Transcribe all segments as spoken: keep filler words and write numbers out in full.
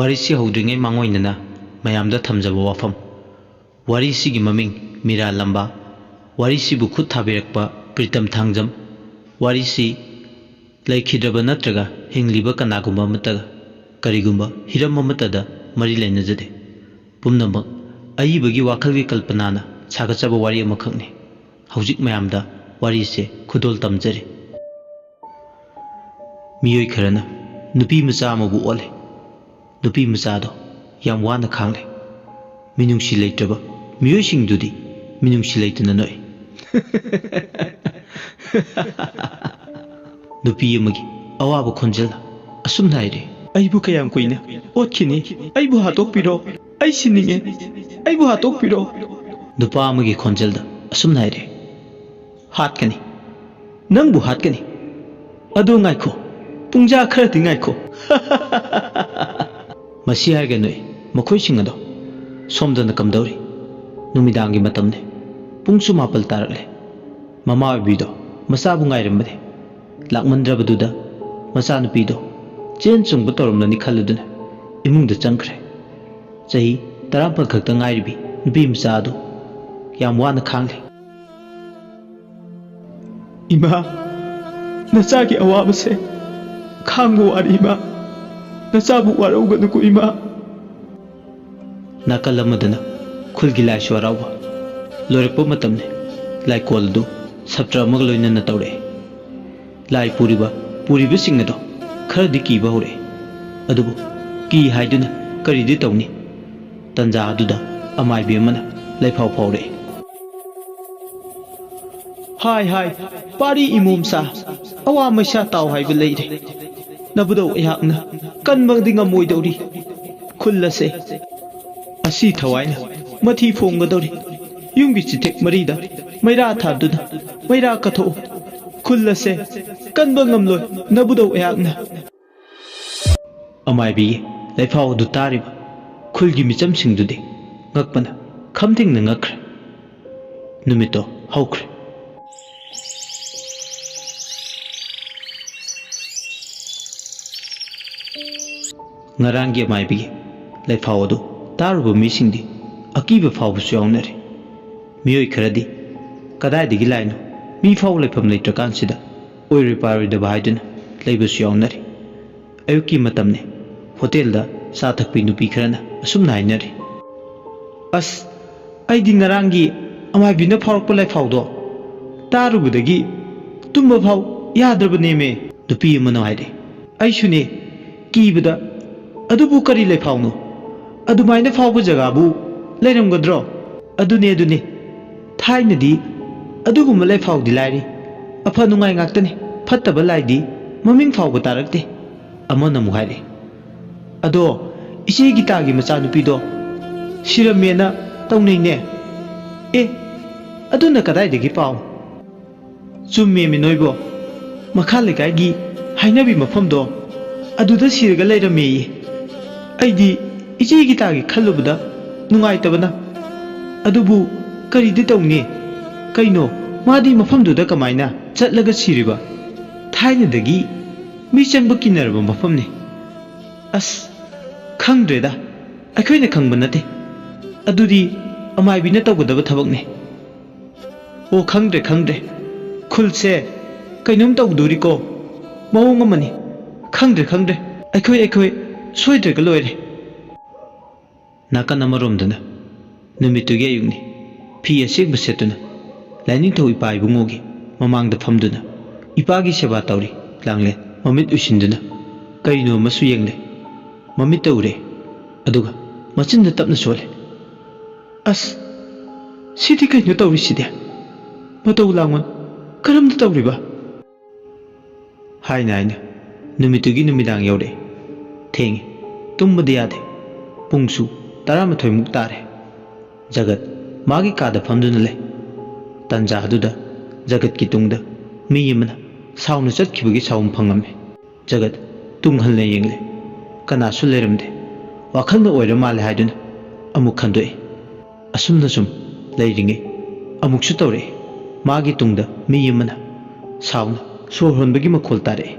ꯋꯥꯔꯤꯁꯤ ꯍꯧꯗ꯭ꯔꯤꯉꯩ ꯃꯥꯡꯑꯣꯏꯅꯅ ꯃꯌꯥꯝꯗ ꯊꯝꯖꯕ ꯋꯥꯐꯝ꯫ ꯋꯥꯔꯤꯁꯤꯒꯤ ꯃꯃꯤꯡ ꯃꯤꯔꯥ ꯂꯝꯕꯥ꯫ ꯋꯥꯔꯤꯁꯤꯕꯨ ꯈꯨꯠ ꯊꯥꯕꯤꯔꯛꯄ ꯄ꯭ꯔꯤꯇꯝ ꯊꯥꯡꯖꯝ꯫ ꯋꯥꯔꯤꯁꯤ ꯂꯩꯈꯤꯗ꯭ꯔꯕ ꯅꯠꯇ꯭ꯔꯒ ꯍꯤꯡꯂꯤꯕ ꯀꯅꯥꯒꯨꯝꯕ ꯑꯃꯠꯇꯒ ꯀꯔꯤꯒꯨꯝꯕ ꯍꯤꯔꯝ ꯑꯃꯠꯇꯗ ꯃꯔꯤ ꯂꯩꯅꯖꯗꯦ꯫ ꯄꯨꯝꯅꯃꯛ ꯑꯏꯕꯒꯤ ꯋꯥꯈꯜꯒꯤ ꯀꯜꯄꯅꯥꯅ ꯁꯥꯒꯠꯆꯕ ꯋꯥꯔꯤ ꯑꯃꯈꯛꯅꯤ꯫ ꯍꯧꯖꯤꯛ ꯃꯌꯥꯝꯗ ꯋꯥꯔꯤꯁꯦ ꯈꯨꯗꯣꯜ ꯇꯝꯖꯔꯤ꯫ ꯃꯤꯑꯣꯏ ꯈꯔꯅ ꯅꯨꯄꯤ ꯃꯆꯥ ꯑꯃꯕꯨ ꯑꯣꯠꯂꯦ꯫ ꯅꯨꯄꯤ ꯃꯆꯥꯗꯣ ꯌꯥꯝ ꯋꯥꯅ ꯈꯥꯡꯂꯦ꯫ ꯃꯤꯅꯨꯡꯁꯤ ꯂꯩꯇ꯭ꯔꯕ ꯃꯤꯑꯣꯏꯁꯤꯡꯗꯨꯗꯤ ꯃꯤꯅꯨꯡꯁꯤ ꯂꯩꯇꯅ ꯅꯣꯛꯏ꯫ ꯅꯨꯄꯤ ꯑꯃꯒꯤ ꯑꯋꯥꯕ ꯈꯣꯟꯖꯦꯜꯅ ꯑꯁꯨꯝꯅ ꯍꯥꯏꯔꯦ꯫ "ꯑꯩꯕꯨ ꯀꯌꯥꯝ ꯀꯨꯏꯅ ꯑꯣꯠꯈꯤꯅꯤ? ꯑꯩꯕꯨ ꯍꯥꯠꯇꯣꯛꯄꯤꯔꯣ꯫ ꯑꯩ ꯁꯤꯅꯤꯡꯉꯦ꯫ ꯑꯩꯕꯨ ꯍꯥꯠꯇꯣꯛꯄꯤꯔꯣ꯫" ꯅꯨꯄꯥ ꯑꯃꯒꯤ ꯈꯣꯟꯖꯦꯜꯗ ꯑꯁꯨꯝꯅ ꯍꯥꯏꯔꯦ꯫ "ꯍꯥꯠꯀꯅꯤ꯫ ꯅꯪꯕꯨ ꯍꯥꯠꯀꯅꯤ꯫ ꯑꯗꯨ ꯉꯥꯏꯈꯣ꯫ ꯄꯨꯡꯖꯥ ꯈꯔꯗꯤ ꯉꯥꯏꯈꯣ꯫" ꯃꯁꯤ ꯍꯥꯏꯔꯒ ꯅꯣꯛꯏ ꯃꯈꯣꯏꯁꯤꯡ ꯑꯗꯣ꯫ ꯁꯣꯝꯗꯅ ꯀꯝꯗꯧꯔꯤ? ꯅꯨꯃꯤꯗꯥꯡꯒꯤ ꯃꯇꯝꯅꯤ꯫ ꯄꯨꯡꯁꯨ ꯃꯥꯄꯜ ꯇꯥꯔꯛꯂꯦ꯫ ꯃꯃꯥ ꯑꯣꯏꯕꯤꯗꯣ ꯃꯆꯥꯕꯨ ꯉꯥꯏꯔꯝꯕꯅꯤ꯫ ꯂꯥꯛꯃꯟꯗ꯭ꯔꯕꯗꯨꯗ ꯃꯆꯥꯅꯨꯄꯤꯗꯣ ꯆꯦꯟ ꯆꯣꯡꯕ ꯇꯧꯔꯝꯂꯅꯤ ꯈꯜꯂꯗꯨꯅ ꯏꯃꯨꯡꯗ ꯆꯪꯈ꯭ꯔꯦ꯫ ꯆꯍꯤ ꯇꯔꯥꯃꯥꯄꯜ ꯈꯛꯇ ꯉꯥꯏꯔꯤꯕꯤ ꯅꯨꯄꯤ ꯃꯆꯥ ꯑꯗꯨ ꯌꯥꯝ ꯋꯥꯅ ꯈꯥꯡꯂꯤ꯫ "ꯏꯃꯥ, ꯅꯆꯥꯒꯤ ꯑꯋꯥꯕꯁꯦ ꯈꯥꯡꯕ ꯋꯥꯔꯦ ꯏꯃꯥ꯫ ꯅꯆꯥꯕꯨ ꯋꯥꯔꯧꯒꯅꯨꯀꯣ ꯏꯃꯥ꯫" ꯅꯥꯀꯜ ꯑꯃꯗꯅ ꯈꯨꯜꯒꯤ ꯂꯥꯏꯁꯨ ꯍꯔꯥꯎꯕ ꯂꯣꯏꯔꯛꯄ ꯃꯇꯝꯅꯤ꯫ ꯂꯥꯏꯀꯣꯜ ꯑꯗꯨ ꯁꯞꯇ꯭ꯔ ꯑꯃꯒ ꯂꯣꯏꯅꯅ ꯇꯧꯔꯛꯏ꯫ ꯂꯥꯏ ꯄꯨꯔꯤꯕ ꯄꯨꯔꯤꯕꯁꯤꯡ ꯑꯗꯣ ꯈꯔꯗꯤ ꯀꯤꯕ ꯍꯧꯔꯛꯏ꯫ ꯑꯗꯨꯕꯨ ꯀꯤ ꯍꯥꯏꯗꯨꯅ ꯀꯔꯤꯗꯤ ꯇꯧꯅꯤ? ꯇꯟꯖꯥ ꯑꯗꯨꯗ ꯑꯃꯥꯏꯕꯤ ꯑꯃꯅ ꯂꯥꯏꯐꯥꯎ ꯐꯥꯎꯔꯛꯏ꯫ "ꯍꯥꯏ ꯍꯥꯏ, ꯄꯥꯔꯤ ꯏꯃꯣꯝꯆꯥ, ꯑꯋꯥ ꯃꯩꯁꯥ ꯇꯥꯎ ꯍꯥꯏꯕ ꯂꯩꯔꯦ꯫ ꯅꯕꯨꯗꯧ ꯑꯩꯍꯥꯛꯅ ꯀꯟꯕꯗꯤ ꯉꯝꯃꯣꯏꯗꯧꯔꯤ꯫ ꯈꯨꯜ ꯑꯁꯦ ꯑꯁꯤ ꯊꯋꯥꯏꯅ ꯃꯊꯤ ꯐꯣꯡꯒꯗꯧꯔꯤ꯫ ꯌꯨꯝꯒꯤ ꯆꯤꯊꯦꯛ ꯃꯔꯤꯗ ꯃꯩꯔꯥ ꯊꯥꯗꯨꯅ ꯃꯩꯔꯥ ꯀꯠꯊꯣꯛꯎ꯫ ꯈꯨꯜ ꯑꯁꯦ ꯀꯟꯕ ꯉꯝꯂꯣꯏ ꯅꯕꯨꯗꯧ ꯑꯩꯍꯥꯛꯅ꯫" ꯑꯃꯥꯏꯕꯤꯒꯤ ꯂꯥꯏꯐꯥꯎ ꯑꯗꯨ ꯇꯥꯔꯤꯕ ꯈꯨꯜꯒꯤ ꯃꯤꯆꯝꯁꯤꯡꯗꯨꯗꯤ ꯉꯛꯄꯅ ꯈꯝꯊꯦꯡꯅ ꯉꯛꯈ꯭ꯔꯦ꯫ ꯅꯨꯃꯤꯠꯇꯣ ꯍꯧꯈ꯭ꯔꯦ꯫ ꯉꯔꯥꯡꯒꯤ ꯑꯃꯥꯏꯕꯤꯒꯤ ꯂꯩꯐꯥꯎ ꯑꯗꯨ ꯇꯥꯔꯨꯕ ꯃꯤꯁꯤꯡꯗꯤ ꯑꯀꯤꯕ ꯐꯥꯎꯕꯁꯨ ꯌꯥꯎꯅꯔꯤ꯫ ꯃꯤꯑꯣꯏ ꯈꯔꯗꯤ ꯀꯗꯥꯏꯗꯒꯤ ꯂꯥꯏꯅꯣ, ꯃꯤ ꯐꯥꯎ ꯂꯩꯐꯝ ꯂꯩꯇ꯭ꯔꯀꯥꯟꯁꯤꯗ ꯑꯣꯏꯔꯣꯏ ꯄꯥꯔꯣꯏꯗꯕ ꯍꯥꯏꯗꯨꯅ ꯂꯩꯕꯁꯨ ꯌꯥꯎꯅꯔꯤ꯫ ꯑꯌꯨꯛꯀꯤ ꯃꯇꯝꯅꯤ꯫ ꯍꯣꯇꯦꯜꯗ ꯆꯥ ꯊꯛꯄꯤ ꯅꯨꯄꯤ ꯈꯔꯅ ꯑꯁꯨꯝꯅ ꯍꯥꯏꯅꯔꯤ, "ꯑꯁ, ꯑꯩꯗꯤ ꯉꯔꯥꯡꯒꯤ ꯑꯃꯥꯏꯕꯤꯅ ꯐꯥꯎꯔꯛꯄ ꯂꯥꯏꯐꯥꯎꯗꯣ ꯇꯥꯔꯨꯕꯗꯒꯤ ꯇꯨꯝꯕ ꯐꯥꯎ ꯌꯥꯗ꯭ꯔꯕꯅꯦꯃꯦ"꯫ ꯅꯨꯄꯤ ꯑꯃꯅ ꯍꯥꯏꯔꯦ, "ꯑꯩꯁꯨꯅꯦ, ꯀꯤꯕꯗ ꯑꯗꯨꯕꯨ ꯀꯔꯤ ꯂꯩꯐꯥꯎꯅꯣ? ꯑꯗꯨꯃꯥꯏꯅ ꯐꯥꯎꯕ ꯖꯒꯥꯕꯨ ꯂꯩꯔꯝꯒꯗ꯭ꯔꯣ?" "ꯑꯗꯨꯅꯦ, ꯑꯗꯨꯅꯦ꯫ ꯊꯥꯏꯅꯗꯤ ꯑꯗꯨꯒꯨꯝꯕ ꯂꯩꯐꯥꯎꯗꯤ ꯂꯥꯏꯔꯤ, ꯑꯐ ꯅꯨꯡꯉꯥꯏ ꯉꯥꯛꯇꯅꯤ꯫ ꯐꯠꯇꯕ ꯂꯥꯏꯗꯤ ꯃꯃꯤꯡ ꯐꯥꯎꯕ ꯇꯥꯔꯛꯇꯦ"꯫ ꯑꯃꯅ ꯑꯃꯨꯛ ꯍꯥꯏꯔꯛꯏ, "ꯑꯗꯣ ꯏꯆꯦ ꯒꯤꯇꯥꯒꯤ ꯃꯆꯥꯅꯨꯄꯤꯗꯣ ꯁꯤꯔꯝꯃꯦꯅ ꯇꯧꯅꯩꯅꯦ"꯫ "ꯑꯦ, ꯑꯗꯨꯅ ꯀꯗꯥꯏꯗꯒꯤ ꯄꯥꯎ?" "ꯆꯨꯝꯃꯦꯃꯤ ꯅꯣꯏꯕꯣ, ꯃꯈꯥ ꯂꯩꯀꯥꯏꯒꯤ ꯍꯥꯏꯅꯕꯤ ꯃꯐꯝꯗꯣ ꯑꯗꯨꯗ ꯁꯤꯔꯒ ꯂꯩꯔꯝꯃꯦꯌꯦ꯫ ꯑꯩꯗꯤ ꯏꯆꯦ ꯒꯤꯇꯥꯒꯤ ꯈꯜꯂꯨꯕꯗ ꯅꯨꯡꯉꯥꯏꯇꯕꯅ꯫ ꯑꯗꯨꯕꯨ ꯀꯔꯤꯗꯤ ꯇꯧꯅꯤ? ꯀꯩꯅꯣ, ꯃꯥꯗꯤ ꯃꯐꯝꯗꯨꯗ ꯀꯃꯥꯏꯅ ꯆꯠꯂꯒ ꯁꯤꯔꯤꯕ? ꯊꯥꯏꯅꯗꯒꯤ ꯃꯤ ꯆꯪꯕ ꯀꯤꯅꯔꯕ ꯃꯐꯝꯅꯤ꯫ ꯑꯁ, ꯈꯪꯗ꯭ꯔꯦꯗ, ꯑꯩꯈꯣꯏꯅ ꯈꯪꯕ ꯅꯠꯇꯦ꯫ ꯑꯗꯨꯗꯤ ꯑꯃꯥꯏꯕꯤꯅ ꯇꯧꯒꯗꯕ ꯊꯕꯛꯅꯤ"꯫ "ꯑꯣ, ꯈꯪꯗ꯭ꯔꯦ, ꯈꯪꯗ꯭ꯔꯦ꯫ ꯈꯨꯜꯁꯦ ꯀꯩꯅꯣꯝ ꯇꯧꯗꯣꯔꯤꯀꯣ꯫ ꯃꯑꯣꯡ ꯑꯃꯅꯤ꯫ ꯈꯪꯗ꯭ꯔꯦ, ꯈꯪꯗ꯭ꯔꯦ꯫ ꯑꯩꯈꯣꯏ, ꯑꯩꯈꯣꯏ ꯁꯣꯏꯗ꯭ꯔꯒ ꯂꯣꯏꯔꯦ"꯫ ꯅꯥꯀꯟ ꯑꯃꯔꯣꯝꯗꯅ ꯅꯨꯃꯤꯠꯇꯨꯒꯤ ꯑꯌꯨꯛꯅꯤ꯫ ꯐꯤ ꯑꯁꯦꯡꯕ ꯁꯦꯠꯇꯨꯅ ꯂꯥꯏꯅꯤꯡꯊꯧ ꯏꯄꯥ ꯏꯕꯨꯡꯉꯣꯒꯤ ꯃꯃꯥꯡꯗ ꯐꯝꯗꯨꯅ ꯏꯄꯥꯒꯤ ꯁꯦꯕꯥ ꯇꯧꯔꯤ ꯂꯥꯡꯂꯦꯟ ꯃꯃꯤꯠ ꯎꯏꯁꯤꯟꯗꯨꯅ ꯀꯔꯤꯅꯣ ꯑꯃꯁꯨ ꯌꯦꯡꯂꯦ꯫ ꯃꯃꯤꯠꯇ ꯎꯔꯦ, ꯑꯗꯨꯒ ꯃꯆꯤꯟꯗ ꯇꯞꯅ ꯁꯣꯜꯂꯦ꯫ "ꯑꯁ, ꯁꯤꯗꯤ ꯀꯩꯅꯣ ꯇꯧꯔꯤꯁꯤꯗꯤ? ꯃꯇꯧ ꯂꯥꯡꯃꯟ ꯀꯔꯝꯅ ꯇꯧꯔꯤꯕ?" ꯍꯥꯏꯅ ꯍꯥꯏꯅ ꯅꯨꯃꯤꯠꯇꯨꯒꯤ ꯅꯨꯃꯤꯗꯥꯡ ꯌꯧꯔꯛꯑꯦ꯫ ꯊꯦꯡꯉꯦ, ꯇꯨꯝꯕꯗꯤ ꯌꯥꯗꯦ꯫ ꯄꯨꯡꯁꯨ ꯇꯔꯥꯃꯥꯊꯣꯏꯃꯨꯛ ꯇꯥꯔꯦ꯫ ꯖꯒꯠ ꯃꯥꯒꯤ ꯀꯥꯗ ꯐꯝꯗꯨꯅ ꯂꯩ꯫ ꯇꯟꯖꯥ ꯑꯗꯨꯗ ꯖꯒꯠꯀꯤ ꯇꯨꯡꯗ ꯃꯤ ꯑꯃꯅ ꯁꯥꯎꯅ ꯆꯠꯈꯤꯕꯒꯤ ꯁꯥꯎꯝ ꯐꯪꯉꯝꯃꯤ꯫ ꯖꯒꯠ ꯇꯨꯡ ꯍꯟꯅ ꯌꯦꯡꯂꯦ꯫ ꯀꯅꯥꯁꯨ ꯂꯩꯔꯝꯗꯦ꯫ ꯋꯥꯈꯜꯅ ꯑꯣꯏꯔ ꯃꯥꯜꯂꯦ ꯍꯥꯏꯗꯨꯅ ꯑꯃꯨꯛ ꯈꯟꯗꯣꯛꯏ꯫ ꯑꯁꯨꯝꯅ ꯁꯨꯝ ꯂꯩꯔꯤꯉꯩ ꯑꯃꯨꯛꯁꯨ ꯇꯧꯔꯛꯏ꯫ ꯃꯥꯒꯤ ꯇꯨꯡꯗ ꯃꯤ ꯑꯃꯅ ꯁꯥꯎꯅ ꯁꯣꯔ ꯍꯣꯟꯕꯒꯤ ꯃꯈꯣꯜ ꯇꯥꯔꯛꯏ꯫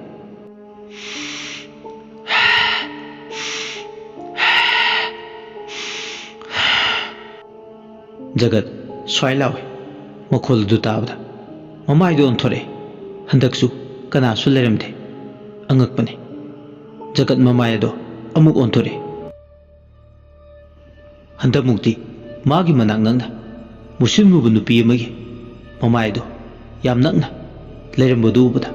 ꯖꯒꯠ ꯁ꯭ꯋꯥꯏ ꯂꯥꯎꯏ꯫ ꯃꯈꯣꯜ ꯑꯗꯨ ꯇꯥꯕꯗ ꯃꯃꯥꯏꯗꯨ ꯑꯣꯟꯊꯣꯔꯛꯏ꯫ ꯍꯟꯗꯛꯁꯨ ꯀꯅꯥꯁꯨ ꯂꯩꯔꯝꯗꯦ꯫ ꯑꯉꯛꯄꯅꯤ꯫ ꯖꯒꯠ ꯃꯃꯥꯏ ꯑꯗꯣ ꯑꯃꯨꯛ ꯑꯣꯟꯊꯣꯔꯛꯏ꯫ ꯍꯟꯗꯛꯃꯨꯛꯇꯤ ꯃꯥꯒꯤ ꯃꯅꯥꯛ ꯅꯛꯅ ꯃꯨꯁꯤꯟꯃꯨꯕ ꯅꯨꯄꯤ ꯑꯃꯒꯤ ꯃꯃꯥꯏꯗꯣ ꯌꯥꯝ ꯅꯛꯅ ꯂꯩꯔꯝꯕꯗꯨ ꯎꯕꯗ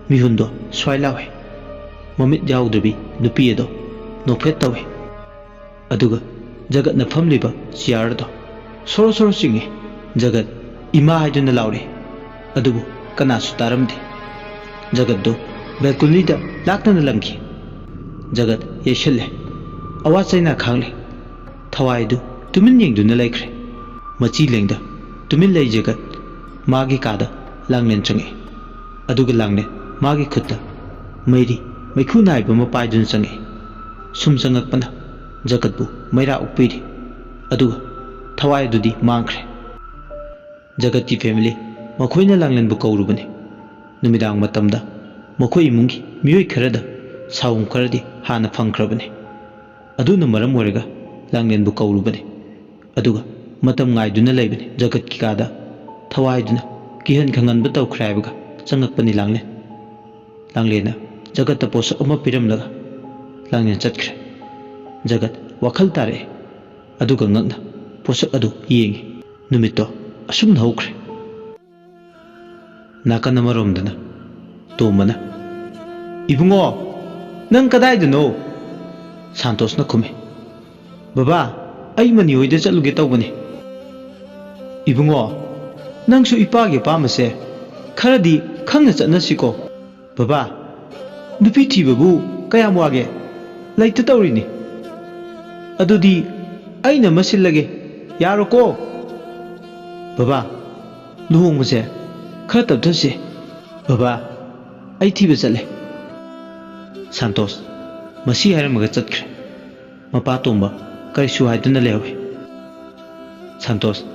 ꯃꯤꯍꯨꯟꯗꯣ ꯁ꯭ꯋꯥꯏ ꯂꯥꯎꯏ꯫ ꯃꯃꯤꯠ ꯌꯥꯎꯗ꯭ꯔꯕꯤ ꯅꯨꯄꯤ ꯑꯗꯣ ꯅꯣꯛꯐꯦꯠ ꯇꯧꯏ꯫ ꯑꯗꯨꯒ ꯖꯒꯠꯅ ꯐꯝꯂꯤꯕ ꯆꯤꯌꯥꯔ ꯑꯗꯣ ꯁꯣꯔꯣ ꯁꯣꯔꯣ ꯆꯤꯡꯏ꯫ ꯖꯒꯠ "ꯏꯃꯥ" ꯍꯥꯏꯗꯨꯅ ꯂꯥꯎꯔꯛꯏ꯫ ꯑꯗꯨꯕꯨ ꯀꯅꯥꯁꯨ ꯇꯥꯔꯝꯗꯦ꯫ ꯖꯒꯠꯇꯨ ꯕꯦꯜꯀꯣꯅꯤꯗ ꯂꯥꯛꯇꯅ ꯂꯪꯈꯤ꯫ ꯖꯒꯠ ꯌꯩꯁꯜꯂꯦ꯫ ꯑꯋꯥ ꯆꯩꯅꯥ ꯈꯥꯡꯂꯦ꯫ ꯊꯋꯥꯏꯗꯨ ꯇꯨꯃꯤꯟ ꯌꯦꯡꯗꯨꯅ ꯂꯩꯈ꯭ꯔꯦ꯫ ꯃꯆꯤ ꯂꯦꯡꯗ ꯇꯨꯃꯤꯟ ꯂꯩ ꯖꯒꯠ꯫ ꯃꯥꯒꯤ ꯀꯥꯗ ꯂꯥꯡꯂꯦꯟ ꯆꯪꯉꯛꯏ꯫ ꯑꯗꯨꯒ ꯂꯥꯡꯂꯦꯟ ꯃꯥꯒꯤ ꯈꯨꯠꯇ ꯃꯩꯔꯤ ꯃꯩꯈꯨ ꯅꯥꯏꯕ ꯑꯃ ꯄꯥꯏꯗꯨꯅ ꯆꯪꯉꯛꯏ꯫ ꯁꯨꯝ ꯆꯪꯉꯛꯄꯅ ꯖꯒꯠꯄꯨ ꯃꯩꯔꯥ ꯑꯣꯛꯄꯤꯔꯤ꯫ ꯑꯗꯨꯒ ꯊꯋꯥꯏ ꯑꯗꯨꯗꯤ ꯃꯥꯡꯈ꯭ꯔꯦ꯫ ꯖꯒꯠꯀꯤ ꯐꯦꯃꯤꯂꯤ ꯃꯈꯣꯏꯅ ꯂꯥꯡꯂꯦꯟꯕꯨ ꯀꯧꯔꯨꯕꯅꯤ꯫ ꯅꯨꯃꯤꯗꯥꯡ ꯃꯇꯝꯗ ꯃꯈꯣꯏ ꯏꯃꯨꯡꯒꯤ ꯃꯤꯑꯣꯏ ꯈꯔꯗ ꯁꯥꯎꯝ ꯈꯔꯗꯤ ꯍꯥꯟꯅ ꯐꯪꯈ꯭ꯔꯕꯅꯤ꯫ ꯑꯗꯨꯅ ꯃꯔꯝ ꯑꯣꯏꯔꯒ ꯂꯥꯡꯂꯦꯟꯕꯨ ꯀꯧꯔꯨꯕꯅꯤ꯫ ꯑꯗꯨꯒ ꯃꯇꯝ ꯉꯥꯏꯗꯨꯅ ꯂꯩꯕꯅꯤ꯫ ꯖꯒꯠꯀꯤ ꯀꯥꯗ ꯊꯋꯥꯏꯗꯨꯅ ꯀꯤꯍꯟ ꯈꯪꯍꯟꯕ ꯇꯧꯈ꯭ꯔꯦ ꯍꯥꯏꯕꯒ ꯆꯪꯉꯛꯄꯅꯤ ꯂꯥꯡꯂꯦꯟ꯫ ꯂꯥꯡꯂꯦꯟꯅ ꯖꯒꯠꯇ ꯄꯣꯠꯁꯛ ꯑꯃ ꯄꯤꯔꯝꯂꯒ ꯂꯥꯡꯂꯦꯟ ꯆꯠꯈ꯭ꯔꯦ꯫ ꯖꯒꯠ ꯋꯥꯈꯜ ꯇꯥꯔꯛꯑꯦ꯫ ꯑꯗꯨꯒ ꯉꯛꯅ ꯄꯣꯠꯁꯛ ꯑꯗꯨ ꯌꯦꯡꯉꯤ꯫ ꯅꯨꯃꯤꯠꯇꯣ ꯑꯁꯨꯝꯅ ꯍꯧꯈ꯭ꯔꯦ꯫ ꯅꯥꯀꯟ ꯑꯃꯔꯣꯝꯗꯅ ꯇꯣꯝꯕꯅ, "ꯏꯕꯨꯡꯉꯣ, ꯅꯪ ꯀꯗꯥꯏꯗꯅꯣ?" ꯁꯥꯟꯇꯣꯁꯅ ꯈꯨꯝꯃꯤ, "ꯕꯕꯥ, ꯑꯩ ꯃꯅꯤ ꯍꯣꯏꯗ ꯆꯠꯂꯨꯒꯦ ꯇꯧꯕꯅꯤ꯫" "ꯏꯕꯨꯡꯉꯣ, ꯅꯪꯁꯨ ꯏꯄꯥꯒꯤ ꯑꯄꯥꯝꯕꯁꯦ ꯈꯔꯗꯤ ꯈꯪꯅ ꯆꯠꯅꯁꯤꯀꯣ꯫ ꯕꯕꯥ, ꯅꯨꯄꯤ ꯊꯤꯕꯕꯨ ꯀꯌꯥꯝ ꯋꯥꯒꯦ? ꯂꯩꯇ ꯇꯧꯔꯤꯅꯤ꯫ ꯑꯗꯨꯗꯤ ꯑꯩꯅ ꯑꯃ ꯁꯤꯜꯂꯒꯦ, ꯌꯥꯔꯣꯀꯣ?" "ꯕꯕꯥ, ꯂꯨꯍꯣꯡꯕꯁꯦ ꯈꯔ ꯇꯞꯊꯁꯤ꯫ ꯕꯕꯥ, ꯑꯩ ꯊꯤꯕ ꯆꯠꯂꯦ꯫" ꯁꯥꯟꯇꯣꯁ ꯃꯁꯤ ꯍꯥꯏꯔꯝꯃꯒ ꯆꯠꯈ꯭ꯔꯦ꯫ ꯃꯄꯥ ꯇꯣꯝꯕ ꯀꯔꯤꯁꯨ ꯍꯥꯏꯗꯨꯅ ꯂꯩꯍꯧꯏ꯫ ꯁꯥꯟꯇꯣꯁ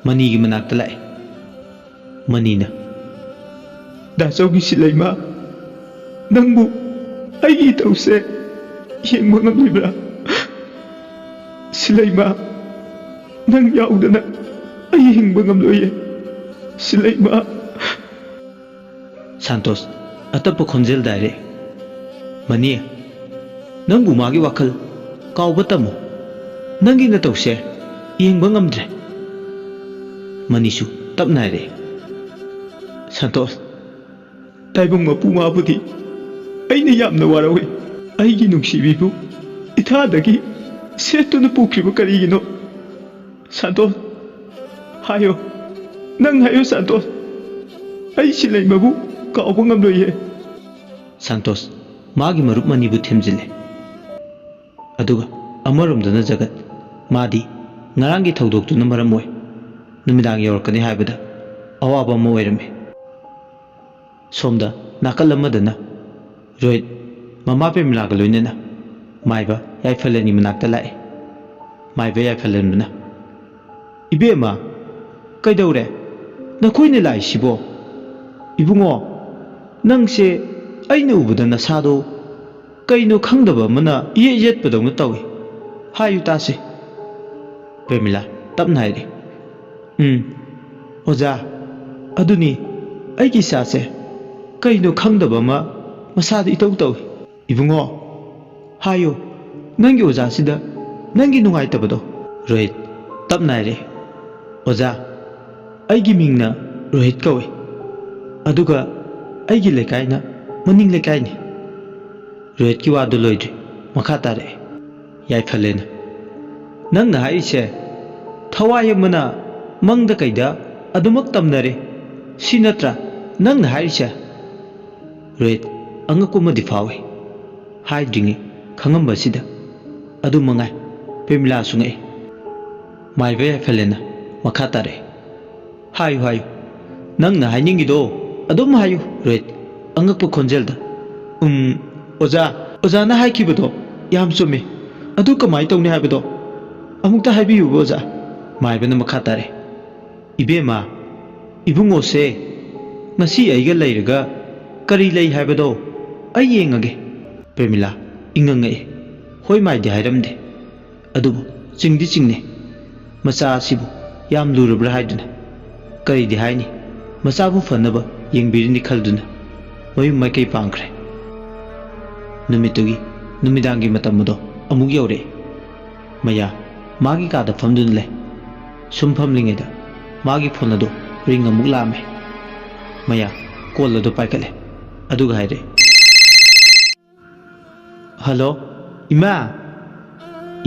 ꯃꯅꯤꯒꯤ ꯃꯅꯥꯛꯇ ꯂꯥꯛꯑꯦ꯫ ꯃꯅꯤꯅ, "ꯗꯥꯆꯧꯒꯤ ꯁꯤꯂꯩꯃ, ꯅꯪꯕꯨ ꯑꯩꯒꯤ ꯏꯇꯧꯁꯦ ꯌꯦꯡꯕ ꯉꯝꯂꯤꯕ꯭ꯔꯥ? ꯁꯤꯂꯩꯃ, ꯅꯪ ꯌꯥꯎꯗꯅ ꯑꯩ ꯍꯤꯡꯕ ꯉꯝꯂꯣꯏꯌꯦ, ꯁꯤꯂꯩꯃ꯫ ꯁꯥꯟꯇꯣꯁ ꯑꯇꯞꯄ ꯈꯣꯟꯖꯦꯜꯗ ꯍꯥꯏꯔꯛꯑꯦ, "ꯃꯅꯤ, ꯅꯪꯕꯨ ꯃꯥꯒꯤ ꯋꯥꯈꯜ ꯀꯥꯎꯕ ꯇꯝꯃꯨ꯫ ꯅꯪꯒꯤ ꯅꯇꯧꯁꯦ ꯌꯦꯡꯕ ꯉꯝꯗ꯭ꯔꯦ꯫" ꯃꯅꯤꯁꯨ ꯇꯞꯅ ꯍꯥꯏꯔꯛꯑꯦ, "ꯁꯥꯟꯇꯣꯁ, ꯇꯥꯏꯕꯪ ꯃꯄꯨ ꯃꯥꯕꯨꯗꯤ ꯑꯩꯅ ꯌꯥꯝꯅ ꯋꯥꯔꯧꯏ꯫ ꯑꯩꯒꯤ ꯅꯨꯡꯁꯤꯕꯤꯕꯨ ꯏꯊꯥꯗꯒꯤ ꯁꯦꯠꯇꯨꯅ ꯄꯨꯈ꯭ꯔꯤꯕ ꯀꯔꯤꯒꯤꯅꯣ? ꯁꯥꯟꯇꯣꯁ, ꯍꯥꯏꯌꯣ, ꯅꯪ ꯍꯥꯏꯌꯣ ꯁꯥꯟꯇꯣꯁ, ꯑꯩ ꯁꯤꯂꯩꯃꯕꯨ ꯀꯥꯎꯕ ꯉꯝꯂꯣꯏꯌꯦ꯫" ꯁꯥꯟꯇꯣꯁ ꯃꯥꯒꯤ ꯃꯔꯨꯞ ꯃꯅꯤꯕꯨ ꯊꯦꯝꯖꯤꯜꯂꯦ꯫ ꯑꯗꯨꯒ ꯑꯃꯔꯣꯝꯗꯅ ꯖꯒꯠ, ꯃꯥꯗꯤ ꯉꯔꯥꯡꯒꯤ ꯊꯧꯗꯣꯛꯇꯨꯅ ꯃꯔꯝ ꯑꯣꯏ ꯅꯨꯃꯤꯗꯥꯡ ꯌꯧꯔꯛꯀꯅꯤ ꯍꯥꯏꯕꯗ ꯑꯋꯥꯕ ꯑꯃ ꯑꯣꯏꯔꯝꯃꯤ꯫ ꯁꯣꯝꯗ ꯅꯥꯀꯜ ꯑꯃꯗꯅ ꯔꯣꯍꯤꯠ ꯃꯃꯥ ꯄ꯭ꯔꯦꯃꯤꯂꯥꯒ ꯂꯣꯏꯅꯅ ꯃꯥꯏꯕ ꯌꯥꯏꯐꯂꯦꯟꯒꯤ ꯃꯅꯥꯛꯇ ꯂꯥꯛꯏ꯫ ꯃꯥꯏꯕ ꯌꯥꯏꯐꯂꯦꯟꯕꯅ, "ꯏꯕꯦꯝꯃ, ꯀꯩꯗꯧꯔꯦ? ꯅꯈꯣꯏꯅ ꯂꯥꯛꯏꯁꯤꯕꯣ? ꯏꯕꯨꯡꯉꯣ, ꯅꯪꯁꯦ ꯑꯩꯅ ꯎꯕꯗ ꯅꯁꯥꯗꯣ ꯀꯩꯅꯣ ꯈꯪꯗꯕ ꯑꯃꯅ ꯏꯌꯦꯠ ꯌꯦꯠꯄꯗꯧꯅ ꯇꯧꯏ꯫ ꯍꯥꯏꯌꯨ ꯇꯥꯁꯦ꯫" ꯄ꯭ꯔꯦꯃꯤꯂꯥ ꯇꯞꯅ ꯍꯥꯏꯔꯤ, "ꯎꯝ, ꯑꯣꯖꯥ, ꯑꯗꯨꯅꯤ, ꯑꯩꯒꯤ ꯏꯆꯥꯁꯦ ꯀꯩꯅꯣ ꯈꯪꯗꯕ ꯑꯃ ꯃꯁꯥꯗ ꯏꯇꯧ ꯇꯧꯏ꯫" "ꯏꯕꯨꯡꯉꯣ, ꯍꯥꯏꯌꯨ, ꯅꯪꯒꯤ ꯑꯣꯖꯥꯁꯤꯗ ꯅꯪꯒꯤ ꯅꯨꯡꯉꯥꯏꯇꯕꯗꯣ꯫" ꯔꯣꯍꯤꯠ ꯇꯞꯅ ꯍꯥꯏꯔꯛꯏ, "ꯑꯣꯖꯥ, ꯑꯩꯒꯤ ꯃꯤꯡꯅ ꯔꯣꯍꯤꯠ ꯀꯧꯏ, ꯑꯗꯨꯒ ꯑꯩꯒꯤ ꯂꯩꯀꯥꯏꯅ ꯃꯅꯤꯡ ꯂꯩꯀꯥꯏꯅꯤ꯫" ꯔꯣꯍꯤꯠꯀꯤ ꯋꯥꯗꯨ ꯂꯣꯏꯗ꯭ꯔꯤ, ꯃꯈꯥ ꯇꯥꯔꯛꯏ ꯌꯥꯏꯐꯂꯦꯅ, "ꯅꯪꯅ ꯍꯥꯏꯔꯤꯁꯦ ꯊꯋꯥꯏ ꯑꯃꯅ ꯃꯪꯗ ꯀꯩꯗ ꯑꯗꯨꯃꯛ ꯇꯝꯅꯔꯦ, ꯁꯤ ꯅꯠꯇ꯭ꯔꯥ ꯅꯪꯅ ꯍꯥꯏꯔꯤꯁꯦ?" ꯔꯣꯍꯤꯠ ꯑꯉꯛꯄ ꯑꯃꯗꯤ ꯐꯥꯎꯏ꯫ ꯍꯥꯏꯗ꯭ꯔꯤꯉꯩ ꯈꯪꯉꯝꯕꯁꯤꯗ꯫ "ꯑꯗꯨ ꯃꯉꯥꯏ꯫" ꯄ꯭ꯔꯦꯃꯤꯂꯥꯁꯨ ꯉꯛꯏ꯫ ꯃꯥꯏꯕ ꯌꯥꯏꯐꯂꯦꯅ ꯃꯈꯥ ꯇꯥꯔꯛꯏ, "ꯍꯥꯏꯌꯨ, ꯍꯥꯏꯌꯨ, ꯅꯪꯅ ꯍꯥꯏꯅꯤꯡꯉꯤꯗꯣ ꯑꯗꯨꯝ ꯍꯥꯏꯌꯨ ꯔꯣꯍꯤꯠ, ꯑꯉꯛꯄ ꯈꯣꯟꯖꯦꯜꯗ꯫" "ꯎꯝ, ꯑꯣꯖꯥ, ꯑꯣꯖꯥꯅ ꯍꯥꯏꯈꯤꯕꯗꯣ ꯌꯥꯝ ꯆꯨꯝꯃꯤ꯫ ꯑꯗꯨ ꯀꯃꯥꯏꯅ ꯇꯧꯅꯤ ꯍꯥꯏꯕꯗꯣ ꯑꯃꯨꯛꯇ ꯍꯥꯏꯕꯤꯌꯨꯕ ꯑꯣꯖꯥ꯫" ꯃꯥꯏꯕꯅ ꯃꯈꯥ ꯇꯥꯔꯛꯏ, "ꯏꯕꯦꯝꯃ, ꯏꯕꯨꯡꯉꯣꯁꯦ ꯉꯁꯤ ꯑꯩꯒ ꯂꯩꯔꯒ ꯀꯔꯤ ꯂꯩ ꯍꯥꯏꯕꯗꯣ ꯑꯩ ꯌꯦꯡꯉꯒꯦ꯫" ꯄ꯭ꯔꯦꯃꯤꯂꯥ ꯏꯪꯉꯪꯉꯛꯏ꯫ "ꯍꯣꯏ ꯃꯥꯏꯗꯤ ꯍꯥꯏꯔꯝꯗꯦ, ꯑꯗꯨꯕꯨ ꯆꯤꯡꯗꯤ ꯆꯤꯡꯅꯩ꯫ ꯃꯆꯥ ꯑꯁꯤꯕꯨ ꯌꯥꯝ ꯂꯨꯔꯕ꯭ꯔꯥ ꯍꯥꯏꯗꯨꯅ꯫ ꯀꯔꯤꯗꯤ ꯍꯥꯏꯅꯤ, ꯃꯆꯥꯕꯨ ꯐꯅꯕ ꯌꯦꯡꯕꯤꯔꯤꯅꯤ ꯈꯜꯗꯨꯅ ꯃꯌꯨꯝ ꯃꯥꯏꯀꯩ ꯄꯥꯡꯈ꯭ꯔꯦ꯫ ꯅꯨꯃꯤꯠꯇꯨꯒꯤ ꯅꯨꯃꯤꯗꯥꯡꯒꯤ ꯃꯇꯝ ꯑꯗꯣ ꯑꯃꯨꯛ ꯌꯧꯔꯛꯑꯦ꯫ ꯃꯌꯥ ꯃꯥꯒꯤ ꯀꯥꯗ ꯐꯝꯗꯨꯅ ꯂꯩ꯫ ꯁꯨꯝ ꯐꯝꯂꯤꯉꯩꯗ ꯃꯥꯒꯤ ꯐꯣꯟ ꯑꯗꯨ ꯔꯤꯡ ꯑꯃꯨꯛ ꯂꯥꯛꯑꯝꯃꯦ꯫ ꯃꯌꯥ ꯀꯣꯜ ꯑꯗꯨ ꯄꯥꯏꯈꯠꯂꯦ, ꯑꯗꯨꯒ ꯍꯥꯏꯔꯛꯑꯦ, "ꯍꯜꯂꯣ, ꯏꯃꯥ!"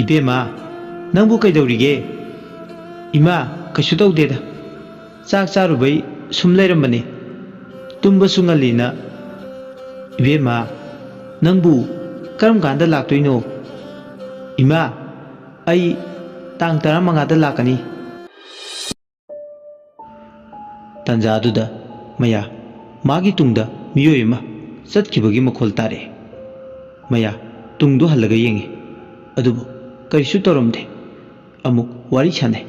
"ꯏꯕꯦꯝꯃ, ꯅꯪꯕꯨ ꯀꯩꯗꯧꯔꯤꯒꯦ?" "ꯏꯃꯥ, ꯀꯩꯁꯨ ꯇꯧꯗꯦꯗ꯫ ꯆꯥꯛ ꯆꯥꯔꯨꯕꯩ ꯁꯨꯝ ꯂꯩꯔꯝꯕꯅꯤ꯫ ꯇꯨꯝꯕꯁꯨ ꯉꯜꯂꯤꯅ꯫" "ꯏꯕꯦꯝꯃ, ꯅꯪꯕꯨ ꯀꯔꯝ ꯀꯥꯟꯗ ꯂꯥꯛꯇꯣꯏꯅꯣ?" "ꯏꯃꯥ, ꯑꯩ ꯇꯥꯡ ꯇꯔꯥꯃꯉꯥꯗ ꯂꯥꯛꯀꯅꯤ꯫" ꯇꯥꯟꯖꯥꯗꯨꯗ ꯃꯌꯥ ꯃꯥꯒꯤ ꯇꯨꯡꯗ ꯃꯤꯑꯣꯏ ꯑꯃ ꯆꯠꯈꯤꯕꯒꯤ ꯃꯈꯣꯜ ꯇꯥꯔꯛꯑꯦ꯫ ꯃꯌꯥ ꯇꯨꯡꯗꯨ ꯍꯜꯂꯒ ꯌꯦꯡꯉꯤ, ꯑꯗꯨꯕꯨ ꯀꯔꯤꯁꯨ ꯇꯧꯔꯝꯗꯦ꯫ ꯑꯃꯨꯛ ꯋꯥꯔꯤ ꯁꯥꯟꯅꯩ꯫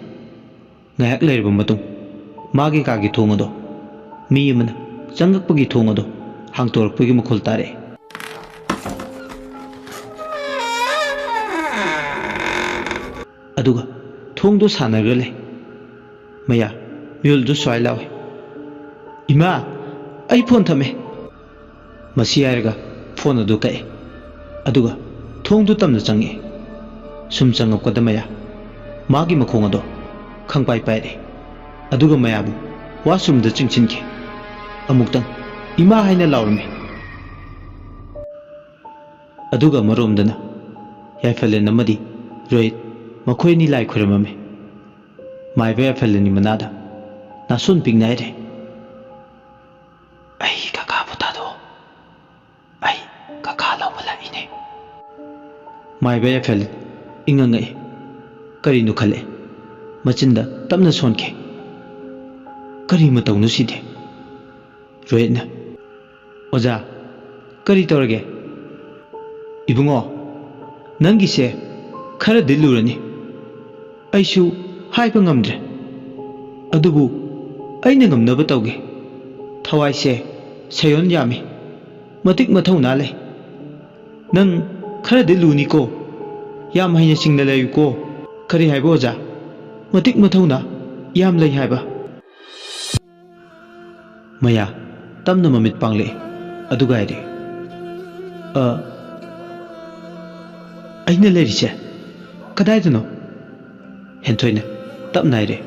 ꯉꯥꯏꯍꯥꯛ ꯂꯩꯔꯕ ꯃꯇꯨꯡ, ꯃꯥꯒꯤ ꯀꯥꯒꯤ ꯊꯣꯡ ꯑꯗꯣ ꯃꯤ ꯑꯃꯅ ꯆꯪꯉꯛꯄꯒꯤ ꯊꯣꯡ ꯑꯗꯣ ꯍꯥꯡꯇꯣꯔꯛꯄꯒꯤ ꯃꯈꯣꯜ ꯇꯥꯔꯛꯑꯦ꯫ ꯑꯗꯨꯒ ꯊꯣꯡꯗꯣ ꯁꯥꯟꯅꯔꯒ ꯂꯩ꯫ ꯃꯌꯥ ꯃꯤꯍꯨꯜꯗꯨ ꯁ꯭ꯋꯥꯏ ꯂꯥꯎꯏ, "ꯏꯃꯥ, ꯑꯩ ꯐꯣꯟ ꯊꯝꯃꯦ꯫" ꯃꯁꯤ ꯍꯥꯏꯔꯒ ꯐꯣꯟ ꯑꯗꯨ ꯀꯛꯑꯦ, ꯑꯗꯨꯒ ꯊꯣꯡꯗꯨ ꯇꯝꯅ ꯆꯪꯉꯛꯑꯦ꯫ ꯁꯨꯝ ꯆꯪꯉꯛꯄꯗ ꯃꯌꯥ ꯃꯥꯒꯤ ꯃꯈꯣꯡ ꯑꯗꯣ ꯈꯪꯄꯥꯏ ꯄꯥꯏꯔꯛꯑꯦ, ꯑꯗꯨꯒ ꯃꯌꯥꯕꯨ ꯋꯥꯁꯔꯨꯝꯗ ꯆꯤꯡꯁꯤꯟꯈꯤ꯫ ꯑꯃꯨꯛꯇꯪ "ꯏꯃꯥ" ꯍꯥꯏꯅ ꯂꯥꯎꯔꯝꯃꯤ꯫ ꯑꯗꯨꯒ ꯑꯃꯔꯣꯝꯗꯅ ꯌꯥꯏꯐꯂꯦꯟ ꯑꯃꯗꯤ ꯔꯣꯍꯤꯠ ꯃꯈꯣꯏ ꯑꯅꯤ ꯂꯥꯏ ꯈꯨꯔꯨꯝꯃꯝꯃꯤ꯫ ꯃꯥꯏꯕ ꯌꯥꯏꯐꯂꯦꯟꯒꯤ ꯃꯅꯥꯗ ꯅꯥꯁꯣꯟ ꯄꯤꯛꯅ ꯍꯥꯏꯔꯦ, "ꯑꯩ ꯀꯀꯥꯕꯨ ꯊꯥꯗꯣꯛꯑꯣ꯫ ꯑꯩ ꯀꯀꯥ ꯂꯧꯕ ꯂꯥꯛꯏꯅꯦ꯫" ꯃꯥꯏꯕ ꯌꯥꯏꯐꯂꯦꯟ ꯏꯉꯛ ꯉꯛꯏ꯫ ꯀꯔꯤꯅꯣ ꯈꯜꯂꯦ꯫ ꯃꯆꯤꯟꯗ ꯇꯞꯅ ꯁꯣꯟꯈꯤ꯫ "ꯀꯔꯤ ꯃꯇꯧꯅꯣ ꯁꯤꯗꯤ?" ꯔꯣꯍꯤꯠꯅ, "ꯑꯣꯖꯥ, ꯀꯔꯤ ꯇꯧꯔꯒꯦ?" "ꯏꯕꯨꯡꯉꯣ, ꯅꯪꯒꯤꯁꯦ ꯈꯔꯗꯤ ꯂꯨꯔꯅꯤ꯫ ꯑꯩꯁꯨ ꯍꯥꯏꯕ ꯉꯝꯗ꯭ꯔꯦ꯫ ꯑꯗꯨꯕꯨ ꯑꯩꯅ ꯉꯝꯅꯕ ꯇꯧꯒꯦ꯫ ꯊꯋꯥꯏꯁꯦ ꯁꯌꯣꯟ ꯌꯥꯝꯃꯤ, ꯃꯇꯤꯛ ꯃꯊꯧꯅꯥ ꯂꯩ꯫ ꯅꯪ ꯈꯔꯗꯤ ꯂꯨꯅꯤꯀꯣ꯫ ꯌꯥꯝ ꯍꯩꯅ ꯁꯤꯡꯅ ꯂꯩꯌꯨꯀꯣ꯫" "ꯀꯔꯤ ꯍꯥꯏꯕ, ꯑꯣꯖꯥ?" ꯃꯇꯤꯛ ꯃꯊꯧꯅꯥ ꯌꯥꯝ ꯂꯩ ꯍꯥꯏꯕ꯫ ꯃꯌꯥ ꯇꯞꯅ ꯃꯃꯤꯠ ꯄꯥꯡꯂꯛꯏ, ꯑꯗꯨꯒ ꯍꯥꯏꯔꯤ, "ꯑ, ꯑꯩꯅ ꯂꯩꯔꯤꯁꯦ ꯀꯗꯥꯏꯗꯅꯣ?" ꯍꯦꯟꯊꯣꯏꯅ ꯇꯞꯅ ꯍꯥꯏꯔꯦ,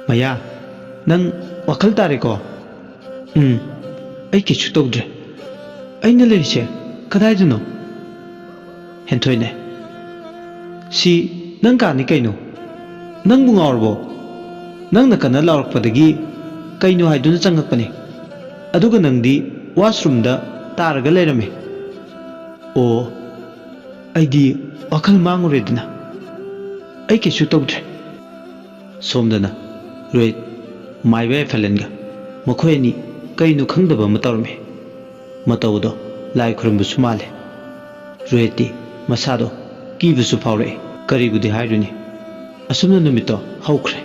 "ꯃꯌꯥ, ꯅꯪ ꯋꯥꯈꯜ ꯇꯥꯔꯦꯀꯣ?" "ꯎꯝ, ꯑꯩ ꯀꯩꯁꯨ ꯇꯧꯗ꯭ꯔꯦ꯫ ꯑꯩꯅ ꯂꯩꯔꯤꯁꯦ ꯀꯗꯥꯏꯗꯅꯣ?" ꯍꯦꯟꯊꯣꯏꯅ, "ꯁꯤ ꯅꯪ ꯀꯥꯅꯤ ꯀꯩꯅꯣ? ꯅꯪꯕꯨ ꯉꯥꯎꯔꯕꯣ? ꯅꯪꯅ ꯀꯟꯅ ꯂꯥꯎꯔꯛꯄꯗꯒꯤ ꯀꯩꯅꯣ ꯍꯥꯏꯗꯨꯅ ꯆꯪꯉꯛꯄꯅꯦ꯫ ꯑꯗꯨꯒ ꯅꯪꯗꯤ ꯋꯥꯁꯔꯨꯝꯗ ꯇꯥꯔꯒ ꯂꯩꯔꯝꯃꯦ꯫ ꯑꯣ, ꯑꯩꯗꯤ ꯋꯥꯈꯜ ꯃꯥꯡꯉꯨꯔꯦꯗꯅ꯫ ꯑꯩ ꯀꯩꯁꯨ ꯇꯧꯗ꯭ꯔꯦ꯫" ꯁꯣꯝꯗꯅ ꯔꯣꯍꯤꯠ ꯃꯥꯏꯕ ꯌꯥꯏꯐꯂꯦꯟꯒ ꯃꯈꯣꯏ ꯑꯅꯤ ꯀꯩꯅꯣ ꯈꯪꯗꯕ ꯑꯃ ꯇꯧꯔꯝꯃꯤ꯫ ꯃꯇꯧ ꯑꯗꯣ ꯂꯥꯏ ꯈꯨꯔꯨꯝꯕꯁꯨ ꯃꯥꯜꯂꯦ꯫ ꯔꯣꯍꯤꯠꯇꯤ ꯃꯁꯥꯗꯣ ꯀꯤꯕꯁꯨ ꯐꯥꯎꯔꯛꯏ꯫ ꯀꯔꯤꯕꯨꯗꯤ ꯍꯥꯏꯔꯨꯅꯤ? ꯑꯁꯨꯝꯅ ꯅꯨꯃꯤꯠꯇꯣ ꯍꯧꯈ꯭ꯔꯦ꯫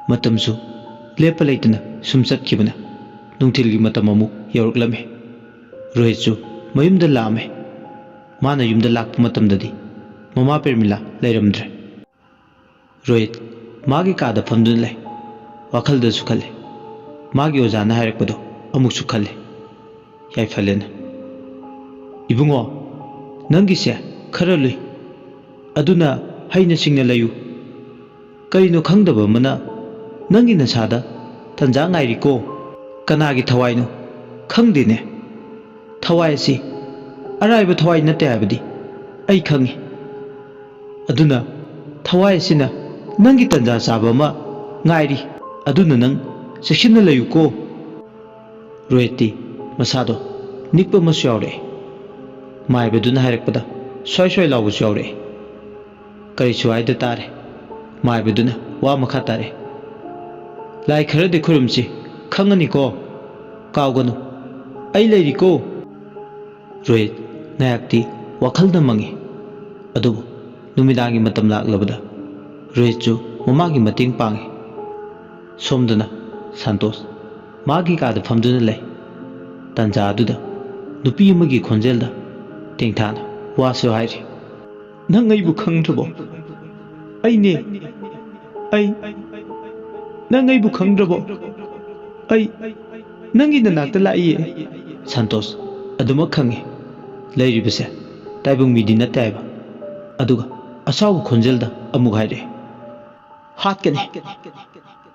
ꯃꯇꯝꯁꯨ ꯂꯦꯞꯄ ꯂꯩꯇꯅ ꯁꯨꯝ ꯆꯠꯈꯤꯕꯅ ꯅꯨꯡꯊꯤꯜꯒꯤ ꯃꯇꯝ ꯑꯃꯨꯛ ꯌꯧꯔꯛꯂꯝꯃꯤ꯫ ꯔꯣꯍꯤꯠꯁꯨ ꯃꯌꯨꯝꯗ ꯂꯥꯛꯑꯝꯃꯤ꯫ ꯃꯥꯅ ꯌꯨꯝꯗ ꯂꯥꯛꯄ ꯃꯇꯝꯗꯗꯤ ꯃꯃꯥ ꯄ꯭ꯔꯦꯃꯤꯂꯥ ꯂꯩꯔꯝꯗ꯭ꯔꯦ꯫ ꯔꯣꯍꯤꯠ ꯃꯥꯒꯤ ꯀꯥꯗ ꯐꯝꯗꯨꯅ ꯂꯩ꯫ ꯋꯥꯈꯜꯗꯁꯨ ꯈꯜꯂꯤ꯫ ꯃꯥꯒꯤ ꯑꯣꯖꯥꯅ ꯍꯥꯏꯔꯛꯄꯗꯣ ꯑꯃꯨꯛꯁꯨ ꯈꯜꯂꯤ꯫ ꯌꯥꯏꯐꯂꯦꯟꯅ, "ꯏꯕꯨꯡꯉꯣ, ꯅꯪꯒꯤꯁꯦ ꯈꯔ ꯂꯨꯏ꯫ ꯑꯗꯨꯅ ꯍꯩꯅ ꯁꯤꯡꯅ ꯂꯩꯌꯨ꯫ ꯀꯔꯤꯅꯣ ꯈꯪꯗꯕ ꯑꯃꯅ ꯅꯪꯒꯤ ꯅꯁꯥꯗ ꯇꯟꯖꯥ ꯉꯥꯏꯔꯤꯀꯣ꯫ ꯀꯅꯥꯒꯤ ꯊꯋꯥꯏꯅꯣ ꯈꯪꯗꯦꯅꯦ꯫ ꯊꯋꯥꯏ ꯑꯁꯤ ꯑꯔꯥꯏꯕ ꯊꯋꯥꯏ ꯅꯠꯇꯦ ꯍꯥꯏꯕꯗꯤ ꯑꯩ ꯈꯪꯉꯤ꯫ ꯑꯗꯨꯅ ꯊꯋꯥꯏ ꯑꯁꯤꯅ ꯅꯪꯒꯤ ꯇꯟꯖꯥ ꯆꯥꯕ ꯑꯃ ꯉꯥꯏꯔꯤ꯫ ꯑꯗꯨꯅ ꯅꯪ ꯆꯦꯛꯁꯤꯟꯅ ꯂꯩꯌꯨꯀꯣ꯫" ꯔꯣꯍꯤꯠꯇꯤ ꯃꯁꯥꯗꯣ ꯅꯤꯛꯄ ꯑꯃꯁꯨ ꯌꯥꯎꯔꯛꯑꯦ꯫ ꯃꯥꯏꯕꯗꯨꯅ ꯍꯥꯏꯔꯛꯄꯗ ꯁ꯭ꯋꯥꯏ ꯁ꯭ꯋꯥꯏ ꯂꯥꯎꯕꯁꯨ ꯌꯥꯎꯔꯛꯑꯦ꯫ ꯀꯔꯤꯁꯨ ꯍꯥꯏꯗ ꯇꯥꯔꯦ꯫ ꯃꯥꯏꯕꯗꯨꯅ ꯋꯥ ꯃꯈꯥ ꯇꯥꯔꯦ, "ꯂꯥꯏ ꯈꯔꯗꯤ ꯈꯨꯔꯨꯝꯁꯤ, ꯈꯪꯉꯅꯤꯀꯣ? ꯀꯥꯎꯒꯅꯨ, ꯑꯩ ꯂꯩꯔꯤꯀꯣ꯫" ꯔꯣꯍꯤꯠ ꯉꯥꯏꯍꯥꯛꯇꯤ ꯋꯥꯈꯜꯗ ꯃꯪꯉꯤ꯫ ꯑꯗꯨꯕꯨ ꯅꯨꯃꯤꯗꯥꯡꯒꯤ ꯃꯇꯝ ꯂꯥꯛꯂꯕꯗ ꯔꯣꯍꯤꯠꯁꯨ ꯃꯃꯥꯒꯤ ꯃꯇꯦꯡ ꯄꯥꯡꯉꯤ꯫ ꯁꯣꯝꯗꯅ ꯁꯥꯟꯇꯣꯁ ꯃꯥꯒꯤ ꯀꯥꯗ ꯐꯝꯗꯨꯅ ꯂꯩ꯫ ꯇꯥꯟꯖꯥ ꯑꯗꯨꯗ ꯅꯨꯄꯤ ꯑꯃꯒꯤ ꯈꯣꯟꯖꯦꯜꯗ ꯇꯦꯡꯊꯥꯅ ꯋꯥꯁꯨ ꯍꯥꯏꯔꯤ꯫ "ꯅꯪ ꯑꯩꯕꯨ ꯈꯪꯗ꯭ꯔꯕꯣ? ꯑꯩꯅꯦ, ꯑꯩ, ꯅꯪ ꯑꯩꯕꯨ ꯈꯪꯗ꯭ꯔꯕꯣ? ꯑꯩ ꯅꯪꯒꯤ ꯅꯅꯥꯛꯇ ꯂꯥꯛꯏꯌꯦ꯫" ꯁꯟꯇꯣꯁ ꯑꯗꯨꯃꯛ ꯈꯪꯉꯤ꯫ ꯂꯩꯔꯤꯕꯁꯦ ꯇꯥꯏꯕꯪ ꯃꯤꯗꯤ ꯅꯠꯇꯦ ꯍꯥꯏꯕ꯫ ꯑꯗꯨꯒ ꯑꯁꯥꯎꯕ ꯈꯣꯟꯖꯦꯜꯗ ꯑꯃꯨꯛ ꯍꯥꯏꯔꯛꯑꯦ, "ꯍꯥꯠꯀꯅꯤ꯫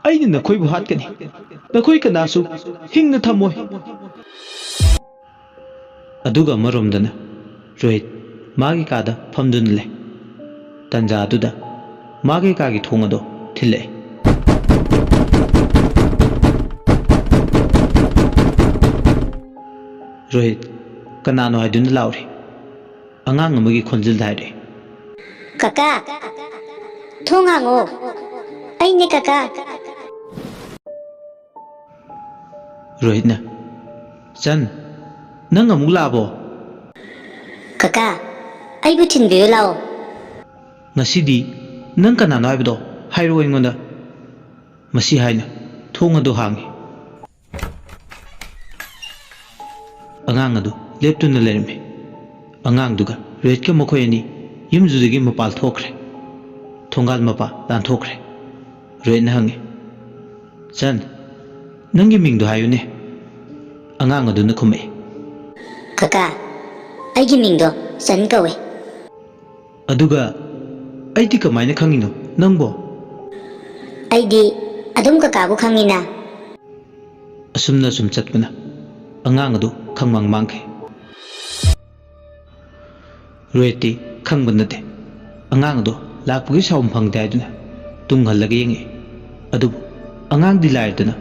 ꯑꯩꯅ ꯅꯈꯣꯏꯕꯨ ꯍꯥꯠꯀꯅꯤ꯫ ꯅꯈꯣꯏ ꯀꯅꯥꯁꯨ ꯍꯤꯡꯅ ꯊꯝꯃꯣꯏ꯫" ꯑꯗꯨꯒ ꯑꯃꯔꯣꯝꯗꯅ ꯔꯣꯍꯤꯠ ꯃꯥꯒꯤ ꯀꯥꯗ ꯐꯝꯗꯨꯅ ꯂꯩ꯫ ꯇꯟꯖꯥ ꯑꯗꯨꯗ ꯃꯥꯒꯤ ꯀꯥꯒꯤ ꯊꯣꯡ ꯑꯗꯣ ꯊꯤꯜꯂꯛꯏ꯫ ꯔꯣꯍꯤꯠ ꯀꯅꯥꯅꯣ ꯍꯥꯏꯗꯨꯅ ꯂꯥꯎꯔꯤ꯫ ꯑꯉꯥꯡ ꯑꯃꯒꯤ ꯈꯣꯟꯖꯦꯜꯗ ꯍꯥꯏꯔꯛꯏ꯫ "ꯀꯀꯥ, ꯊꯣꯡ ꯍꯥꯡꯉꯣ꯫ ꯑꯩꯅꯦ ꯀꯀꯥ꯫" ꯔꯣꯍꯤꯠꯅ, "ꯆꯟ, ꯅꯪ ꯑꯃꯨꯛ ꯂꯥꯛꯑꯕꯣ?" "ꯀꯀꯥ, ꯑꯩꯕꯨ ꯊꯤꯟꯕꯤꯌꯨ ꯂꯥꯛꯑꯣ꯫" "ꯉꯁꯤꯗꯤ ꯅꯪ ꯀꯅꯥꯅꯣ ꯍꯥꯏꯕꯗꯣ ꯍꯥꯏꯔꯛꯑꯣ ꯑꯩꯉꯣꯟꯗ꯫" ꯃꯁꯤ ꯍꯥꯏꯅ ꯊꯣꯡ ꯑꯗꯨ ꯍꯥꯡꯉꯤ꯫ ꯑꯉꯥꯡ ꯑꯗꯨ ꯂꯦꯞꯇꯨꯅ ꯂꯩꯔꯝꯃꯤ꯫ ꯑꯉꯥꯡꯗꯨꯒ ꯔꯣꯍꯤꯠꯀ ꯃꯈꯣꯏ ꯑꯅꯤ ꯌꯨꯝꯗꯨꯗꯒꯤ ꯃꯄꯥꯜ ꯊꯣꯛꯈ꯭ꯔꯦ꯫ ꯊꯣꯡꯒꯥꯜ ꯃꯄꯥ ꯂꯥꯟꯊꯣꯛꯈ꯭ꯔꯦ꯫ ꯔꯣꯍꯤꯠꯅ ꯍꯪꯉꯤ, "ꯆꯟ, ꯅꯪꯒꯤ ꯃꯤꯡꯗꯣ ꯍꯥꯏꯌꯨꯅꯦ꯫" ꯑꯉꯥꯡ ꯑꯗꯨꯅ ꯈꯨꯝꯃꯛꯏ, "ꯀꯀꯥ, ꯑꯩꯒꯤ ꯃꯤꯡꯗꯣ ꯆꯟ ꯀꯧꯏ꯫" "ꯑꯗꯨꯒ ꯑꯩꯗꯤ ꯀꯃꯥꯏꯅ ꯈꯪꯉꯤꯅꯣ ꯅꯪꯕꯣ?" "ꯑꯩꯗꯤ ꯑꯗꯨꯝ ꯀꯀꯥꯕꯨ ꯈꯪꯉꯤꯅ꯫" ꯑꯁꯨꯝꯅ ꯁꯨꯝ ꯆꯠꯄꯅ ꯑꯉꯥꯡ ꯑꯗꯨ ꯈꯪꯃꯥꯡ ꯃꯥꯡꯈꯤ꯫ ꯔꯣꯍꯤꯠꯇꯤ ꯈꯪꯕ ꯅꯠꯇꯦ꯫ ꯑꯉꯥꯡ ꯑꯗꯣ ꯂꯥꯛꯄꯒꯤ ꯁꯥꯎꯝ ꯐꯪꯗꯦ ꯍꯥꯏꯗꯨꯅ ꯇꯨꯡ ꯍꯜꯂꯒ ꯌꯦꯡꯉꯛꯏ꯫ ꯑꯗꯨꯕꯨ ꯑꯉꯥꯡꯗꯤ ꯂꯥꯏꯔꯗꯅ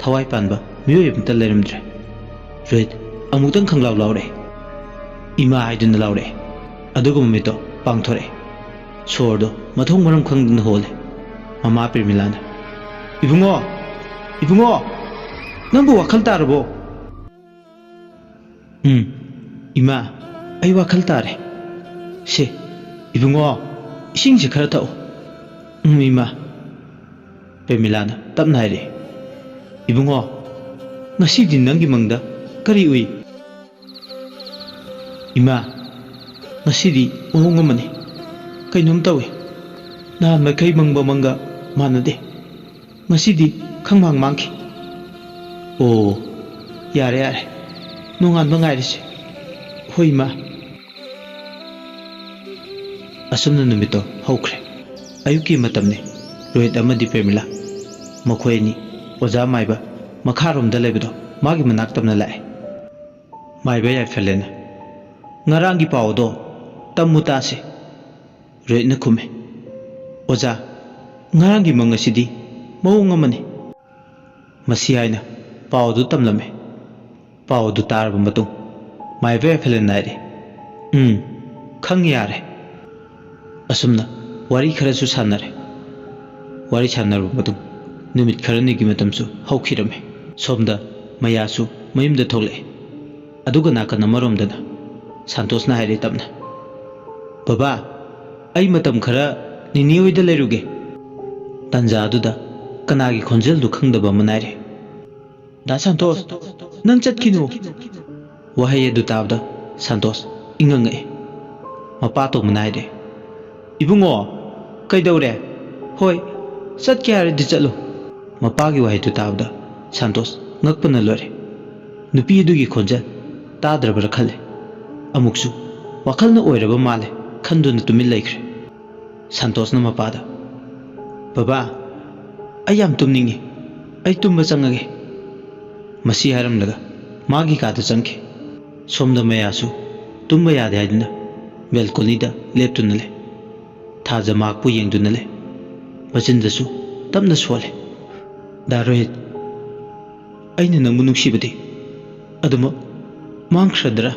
ꯊꯋꯥꯏ ꯄꯥꯟꯕ ꯃꯤꯑꯣꯏ ꯑꯃꯠꯇ ꯂꯩꯔꯝꯗ꯭ꯔꯦ꯫ ꯔꯣꯍꯤꯠ ꯑꯃꯨꯛꯇꯪ ꯈꯪꯂꯥꯎ ꯂꯥꯎꯔꯛꯑꯦ꯫ "ꯏꯃꯥ" ꯍꯥꯏꯗꯨꯅ ꯂꯥꯎꯔꯛꯑꯦ꯫ ꯑꯗꯨꯒ ꯃꯃꯤꯠꯇꯣ ꯄꯥꯡꯊꯣꯔꯛꯑꯦ꯫ ꯁꯣꯔꯗꯣ ꯃꯊꯣꯡ ꯃꯔꯝ ꯈꯪꯗꯅ ꯍꯣꯜꯂꯦ꯫ ꯃꯃꯥ ꯄ꯭ꯔꯦꯃꯤꯂꯥꯅ, "ꯏꯕꯨꯡꯉꯣ, ꯏꯕꯨꯡꯉꯣ, ꯅꯪꯕꯨ ꯋꯥꯈꯜ ꯇꯥꯔꯕꯣ?" "ꯎꯝ, ꯏꯃꯥ, ꯑꯩ ꯋꯥꯈꯜ ꯇꯥꯔꯦ꯫ ꯁꯦ, ꯏꯕꯨꯡꯉꯣ, ꯏꯁꯤꯡꯁꯦ ꯈꯔ ꯊꯛꯎ꯫" "ꯎꯝ, ꯏꯃꯥ꯫" ꯄ꯭ꯔꯦꯃꯤꯂꯥꯅ ꯇꯞꯅ ꯍꯥꯏꯔꯛꯏ, "ꯏꯕꯨꯡꯉꯣ, ꯉꯁꯤꯗꯤ ꯅꯪꯒꯤ ꯃꯪꯗ ꯀꯔꯤ ꯎꯏ? ꯏꯃꯥ, ꯉꯁꯤꯗꯤ ꯃꯑꯣꯡ ꯑꯃꯅꯤ꯫ ꯀꯩꯅꯣꯝ ꯇꯧꯏ꯫ ꯅꯍꯥꯟ ꯃꯈꯩ ꯃꯪꯕ ꯃꯪꯒ ꯃꯥꯟꯅꯗꯦ꯫ ꯉꯁꯤꯗꯤ ꯈꯪꯃꯥꯡ ꯃꯥꯡꯈꯤ꯫ ꯑꯣ, ꯌꯥꯔꯦ, ꯌꯥꯔꯦ꯫ ꯅꯣꯡꯉꯥꯟꯕ ꯉꯥꯏꯔꯁꯤ꯫ ꯍꯣꯏ, ꯏꯃꯥ꯫ ꯑꯁꯨꯝꯅ ꯅꯨꯃꯤꯠꯇꯣ ꯍꯧꯈ꯭ꯔꯦ꯫ ꯑꯌꯨꯛꯀꯤ ꯃꯇꯝꯅꯤ꯫ ꯔꯣꯍꯤꯠ ꯑꯃꯗꯤ ꯄ꯭ꯔꯦꯃꯤꯂꯥ, ꯃꯈꯣꯏ ꯑꯅꯤ ꯑꯣꯖꯥ ꯃꯥꯏꯕ ꯃꯈꯥꯔꯣꯝꯗ ꯂꯩꯕꯗꯣ, ꯃꯥꯒꯤ ꯃꯅꯥꯛ ꯇꯝꯅ ꯂꯥꯛꯑꯦ꯫ ꯃꯥꯏꯕ ꯌꯥꯏꯐꯂꯦꯟꯅ, "ꯉꯔꯥꯡꯒꯤ ꯄꯥꯎ ꯑꯗꯣ ꯇꯝꯃꯨ ꯇꯥꯁꯦ꯫" ꯔꯣꯍꯤꯠꯅ ꯈꯨꯝꯃꯦ, "ꯑꯣꯖꯥ, ꯉꯔꯥꯡꯒꯤ ꯃꯪ ꯑꯁꯤꯗꯤ ꯃꯑꯣꯡ ꯑꯃꯅꯤ꯫" ꯃꯁꯤ ꯍꯥꯏꯅ ꯄꯥꯎ ꯑꯗꯨ ꯇꯝꯂꯝꯃꯤ꯫ ꯄꯥꯎ ꯑꯗꯨ ꯇꯥꯔꯕ ꯃꯇꯨꯡ ꯃꯥꯏꯕ ꯌꯥꯏꯐꯂꯦꯟꯅ ꯍꯥꯏꯔꯦ, "ꯎꯝ, ꯈꯪ ꯌꯥꯔꯦ꯫" ꯑꯁꯨꯝꯅ ꯋꯥꯔꯤ ꯈꯔꯁꯨ ꯁꯥꯟꯅꯔꯦ꯫ ꯋꯥꯔꯤ ꯁꯥꯟꯅꯔꯕ ꯃꯇꯨꯡ ꯅꯨꯃꯤꯠ ꯈꯔꯅꯤꯒꯤ ꯃꯇꯝꯁꯨ ꯍꯧꯈꯤꯔꯝꯃꯤ꯫ ꯁꯣꯝꯗ ꯃꯌꯥꯁꯨ ꯃꯌꯨꯝꯗ ꯊꯣꯛꯂꯛꯑꯦ꯫ ꯑꯗꯨꯒ ꯅꯥꯀꯟ ꯑꯃꯔꯣꯝꯗꯅ ꯁꯥꯟꯇꯣꯁꯅ ꯍꯥꯏꯔꯦ ꯇꯞꯅ, "ꯕꯕꯥ, ꯑꯩ ꯃꯇꯝ ꯈꯔ ꯅꯤꯅꯤ ꯍꯣꯏꯗ ꯂꯩꯔꯨꯒꯦ꯫" ꯇꯥꯟꯖꯥ ꯑꯗꯨꯗ ꯀꯅꯥꯒꯤ ꯈꯣꯟꯖꯦꯜꯗꯨ ꯈꯪꯗꯕ ꯑꯃ ꯅꯥꯏꯔꯦ꯫ "ꯗꯥ ꯁꯥꯟꯇꯣꯁ, ꯅꯪ ꯆꯠꯈꯤꯅꯨ!" ꯋꯥꯍꯩ ꯑꯗꯨ ꯇꯥꯕꯗ ꯁꯥꯟꯇꯣꯁ ꯏꯉꯛ ꯉꯛꯏ꯫ ꯃꯄꯥ ꯇꯣꯝꯕꯅ ꯍꯥꯏꯔꯦ, "ꯏꯕꯨꯡꯉꯣ, ꯀꯩꯗꯧꯔꯦ? ꯍꯣꯏ, ꯆꯠꯀꯦ ꯍꯥꯏꯔꯗꯤ ꯆꯠꯂꯨ꯫" ꯃꯄꯥꯒꯤ ꯋꯥꯍꯩꯗꯨ ꯇꯥꯕꯗ ꯁꯥꯟꯇꯣꯁ ꯉꯛꯄꯅ ꯂꯣꯏꯔꯦ꯫ ꯅꯨꯄꯤ ꯑꯗꯨꯒꯤ ꯈꯣꯟꯖꯦꯜ ꯇꯥꯗ꯭ꯔꯕ꯭ꯔꯥ ꯈꯜꯂꯦ꯫ ꯑꯃꯨꯛꯁꯨ ꯋꯥꯈꯜꯅ ꯑꯣꯏꯔꯕ ꯃꯥꯜꯂꯦ ꯈꯟꯗꯨꯅ ꯇꯨꯃꯤꯟ ꯂꯩꯈ꯭ꯔꯦ꯫ ꯁꯥꯟꯇꯣꯁꯅ ꯃꯄꯥꯗ, "ꯕꯕꯥ, ꯑꯩ ꯌꯥꯝ ꯇꯨꯝꯅꯤꯡꯉꯤ꯫ ꯑꯩ ꯇꯨꯝꯕ ꯆꯪꯉꯒꯦ꯫" ꯃꯁꯤ ꯍꯥꯏꯔꯝꯂꯒ ꯃꯥꯒꯤ ꯀꯥꯗ ꯆꯪꯈꯤ꯫ ꯁꯣꯝꯗ ꯃꯌꯥꯁꯨ ꯇꯨꯝꯕ ꯌꯥꯗꯦ ꯍꯥꯏꯗꯨꯅ ꯕꯦꯜꯀꯣꯅꯤꯗ ꯂꯦꯞꯇꯨꯅ ꯂꯩ꯫ ꯊꯥꯖ ꯃꯍꯥꯛꯄꯨ ꯌꯦꯡꯗꯨꯅ ꯂꯩ꯫ ꯃꯆꯤꯟꯗꯁꯨ ꯇꯞꯅ ꯁꯣꯜꯂꯦ, "ꯗꯥ ꯔꯣꯍꯤꯠ, ꯑꯩꯅ ꯅꯪꯕꯨ ꯅꯨꯡꯁꯤꯕꯗꯤ ꯑꯗꯨꯃꯛ ꯃꯥꯡꯈ꯭ꯔꯗ꯭ꯔꯥ?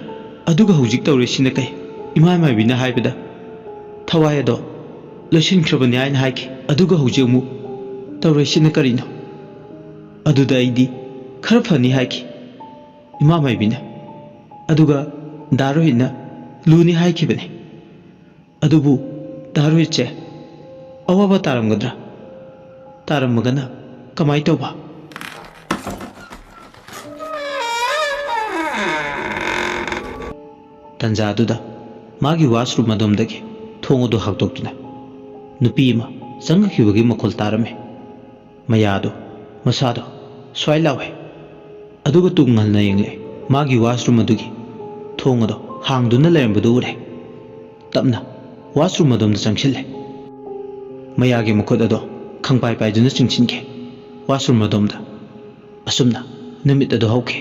ꯑꯗꯨꯒ ꯍꯧꯖꯤꯛ ꯇꯧꯔꯤꯁꯤꯅ ꯀꯩ? ꯏꯃꯥ ꯃꯥꯏꯕꯤꯅ ꯍꯥꯏꯕꯗ ꯊꯋꯥꯏ ꯑꯗꯣ ꯂꯣꯏꯁꯤꯟꯈ꯭ꯔꯕꯅꯤ ꯍꯥꯏꯅ ꯍꯥꯏꯈꯤ, ꯑꯗꯨꯒ ꯍꯧꯖꯤꯛ ꯑꯃꯨꯛ ꯇꯧꯔꯤꯁꯤꯅ ꯀꯔꯤꯅꯣ? ꯑꯗꯨꯗ ꯑꯩꯗꯤ ꯈꯔ ꯐꯅꯤ ꯍꯥꯏꯈꯤ ꯏꯃꯥ ꯃꯥꯏꯕꯤꯅ, ꯑꯗꯨꯒ ꯗꯥ ꯔꯣꯍꯤꯠꯅ ꯂꯨꯅꯤ ꯍꯥꯏꯈꯤꯕꯅꯤ꯫ ꯑꯗꯨꯕꯨ ꯗꯥ ꯔꯣꯍꯤꯠꯁꯦ ꯑꯋꯥꯕ ꯇꯥꯔꯝꯒꯗ꯭ꯔꯥ? ꯇꯥꯔꯝꯃꯒꯅ ꯀꯃꯥꯏ ꯇꯧꯕ?" ꯇꯟꯖꯥꯗꯨꯗ ꯃꯥꯒꯤ ꯋꯥꯁꯔꯨꯝ ꯑꯗꯣꯝꯗꯒꯤ ꯊꯣꯡ ꯑꯗꯨ ꯍꯥꯡꯗꯣꯛꯇꯨꯅ ꯅꯨꯄꯤ ꯑꯃ ꯆꯪꯉꯛꯈꯤꯕꯒꯤ ꯃꯈꯣꯜ ꯇꯥꯔꯝꯃꯤ꯫ ꯃꯌꯥꯗꯨ ꯃꯁꯥꯗꯣ ꯁ꯭ꯋꯥꯏ ꯂꯥꯎꯋꯦ꯫ ꯑꯗꯨꯒ ꯇꯨꯡ ꯍꯟꯅ ꯌꯦꯡꯂꯦ꯫ ꯃꯥꯒꯤ ꯋꯥꯁꯔꯨꯝ ꯑꯗꯨꯒꯤ ꯊꯣꯡ ꯑꯗꯣ ꯍꯥꯡꯗꯨꯅ ꯂꯩꯔꯝꯕꯗꯨ ꯎꯔꯦ꯫ ꯇꯞꯅ ꯋꯥꯁꯔꯨꯝ ꯑꯗꯣꯝꯗ ꯆꯪꯁꯤꯜꯂꯦ꯫ ꯃꯌꯥꯒꯤ ꯃꯈꯨꯠ ꯑꯗꯣ ꯈꯪꯄꯥꯏ ꯄꯥꯏꯗꯨꯅ ꯆꯤꯡꯁꯤꯟꯈꯤ ꯋꯥꯁꯔꯨꯝ ꯑꯗꯣꯝꯗ꯫ ꯑꯁꯨꯝꯅ ꯅꯨꯃꯤꯠ ꯑꯗꯨ ꯍꯧꯈꯤ꯫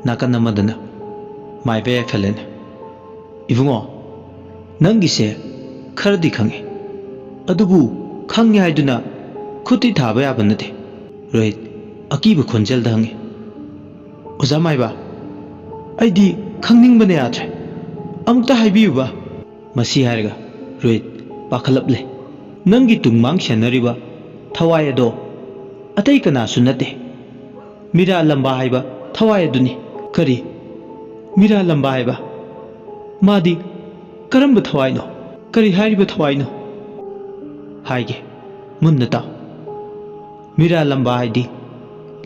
ꯅꯥꯀꯟ ꯑꯃꯗꯅ ꯃꯥꯏꯕ ꯌꯥꯏꯐꯂꯦꯟ, "ꯏꯕꯨꯡꯉꯣ, ꯅꯪꯒꯤꯁꯦ ꯈꯔꯗꯤ ꯈꯪꯉꯤ, ꯑꯗꯨꯕꯨ ꯈꯪꯉꯤ ꯍꯥꯏꯗꯨꯅ ꯈꯨꯠꯇꯤ ꯊꯥꯕ ꯌꯥꯕ ꯅꯠꯇꯦ꯫" ꯔꯣꯍꯤꯠ ꯑꯀꯤꯕ ꯈꯣꯟꯖꯦꯜꯗ ꯍꯪꯉꯤ꯫ "ꯑꯣꯖꯥ ꯃꯥꯏꯕ, ꯑꯩꯗꯤ ꯈꯪꯅꯤꯡꯕꯅ ꯌꯥꯗ꯭ꯔꯦ, ꯑꯃꯨꯛꯇ ꯍꯥꯏꯕꯤꯌꯨꯕ꯫" ꯃꯁꯤ ꯍꯥꯏꯔꯒ ꯔꯣꯍꯤꯠ ꯄꯥꯈꯠꯂꯛꯂꯦ꯫ "ꯅꯪꯒꯤ ꯇꯨꯡꯃꯥꯡ ꯁꯦꯟꯅꯔꯤꯕ ꯊꯋꯥꯏ ꯑꯗꯣ ꯑꯇꯩ ꯀꯅꯥꯁꯨ ꯅꯠꯇꯦ, ꯃꯤꯔꯥ ꯂꯝꯕꯥ ꯍꯥꯏꯕ ꯊꯋꯥꯏ ꯑꯗꯨꯅꯤ꯫ "ꯀꯔꯤ? ꯃꯤꯔꯥ ꯂꯝꯕꯥ ꯍꯥꯏꯕ? ꯃꯥꯗꯤ ꯀꯔꯝꯕ ꯊꯋꯥꯏꯅꯣ? ꯀꯔꯤ ꯍꯥꯏꯔꯤꯕ ꯊꯋꯥꯏꯅꯣ?" "ꯍꯥꯏꯒꯦ, ꯃꯨꯟꯅ ꯇꯥꯎ꯫ ꯃꯤꯔꯥ ꯂꯝꯕꯥ ꯍꯥꯏꯗꯤ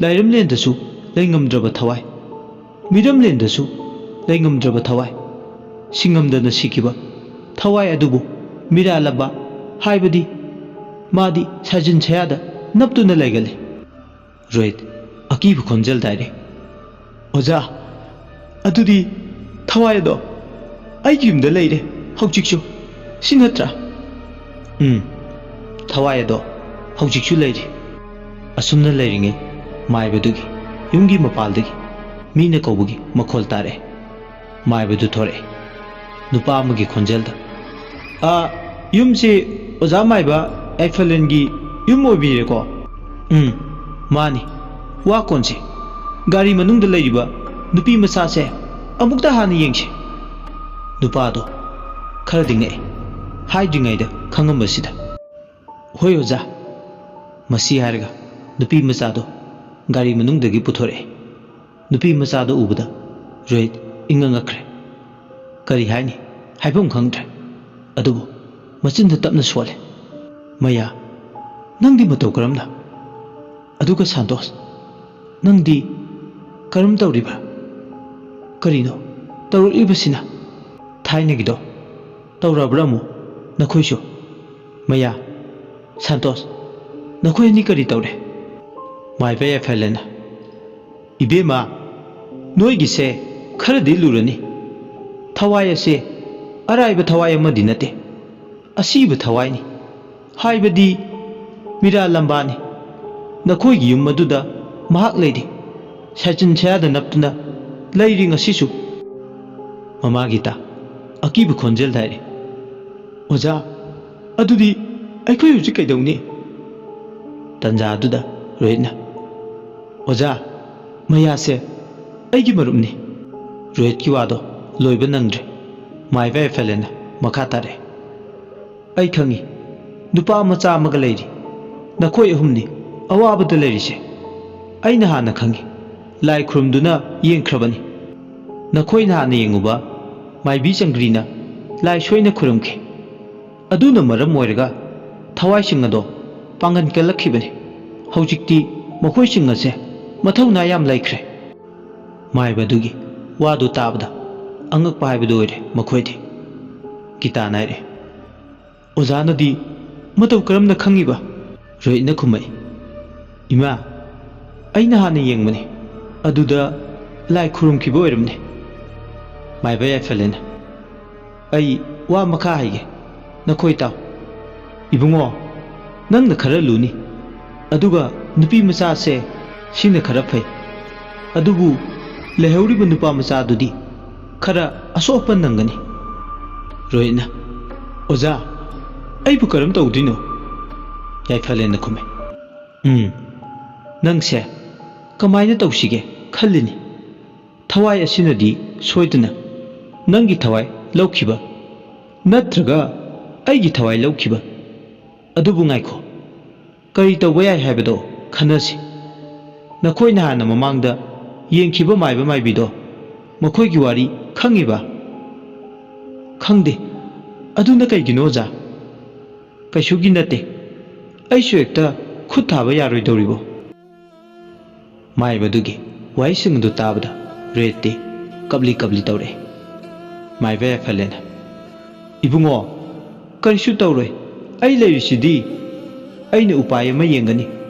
ꯂꯥꯏꯔꯝꯂꯦꯟꯗꯁꯨ ꯂꯩꯉꯝꯗ꯭ꯔꯕ ꯊꯋꯥꯏ, ꯃꯤꯔꯝꯂꯦꯟꯗꯁꯨ ꯂꯩꯉꯝꯗ꯭ꯔꯕ ꯊꯋꯥꯏ, ꯁꯤꯡꯉꯝꯗꯅ ꯁꯤꯈꯤꯕ ꯊꯋꯥꯏ ꯑꯗꯨꯕꯨ ꯃꯤꯔꯥ ꯂꯝꯕꯥ ꯍꯥꯏꯕꯗꯤ ꯃꯥꯗꯤ ꯁꯥꯖꯤꯟ ꯁꯌꯥꯗ ꯅꯞꯇꯨꯅ ꯂꯩꯒꯜꯂꯤ꯫" ꯔꯣꯍꯤꯠ ꯑꯀꯤꯕ ꯈꯣꯟꯖꯦꯜꯗ ꯍꯥꯏꯔꯦ, "ꯑꯣꯖꯥ, ꯑꯗꯨꯗꯤ ꯊꯋꯥꯏ ꯑꯗꯣ ꯑꯩꯒꯤ ꯌꯨꯝꯗ ꯂꯩꯔꯦ ꯍꯧꯖꯤꯛꯁꯨ, ꯁꯤ ꯅꯠꯇ꯭ꯔꯥ?" "ꯎꯝ, ꯊꯋꯥꯏ ꯑꯗꯣ ꯍꯧꯖꯤꯛꯁꯨ ꯂꯩꯔꯤ꯫" ꯑꯁꯨꯝꯅ ꯂꯩꯔꯤꯉꯩ ꯃꯥꯏꯕꯗꯨꯒꯤ ꯌꯨꯝꯒꯤ ꯃꯄꯥꯜꯗꯒꯤ ꯃꯤꯅ ꯀꯧꯕꯒꯤ ꯃꯈꯣꯜ ꯇꯥꯔꯛꯑꯦ꯫ ꯃꯥꯏꯕꯗꯨ ꯊꯣꯔꯛꯑꯦ꯫ ꯅꯨꯄꯥ ꯑꯃꯒꯤ ꯈꯣꯟꯖꯦꯜꯗ, "ꯑ, ꯌꯨꯝꯁꯤ ꯑꯣꯖꯥ ꯃꯥꯏꯕ ꯌꯥꯏꯐꯂꯦꯟꯒꯤ ꯌꯨꯝ ꯑꯣꯏꯕꯤꯔꯦꯀꯣ?" "ꯎꯝ, ꯃꯥꯅꯤ꯫ ꯋꯥ ꯀꯣꯟꯁꯤ, ꯒꯥꯔꯤ ꯃꯅꯨꯡꯗ ꯂꯩꯔꯤꯕ ꯅꯨꯄꯤ ꯃꯆꯥꯁꯦ ꯑꯃꯨꯛꯇ ꯍꯥꯟꯅ ꯌꯦꯡꯁꯤ꯫" ꯅꯨꯄꯥꯗꯣ ꯈꯔꯗꯤ ꯉꯛꯑꯦ, ꯍꯥꯏꯗ꯭ꯔꯤꯉꯩꯗ ꯈꯪꯉꯝꯕꯁꯤꯗ꯫ "ꯍꯣꯏ ꯑꯣꯖꯥ꯫" ꯃꯁꯤ ꯍꯥꯏꯔꯒ ꯅꯨꯄꯤ ꯃꯆꯥꯗꯣ ꯒꯥꯔꯤ ꯃꯅꯨꯡꯗꯒꯤ ꯄꯨꯊꯣꯔꯛꯑꯦ꯫ ꯅꯨꯄꯤ ꯃꯆꯥꯗꯣ ꯎꯕꯗ ꯔꯣꯍꯤꯠ ꯏꯉꯛ ꯉꯛꯈ꯭ꯔꯦ꯫ ꯀꯔꯤ ꯍꯥꯏꯅꯤ? ꯍꯥꯏꯐꯝ ꯈꯪꯗ꯭ꯔꯦ꯫ ꯑꯗꯨꯕꯨ ꯃꯆꯤꯟꯗ ꯇꯞꯅ ꯁꯣꯜꯂꯦ, "ꯃꯌꯥ, ꯅꯪꯗꯤ ꯃꯇꯧ ꯀꯔꯝꯅ? ꯑꯗꯨꯒ ꯁꯥꯟꯇꯣꯁ, ꯅꯪꯗꯤ ꯀꯔꯝ ꯇꯧꯔꯤꯕ꯭ꯔꯥ? ꯀꯔꯤꯅꯣ? ꯇꯧꯔꯛꯂꯤꯕꯁꯤꯅ ꯊꯥꯏꯅꯒꯤꯗꯣ ꯇꯧꯔꯕ꯭ꯔꯥ ꯑꯃꯨꯛ ꯅꯈꯣꯏꯁꯨ? ꯃꯌꯥ, ꯁꯟꯇꯣꯁ, ꯅꯈꯣꯏ ꯑꯅꯤ ꯀꯔꯤ ꯇꯧꯔꯦ? ꯃꯥꯏꯕ ꯌꯥꯏꯐꯂꯦꯟꯅ, ꯏꯕꯦꯝꯃ, ꯅꯣꯏꯒꯤꯁꯦ ꯈꯔꯗꯤ ꯂꯨꯔꯅꯤ꯫ ꯊꯋꯥꯏ ꯑꯁꯦ ꯑꯔꯥꯏꯕ ꯊꯋꯥꯏ ꯑꯃꯗꯤ ꯅꯠꯇꯦ, ꯑꯁꯤꯕ ꯊꯋꯥꯏꯅꯤ꯫ ꯍꯥꯏꯕꯗꯤ ꯃꯤꯔꯥ ꯂꯝꯕꯥꯅꯤ꯫ ꯅꯈꯣꯏꯒꯤ ꯌꯨꯝ ꯑꯗꯨꯗ ꯃꯍꯥꯛ ꯂꯩꯔꯤ꯫ ꯁꯥꯏꯆꯤꯟ ꯁꯌꯥꯗ ꯅꯞꯇꯨꯅ ꯂꯩꯔꯤ ꯉꯁꯤꯁꯨ꯫ ꯃꯃꯥꯒꯤ ꯇ ꯑꯀꯤꯕ ꯈꯣꯟꯖꯦꯜꯗ ꯍꯥꯏꯔꯦ, ꯑꯣꯖꯥ, ꯑꯗꯨꯗꯤ ꯑꯩꯈꯣꯏ ꯍꯧꯖꯤꯛ ꯀꯩꯗꯧꯅꯤ? ꯇꯟꯖꯥ ꯑꯗꯨꯗ ꯔꯣꯍꯤꯠꯅ, ꯑꯣꯖꯥ, ꯃꯌꯥꯁꯦ ꯑꯩꯒꯤ ꯃꯔꯨꯞꯅꯤ꯫ ꯔꯣꯍꯤꯠꯀꯤ ꯋꯥꯗꯣ ꯂꯣꯏꯕ ꯅꯪꯗ꯭ꯔꯦ꯫ ꯃꯥꯏꯕ ꯌꯥꯏꯐꯂꯦꯟꯅ ꯃꯈꯥ ꯇꯥꯔꯛꯑꯦ, ꯑꯩ ꯈꯪꯏ, ꯅꯨꯄꯥ ꯃꯆꯥ ꯑꯃꯒ ꯂꯩꯔꯤ꯫ ꯅꯈꯣꯏ ꯑꯍꯨꯝꯅꯤ ꯑꯋꯥꯕꯗ ꯂꯩꯔꯤꯁꯦ꯫ ꯑꯩꯅ ꯍꯥꯟꯅ ꯈꯪꯏ꯫ ꯂꯥꯏ ꯈꯨꯔꯨꯝꯗꯨꯅ ꯌꯦꯡꯈ꯭ꯔꯕꯅꯤ꯫ ꯅꯈꯣꯏꯅ ꯍꯥꯟꯅ ꯌꯦꯡꯉꯨꯕ ꯃꯥꯏꯕꯤ ꯆꯪꯒ꯭ꯔꯤꯅ ꯂꯥꯏ ꯁꯣꯏꯅ ꯈꯨꯔꯨꯝꯈꯤ꯫ ꯑꯗꯨꯅ ꯃꯔꯝ ꯑꯣꯏꯔꯒ ꯊꯋꯥꯏꯁꯤꯡ ꯑꯗꯣ ꯄꯥꯡꯒꯟ ꯀꯜꯂꯛꯈꯤꯕꯅꯤ꯫ ꯍꯧꯖꯤꯛꯇꯤ ꯃꯈꯣꯏꯁꯤꯡ ꯑꯁꯦ ꯃꯊꯧꯅꯥ ꯌꯥꯝ ꯂꯩꯈ꯭ꯔꯦ꯫ ꯃꯥꯏꯕꯗꯨꯒꯤ ꯋꯥꯗꯨ ꯇꯥꯕꯗ ꯑꯉꯛꯄ ꯍꯥꯏꯕꯗꯨ ꯑꯣꯏꯔꯦ ꯃꯈꯣꯏꯗꯤ꯫ ꯒꯤꯇꯥꯅ ꯍꯥꯏꯔꯦ, ꯑꯣꯖꯥꯅꯗꯤ ꯃꯇꯧ ꯀꯔꯝꯅ ꯈꯪꯉꯤꯕ? ꯔꯣꯍꯤꯠꯅ ꯈꯨꯝꯃꯛꯏ, ꯏꯃꯥ, ꯑꯩꯅ ꯍꯥꯟꯅ ꯌꯦꯡꯕꯅꯤ꯫ ꯑꯗꯨꯗ ꯂꯥꯏ ꯈꯨꯔꯨꯝꯈꯤꯕ ꯑꯣꯏꯔꯝꯅꯤ꯫ ꯃꯥꯏꯕ ꯌꯥꯏꯐꯂꯦꯟꯅ, ꯑꯩ ꯋꯥ ꯃꯈꯥ ꯍꯥꯏꯒꯦ, ꯅꯈꯣꯏ ꯇꯥꯎ꯫ ꯏꯕꯨꯡꯉꯣ, ꯅꯪꯅ ꯈꯔ ꯂꯨꯅꯤ꯫ ꯑꯗꯨꯒ ꯅꯨꯄꯤ ꯃꯆꯥꯁꯦ ꯁꯤꯅ ꯈꯔ ꯐꯩ꯫ ꯑꯗꯨꯕꯨ ꯂꯩꯍꯧꯔꯤꯕ ꯅꯨꯄꯥ ꯃꯆꯥꯗꯨꯗꯤ ꯈꯔ ꯑꯁꯣꯛ ꯑꯄꯟ ꯅꯪꯒꯅꯤ꯫ ꯔꯣꯍꯤꯠꯅ, ꯑꯣꯖꯥ, ꯑꯩꯕꯨ ꯀꯔꯝ ꯇꯧꯗꯣꯏꯅꯣ? ꯌꯥꯏꯐꯂꯦꯟꯅ ꯈꯨꯝꯃꯦ, ꯎꯝ, ꯅꯪꯁꯦ ꯀꯃꯥꯏꯅ ꯇꯧꯁꯤꯒꯦ ꯈꯜꯂꯤꯅꯤ꯫ ꯊꯋꯥꯏ ꯑꯁꯤꯅꯗꯤ ꯁꯣꯏꯗꯅ ꯅꯪꯒꯤ ꯊꯋꯥꯏ ꯂꯧꯈꯤꯕ ꯅꯠꯇ꯭ꯔꯒ ꯑꯩꯒꯤ ꯊꯋꯥꯏ ꯂꯧꯈꯤꯕ꯫ ꯑꯗꯨꯕꯨ ꯉꯥꯏꯈꯣ, ꯀꯔꯤ ꯇꯧꯕ ꯌꯥꯏ ꯍꯥꯏꯕꯗꯣ ꯈꯟꯅꯁꯤ꯫ ꯅꯈꯣꯏꯅ ꯍꯥꯟꯅ ꯃꯃꯥꯡꯗ ꯌꯦꯡꯈꯤꯕ ꯃꯥꯏꯕ ꯃꯥꯏꯕꯤꯗꯣ, ꯃꯈꯣꯏꯒꯤ ꯋꯥꯔꯤ ꯈꯪꯉꯤꯕ? ꯈꯪꯗꯦ꯫ ꯑꯗꯨꯅ ꯀꯩꯒꯤꯅꯣ, ꯑꯣꯖꯥ? ꯀꯩꯁꯨꯒꯤ ꯅꯠꯇꯦ꯫ ꯑꯩꯁꯨ ꯍꯦꯛꯇ ꯈꯨꯠ ꯊꯥꯕ ꯌꯥꯔꯣꯏꯗꯧꯔꯤꯕꯣ? ꯃꯥꯏꯕꯗꯨꯒꯤ ꯋꯥꯍꯩꯁꯤꯡ ꯑꯗꯨ ꯇꯥꯕꯗ ꯔꯦꯠꯇꯤ ꯀꯞꯂꯤ ꯀꯞꯂꯤ ꯇꯧꯔꯛꯑꯦ꯫ ꯃꯥꯏꯕ ꯌꯥꯏꯐꯂꯦꯅ, "ꯏꯕꯨꯡꯉꯣ, ꯀꯔꯤꯁꯨ ꯇꯧꯔꯣꯏ, ꯑꯩ ꯂꯩꯔꯤꯁꯤꯗꯤ꯫ ꯑꯩꯅ ꯎꯄꯥꯏ ꯑꯃ ꯌꯦꯡꯒꯅꯤ,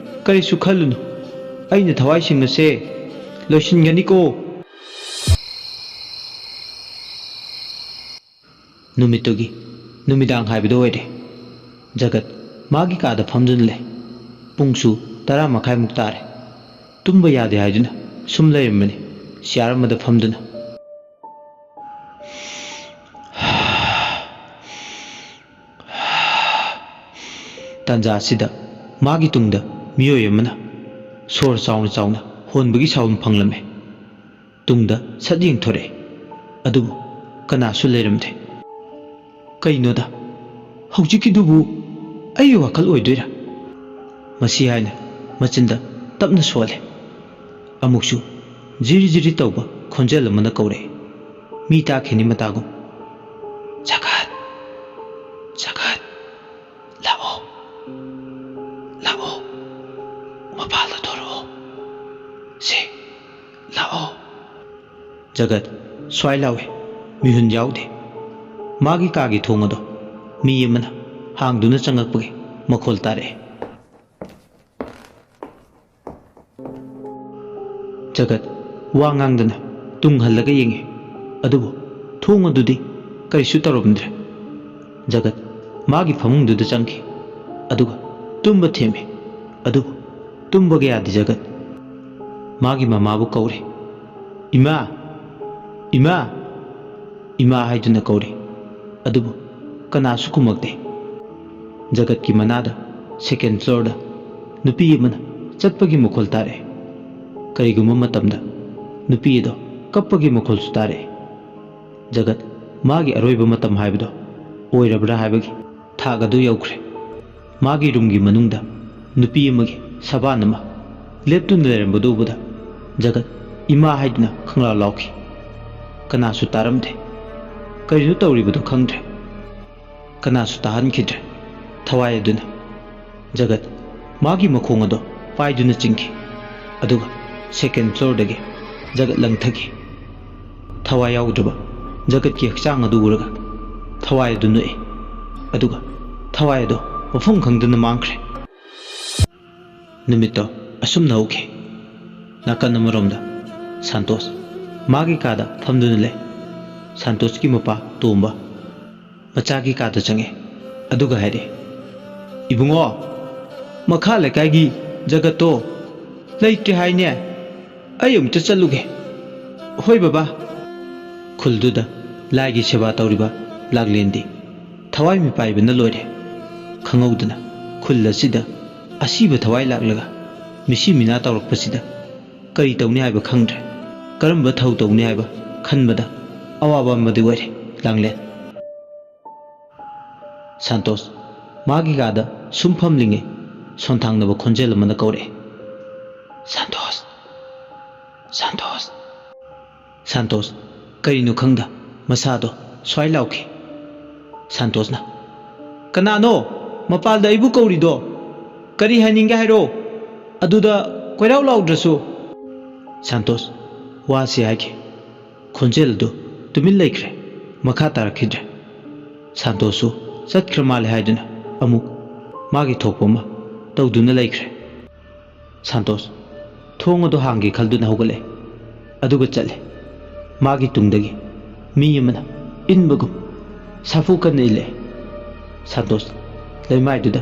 ꯀꯔꯤꯁꯨ ꯈꯜꯂꯨꯅꯨ꯫ ꯑꯩꯅ ꯊꯋꯥꯏꯁꯤꯡ ꯑꯁꯦ ꯂꯣꯏꯁꯤꯟꯒꯅꯤꯀꯣ"꯫ ꯅꯨꯃꯤꯠꯇꯨꯒꯤ ꯅꯨꯃꯤꯗꯥꯡ ꯍꯥꯏꯕꯗꯨ ꯑꯣꯏꯔꯦ꯫ ꯖꯒꯠ ꯃꯥꯒꯤ ꯀꯥꯗ ꯐꯝꯗꯨꯅ ꯂꯩ꯫ ꯄꯨꯡꯁꯨ ꯇꯔꯥ ꯃꯈꯥꯏꯃꯨꯛ ꯇꯥꯔꯦ꯫ ꯇꯨꯝꯕ ꯌꯥꯗꯦ ꯍꯥꯏꯗꯨꯅ ꯁꯨꯝ ꯂꯩꯔꯝꯕꯅꯤ, ꯆꯤꯌꯥꯔ ꯑꯃꯗ ꯐꯝꯗꯨꯅ꯫ ꯇꯥꯟꯖꯥ ꯑꯁꯤꯗ ꯃꯥꯒꯤ ꯇꯨꯡꯗ ꯃꯤꯑꯣꯏ ꯑꯃꯅ ꯁꯣꯔ ꯆꯥꯎꯅ ꯆꯥꯎꯅ ꯍꯣꯟꯕꯒꯤ ꯁꯥꯎꯟ ꯐꯪꯂꯝꯃꯤ꯫ ꯇꯨꯡꯗ ꯁꯠ ꯌꯦꯡꯊꯣꯔꯛꯑꯦ, ꯑꯗꯨꯕꯨ ꯀꯅꯥꯁꯨ ꯂꯩꯔꯝꯗꯦ꯫ "ꯀꯩꯅꯣꯗ, ꯍꯧꯖꯤꯛꯀꯤꯗꯨꯕꯨ ꯑꯩꯒꯤ ꯋꯥꯈꯜ ꯑꯣꯏꯗꯣꯏꯔꯥ?" ꯃꯁꯤ ꯍꯥꯏꯅ ꯃꯆꯤꯟꯗ ꯇꯞꯅ ꯁꯣꯜꯂꯦ꯫ ꯑꯃꯨꯛꯁꯨ ꯖꯤꯔꯤ ꯖꯤꯔꯤ ꯇꯧꯕ ꯈꯣꯟꯖꯦꯜ ꯑꯃꯅ ꯀꯧꯔꯛꯑꯦ꯫ ꯃꯤ ꯇꯥꯈꯤꯅꯤ ꯃꯇꯥꯒꯨꯝ꯫ "ꯖꯒꯠ! ꯖꯒꯠ! ꯂꯥꯛꯑꯣ! ꯂꯥꯛꯑꯣ! ꯃꯄꯥꯜꯗ ꯊꯣꯔꯛꯑꯣ! ꯁꯦ, ꯂꯥꯛꯑꯣ!" ꯖꯒꯠ ꯁ꯭ꯋꯥꯏ ꯂꯥꯎꯏ꯫ ꯃꯤꯍꯨꯟ ꯌꯥꯎꯗꯦ꯫ ꯃꯥꯒꯤ ꯀꯥꯒꯤ ꯊꯣꯡ ꯑꯗꯣ ꯃꯤ ꯑꯃꯅ ꯍꯥꯡꯗꯨꯅ ꯆꯪꯉꯛꯄꯒꯤ ꯃꯈꯣꯜ ꯇꯥꯔꯛꯑꯦ꯫ ꯖꯒꯠ ꯋꯥ ꯉꯥꯡꯗꯅ ꯇꯨꯡ ꯍꯜꯂꯒ ꯌꯦꯡꯉꯤ, ꯑꯗꯨꯕꯨ ꯊꯣꯡ ꯑꯗꯨꯗꯤ ꯀꯔꯤꯁꯨ ꯇꯧꯔꯝꯗ꯭ꯔꯦ꯫ ꯖꯒꯠ ꯃꯥꯒꯤ ꯐꯃꯨꯡꯗꯨꯗ ꯆꯪꯈꯤ, ꯑꯗꯨꯒ ꯇꯨꯝꯕ ꯊꯦꯝꯃꯤ꯫ ꯑꯗꯨꯕꯨ ꯇꯨꯝꯕꯒ ꯌꯥꯗꯦ ꯖꯒꯠ꯫ ꯃꯥꯒꯤ ꯃꯃꯥꯕꯨ ꯀꯧꯔꯦ꯫ "ꯏꯃꯥ! ꯏꯃꯥ!" ꯏꯃꯥ ꯍꯥꯏꯗꯨꯅ ꯀꯧꯔꯦ, ꯑꯗꯨꯕꯨ ꯀꯅꯥꯁꯨ ꯈꯨꯝꯃꯛꯇꯦ꯫ ꯖꯒꯠꯀꯤ ꯃꯅꯥꯗ ꯁꯦꯀꯦꯟ ꯐ꯭ꯂꯣꯔꯗ ꯅꯨꯄꯤ ꯑꯃꯅ ꯆꯠꯄꯒꯤ ꯃꯈꯣꯜ ꯇꯥꯔꯛꯑꯦ꯫ ꯀꯔꯤꯒꯨꯝꯕ ꯃꯇꯝꯗ ꯅꯨꯄꯤ ꯑꯗꯣ ꯀꯞꯄꯒꯤ ꯃꯈꯣꯜꯁꯨ ꯇꯥꯔꯛꯑꯦ꯫ ꯖꯒꯠ ꯃꯥꯒꯤ ꯑꯔꯣꯏꯕ ꯃꯇꯝ ꯍꯥꯏꯕꯗꯣ ꯑꯣꯏꯔꯕ꯭ꯔꯥ ꯍꯥꯏꯕꯒꯤ ꯊꯥꯛ ꯑꯗꯨ ꯌꯧꯈ꯭ꯔꯦ꯫ ꯃꯥꯒꯤ ꯔꯨꯝꯒꯤ ꯃꯅꯨꯡꯗ ꯅꯨꯄꯤ ꯑꯃꯒꯤ ꯁꯕꯥꯟ ꯑꯃ ꯂꯦꯞꯇꯨꯅ ꯂꯩꯔꯝꯕꯗꯨ ꯎꯕꯗ ꯖꯒꯠ "ꯏꯃꯥ" ꯍꯥꯏꯗꯨꯅ ꯈꯪꯂꯥꯎ ꯂꯥꯎꯈꯤ꯫ ꯀꯅꯥꯁꯨ ꯇꯥꯔꯝꯗꯦ꯫ ꯀꯔꯤꯅꯣ ꯇꯧꯔꯤꯕꯗꯨ ꯈꯪꯗ꯭ꯔꯦ꯫ ꯀꯅꯥꯁꯨ ꯇꯥꯍꯟꯈꯤꯗ꯭ꯔꯦ꯫ ꯊꯋꯥꯏ ꯑꯗꯨꯅ ꯖꯒꯠ ꯃꯥꯒꯤ ꯃꯈꯣꯡ ꯑꯗꯣ ꯄꯥꯏꯗꯨꯅ ꯆꯤꯡꯈꯤ, ꯑꯗꯨꯒ ꯁꯦꯀꯦꯟ ꯐ꯭ꯂꯣꯔꯗꯒꯤ ꯖꯒꯠ ꯂꯪꯊꯈꯤ꯫ ꯊꯋꯥꯏ ꯌꯥꯎꯗ꯭ꯔꯕ ꯖꯒꯠꯀꯤ ꯍꯛꯆꯥꯡ ꯑꯗꯨ ꯎꯔꯒ ꯊꯋꯥꯏ ꯑꯗꯨ ꯅꯣꯛꯏ꯫ ꯑꯗꯨꯒ ꯊꯋꯥꯏ ꯑꯗꯨ ꯃꯐꯝ ꯈꯪꯗꯅ ꯃꯥꯡꯈ꯭ꯔꯦ꯫ ꯅꯨꯃꯤꯠꯇꯣ ꯑꯁꯨꯝꯅ ꯍꯧꯈꯤ꯫ ꯅꯥꯀꯟ ꯑꯃꯔꯣꯝꯗ ꯁꯥꯟꯇꯣꯁ ꯃꯥꯒꯤ ꯀꯥꯗ ꯐꯝꯗꯨꯅ ꯂꯩ꯫ ꯁꯥꯟꯇꯣꯁꯀꯤ ꯃꯄꯥ ꯇꯣꯝꯕ ꯃꯆꯥꯒꯤ ꯀꯥꯗ ꯆꯪꯉꯦ꯫ ꯑꯗꯨꯒ ꯍꯥꯏꯔꯦ, "ꯏꯕꯨꯡꯉꯣ, ꯃꯈꯥ ꯂꯩꯀꯥꯏꯒꯤ ꯖꯒꯠꯇꯣ ꯂꯩꯇ꯭ꯔꯦ ꯍꯥꯏꯅꯦ꯫ ꯑꯩ ꯑꯃꯨꯛꯇ ꯆꯠꯂꯨꯒꯦ꯫" "ꯍꯣꯏ ꯕꯕꯥ꯫" ꯈꯨꯜꯗꯨꯗ ꯂꯥꯏꯒꯤ ꯁꯦꯕꯥ ꯇꯧꯔꯤꯕ ꯂꯥꯡꯂꯦꯟꯗꯤ ꯊꯋꯥꯏ ꯃꯤꯄꯥꯏꯕꯅ ꯂꯣꯏꯔꯦ꯫ ꯈꯪꯍꯧꯗꯅ ꯈꯨꯜ ꯑꯁꯤꯗ ꯑꯁꯤꯕ ꯊꯋꯥꯏ ꯂꯥꯛꯂꯒ ꯃꯤꯁꯤ ꯃꯤꯅꯥ ꯇꯧꯔꯛꯄꯁꯤꯗ ꯀꯔꯤ ꯇꯧꯅꯤ ꯍꯥꯏꯕ ꯈꯪꯗ꯭ꯔꯦ꯫ ꯀꯔꯝꯕ ꯊꯧ ꯇꯧꯅꯤ ꯍꯥꯏꯕ ꯈꯟꯕꯗ ꯑꯋꯥꯕ ꯑꯃꯗꯤ ꯑꯣꯏꯔꯦ ꯂꯥꯡꯂꯦꯟ꯫ ꯁꯥꯟꯇꯣꯁ ꯃꯥꯒꯤ ꯀꯥꯗ ꯁꯨꯝ ꯐꯝꯂꯤꯉꯩ ꯁꯣꯟꯊꯥꯡꯅꯕ ꯈꯣꯟꯖꯦꯜ ꯑꯃꯅ ꯀꯧꯔꯛꯑꯦ, "ꯁꯥꯟꯇꯣꯁ! ꯁꯥꯟꯇꯣꯁ!" ꯁꯥꯟꯇꯣꯁ ꯀꯔꯤꯅꯣ ꯈꯪꯗ ꯃꯁꯥꯗꯣ ꯁ꯭ꯋꯥꯏ ꯂꯥꯎꯈꯤ꯫ ꯁꯥꯟꯇꯣꯁꯅ, "ꯀꯅꯥꯅꯣ ꯃꯄꯥꯜꯗ ꯑꯩꯕꯨ ꯀꯧꯔꯤꯗꯣ? ꯀꯔꯤ ꯍꯥꯏꯅꯤꯡꯒꯦ ꯍꯥꯏꯔꯣ? ꯑꯗꯨꯗ ꯀꯣꯏꯔꯥꯎ ꯂꯥꯎꯗ꯭ꯔꯁꯨ꯫" ꯁꯥꯟꯇꯣꯁ ꯋꯥꯁꯤ ꯍꯥꯏꯈꯤ꯫ ꯈꯣꯟꯖꯦꯜ ꯑꯗꯨ ꯇꯨꯃꯤꯟ ꯂꯩꯈ꯭ꯔꯦ꯫ ꯃꯈꯥ ꯇꯥꯔꯛꯈꯤꯗ꯭ꯔꯦ꯫ ꯁꯥꯟꯇꯣꯁꯁꯨ ꯆꯠꯈ꯭ꯔ ꯃꯥꯜꯂꯦ ꯍꯥꯏꯗꯨꯅ ꯑꯃꯨꯛ ꯃꯥꯒꯤ ꯊꯣꯛꯄ ꯑꯃ ꯇꯧꯗꯨꯅ ꯂꯩꯈ꯭ꯔꯦ꯫ ꯁꯥꯟꯇꯣꯁ ꯊꯣꯡ ꯑꯗꯨ ꯍꯥꯡꯒꯦ ꯈꯜꯗꯨꯅ ꯍꯧꯒꯠꯂꯦ꯫ ꯑꯗꯨꯒ ꯆꯠꯂꯦ꯫ ꯃꯥꯒꯤ ꯇꯨꯡꯗꯒꯤ ꯃꯤ ꯑꯃꯅ ꯏꯟꯕꯒꯨꯝ ꯁꯥꯐꯨ ꯀꯟꯅ ꯏꯜꯂꯦ꯫ ꯁꯥꯟꯇꯣꯁ ꯂꯩꯃꯥꯏꯗꯨꯗ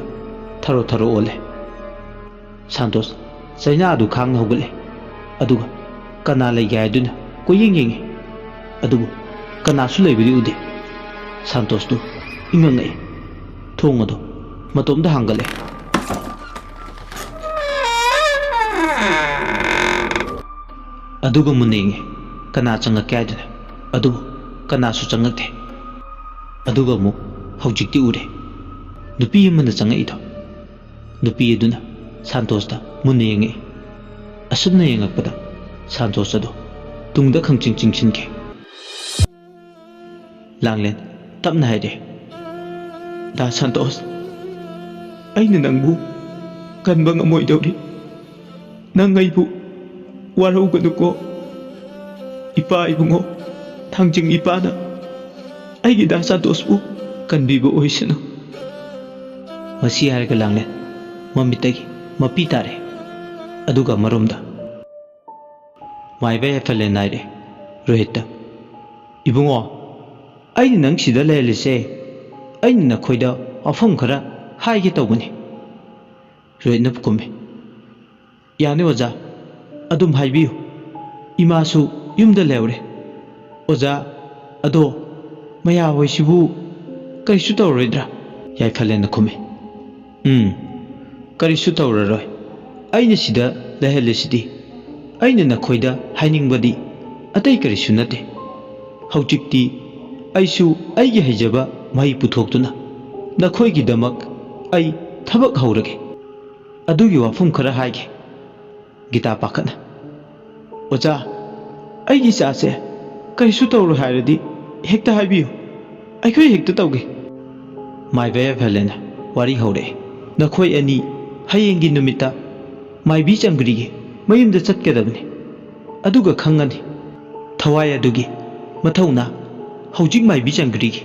ꯊꯔꯣ ꯊꯔꯣ ꯑꯣꯜꯂꯦ꯫ ꯁꯥꯟꯇꯣꯁ ꯆꯩꯅꯥ ꯑꯗꯨ ꯈꯥꯡꯅ ꯍꯧꯒꯠꯂꯦ꯫ ꯑꯗꯨꯒ ꯀꯅꯥ ꯂꯩꯒꯦ ꯍꯥꯏꯗꯨꯅ ꯀꯣꯏꯌꯦꯡ ꯌꯦꯡꯉꯤ꯫ ꯑꯗꯨꯕꯨ ꯀꯅꯥꯁꯨ ꯂꯩꯕꯗꯤ ꯎꯗꯦ꯫ ꯁꯥꯟꯇꯣꯁꯇꯨ ꯏꯉꯛ ꯉꯛꯏ꯫ ꯊꯣꯡ ꯑꯗꯨ ꯃꯇꯣꯝꯇ ꯍꯥꯡꯒꯠꯂꯦ꯫ ꯑꯗꯨꯒ ꯃꯨꯟꯅ ꯌꯦꯡꯉꯤ, ꯀꯅꯥ ꯆꯪꯉꯛꯀꯦ ꯍꯥꯏꯗꯨꯅ꯫ ꯑꯗꯨꯕꯨ ꯀꯅꯥꯁꯨ ꯆꯪꯉꯛꯇꯦ꯫ ꯑꯗꯨꯒ ꯑꯃꯨꯛ ꯍꯧꯖꯤꯛꯇꯤ ꯎꯔꯦ, ꯅꯨꯄꯤ ꯑꯃꯅ ꯆꯪꯉꯛꯏꯗꯣ꯫ ꯅꯨꯄꯤ ꯑꯗꯨꯅ ꯁꯥꯟꯇꯣꯁꯇ ꯃꯨꯟꯅ ꯌꯦꯡꯉꯛꯏ꯫ ꯑꯁꯨꯝꯅ ꯌꯦꯡꯉꯛꯄꯗ ꯁꯥꯟꯇꯣꯁ ꯑꯗꯨ ꯇꯨꯡꯗ ꯈꯪꯆꯤꯡ ꯆꯤꯡꯁꯤꯟꯈꯤ꯫ ꯂꯥꯡꯂꯦꯟ ꯇꯞꯅ ꯍꯥꯏꯔꯛꯏ, "ꯗꯥ ꯁꯥꯟꯇꯣꯁ, ꯑꯩꯅ ꯅꯪꯕꯨ ꯀꯟꯕ ꯉꯝꯃꯣꯏꯗꯧꯔꯤ꯫ ꯅꯪ ꯑꯩꯕꯨ ꯋꯥꯔꯧꯒꯅꯨꯀꯣ꯫ ꯏꯄꯥ ꯏꯕꯨꯡꯉꯣ, ꯊꯥꯡꯖꯤꯡ ꯏꯄꯥꯅ ꯑꯩꯒꯤ ꯗꯥ ꯁꯥꯟꯇꯣꯁꯄꯨ ꯀꯟꯕꯤꯕ ꯑꯣꯏꯁꯅꯨ꯫ ꯃꯁꯤ ꯍꯥꯏꯔꯒ ꯂꯥꯡꯂꯦꯟ ꯃꯃꯤꯠꯇꯒꯤ ꯃꯄꯤ ꯇꯥꯔꯦ꯫ ꯑꯗꯨꯒ ꯑꯃꯔꯣꯝꯗ ꯃꯥꯏꯕ ꯌꯥꯏꯐꯂꯦꯟ ꯍꯥꯏꯔꯦ ꯔꯣꯍꯤꯠꯇ, "ꯏꯕꯨꯡꯉꯣ, ꯑꯩꯅ ꯅꯪ ꯁꯤꯗ ꯂꯩꯍꯜꯂꯤꯁꯦ, ꯑꯩꯅ ꯅꯈꯣꯏꯗ ꯋꯥꯐꯝ ꯈꯔ ꯍꯥꯏꯒꯦ ꯇꯧꯕꯅꯤ꯫" ꯔꯣꯍꯤꯠꯅ ꯈꯨꯝꯃꯤ, "ꯌꯥꯅꯤ ꯑꯣꯖꯥ, ꯑꯗꯨꯝ ꯍꯥꯏꯕꯤꯌꯨ꯫ ꯏꯃꯥꯁꯨ ꯌꯨꯝꯗ ꯂꯩꯍꯧꯔꯦ꯫ ꯑꯣꯖꯥ, ꯑꯗꯣ ꯃꯌꯥ ꯍꯣꯏꯁꯤꯕꯨ ꯀꯔꯤꯁꯨ ꯇꯧꯔꯔꯣꯏꯗ꯭ꯔꯥ?" ꯌꯥꯏꯐꯂꯦꯟꯅ ꯈꯨꯝꯃꯤ, "ꯎꯝ, ꯀꯔꯤꯁꯨ ꯇꯧꯔꯔꯣꯏ꯫ ꯑꯩꯅ ꯁꯤꯗ ꯂꯩꯍꯜꯂꯤꯁꯤꯗꯤ ꯑꯩꯅ ꯅꯈꯣꯏꯗ ꯍꯥꯏꯅꯤꯡꯕꯗꯤ ꯑꯇꯩ ꯀꯔꯤꯁꯨ ꯅꯠꯇꯦ꯫ ꯍꯧꯖꯤꯛꯇꯤ ꯑꯩꯁꯨ ꯑꯩꯒꯤ ꯍꯩꯖꯕ ꯃꯍꯩ ꯄꯨꯊꯣꯛꯇꯨꯅ ꯅꯈꯣꯏꯒꯤꯗꯃꯛ ꯑꯩ ꯊꯕꯛ ꯍꯧꯔꯒꯦ꯫ ꯑꯗꯨꯒꯤ ꯋꯥꯐꯝ ꯈꯔ ꯍꯥꯏꯒꯦ꯫" ꯒꯤꯇꯥ ꯄꯥꯈꯠꯅ, "ꯑꯣꯖꯥ, ꯑꯩꯒꯤ ꯏꯆꯥꯁꯦ ꯀꯔꯤꯁꯨ ꯇꯧꯔꯣꯏ ꯍꯥꯏꯔꯗꯤ ꯍꯦꯛꯇ ꯍꯥꯏꯕꯤꯌꯨ, ꯑꯩꯈꯣꯏ ꯍꯦꯛꯇ ꯇꯧꯒꯦ꯫" ꯃꯥꯏꯕ ꯌꯥꯏꯐꯂꯦꯟꯅ ꯋꯥꯔꯤ ꯍꯧꯔꯛꯑꯦ, "ꯅꯈꯣꯏ ꯑꯅꯤ ꯍꯌꯦꯡꯒꯤ ꯅꯨꯃꯤꯠꯇ ꯃꯥꯏꯕꯤ ꯆꯪꯒ꯭ꯔꯤꯒꯤ ꯃꯌꯨꯝꯗ ꯆꯠꯀꯗꯕꯅꯤ꯫ ꯑꯗꯨꯒ ꯈꯪꯒꯅꯤ ꯊꯋꯥꯏ ꯑꯗꯨꯒꯤ ꯃꯊꯧꯅꯥ꯫ ꯍꯧꯖꯤꯛ ꯃꯥꯏꯕꯤ ꯆꯪꯒ꯭ꯔꯤꯒꯤ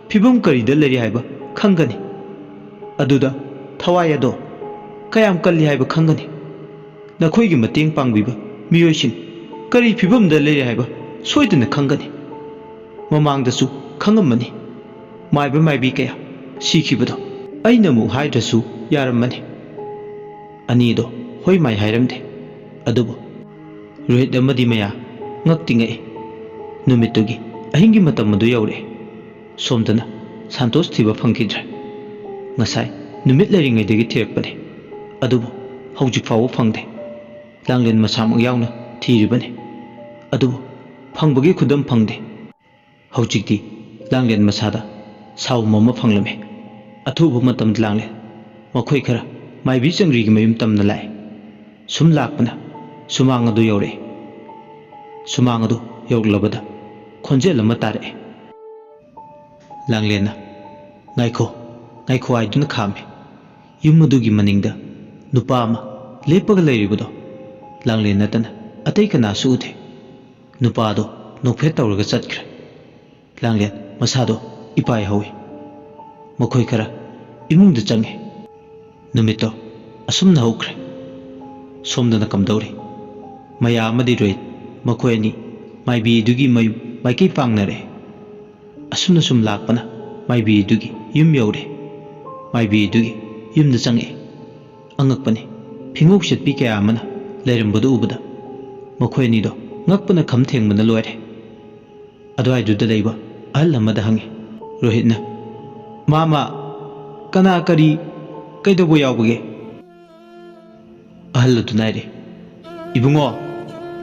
ꯐꯤꯕꯝ ꯀꯔꯤꯗ ꯂꯩꯔꯤ ꯍꯥꯏꯕ ꯈꯪꯒꯅꯤ꯫ ꯑꯗꯨꯗ ꯊꯋꯥꯏ ꯑꯗꯣ ꯀꯌꯥꯝ ꯀꯜꯂꯤ ꯍꯥꯏꯕ ꯈꯪꯒꯅꯤ꯫ ꯅꯈꯣꯏꯒꯤ ꯃꯇꯦꯡ ꯄꯥꯡꯕꯤꯕ ꯃꯤꯑꯣꯏꯁꯤꯡ ꯀꯔꯤ ꯐꯤꯕꯝꯗ ꯂꯩꯔꯤ ꯍꯥꯏꯕ ꯁꯣꯏꯗꯅ ꯈꯪꯒꯅꯤ꯫ ꯃꯃꯥꯡꯗꯁꯨ ꯈꯪꯉꯝꯃꯅꯤ, ꯃꯥꯏꯕ ꯃꯥꯏꯕꯤ ꯀꯌꯥ ꯁꯤꯈꯤꯕꯗꯣ꯫ ꯑꯩꯅ ꯑꯃꯨꯛ ꯍꯥꯏꯗ꯭ꯔꯁꯨ ꯌꯥꯔꯝꯃꯅꯤ꯫" ꯑꯅꯤꯗꯣ ꯍꯣꯏ ꯃꯥꯏ ꯍꯥꯏꯔꯝꯗꯦ꯫ ꯑꯗꯨꯕꯨ ꯔꯣꯍꯤꯠ ꯑꯃꯗꯤ ꯃꯌꯥ ꯉꯛꯇꯤ ꯉꯛꯏ꯫ ꯅꯨꯃꯤꯠꯇꯨꯒꯤ ꯑꯍꯤꯡꯒꯤ ꯃꯇꯝ ꯑꯗꯨ ꯌꯧꯔꯛꯑꯦ꯫ ꯁꯣꯝꯗꯅ ꯁꯥꯟꯇꯣꯁ ꯊꯤꯕ ꯐꯪꯈꯤꯗ꯭ꯔꯦ꯫ ꯉꯁꯥꯏ ꯅꯨꯃꯤꯠ ꯂꯩꯔꯤꯉꯩꯗꯒꯤ ꯊꯤꯔꯛꯄꯅꯦ, ꯑꯗꯨꯕꯨ ꯍꯧꯖꯤꯛ ꯐꯥꯎꯕ ꯐꯪꯗꯦ꯫ ꯂꯥꯡꯂꯦꯟ ꯃꯁꯥꯃꯛ ꯌꯥꯎꯅ ꯊꯤꯔꯤꯕꯅꯤ, ꯑꯗꯨꯕꯨ ꯐꯪꯕꯒꯤ ꯈꯨꯗꯝ ꯐꯪꯗꯦ꯫ ꯍꯧꯖꯤꯛꯇꯤ ꯂꯥꯡꯂꯦꯟ ꯃꯁꯥꯗ ꯁꯥꯎꯝ ꯑꯃ ꯐꯪꯂꯝꯃꯤ꯫ ꯑꯊꯨꯕ ꯃꯇꯝꯗ ꯂꯥꯡꯂꯦꯟ ꯃꯈꯣꯏ ꯈꯔ ꯃꯥꯏꯕꯤ ꯆꯪꯒ꯭ꯔꯤꯒꯤ ꯃꯌꯨꯝ ꯇꯝꯅ ꯂꯥꯛꯏ꯫ ꯁꯨꯝ ꯂꯥꯛꯄꯅ ꯁꯨꯃꯥꯡ ꯑꯗꯨ ꯌꯧꯔꯛꯏ꯫ ꯁꯨꯃꯥꯡ ꯑꯗꯨ ꯌꯧꯔꯛꯂꯕꯗ ꯈꯣꯟꯖꯦꯜ ꯑꯃ ꯇꯥꯔꯛꯏ꯫ ꯂꯥꯡꯂꯦꯟꯅ, "ꯉꯥꯏꯈꯣ, ꯉꯥꯏꯈꯣ" ꯍꯥꯏꯗꯨꯅ ꯈꯥꯝꯃꯤ꯫ ꯌꯨꯝ ꯑꯗꯨꯒꯤ ꯃꯅꯤꯡꯗ ꯅꯨꯄꯥ ꯑꯃ ꯂꯦꯞꯄꯒ ꯂꯩꯔꯤꯕꯗꯣ ꯂꯥꯡꯂꯦꯟ ꯅꯠꯇꯅ ꯑꯇꯩ ꯀꯅꯥꯁꯨ ꯎꯗꯦ꯫ ꯅꯨꯄꯥꯗꯣ ꯅꯣꯛꯐꯦꯠ ꯇꯧꯔꯒ ꯆꯠꯈ꯭ꯔꯦ꯫ ꯂꯥꯡꯂꯦꯟ ꯃꯁꯥꯗꯣ ꯏꯄꯥꯏ ꯍꯧꯏ꯫ ꯃꯈꯣꯏ ꯈꯔ ꯏꯃꯨꯡꯗ ꯆꯪꯉꯦ꯫ ꯅꯨꯃꯤꯠꯇꯣ ꯑꯁꯨꯝꯅ ꯍꯧꯈ꯭ꯔꯦ꯫ ꯁꯣꯝꯗꯅ ꯀꯝꯗꯧꯔꯤ? ꯃꯌꯥ ꯑꯃꯗꯤ ꯔꯣꯍꯤꯠ, ꯃꯈꯣꯏ ꯑꯅꯤ ꯃꯥꯏꯕꯤꯗꯨꯒꯤ ꯃꯌꯨꯝ ꯃꯥꯏꯀꯩ ꯄꯥꯡꯅꯔꯦ꯫ ꯑꯁꯨꯝꯅ ꯁꯨꯝ ꯂꯥꯛꯄꯅ ꯃꯥꯏꯕꯤꯗꯨꯒꯤ ꯌꯨꯝ ꯌꯧꯔꯦ꯫ ꯃꯥꯏꯕꯤꯗꯨꯒꯤ ꯌꯨꯝꯗ ꯆꯪꯉꯛꯑꯦ꯫ ꯑꯉꯛꯄꯅꯤ, ꯐꯤꯉꯧ ꯁꯦꯠꯄꯤ ꯀꯌꯥ ꯑꯃꯅ ꯂꯩꯔꯝꯕꯗꯨ ꯎꯕꯗ ꯃꯈꯣꯏ ꯑꯅꯤꯗꯣ ꯉꯛꯄꯅ ꯈꯝ ꯊꯦꯡꯕꯅ ꯂꯣꯏꯔꯦ꯫ ꯑꯗꯨꯋꯥꯏꯗꯨꯗ ꯂꯩꯕ ꯑꯍꯜ ꯑꯃꯗ ꯍꯪꯉꯤ꯫ ꯔꯣꯍꯤꯠꯅ, "ꯃꯥꯃ, ꯀꯅꯥ, ꯀꯔꯤ, ꯀꯩꯗꯧꯕ ꯌꯥꯎꯕꯒꯦ?" ꯑꯍꯜ ꯑꯗꯨꯅ ꯍꯥꯏꯔꯦ, "ꯏꯕꯨꯡꯉꯣ,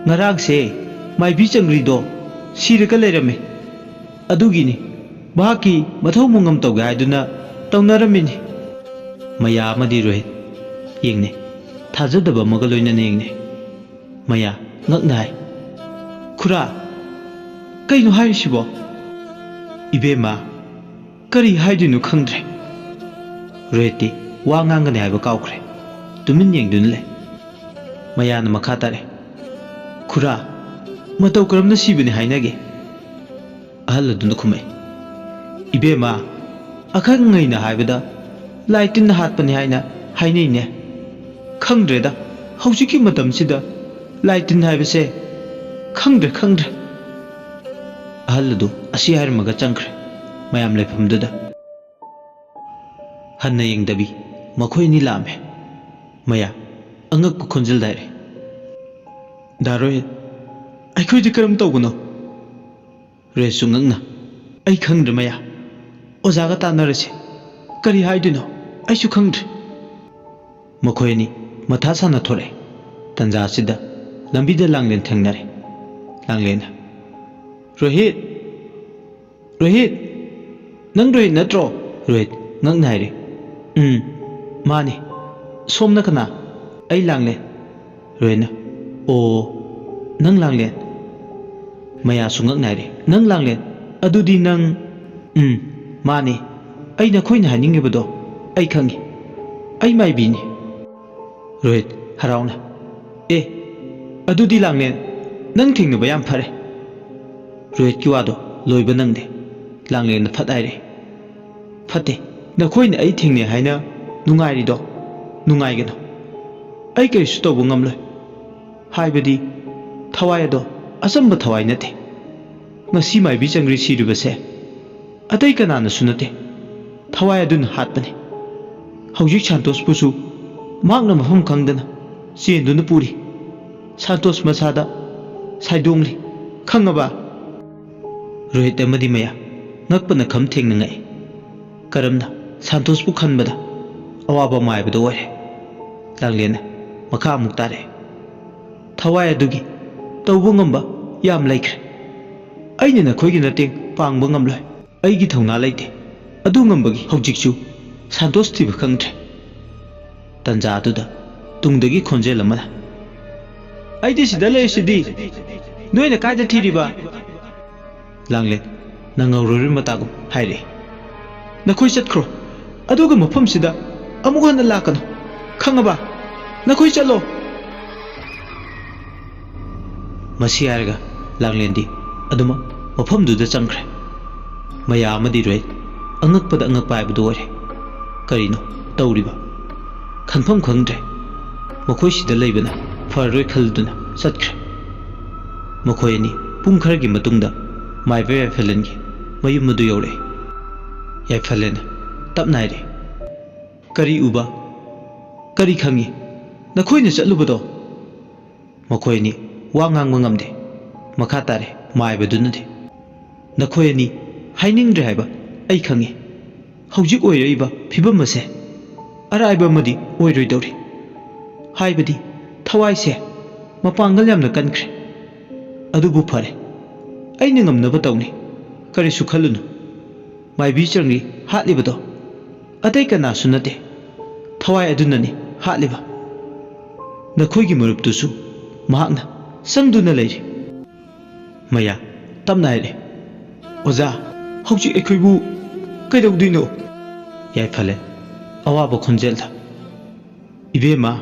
ꯉꯔꯥꯡꯁꯦ ꯃꯥꯏꯕꯤ ꯆꯪꯒ꯭ꯔꯤꯗꯣ ꯁꯤꯔꯒ ꯂꯩꯔꯝꯃꯦ꯫ ꯑꯗꯨꯒꯤꯅꯤ, ꯃꯍꯥꯛꯀꯤ ꯃꯊꯧ ꯃꯉꯝ ꯇꯧꯒꯦ ꯍꯥꯏꯗꯨꯅ ꯇꯧꯅꯔꯝꯃꯤꯅꯤ꯫" ꯃꯌꯥ ꯑꯃꯗꯤ ꯔꯣꯍꯤꯠ ꯌꯦꯡꯅꯩ, ꯊꯥꯖꯗꯕ ꯑꯃꯒ ꯂꯣꯏꯅꯅ ꯌꯦꯡꯅꯩ꯫ ꯃꯌꯥ ꯉꯛꯅ ꯍꯥꯏ, "ꯈꯨꯔꯥ, ꯀꯩꯅꯣ ꯍꯥꯏꯔꯤꯁꯤꯕꯣ?" "ꯏꯕꯦꯝꯃ, ꯀꯔꯤ ꯍꯥꯏꯗꯣꯏꯅꯣ ꯈꯪꯗ꯭ꯔꯦ꯫" ꯔꯣꯍꯤꯠꯇꯤ ꯋꯥ ꯉꯥꯡꯒꯅꯤ ꯍꯥꯏꯕ ꯀꯥꯎꯈ꯭ꯔꯦ꯫ ꯇꯨꯃꯤꯟ ꯌꯦꯡꯗꯨꯅ ꯂꯩ꯫ ꯃꯌꯥꯅ ꯃꯈꯥ ꯇꯥꯔꯦ, "ꯈꯨꯔꯥ, ꯃꯇꯧ ꯀꯔꯝꯅ ꯁꯤꯕꯅꯤ ꯍꯥꯏꯅꯒꯦ?" ꯑꯍꯜ ꯑꯗꯨꯅ ꯈꯨꯝꯃꯛꯏ, "ꯏꯕꯦꯝꯃ, ꯑꯈꯪ ꯑꯍꯩꯅ ꯍꯥꯏꯕꯗ ꯂꯥꯏ ꯇꯤꯟꯅ ꯍꯥꯠꯄꯅꯤ ꯍꯥꯏꯅ ꯍꯥꯏꯅꯩꯅꯦ꯫ ꯈꯪꯗ꯭ꯔꯦꯗ, ꯍꯧꯖꯤꯛꯀꯤ ꯃꯇꯝꯁꯤꯗ ꯂꯥꯏ ꯇꯤꯟ ꯍꯥꯏꯕꯁꯦ ꯈꯪꯗ꯭ꯔꯦ, ꯈꯪꯗ꯭ꯔꯦ꯫" ꯑꯍꯜ ꯑꯗꯨ ꯑꯁꯤ ꯍꯥꯏꯔꯝꯃꯒ ꯆꯪꯈ꯭ꯔꯦ ꯃꯌꯥꯝ ꯂꯩꯐꯝꯗꯨꯗ꯫ ꯍꯟꯅ ꯌꯦꯡꯗꯕꯤ ꯃꯈꯣꯏ ꯑꯅꯤ ꯂꯥꯛꯑꯝꯃꯦ꯫ ꯃꯌꯥ ꯑꯉꯛꯄ ꯈꯣꯟꯖꯦꯜꯗ ꯍꯥꯏꯔꯛꯏ, "ꯗꯥ ꯔꯣꯍꯤꯠ, ꯑꯩꯈꯣꯏꯗꯤ ꯀꯔꯝ ꯇꯧꯕꯅꯣ?" ꯔꯣꯍꯤꯠꯁꯨ ꯉꯛꯅ, "ꯑꯩ ꯈꯪꯗ꯭ꯔꯦ ꯃꯌꯥ, ꯑꯣꯖꯥꯒ ꯇꯥꯟꯅꯔꯁꯤ, ꯀꯔꯤ ꯍꯥꯏꯗꯣꯏꯅꯣ ꯑꯩꯁꯨ ꯈꯪꯗ꯭ꯔꯦ꯫" ꯃꯈꯣꯏ ꯑꯅꯤ ꯃꯊꯥ ꯁꯥꯅ ꯊꯣꯔꯛꯑꯦ꯫ ꯇꯟꯖꯥ ꯑꯁꯤꯗ ꯂꯝꯕꯤꯗ ꯂꯥꯡꯂꯦꯟ ꯊꯦꯡꯅꯔꯦ꯫ ꯂꯥꯡꯂꯦꯟꯅ, "ꯔꯣꯍꯤꯠ, ꯔꯣꯍꯤꯠ, ꯅꯪ ꯔꯣꯍꯤꯠ ꯅꯠꯇ꯭ꯔꯣ?" ꯔꯣꯍꯤꯠ ꯉꯛꯅ ꯍꯥꯏꯔꯦ, "ꯎꯝ, ꯃꯥꯅꯤ꯫ ꯁꯣꯝꯅ ꯀꯅꯥ?" "ꯑꯩ ꯂꯥꯡꯂꯦꯟ꯫" ꯔꯣꯍꯤꯠꯅ, "ꯑꯣ, ꯅꯪ ꯂꯥꯡꯂꯦꯟ?" ꯃꯌꯥꯁꯨ ꯉꯛꯅ ꯍꯥꯏꯔꯦ, "ꯅꯪ ꯂꯥꯡꯂꯦꯟ? ꯑꯗꯨꯗꯤ ꯅꯪ..." "ꯎꯝ, ꯃꯥꯅꯤ꯫ ꯑꯩ ꯅꯈꯣꯏꯅ ꯍꯥꯏꯅꯤꯡꯉꯤꯕꯗꯣ ꯑꯩ ꯈꯪꯉꯤ꯫ ꯑꯩ ꯃꯥꯏꯕꯤꯅꯤ꯫" ꯔꯣꯍꯤꯠ ꯍꯔꯥꯎꯅ, "ꯑꯦ, ꯑꯗꯨꯗꯤ ꯂꯥꯡꯂꯦꯟ, ꯅꯪ ꯊꯦꯡꯅꯕ ꯌꯥꯝ ꯐꯔꯦ꯫ ꯔꯣꯍꯤꯠꯀꯤ ꯋꯥꯗꯣ ꯂꯣꯏꯕ ꯅꯪꯗꯦ꯫ ꯂꯥꯡꯂꯦꯟꯅ ꯐꯠ ꯍꯥꯏꯔꯦ, "ꯐꯠꯇꯦ, ꯅꯈꯣꯏꯅ ꯑꯩ ꯊꯦꯡꯅꯩ ꯍꯥꯏꯅ ꯅꯨꯡꯉꯥꯏꯔꯤꯗꯣ ꯅꯨꯡꯉꯥꯏꯒꯅꯨ꯫ ꯑꯩ ꯀꯔꯤꯁꯨ ꯇꯧꯕ ꯉꯝꯂꯣꯏ꯫ ꯍꯥꯏꯕꯗꯤ ꯊꯋꯥꯏ ꯑꯗꯣ ꯑꯆꯝꯕ ꯊꯋꯥꯏ ꯅꯠꯇꯦ꯫ ꯉꯁꯤ ꯃꯥꯏꯕꯤ ꯆꯪꯒ꯭ꯔꯤ ꯁꯤꯔꯤꯕꯁꯦ ꯑꯇꯩ ꯀꯅꯥꯅꯁꯨ ꯅꯠꯇꯦ, ꯊꯋꯥꯏ ꯑꯗꯨꯅ ꯍꯥꯠꯄꯅꯤ꯫ ꯍꯧꯖꯤꯛ ꯁꯥꯟꯇꯣꯁꯄꯨꯁꯨ ꯃꯍꯥꯛꯅ ꯃꯐꯝ ꯈꯪꯗꯅ ꯆꯦꯟꯗꯨꯅ ꯄꯨꯔꯤ꯫ ꯁꯥꯟꯇꯣꯁ ꯃꯁꯥꯗ ꯁꯥꯏꯗꯣꯡꯂꯤ, ꯈꯪꯉꯕ?" ꯔꯣꯍꯤꯠ ꯑꯃꯗꯤ ꯃꯌꯥ ꯉꯛꯄꯅ ꯈꯝ ꯊꯦꯡꯅ ꯉꯛꯏ꯫ ꯀꯔꯝꯅ ꯁꯥꯟꯇꯣꯁꯄꯨ ꯈꯟꯕꯗ ꯑꯋꯥꯕ ꯃꯥꯏꯕꯗꯨ ꯑꯣꯏꯔꯦ꯫ ꯂꯥꯡꯂꯦꯟꯅ ꯃꯈꯥ ꯑꯃꯨꯛ ꯇꯥꯔꯛꯏ, "ꯊꯋꯥꯏ ꯑꯗꯨꯒꯤ ꯇꯧꯕ ꯉꯝꯕ ꯌꯥꯝ ꯂꯩꯈ꯭ꯔꯦ꯫ ꯑꯩꯅ ꯅꯈꯣꯏꯒꯤ ꯃꯇꯦꯡ ꯄꯥꯡꯕ ꯉꯝꯂꯣꯏ꯫ ꯑꯩꯒꯤ ꯊꯧꯅꯥ ꯂꯩꯇꯦ꯫ ꯑꯗꯨ ꯉꯝꯕꯒꯤ ꯍꯧꯖꯤꯛꯁꯨ ꯁꯥꯟꯇꯣꯁ ꯊꯤꯕ ꯈꯪꯗ꯭ꯔꯦ꯫" ꯇꯟꯖꯥ ꯑꯗꯨꯗ ꯇꯨꯡꯗꯒꯤ ꯈꯣꯟꯖꯦꯜ ꯑꯃꯅ, "ꯑꯩꯗꯤ ꯁꯤꯗ ꯂꯩꯔꯤꯁꯤꯗꯤ, ꯅꯣꯏꯅ ꯀꯥꯏꯗ ꯊꯤꯔꯤꯕ?" ꯂꯥꯡꯂꯦꯟ ꯅꯪꯍꯧꯔꯣꯏ ꯃꯇꯥꯒꯨꯝ ꯍꯥꯏꯔꯛꯏ, "ꯅꯈꯣꯏ ꯆꯠꯈ꯭ꯔꯣ, ꯑꯗꯨꯒ ꯃꯐꯝꯁꯤꯗ ꯑꯃꯨꯛ ꯍꯟꯅ ꯂꯥꯛꯀꯅꯨ, ꯈꯪꯉꯕ? ꯅꯈꯣꯏ ꯆꯠꯂꯣ!" ꯃꯁꯤ ꯍꯥꯏꯔꯒ ꯂꯥꯡꯂꯦꯟꯗꯤ ꯑꯗꯨꯃꯛ ꯃꯐꯝꯗꯨꯗ ꯆꯪꯈ꯭ꯔꯦ꯫ ꯃꯌꯥ ꯑꯃꯗꯤ ꯔꯣꯍꯤꯠ ꯑꯉꯛꯄꯗ ꯑꯉꯛꯄ ꯍꯥꯏꯕꯗꯨ ꯑꯣꯏꯔꯦ꯫ ꯀꯔꯤꯅꯣ ꯇꯧꯔꯤꯕ? ꯈꯟꯐꯝ ꯈꯪꯗ꯭ꯔꯦ꯫ ꯃꯈꯣꯏ ꯁꯤꯗ ꯂꯩꯕꯅ ꯐꯔꯔꯣꯏ ꯈꯜꯂꯗꯨꯅ ꯆꯠꯈ꯭ꯔꯦ꯫ ꯃꯈꯣꯏ ꯑꯅꯤ ꯄꯨꯡ ꯈꯔꯒꯤ ꯃꯇꯨꯡꯗ ꯃꯥꯏꯕ ꯌꯥꯏꯐꯂꯦꯟꯒꯤ ꯃꯌꯨꯝ ꯑꯗꯨ ꯌꯧꯔꯛꯏ꯫ ꯌꯥꯏꯐꯂꯦꯟꯅ ꯇꯞꯅ ꯍꯥꯏꯔꯛꯏ, "ꯀꯔꯤ ꯎꯕ? ꯀꯔꯤ ꯈꯪꯉꯤ? ꯅꯈꯣꯏꯅ ꯆꯠꯂꯨꯕꯗꯣ?" ꯃꯈꯣꯏ ꯑꯅꯤ ꯋꯥ ꯉꯥꯡꯕ ꯉꯝꯗꯦ꯫ ꯃꯈꯥ ꯇꯥꯔꯦ ꯃꯥꯏꯕꯗꯨꯅꯗꯤ, "ꯅꯈꯣꯏ ꯑꯅꯤ ꯍꯥꯏꯅꯤꯡꯗ꯭ꯔꯦ ꯍꯥꯏꯕ ꯑꯩ ꯈꯪꯉꯤ꯫ ꯍꯧꯖꯤꯛ ꯑꯣꯏꯔꯛꯏꯕ ꯐꯤꯕꯝ ꯑꯁꯦ ꯑꯔꯥꯏꯕ ꯑꯃꯗꯤ ꯑꯣꯏꯔꯣꯏꯗꯧꯔꯤ꯫ ꯍꯥꯏꯕꯗꯤ ꯊꯋꯥꯏꯁꯦ ꯃꯄꯥꯡꯒꯜ ꯌꯥꯝꯅ ꯀꯟꯈ꯭ꯔꯦ꯫ ꯑꯗꯨꯕꯨ ꯐꯔꯦ, ꯑꯩꯅ ꯉꯝꯅꯕ ꯇꯧꯅꯤ꯫ ꯀꯔꯤꯁꯨ ꯈꯜꯂꯨꯅꯨ꯫ ꯃꯥꯏꯕꯤ ꯆꯪꯂꯤ ꯍꯥꯠꯂꯤꯕꯗꯣ ꯑꯇꯩ ꯀꯅꯥꯁꯨ ꯅꯠꯇꯦ, ꯊꯋꯥꯏ ꯑꯗꯨꯅꯅꯤ ꯍꯥꯠꯂꯤꯕ꯫ ꯅꯈꯣꯏꯒꯤ ꯃꯔꯨꯞꯇꯨꯁꯨ ꯃꯍꯥꯛꯅ ꯆꯪꯗꯨꯅ ꯂꯩꯔꯤ꯫" ꯃꯌꯥ ꯇꯞꯅ ꯍꯥꯏꯔꯛꯏ, "ꯑꯣꯖꯥ, ꯍꯧꯖꯤꯛ ꯑꯩꯈꯣꯏꯕꯨ ꯀꯩꯗꯧꯗꯣꯏꯅꯣ?" ꯌꯥꯏꯐꯂꯦꯟ ꯑꯋꯥꯕ ꯈꯣꯟꯖꯦꯜꯗ, "ꯏꯕꯦꯝꯃ,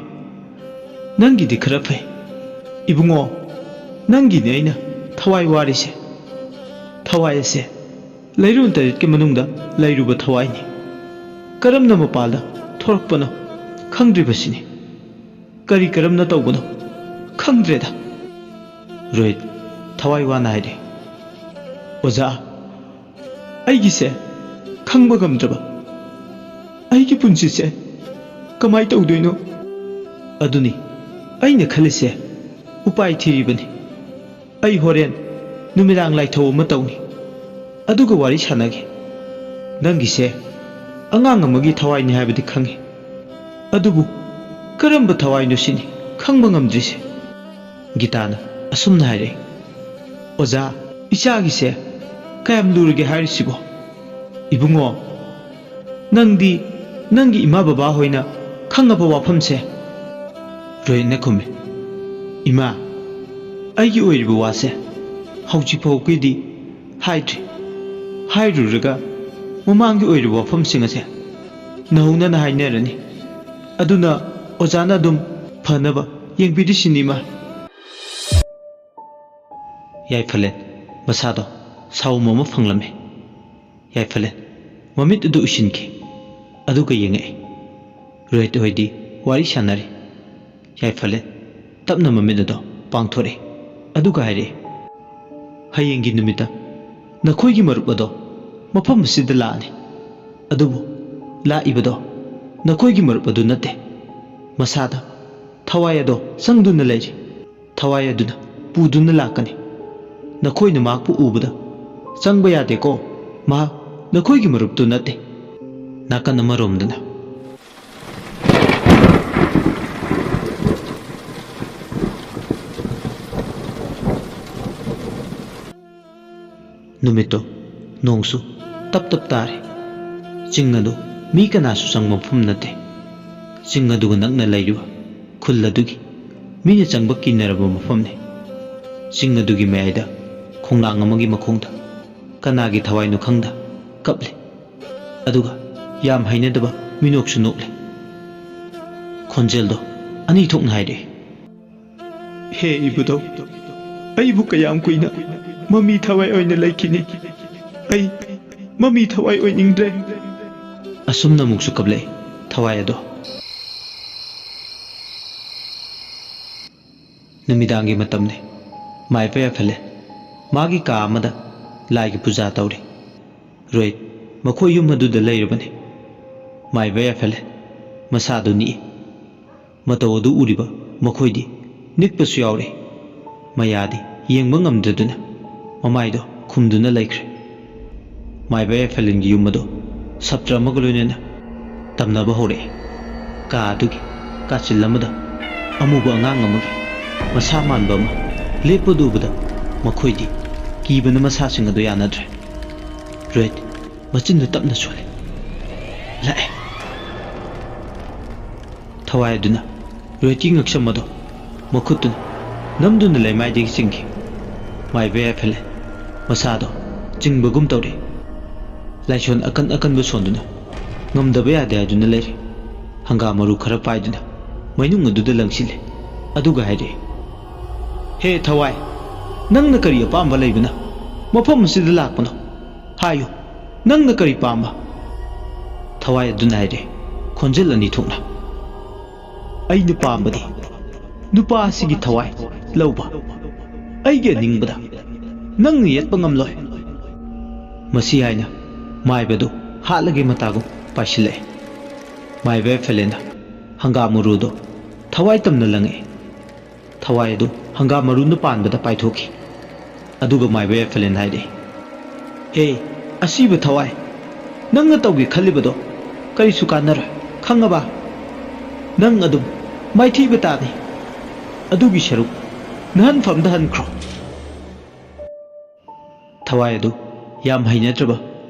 ꯅꯪꯒꯤꯗꯤ ꯈꯔ ꯐꯩ꯫ ꯏꯕꯨꯡꯉꯣ, ꯅꯪꯒꯤꯅꯦ ꯑꯩꯅ ꯊꯋꯥꯏ ꯋꯥꯔꯤꯁꯦ꯫ ꯊꯋꯥꯏ ꯑꯁꯦ ꯂꯩꯔꯣꯟ ꯇꯔꯦꯠꯀꯤ ꯃꯅꯨꯡꯗ ꯂꯩꯔꯨꯕ ꯊꯋꯥꯏꯅꯤ꯫ ꯀꯔꯝꯅ ꯃꯄꯥꯜꯗ ꯊꯣꯔꯛꯄꯅꯣ ꯈꯪꯗ꯭ꯔꯤꯕꯁꯤꯅꯤ꯫ ꯀꯔꯤ ꯀꯔꯝꯅ ꯇꯧꯕꯅꯣ ꯈꯪꯗ꯭ꯔꯦꯗ꯫ ꯔꯣꯍꯤꯠ ꯊꯋꯥꯏ ꯋꯥꯅ ꯍꯥꯏꯔꯦ, "ꯑꯣꯖꯥ, ꯑꯩꯒꯤꯁꯦ ꯈꯪꯕ ꯉꯝꯗ꯭ꯔꯕ꯫ ꯑꯩꯒꯤ ꯄꯨꯟꯁꯤꯁꯦ ꯀꯃꯥꯏ ꯇꯧꯗꯣꯏꯅꯣ?" "ꯑꯗꯨꯅꯤ ꯑꯩꯅ ꯈꯜꯂꯤꯁꯦ, ꯎꯄꯥꯏ ꯊꯤꯔꯤꯕꯅꯤ꯫ ꯑꯩ ꯍꯣꯔꯦꯟ ꯅꯨꯃꯤꯗꯥꯡ ꯂꯥꯏꯊꯧ ꯑꯃ ꯇꯧꯅꯤ, ꯑꯗꯨꯒ ꯋꯥꯔꯤ ꯁꯥꯟꯅꯒꯦ꯫ ꯅꯪꯒꯤꯁꯦ ꯑꯉꯥꯡ ꯑꯃꯒꯤ ꯊꯋꯥꯏꯅꯤ ꯍꯥꯏꯕꯗꯤ ꯈꯪꯉꯤ, ꯑꯗꯨꯕꯨ ꯀꯔꯝꯕ ꯊꯋꯥꯏꯅꯣ ꯁꯤꯅꯤ ꯈꯪꯕ ꯉꯝꯗ꯭ꯔꯤꯁꯦ꯫" ꯒꯤꯇꯥꯅ ꯑꯁꯨꯝꯅ ꯍꯥꯏꯔꯛꯏ, "ꯑꯣꯖꯥ, ꯏꯆꯥꯒꯤꯁꯦ ꯀꯌꯥꯝ ꯂꯨꯔꯒꯦ ꯍꯥꯏꯔꯤꯁꯤꯕꯣ? ꯏꯕꯨꯡꯉꯣ, ꯅꯪꯗꯤ ꯅꯪꯒꯤ ꯏꯃꯥ ꯕꯕꯥ ꯍꯣꯏꯅ ꯈꯪꯉꯕ ꯋꯥꯐꯝꯁꯦ?" ꯔꯣꯍꯤꯠꯅ ꯈꯨꯝꯃꯤ, "ꯏꯃꯥ, ꯑꯩꯒꯤ ꯑꯣꯏꯔꯤꯕ ꯋꯥꯁꯦ ꯍꯧꯖꯤꯛ ꯐꯥꯎꯒꯤꯗꯤ ꯍꯥꯏꯗ꯭ꯔꯤ꯫ ꯍꯥꯏꯔꯨꯔꯒ ꯃꯃꯥꯡꯒꯤ ꯑꯣꯏꯔꯤꯕ ꯋꯥꯐꯝꯁꯤꯡ ꯑꯁꯦ ꯅꯧꯍꯧꯅꯅ ꯍꯥꯏꯅꯔꯅꯤ꯫ ꯑꯗꯨꯅ ꯑꯣꯖꯥꯅ ꯑꯗꯨꯝ ꯐꯅꯕ ꯌꯦꯡꯕꯤꯔꯤꯁꯤꯅꯤ, ꯏꯃꯥ꯫" ꯌꯥꯏꯐꯂꯦꯟ ꯃꯁꯥꯗꯣ ꯁꯥꯎꯝ ꯑꯃ ꯐꯪꯂꯝꯃꯤ꯫ ꯌꯥꯏꯐꯂꯦꯟ ꯃꯃꯤꯠ ꯑꯗꯨ ꯎꯏꯁꯤꯟꯈꯤ, ꯑꯗꯨꯒ ꯌꯦꯡꯉꯛꯏ꯫ ꯔꯣꯍꯤꯠ ꯍꯣꯏꯗꯤ ꯋꯥꯔꯤ ꯁꯥꯟꯅꯔꯤ꯫ ꯌꯥꯏꯐꯂꯦꯟ ꯇꯞꯅ ꯃꯃꯤꯠ ꯑꯗꯣ ꯄꯥꯡꯊꯣꯔꯛꯏ, ꯑꯗꯨꯒ ꯍꯥꯏꯔꯛꯏ, "ꯍꯌꯦꯡꯒꯤ ꯅꯨꯃꯤꯠꯇ ꯅꯈꯣꯏꯒꯤ ꯃꯔꯨꯞ ꯑꯗꯣ ꯃꯐꯝ ꯑꯁꯤꯗ ꯂꯥꯛꯑꯅꯤ꯫ ꯑꯗꯨꯕꯨ ꯂꯥꯛꯏꯕꯗꯣ ꯅꯈꯣꯏꯒꯤ ꯃꯔꯨꯞ ꯑꯗꯨ ꯅꯠꯇꯦ꯫ ꯃꯁꯥꯗ ꯊꯋꯥꯏ ꯑꯗꯣ ꯆꯪꯗꯨꯅ ꯂꯩꯔꯤ꯫ ꯊꯋꯥꯏ ꯑꯗꯨꯅ ꯄꯨꯗꯨꯅ ꯂꯥꯛꯀꯅꯤ꯫ ꯅꯈꯣꯏꯅ ꯃꯍꯥꯛꯄꯨ ꯎꯕꯗ ꯆꯪꯕ ꯌꯥꯗꯦꯀꯣ꯫ ꯃꯍꯥꯛ ꯅꯈꯣꯏꯒꯤ ꯃꯔꯨꯞꯇꯨ ꯅꯠꯇꯦ꯫" ꯅꯥꯀꯟ ꯑꯃꯔꯣꯝꯗꯅ ꯅꯨꯃꯤꯠꯇꯣ ꯅꯣꯡꯁꯨ ꯇꯞ ꯇꯞ ꯇꯥꯔꯤ꯫ ꯆꯤꯡ ꯑꯗꯨ ꯃꯤ ꯀꯅꯥꯁꯨ ꯆꯪꯕ ꯃꯐꯝ ꯅꯠꯇꯦ꯫ ꯆꯤꯡ ꯑꯗꯨꯒ ꯅꯛꯅ ꯂꯩꯔꯤꯕ ꯈꯨꯜ ꯑꯗꯨꯒꯤ ꯃꯤꯅ ꯆꯪꯕ ꯀꯤꯅꯔꯕ ꯃꯐꯝꯅꯤ꯫ ꯆꯤꯡ ꯑꯗꯨꯒꯤ ꯃꯌꯥꯏꯗ ꯈꯣꯡꯅꯥꯡ ꯑꯃꯒꯤ ꯃꯈꯣꯡꯗ ꯀꯅꯥꯒꯤ ꯊꯋꯥꯏꯅꯣ ꯈꯪꯗ ꯀꯞꯂꯤ꯫ ꯑꯗꯨꯒ ꯌꯥꯝ ꯍꯩꯅꯗꯕ ꯃꯤꯅꯣꯛꯁꯨ ꯅꯣꯛꯂꯤ꯫ ꯈꯣꯟꯖꯦꯜꯗꯣ ꯑꯅꯤ ꯊꯣꯛꯅ ꯍꯥꯏꯔꯛꯏ, "ꯍꯦ ꯏꯕꯨꯙꯧ, ꯑꯩꯕꯨ ꯀꯌꯥꯝ ꯀꯨꯏꯅ ꯃꯃꯤ ꯊꯋꯥꯏ ꯑꯣꯏꯅ ꯂꯩꯈꯤꯅꯤ꯫ ꯑꯩ ꯃꯃꯤ ꯊꯋꯥꯏ ꯑꯣꯏꯅꯤꯡꯗ꯭ꯔꯦ꯫ ꯑꯁꯨꯝꯅ ꯑꯃꯨꯛꯁꯨ ꯀꯞꯂꯛꯏ ꯊꯋꯥꯏ ꯑꯗꯣ꯫ ꯅꯨꯃꯤꯗꯥꯡꯒꯤ ꯃꯇꯝꯅꯤ꯫ ꯃꯥꯏꯕ ꯌꯥꯏꯐꯜꯂꯦ ꯃꯥꯒꯤ ꯀꯥ ꯑꯃꯗ ꯂꯥꯏꯒꯤ ꯄꯨꯖꯥ ꯇꯧꯔꯤ꯫ ꯔꯣꯍꯤꯠ ꯃꯈꯣꯏ ꯌꯨꯝ ꯑꯗꯨꯗ ꯂꯩꯔꯕꯅꯤ꯫ ꯃꯥꯏꯕ ꯌꯥꯏꯐꯜꯂꯦ ꯃꯁꯥꯗꯨ ꯅꯤꯛꯏ꯫ ꯃꯇꯧ ꯑꯗꯨ ꯎꯔꯤꯕ ꯃꯈꯣꯏꯗꯤ ꯅꯤꯛꯄꯁꯨ ꯌꯥꯎꯔꯤ꯫ ꯃꯌꯥꯗꯤ ꯌꯦꯡꯕ ꯉꯝꯗ꯭ꯔꯗꯨꯅ ꯃꯃꯥꯏꯗꯣ ꯈꯨꯝꯗꯨꯅ ꯂꯩꯈ꯭ꯔꯦ꯫ ꯃꯥꯏꯕ ꯌꯥꯏꯐꯂꯦꯟꯒꯤ ꯌꯨꯝ ꯑꯗꯨ ꯁꯥꯇ꯭ꯔ ꯑꯃꯒ ꯂꯣꯏꯅꯅ ꯇꯝꯅꯕ ꯍꯧꯔꯛꯏ꯫ ꯀꯥ ꯑꯗꯨꯒꯤ ꯀꯥꯆꯤꯜ ꯑꯃꯗ ꯑꯃꯨꯕ ꯑꯉꯥꯡ ꯑꯃꯒꯤ ꯃꯁꯥ ꯃꯥꯟꯕ ꯑꯃ ꯂꯦꯞꯄꯗꯨ ꯎꯕꯗ ꯃꯈꯣꯏꯗꯤ ꯀꯤꯕꯅ ꯃꯁꯥꯁꯤꯡ ꯑꯗꯨ ꯌꯥꯅꯗ꯭ꯔꯦ꯫ ꯔꯣꯍꯤꯠ ꯃꯆꯤꯟꯗꯨ ꯇꯞꯅ ꯁꯣꯜꯂꯤ꯫ "ꯂꯥꯛꯑꯦ!" ꯊꯋꯥꯏ ꯑꯗꯨꯅ ꯔꯣꯍꯤꯠꯀꯤ ꯉꯛꯁꯝ ꯑꯗꯨ ꯃꯈꯨꯠꯇꯨꯅ ꯅꯝꯗꯨꯅ ꯂꯩꯃꯥꯏꯗꯒꯤ ꯆꯤꯡꯈꯤ꯫ ꯃꯥꯏꯕ ꯌꯥꯏꯐꯜꯂꯦ ꯃꯁꯥꯗꯣ ꯆꯤꯡꯕꯒꯨꯝ ꯇꯧꯔꯤ꯫ ꯂꯥꯏꯁꯣꯟ ꯑꯀꯟ ꯑꯀꯟꯕ ꯁꯣꯟꯗꯨꯅ ꯉꯝꯗꯕ ꯌꯥꯗꯦ ꯍꯥꯏꯗꯨꯅ ꯂꯩꯔꯤ꯫ ꯍꯪꯒꯥꯝ ꯃꯔꯨ ꯈꯔ ꯄꯥꯏꯗꯨꯅ ꯃꯩꯅꯨꯡ ꯑꯗꯨꯗ ꯂꯪꯁꯤꯜꯂꯦ꯫ ꯑꯗꯨꯒ ꯍꯥꯏꯔꯛꯏ, "ꯍꯦ ꯊꯋꯥꯏ, ꯅꯪꯅ ꯀꯔꯤ ꯑꯄꯥꯝꯕ ꯂꯩꯕꯅ ꯃꯐꯝ ꯑꯁꯤꯗ ꯂꯥꯛꯄꯅꯣ? ꯍꯥꯏꯌꯨ, ꯅꯪꯅ ꯀꯔꯤ ꯄꯥꯝꯕ?" ꯊꯋꯥꯏ ꯑꯗꯨꯅ ꯍꯥꯏꯔꯦ, ꯈꯣꯟꯖꯦꯜ ꯑꯅꯤ ꯊꯣꯛꯅ, "ꯑꯩꯅ ꯄꯥꯝꯕꯗꯤ ꯅꯨꯄꯥ ꯑꯁꯤꯒꯤ ꯊꯋꯥꯏ ꯂꯧꯕ꯫ ꯑꯩꯒꯤ ꯑꯅꯤꯡꯕꯗ ꯅꯪꯅ ꯌꯦꯠꯄ ꯉꯝꯂꯣꯏ꯫" ꯃꯁꯤ ꯍꯥꯏꯅ ꯃꯥꯏꯕꯗꯨ ꯍꯥꯠꯂꯒꯦ ꯃꯇꯥꯒꯨꯝ ꯄꯥꯏꯁꯤꯜꯂꯛꯑꯦ꯫ ꯃꯥꯏꯕ ꯌꯥꯏꯐꯂꯦꯟꯅ ꯍꯪꯒꯥꯝ ꯃꯔꯨꯗꯣ ꯊꯋꯥꯏ ꯇꯝꯅ ꯂꯪꯉꯛꯑꯦ꯫ ꯊꯋꯥꯏ ꯑꯗꯨ ꯍꯪꯒꯥꯝ ꯃꯔꯨꯅ ꯄꯥꯟꯕꯗ ꯄꯥꯏꯊꯣꯛꯈꯤ꯫ ꯑꯗꯨꯒ ꯃꯥꯏꯕ ꯌꯥꯏꯐꯂꯦꯟ ꯍꯥꯏꯔꯛꯏ, "ꯍꯦ, ꯑꯁꯤꯕ ꯊꯋꯥꯏ, ꯅꯪꯅ ꯇꯧꯒꯦ ꯈꯜꯂꯤꯕꯗꯣ ꯀꯔꯤꯁꯨ ꯀꯥꯟꯅꯔꯣꯏ, ꯈꯪꯉꯕ? ꯅꯪ ꯑꯗꯨꯝ ꯃꯥꯏꯊꯤꯕ ꯇꯥꯅꯤ꯫ ꯑꯗꯨꯒꯤ ꯁꯔꯨꯛ ꯅꯍꯟꯐꯝꯗ ꯍꯟꯈ꯭ꯔꯣ꯫" ꯊꯋꯥꯏ ꯑꯗꯨ ꯌꯥꯝ ꯍꯩꯅꯗ꯭ꯔꯕ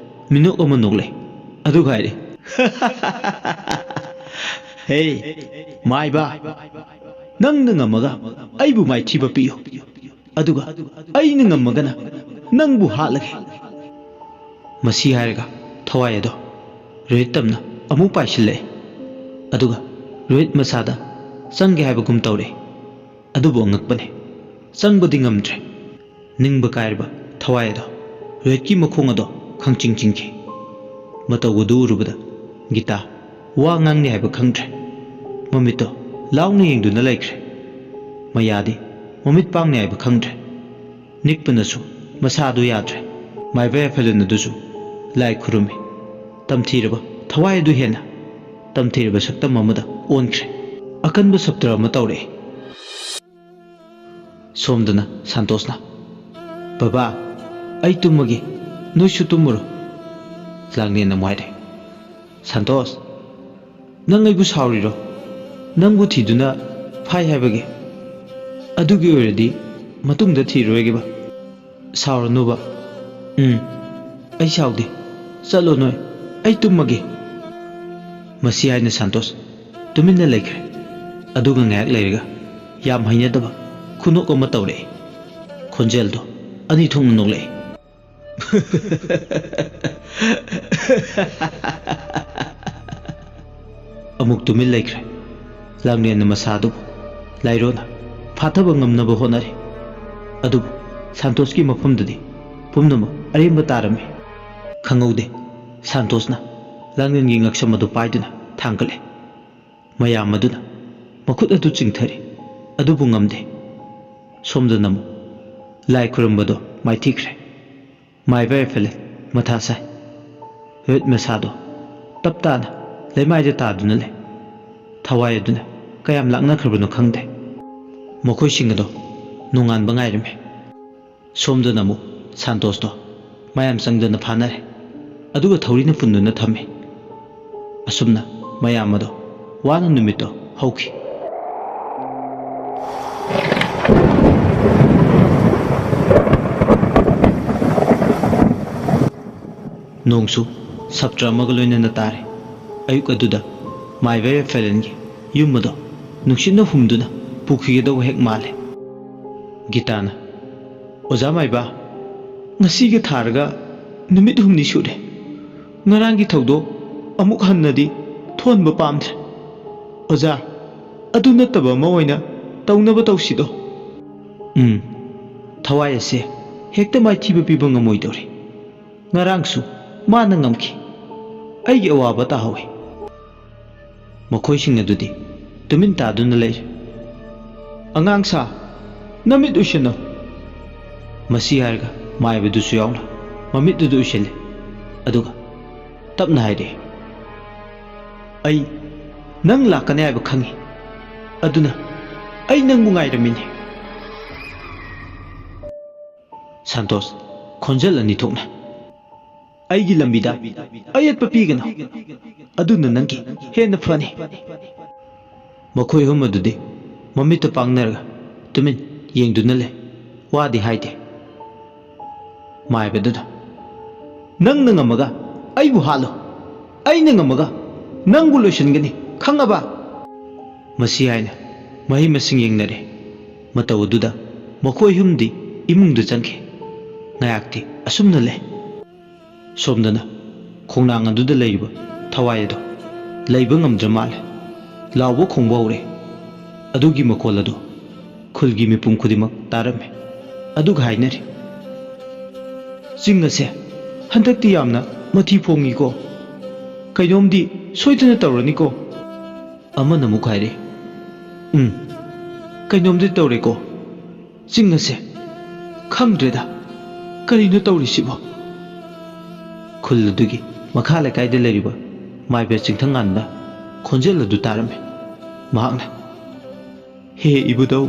ꯃꯤꯅꯣꯛ ꯑꯃ ꯅꯣꯛꯂꯦ꯫ ꯑꯗꯨꯒ ꯍꯥꯏꯔꯦ, "ꯍꯦ, ꯃꯥꯏꯕ, ꯅꯪꯅ ꯉꯝꯃꯒ ꯑꯩꯕꯨ ꯃꯥꯏꯊꯤꯕ ꯄꯤꯌꯨ꯫ ꯑꯗꯨꯒ ꯑꯩꯅ ꯉꯝꯃꯒꯅ ꯅꯪꯕꯨ ꯍꯥꯠꯂꯒꯦ꯫" ꯃꯁꯤ ꯍꯥꯏꯔꯒ ꯊꯋꯥꯏ ꯑꯗꯣ ꯔꯣꯍꯤꯠ ꯇꯝꯅ ꯑꯃꯨꯛ ꯄꯥꯏꯁꯤꯜꯂꯛꯑꯦ꯫ ꯑꯗꯨꯒ ꯔꯣꯍꯤꯠ ꯃꯁꯥꯗ ꯆꯪꯒꯦ ꯍꯥꯏꯕꯒꯨꯝ ꯇꯧꯔꯦ꯫ ꯑꯗꯨꯕꯨ ꯑꯉꯛꯄꯅꯦ, ꯆꯪꯕꯗꯤ ꯉꯝꯗ꯭ꯔꯦ꯫ ꯅꯤꯡꯕ ꯀꯥꯏꯔꯕ ꯊꯋꯥꯏ ꯑꯗꯣ, ꯔꯣꯍꯤꯠꯀꯤ ꯃꯈꯣꯡ ꯑꯗꯣ ꯈꯪꯆꯤꯡ ꯆꯤꯡꯈꯤ꯫ ꯃꯇꯧ ꯑꯗꯨ ꯎꯔꯨꯕꯗ ꯒꯤꯇꯥ ꯋꯥ ꯉꯥꯡꯅꯤ ꯍꯥꯏꯕ ꯈꯪꯗ꯭ꯔꯦ꯫ ꯃꯃꯤꯠꯇꯣ ꯂꯥꯎꯅ ꯌꯦꯡꯗꯨꯅ ꯂꯩꯈ꯭ꯔꯦ꯫ ꯃꯌꯥꯗꯤ ꯃꯃꯤꯠ ꯄꯥꯡꯅꯤ ꯍꯥꯏꯕ ꯈꯪꯗ꯭ꯔꯦ꯫ ꯅꯤꯛꯄꯅꯁꯨ ꯃꯁꯥꯗꯨ ꯌꯥꯗ꯭ꯔꯦ꯫ ꯃꯥꯏꯕ ꯌꯥꯏꯐꯂꯦꯟ ꯑꯗꯨꯁꯨ ꯂꯥꯏ ꯈꯨꯔꯨꯝꯃꯤ꯫ ꯇꯝꯊꯤꯔꯕ ꯊꯋꯥꯏ ꯑꯗꯨ ꯍꯦꯟꯅ ꯇꯝꯊꯤꯔꯕ ꯁꯛꯇꯝ ꯑꯃꯗ ꯑꯣꯟꯈ꯭ꯔꯦ꯫ ꯑꯀꯟꯕ ꯁꯞꯇ꯭ꯔ ꯑꯃ ꯇꯧꯔꯛꯏ꯫ ꯁꯣꯝꯗꯅ ꯁꯥꯟꯇꯣꯁꯅ, "ꯕꯕꯥ, ꯑꯩ ꯇꯨꯝꯃꯒꯦ, ꯅꯣꯏꯁꯨ ꯇꯨꯝꯃꯨꯔꯣ꯫" ꯂꯥꯡꯂꯦꯟꯅ ꯑꯃꯨꯛ ꯍꯥꯏꯔꯦ, "ꯁꯥꯟꯇꯣꯁ, ꯅꯪ ꯑꯩꯕꯨ ꯁꯥꯎꯔꯤꯔꯣ? ꯅꯪꯕꯨ ꯊꯤꯗꯨꯅ ꯐꯥꯏ ꯍꯥꯏꯕꯒꯤ? ꯑꯗꯨꯒꯤ ꯑꯣꯏꯔꯗꯤ ꯃꯇꯨꯡꯗ ꯊꯤꯔꯣꯏꯒꯦꯕ꯫ ꯁꯥꯎꯔꯅꯨꯕ꯫" "ꯎꯝ, ꯑꯩ ꯁꯥꯎꯗꯦ꯫ ꯆꯠꯂꯣ ꯅꯣꯏ, ꯑꯩ ꯇꯨꯝꯃꯒꯦ꯫" ꯃꯁꯤ ꯍꯥꯏꯅ ꯁꯥꯟꯇꯣꯁ ꯇꯨꯃꯤꯟꯅ ꯂꯩꯈ꯭ꯔꯦ꯫ ꯑꯗꯨꯒ ꯉꯥꯏꯍꯥꯛ ꯂꯩꯔꯒ ꯌꯥꯝ ꯍꯩꯅꯗꯕ ꯈꯨꯅꯣꯛ ꯑꯃ ꯇꯧꯔꯛꯏ꯫ ꯈꯣꯟꯖꯦꯜꯗꯣ ꯑꯅꯤ ꯊꯣꯛꯅ ꯅꯣꯛꯂꯛꯏ꯫ ꯑꯃꯨꯛ ꯇꯨꯃꯤꯟ ꯂꯩꯈ꯭ꯔꯦ꯫ ꯂꯥꯡꯂꯦꯟꯅ ꯃꯁꯥꯗꯨꯕꯨ ꯂꯥꯏꯔꯣꯅ ꯐꯥꯊꯕ ꯉꯝꯅꯕ ꯍꯣꯠꯅꯔꯤ꯫ ꯑꯗꯨꯕꯨ ꯁꯥꯟꯇꯣꯁꯀꯤ ꯃꯐꯝꯗꯗꯤ ꯄꯨꯝꯅꯃꯛ ꯑꯔꯦꯝꯕ ꯇꯥꯔꯝꯃꯤ꯫ ꯈꯪꯍꯧꯗꯦ, ꯁꯥꯟꯇꯣꯁꯅ ꯂꯥꯡꯂꯦꯟꯒꯤ ꯉꯛꯁꯝ ꯑꯗꯨ ꯄꯥꯏꯗꯨꯅ ꯊꯥꯡꯒꯠꯂꯦ꯫ ꯃꯌꯥꯝ ꯑꯗꯨꯅ ꯃꯈꯨꯠ ꯑꯗꯨ ꯆꯤꯡꯊꯔꯤ, ꯑꯗꯨꯕꯨ ꯉꯝꯗꯦ꯫ ꯁꯣꯝꯗꯅ ꯑꯃꯨꯛ ꯂꯥꯏ ꯈꯨꯔꯨꯝꯕꯗꯣ ꯃꯥꯏꯊꯤꯈ꯭ꯔꯦ꯫ ꯃꯥꯏꯕ ꯌꯥꯏꯐꯂꯦꯟ ꯃꯊꯥ ꯁꯥꯏ꯫ ꯔꯣꯍꯤꯠ ꯃꯁꯥꯗꯣ ꯇꯞ ꯇꯥꯅ ꯂꯩꯃꯥꯏꯗ ꯇꯥꯗꯨꯅ ꯂꯩ꯫ ꯊꯋꯥꯏ ꯑꯗꯨꯅ ꯀꯌꯥꯝ ꯂꯥꯛꯅꯈ꯭ꯔꯕꯅꯣ ꯈꯪꯗꯦ꯫ ꯃꯈꯣꯏꯁꯤꯡ ꯑꯗꯣ ꯅꯣꯡꯉꯥꯟꯕ ꯉꯥꯏꯔꯝꯃꯤ꯫ ꯁꯣꯝꯗꯅ ꯑꯃꯨꯛ ꯁꯥꯟꯇꯣꯁꯇꯣ ꯃꯌꯥꯝ ꯆꯪꯗꯅ ꯐꯥꯅꯔꯦ꯫ ꯑꯗꯨꯒ ꯊꯧꯔꯤꯅ ꯄꯨꯟꯗꯨꯅ ꯊꯝꯃꯤ꯫ ꯑꯁꯨꯝꯅ ꯃꯌꯥꯝ ꯑꯗꯣ ꯋꯥꯅ ꯅꯨꯃꯤꯠꯇꯣ ꯍꯧꯈꯤ꯫ ꯅꯣꯡꯁꯨ ꯁꯞꯇ꯭ꯔ ꯑꯃꯒ ꯂꯣꯏꯅꯅ ꯇꯥꯔꯦ꯫ ꯑꯌꯨꯛ ꯑꯗꯨꯗ ꯃꯥꯏꯕ ꯌꯥꯏꯐꯂꯦꯟꯒꯤ ꯌꯨꯝ ꯑꯗꯣ ꯅꯨꯡꯁꯤꯠꯅ ꯍꯨꯝꯗꯨꯅ ꯄꯨꯈꯤꯒꯗꯧꯕ ꯍꯦꯛ ꯃꯥꯜꯂꯦ꯫ ꯒꯤꯇꯥꯅ, "ꯑꯣꯖꯥ ꯃꯥꯏꯕ, ꯉꯁꯤꯒ ꯊꯥꯔꯒ ꯅꯨꯃꯤꯠ ꯍꯨꯝꯅꯤ ꯁꯨꯔꯦ꯫ ꯉꯔꯥꯡꯒꯤ ꯊꯧꯗꯣꯛ ꯑꯃꯨꯛ ꯍꯟꯅꯗꯤ ꯊꯣꯛꯍꯟꯕ ꯄꯥꯝꯗ꯭ꯔꯦ꯫ ꯑꯣꯖꯥ, ꯑꯗꯨ ꯅꯠꯇꯕ ꯑꯃ ꯑꯣꯏꯅ ꯇꯧꯅꯕ ꯇꯧꯁꯤꯗꯣ꯫" "ꯎꯝ, ꯊꯋꯥꯏ ꯑꯁꯦ ꯍꯦꯛꯇ ꯃꯥꯏꯊꯤꯕ ꯄꯤꯕ ꯉꯝꯃꯣꯏꯗꯧꯔꯦ꯫ ꯉꯔꯥꯡꯁꯨ ꯃꯥꯅ ꯉꯝꯈꯤ꯫ ꯑꯩꯒꯤ ꯑꯋꯥꯕ ꯇꯥꯍꯧꯋꯤ꯫ ꯃꯈꯣꯏꯁꯤꯡ ꯑꯗꯨꯗꯤ ꯇꯨꯃꯤꯟ ꯇꯥꯗꯨꯅ ꯂꯩꯔꯦ꯫ "ꯑꯉꯥꯡ ꯁꯥ, ꯅꯃꯤꯠ ꯎꯏꯁꯤꯟꯅꯧ!" ꯃꯁꯤ ꯍꯥꯏꯔꯒ ꯃꯥꯏꯕꯗꯨꯁꯨ ꯌꯥꯎꯅ ꯃꯃꯤꯠ ꯑꯗꯨ ꯎꯏꯁꯤꯜꯂꯦ꯫ ꯑꯗꯨꯒ ꯇꯞꯅ ꯍꯥꯏꯔꯛꯑꯦ, "ꯑꯩ ꯅꯪ ꯂꯥꯛꯀꯅꯤ ꯍꯥꯏꯕ ꯈꯪꯉꯤ꯫ ꯑꯗꯨꯅ ꯑꯩ ꯅꯪꯕꯨ ꯉꯥꯏꯔꯝꯃꯤꯅꯤ꯫" ꯁꯟꯇꯣꯁ, ꯈꯣꯟꯖꯦꯜ ꯑꯅꯤ ꯊꯣꯛꯅ, "ꯑꯩꯒꯤ ꯂꯝꯕꯤꯗ ꯑꯌꯦꯠꯄ ꯄꯤꯒꯅꯨ꯫ ꯑꯗꯨꯅ ꯅꯪꯒꯤ ꯍꯦꯟꯅ ꯐꯅꯤ꯫" ꯃꯈꯣꯏ ꯑꯍꯨꯝ ꯑꯗꯨꯗꯤ ꯃꯃꯤꯠꯇ ꯄꯥꯡꯅꯔꯒ ꯇꯨꯃꯤꯟ ꯌꯦꯡꯗꯨꯅ ꯂꯩ꯫ ꯋꯥꯗꯤ ꯍꯥꯏꯗꯦ꯫ ꯃꯥꯏꯕꯗꯨꯅ, "ꯅꯪꯅ ꯉꯝꯃꯒ ꯑꯩꯕꯨ ꯍꯥꯠꯂꯨ꯫ ꯑꯩꯅ ꯉꯝꯃꯒ ꯅꯪꯕꯨ ꯂꯣꯏꯁꯤꯟꯒꯅꯤ, ꯈꯪꯉꯕ?" ꯃꯁꯤ ꯍꯥꯏꯅ ꯃꯍꯩ ꯃꯁꯤꯡ ꯌꯦꯡꯅꯔꯦ꯫ ꯃꯇꯧ ꯑꯗꯨꯗ ꯃꯈꯣꯏ ꯑꯍꯨꯝꯗꯤ ꯏꯃꯨꯡꯗ ꯆꯪꯈꯤ꯫ ꯉꯥꯏꯍꯥꯛꯇꯤ ꯑꯁꯨꯝꯅ ꯂꯩ꯫ ꯁꯣꯝꯗꯅ ꯈꯣꯡꯅꯥꯡ ꯑꯗꯨꯗ ꯂꯩꯔꯤꯕ ꯊꯋꯥꯏ ꯑꯗꯣ ꯂꯩꯕ ꯉꯝꯗ꯭ꯔ ꯃꯥꯜꯂꯦ꯫ ꯂꯥꯎꯕ ꯈꯣꯡꯕ ꯍꯧꯔꯦ꯫ ꯑꯗꯨꯒꯤ ꯃꯈꯣꯜ ꯑꯗꯨ ꯈꯨꯜꯒꯤ ꯃꯤꯄꯨꯝ ꯈꯨꯗꯤꯡꯃꯛ ꯇꯥꯔꯝꯃꯤ꯫ ꯑꯗꯨꯒ ꯍꯥꯏꯅꯔꯤ, "ꯆꯤꯡ ꯑꯁꯦ ꯍꯟꯗꯛꯇꯤ ꯌꯥꯝꯅ ꯃꯊꯤ ꯐꯣꯡꯉꯤꯀꯣ꯫ ꯀꯩꯅꯣꯝꯗꯤ ꯁꯣꯏꯗꯅ ꯇꯧꯔꯅꯤꯀꯣ?" ꯑꯃꯅ ꯑꯃꯨꯛ ꯍꯥꯏꯔꯤ, "ꯎꯝ, ꯀꯩꯅꯣꯝꯗꯤ ꯇꯧꯔꯦꯀꯣ꯫ ꯆꯤꯡ ꯑꯁꯦ ꯈꯪꯗ꯭ꯔꯦꯗ, ꯀꯔꯤꯅꯣ ꯇꯧꯔꯤꯁꯤꯕꯣ?" ꯈꯨꯜ ꯑꯗꯨꯒꯤ ꯃꯈꯥ ꯂꯩꯀꯥꯏꯗ ꯂꯩꯔꯤꯕ ꯃꯥꯏꯕ ꯆꯤꯡꯊꯪ ꯉꯥꯟꯕ ꯈꯣꯟꯖꯦꯜ ꯑꯗꯨ ꯇꯥꯔꯝꯃꯤ꯫ ꯃꯍꯥꯛꯅ, "ꯍꯦ ꯏꯕꯨꯙꯧ,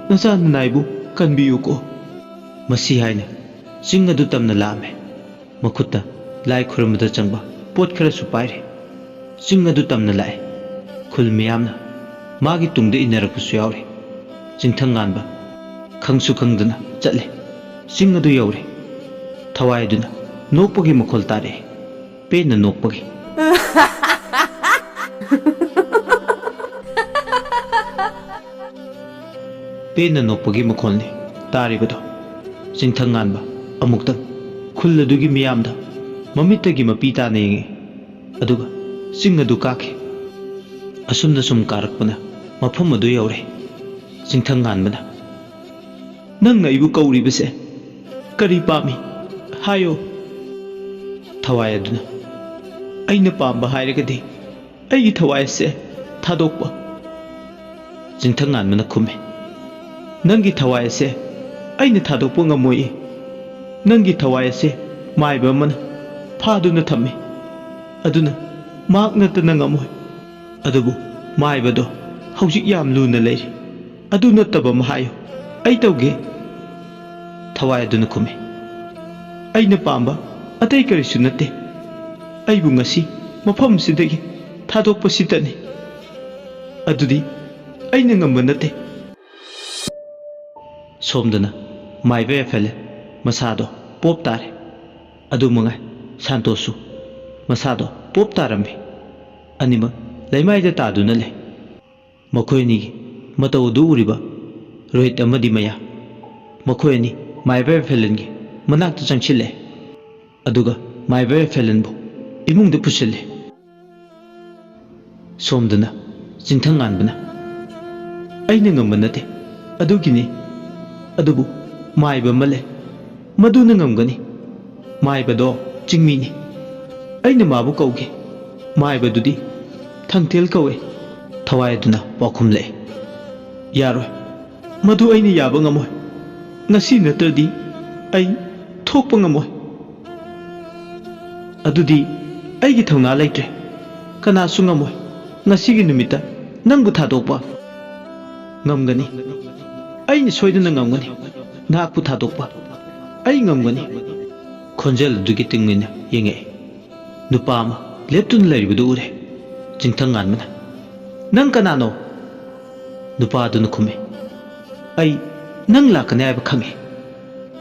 ꯅꯆꯥ ꯅꯅꯥꯏꯕꯨ ꯀꯟꯕꯤꯌꯨꯀꯣ꯫" ꯃꯁꯤ ꯍꯥꯏꯅ ꯆꯤꯡ ꯑꯗꯨ ꯇꯝꯅ ꯂꯥꯛꯑꯝꯃꯤ꯫ ꯃꯈꯨꯠꯇ ꯂꯥꯏ ꯈꯨꯔꯨꯝꯕꯗ ꯆꯪꯕ ꯄꯣꯠ ꯈꯔꯁꯨ ꯄꯥꯏꯔꯤ꯫ ꯆꯤꯡ ꯑꯗꯨ ꯇꯝꯅ ꯂꯥꯛꯏ꯫ ꯈꯨꯜ ꯃꯤꯌꯥꯝꯅ ꯃꯥꯒꯤ ꯇꯨꯡꯗ ꯏꯟꯅꯔꯛꯄꯁꯨ ꯌꯥꯎꯔꯤ꯫ ꯆꯤꯡꯊꯪ ꯉꯥꯟꯕ ꯈꯪꯁꯨ ꯈꯪꯗꯅ ꯆꯠꯂꯤ꯫ ꯆꯤꯡ ꯑꯗꯨ ꯌꯧꯔꯦ꯫ ꯊꯋꯥꯏ ꯑꯗꯨꯅ ꯅꯣꯛꯄꯒꯤ ꯃꯈꯣꯜ ꯇꯥꯔꯛꯏ꯫ ꯄꯦꯟꯅ ꯅꯣꯛꯄꯒꯤ꯫ ꯄꯦꯟꯅ ꯅꯣꯛꯄꯒꯤ ꯃꯈꯣꯜꯅꯤ ꯇꯥꯔꯤꯕꯗꯣ꯫ ꯆꯤꯡꯊꯪ ꯉꯥꯟꯕ ꯑꯃꯨꯛꯇꯪ ꯈꯨꯜ ꯑꯗꯨꯒꯤ ꯃꯤꯌꯥꯝꯗ ꯃꯃꯤꯠꯇꯒꯤ ꯃꯄꯤ ꯇꯥꯅ ꯌꯦꯡꯉꯤ꯫ ꯑꯗꯨꯒ ꯆꯤꯡ ꯑꯗꯨ ꯀꯥꯈꯤ꯫ ꯑꯁꯨꯝꯅ ꯁꯨꯝ ꯀꯥꯔꯛꯄꯅ ꯃꯐꯝ ꯑꯗꯨ ꯌꯧꯔꯦ꯫ ꯆꯤꯡꯊꯪ ꯉꯥꯟꯕꯅ, "ꯅꯪꯅ ꯑꯩꯕꯨ ꯀꯧꯔꯤꯕꯁꯦ ꯀꯔꯤ ꯄꯥꯝꯃꯤ? ꯍꯥꯏꯌꯣ꯫" ꯊꯋꯥꯏ ꯑꯗꯨꯅ, "ꯑꯩꯅ ꯄꯥꯝꯕ ꯍꯥꯏꯔꯒꯗꯤ ꯑꯩꯒꯤ ꯊꯋꯥꯏ ꯑꯁꯦ ꯊꯥꯗꯣꯛꯄ꯫" ꯆꯤꯡꯊꯪ ꯉꯥꯟꯕꯅ ꯈꯨꯝꯃꯤ, "ꯅꯪꯒꯤ ꯊꯋꯥꯏ ꯑꯁꯦ ꯑꯩꯅ ꯊꯥꯗꯣꯛꯄ ꯉꯝꯃꯣꯏꯌꯦ꯫ ꯅꯪꯒꯤ ꯊꯋꯥꯏ ꯑꯁꯦ ꯃꯥꯏꯕ ꯑꯃꯅ ꯐꯥꯗꯨꯅ ꯊꯝꯃꯤ꯫ ꯑꯗꯨꯅ ꯃꯍꯥꯛ ꯅꯠꯇꯅ ꯉꯝꯃꯣꯏ꯫ ꯑꯗꯨꯕꯨ ꯃꯥꯏꯕꯗꯣ ꯍꯧꯖꯤꯛ ꯌꯥꯝ ꯂꯨꯅ ꯂꯩꯔꯤ꯫ ꯑꯗꯨ ꯅꯠꯇꯕ ꯑꯃ ꯍꯥꯏꯌꯨ, ꯑꯩ ꯇꯧꯒꯦ꯫" ꯊꯋꯥꯏ ꯑꯗꯨꯅ ꯈꯨꯝꯃꯤ, "ꯑꯩꯅ ꯄꯥꯝꯕ ꯑꯇꯩ ꯀꯔꯤꯁꯨ ꯅꯠꯇꯦ꯫ ꯑꯩꯕꯨ ꯉꯁꯤ ꯃꯐꯝꯁꯤꯗꯒꯤ ꯊꯥꯗꯣꯛꯄꯁꯤꯇꯅꯤ꯫ ꯑꯗꯨꯗꯤ ꯑꯩꯅ ꯉꯝꯕ ꯅꯠꯇꯦ꯫" ꯁꯣꯝꯗꯅ ꯃꯥꯏꯕ ꯌꯥꯏꯐꯂꯦꯟ ꯃꯁꯥꯗꯣ ꯄꯣꯞ ꯇꯥꯔꯦ꯫ ꯑꯗꯨ ꯃꯉꯥꯏ, ꯁꯥꯟꯇꯣꯁꯁꯨ ꯃꯁꯥꯗꯣ ꯄꯣꯞ ꯇꯥꯔꯝꯃꯤ꯫ ꯑꯅꯤꯃꯛ ꯂꯩꯃꯥꯏꯗ ꯇꯥꯗꯨꯅ ꯂꯩ꯫ ꯃꯈꯣꯏ ꯑꯅꯤꯒꯤ ꯃꯇꯧ ꯑꯗꯨ ꯎꯔꯤꯕ ꯔꯣꯍꯤꯠ ꯑꯃꯗꯤ ꯃꯌꯥ, ꯃꯈꯣꯏ ꯑꯅꯤ ꯃꯥꯏꯕ ꯌꯥꯏꯐꯂꯦꯟꯒꯤ ꯃꯅꯥꯛꯇ ꯆꯪꯁꯤꯜꯂꯦ꯫ ꯑꯗꯨꯒ ꯃꯥꯏꯕ ꯌꯥꯏꯐꯂꯦꯟꯕꯨ ꯏꯃꯨꯡꯗ ꯄꯨꯁꯤꯜꯂꯦ꯫ ꯁꯣꯝꯗꯅ ꯆꯤꯡꯊꯪ ꯉꯥꯟꯕꯅ, "ꯑꯩꯅ ꯉꯝꯕ ꯅꯠꯇꯦ, ꯑꯗꯨꯒꯤꯅꯤ꯫ ꯑꯗꯨꯕꯨ ꯃꯥꯏꯕ ꯑꯃ ꯂꯩ, ꯃꯗꯨꯅ ꯉꯝꯒꯅꯤ꯫ ꯃꯥꯏꯕꯗꯣ ꯆꯤꯡꯃꯤꯅꯤ꯫ ꯑꯩꯅ ꯃꯥꯕꯨ ꯀꯧꯒꯦ꯫ ꯃꯥꯏꯕꯗꯨꯗꯤ ꯊꯪꯊꯦꯜ ꯀꯧꯋꯦ꯫" ꯊꯋꯥꯏ ꯑꯗꯨꯅ ꯄꯥꯎꯈꯨꯝꯂꯛꯏ, "ꯌꯥꯔꯣꯏ, ꯃꯗꯨ ꯑꯩꯅ ꯌꯥꯕ ꯉꯝꯃꯣꯏ꯫ ꯉꯁꯤ ꯅꯠꯇ꯭ꯔꯗꯤ ꯑꯩ ꯊꯣꯛꯄ ꯉꯝꯃꯣꯏ꯫ ꯑꯗꯨꯗꯤ ꯑꯩꯒꯤ ꯊꯧꯅꯥ ꯂꯩꯇ꯭ꯔꯦ꯫ ꯀꯅꯥꯁꯨ ꯉꯝꯃꯣꯏ꯫ ꯉꯁꯤꯒꯤ ꯅꯨꯃꯤꯠꯇ ꯅꯪꯕꯨ ꯊꯥꯗꯣꯛꯄ ꯉꯝꯒꯅꯤ꯫ ꯑꯩꯅ ꯁꯣꯏꯗꯅ ꯉꯝꯒꯅꯤ꯫ ꯅꯍꯥꯛꯄꯨ ꯊꯥꯗꯣꯛꯄ ꯑꯩ ꯉꯝꯒꯅꯤ꯫" ꯈꯣꯟꯖꯦꯜ ꯑꯗꯨꯒꯤ ꯇꯤꯡ ꯑꯣꯏꯅ ꯌꯦꯡꯉꯛꯏ꯫ ꯅꯨꯄꯥ ꯑꯃ ꯂꯦꯞꯇꯨꯅ ꯂꯩꯔꯤꯕꯗꯨ ꯎꯔꯦ꯫ ꯆꯤꯡꯊꯪ ꯉꯥꯟꯕꯅ, "ꯅꯪ ꯀꯅꯥꯅꯣ?" ꯅꯨꯄꯥ ꯑꯗꯨꯅ ꯈꯨꯝꯃꯤ, "ꯑꯩ ꯅꯪ ꯂꯥꯛꯀꯅꯤ ꯍꯥꯏꯕ ꯈꯪꯉꯤ꯫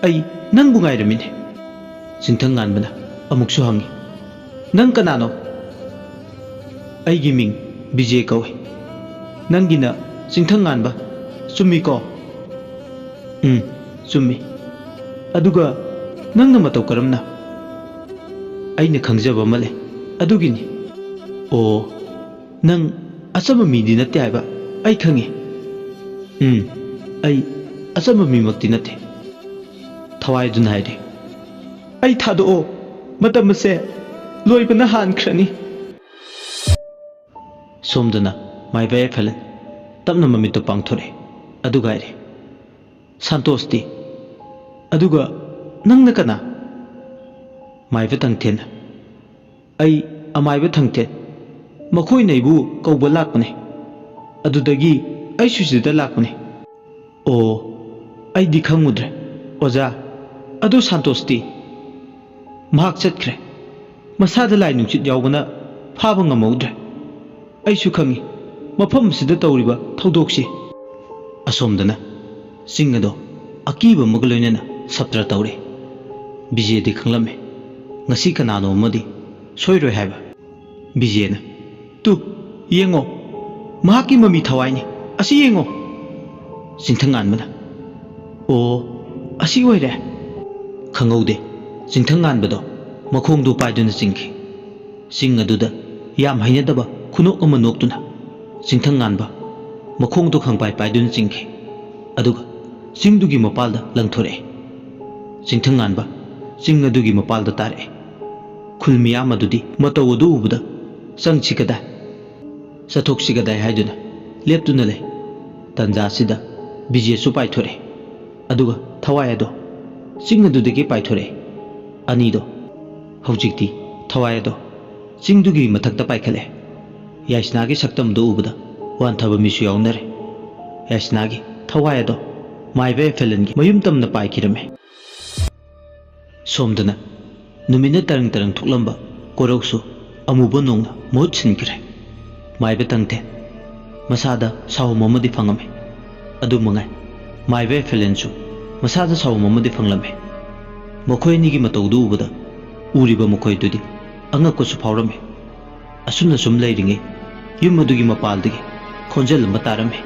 ꯑꯩ ꯅꯪꯕꯨ ꯉꯥꯏꯔꯝꯃꯤꯅꯦ꯫" ꯆꯤꯡꯊꯪ ꯉꯥꯟꯕꯅ ꯑꯃꯨꯛꯁꯨ ꯍꯪꯉꯤ, "ꯅꯪ ꯀꯅꯥꯅꯣ?" "ꯑꯩꯒꯤ ꯃꯤꯡ ꯕꯤꯖꯦ ꯀꯧꯏ꯫ ꯅꯪꯒꯤꯅ ꯆꯤꯡꯊꯪ ꯉꯥꯟꯕ, ꯆꯨꯝꯃꯤꯀꯣ?" "ꯎꯝ, ꯆꯨꯝꯃꯤ꯫ ꯑꯗꯨꯒ ꯅꯪꯅ ꯃꯇꯧ ꯀꯔꯝꯅ?" "ꯑꯩꯅ ꯈꯪꯖꯕ ꯑꯃ ꯂꯩ, ꯑꯗꯨꯒꯤꯅꯤ꯫" "ꯑꯣ, ꯅꯪ ꯑꯆꯝꯕ ꯃꯤꯗꯤ ꯅꯠꯇꯦ ꯍꯥꯏꯕ ꯑꯩ ꯈꯪꯉꯤ꯫" "ꯎꯝ, ꯑꯩ ꯑꯆꯝꯕ ꯃꯤꯃꯛꯇꯤ ꯅꯠꯇꯦ꯫ ꯊꯋꯥꯏꯗꯨꯅ ꯍꯥꯏꯔꯦ, "ꯑꯩ ꯊꯥꯗꯣꯛꯑꯣ, ꯃꯇꯝ ꯑꯁꯦ ꯂꯣꯏꯕꯅ ꯍꯥꯟꯈ꯭ꯔꯅꯤ"꯫ ꯁꯣꯝꯗꯅ ꯃꯥꯏꯕ ꯑꯦꯐꯦꯂꯟ ꯇꯞꯅ ꯃꯃꯤꯠꯇꯨ ꯄꯥꯡꯊꯣꯔꯛꯑꯦ, ꯑꯗꯨꯒ ꯍꯥꯏꯔꯦ, "ꯁꯥꯟꯇꯣꯁꯇꯤ? ꯑꯗꯨꯒ ꯅꯪꯅ ꯀꯅꯥ?" ꯃꯥꯏꯕ ꯊꯪꯊꯦꯟꯅ, "ꯑꯩ ꯑꯃꯥꯏꯕ ꯊꯪꯊꯦꯟ꯫ ꯃꯈꯣꯏꯅ ꯑꯩꯕꯨ ꯀꯧꯕ ꯂꯥꯛꯄꯅꯦ꯫ ꯑꯗꯨꯗꯒꯤ ꯑꯩꯁꯨ ꯁꯤꯗ ꯂꯥꯛꯄꯅꯦ"꯫ "ꯑꯣ, ꯑꯩꯗꯤ ꯈꯪꯉꯨꯗ꯭ꯔꯦ, ꯑꯣꯖꯥ꯫ ꯑꯗꯨ ꯁꯥꯟꯇꯣꯁꯇꯤ?" "ꯃꯍꯥꯛ ꯆꯠꯈ꯭ꯔꯦ꯫ ꯃꯁꯥꯗ ꯂꯥꯏ ꯅꯨꯡꯁꯤꯠ ꯌꯥꯎꯕꯅ ꯐꯥꯕ ꯉꯝꯍꯧꯗ꯭ꯔꯦ꯫ ꯑꯩꯁꯨ ꯈꯪꯉꯤ ꯃꯐꯝ ꯑꯁꯤꯗ ꯇꯧꯔꯤꯕ ꯊꯧꯗꯣꯛꯁꯤ"꯫ ꯑꯁꯣꯝꯗꯅ ꯆꯤꯡ ꯑꯗꯣ ꯑꯀꯤꯕ ꯑꯃꯒ ꯂꯣꯏꯅꯅ ꯁꯞꯇ꯭ꯔ ꯇꯧꯔꯦ꯫ ꯕꯤꯖꯦꯗꯤ ꯈꯪꯂꯝꯃꯦ, ꯉꯁꯤ ꯀꯅꯥꯅꯣ ꯑꯃꯗꯤ ꯁꯣꯏꯔꯣꯏ ꯍꯥꯏꯕ꯫ ꯕꯤꯖꯦꯅ, "ꯇꯨ, ꯌꯦꯡꯉꯣ, ꯃꯍꯥꯛꯀꯤ ꯃꯃꯤ ꯊꯋꯥꯏꯅꯤ, ꯑꯁꯤ ꯌꯦꯡꯉꯣ"꯫ ꯆꯤꯡꯊꯪꯉꯥꯟꯕꯅ, "ꯑꯣ, ꯑꯁꯤ ꯑꯣꯏꯔꯦ"꯫ ꯈꯪꯍꯧꯗꯦ, ꯆꯤꯡꯊꯪꯉꯥꯟꯕꯗꯣ ꯃꯈꯣꯡꯗꯨ ꯄꯥꯏꯗꯨꯅ ꯆꯤꯡꯈꯤ꯫ ꯆꯤꯡ ꯑꯗꯨꯗ ꯌꯥꯝ ꯍꯩꯅꯗꯕ ꯈꯨꯅꯣꯛ ꯑꯃ ꯅꯣꯛꯇꯨꯅ ꯆꯤꯡꯊꯪꯉꯥꯟꯕ ꯃꯈꯣꯡꯗꯨ ꯈꯪꯄꯥꯏ ꯄꯥꯏꯗꯨꯅ ꯆꯤꯡꯈꯤ꯫ ꯑꯗꯨꯒ ꯆꯤꯡꯗꯨꯒꯤ ꯃꯄꯥꯜꯗ ꯂꯪꯊꯣꯔꯛꯑꯦ꯫ ꯆꯤꯡꯊꯪꯉꯥꯟꯕ ꯆꯤꯡ ꯑꯗꯨꯒꯤ ꯃꯄꯥꯜꯗ ꯇꯥꯔꯛꯑꯦ꯫ ꯈꯨꯜ ꯃꯤꯌꯥꯝ ꯑꯗꯨꯗꯤ ꯃꯇꯧ ꯑꯗꯨ ꯎꯕꯗ, "ꯆꯪꯁꯤ ꯀꯗꯥꯏ, ꯆꯠꯊꯣꯛꯁꯤ ꯀꯗꯥꯏ" ꯍꯥꯏꯗꯨꯅ ꯂꯦꯞꯇꯨꯅ ꯂꯩ꯫ ꯇꯟꯖꯥꯁꯤꯗ ꯕꯤꯖꯦꯁꯨ ꯄꯥꯏꯊꯣꯔꯛꯑꯦ, ꯑꯗꯨꯒ ꯊꯋꯥꯏ ꯑꯗꯣ ꯆꯤꯡ ꯑꯗꯨꯗꯒꯤ ꯄꯥꯏꯊꯣꯔꯛꯑꯦ꯫ ꯑꯅꯤꯗꯣ ꯍꯧꯖꯤꯛꯇꯤ ꯊꯋꯥꯏ ꯑꯗꯣ ꯆꯤꯡꯗꯨꯒꯤ ꯃꯊꯛꯇ ꯄꯥꯏꯈꯠꯂꯦ꯫ ꯌꯥꯏꯁꯅꯥꯒꯤ ꯁꯛꯇꯝꯗꯨ ꯎꯕꯗ ꯋꯥꯟꯊꯕ ꯃꯤꯁꯨ ꯌꯥꯎꯅꯔꯦ꯫ ꯌꯥꯏꯁꯅꯥꯒꯤ ꯊꯋꯥꯏ ꯑꯗꯣ ꯃꯥꯏꯕ ꯑꯦꯐꯦꯂꯟꯒꯤ ꯃꯌꯨꯝ ꯇꯝꯅ ꯄꯥꯏꯈꯤꯔꯝꯃꯦ꯫ ꯁꯣꯝꯗꯅ ꯅꯨꯃꯤꯠꯅ ꯇꯔꯪ ꯇꯔꯪ ꯊꯣꯛꯂꯝꯕ ꯀꯣꯔꯧꯁꯨ ꯑꯃꯨꯕ ꯅꯣꯡꯅ ꯃꯍꯨꯠ ꯁꯤꯟꯈ꯭ꯔꯦ꯫ ꯃꯥꯏꯕ ꯊꯪꯊꯦꯟ ꯃꯁꯥꯗ ꯁꯥꯍꯨꯝ ꯑꯃꯗꯤ ꯐꯪꯉꯝꯃꯤ꯫ ꯑꯗꯨ ꯃꯉꯥꯏ, ꯃꯥꯏꯕ ꯑꯦꯐꯦꯂꯟꯁꯨ ꯃꯁꯥꯗ ꯁꯥꯍꯨꯝ ꯑꯃꯗꯤ ꯐꯪꯂꯝꯃꯤ꯫ ꯃꯈꯣꯏ ꯑꯅꯤꯒꯤ ꯃꯇꯧꯗꯨ ꯎꯕꯗ ꯎꯔꯤꯕ ꯃꯈꯣꯏꯗꯨꯗꯤ ꯑꯉꯛꯄꯁꯨ ꯐꯥꯎꯔꯝꯃꯤ꯫ ꯑꯁꯨꯝꯅ ꯁꯨꯝ ꯂꯩꯔꯤꯉꯩ ꯌꯨꯝ ꯑꯗꯨꯒꯤ ꯃꯄꯥꯜꯗꯒꯤ ꯈꯣꯟꯖꯦꯜ ꯑꯃ ꯇꯥꯔꯝꯃꯤ꯫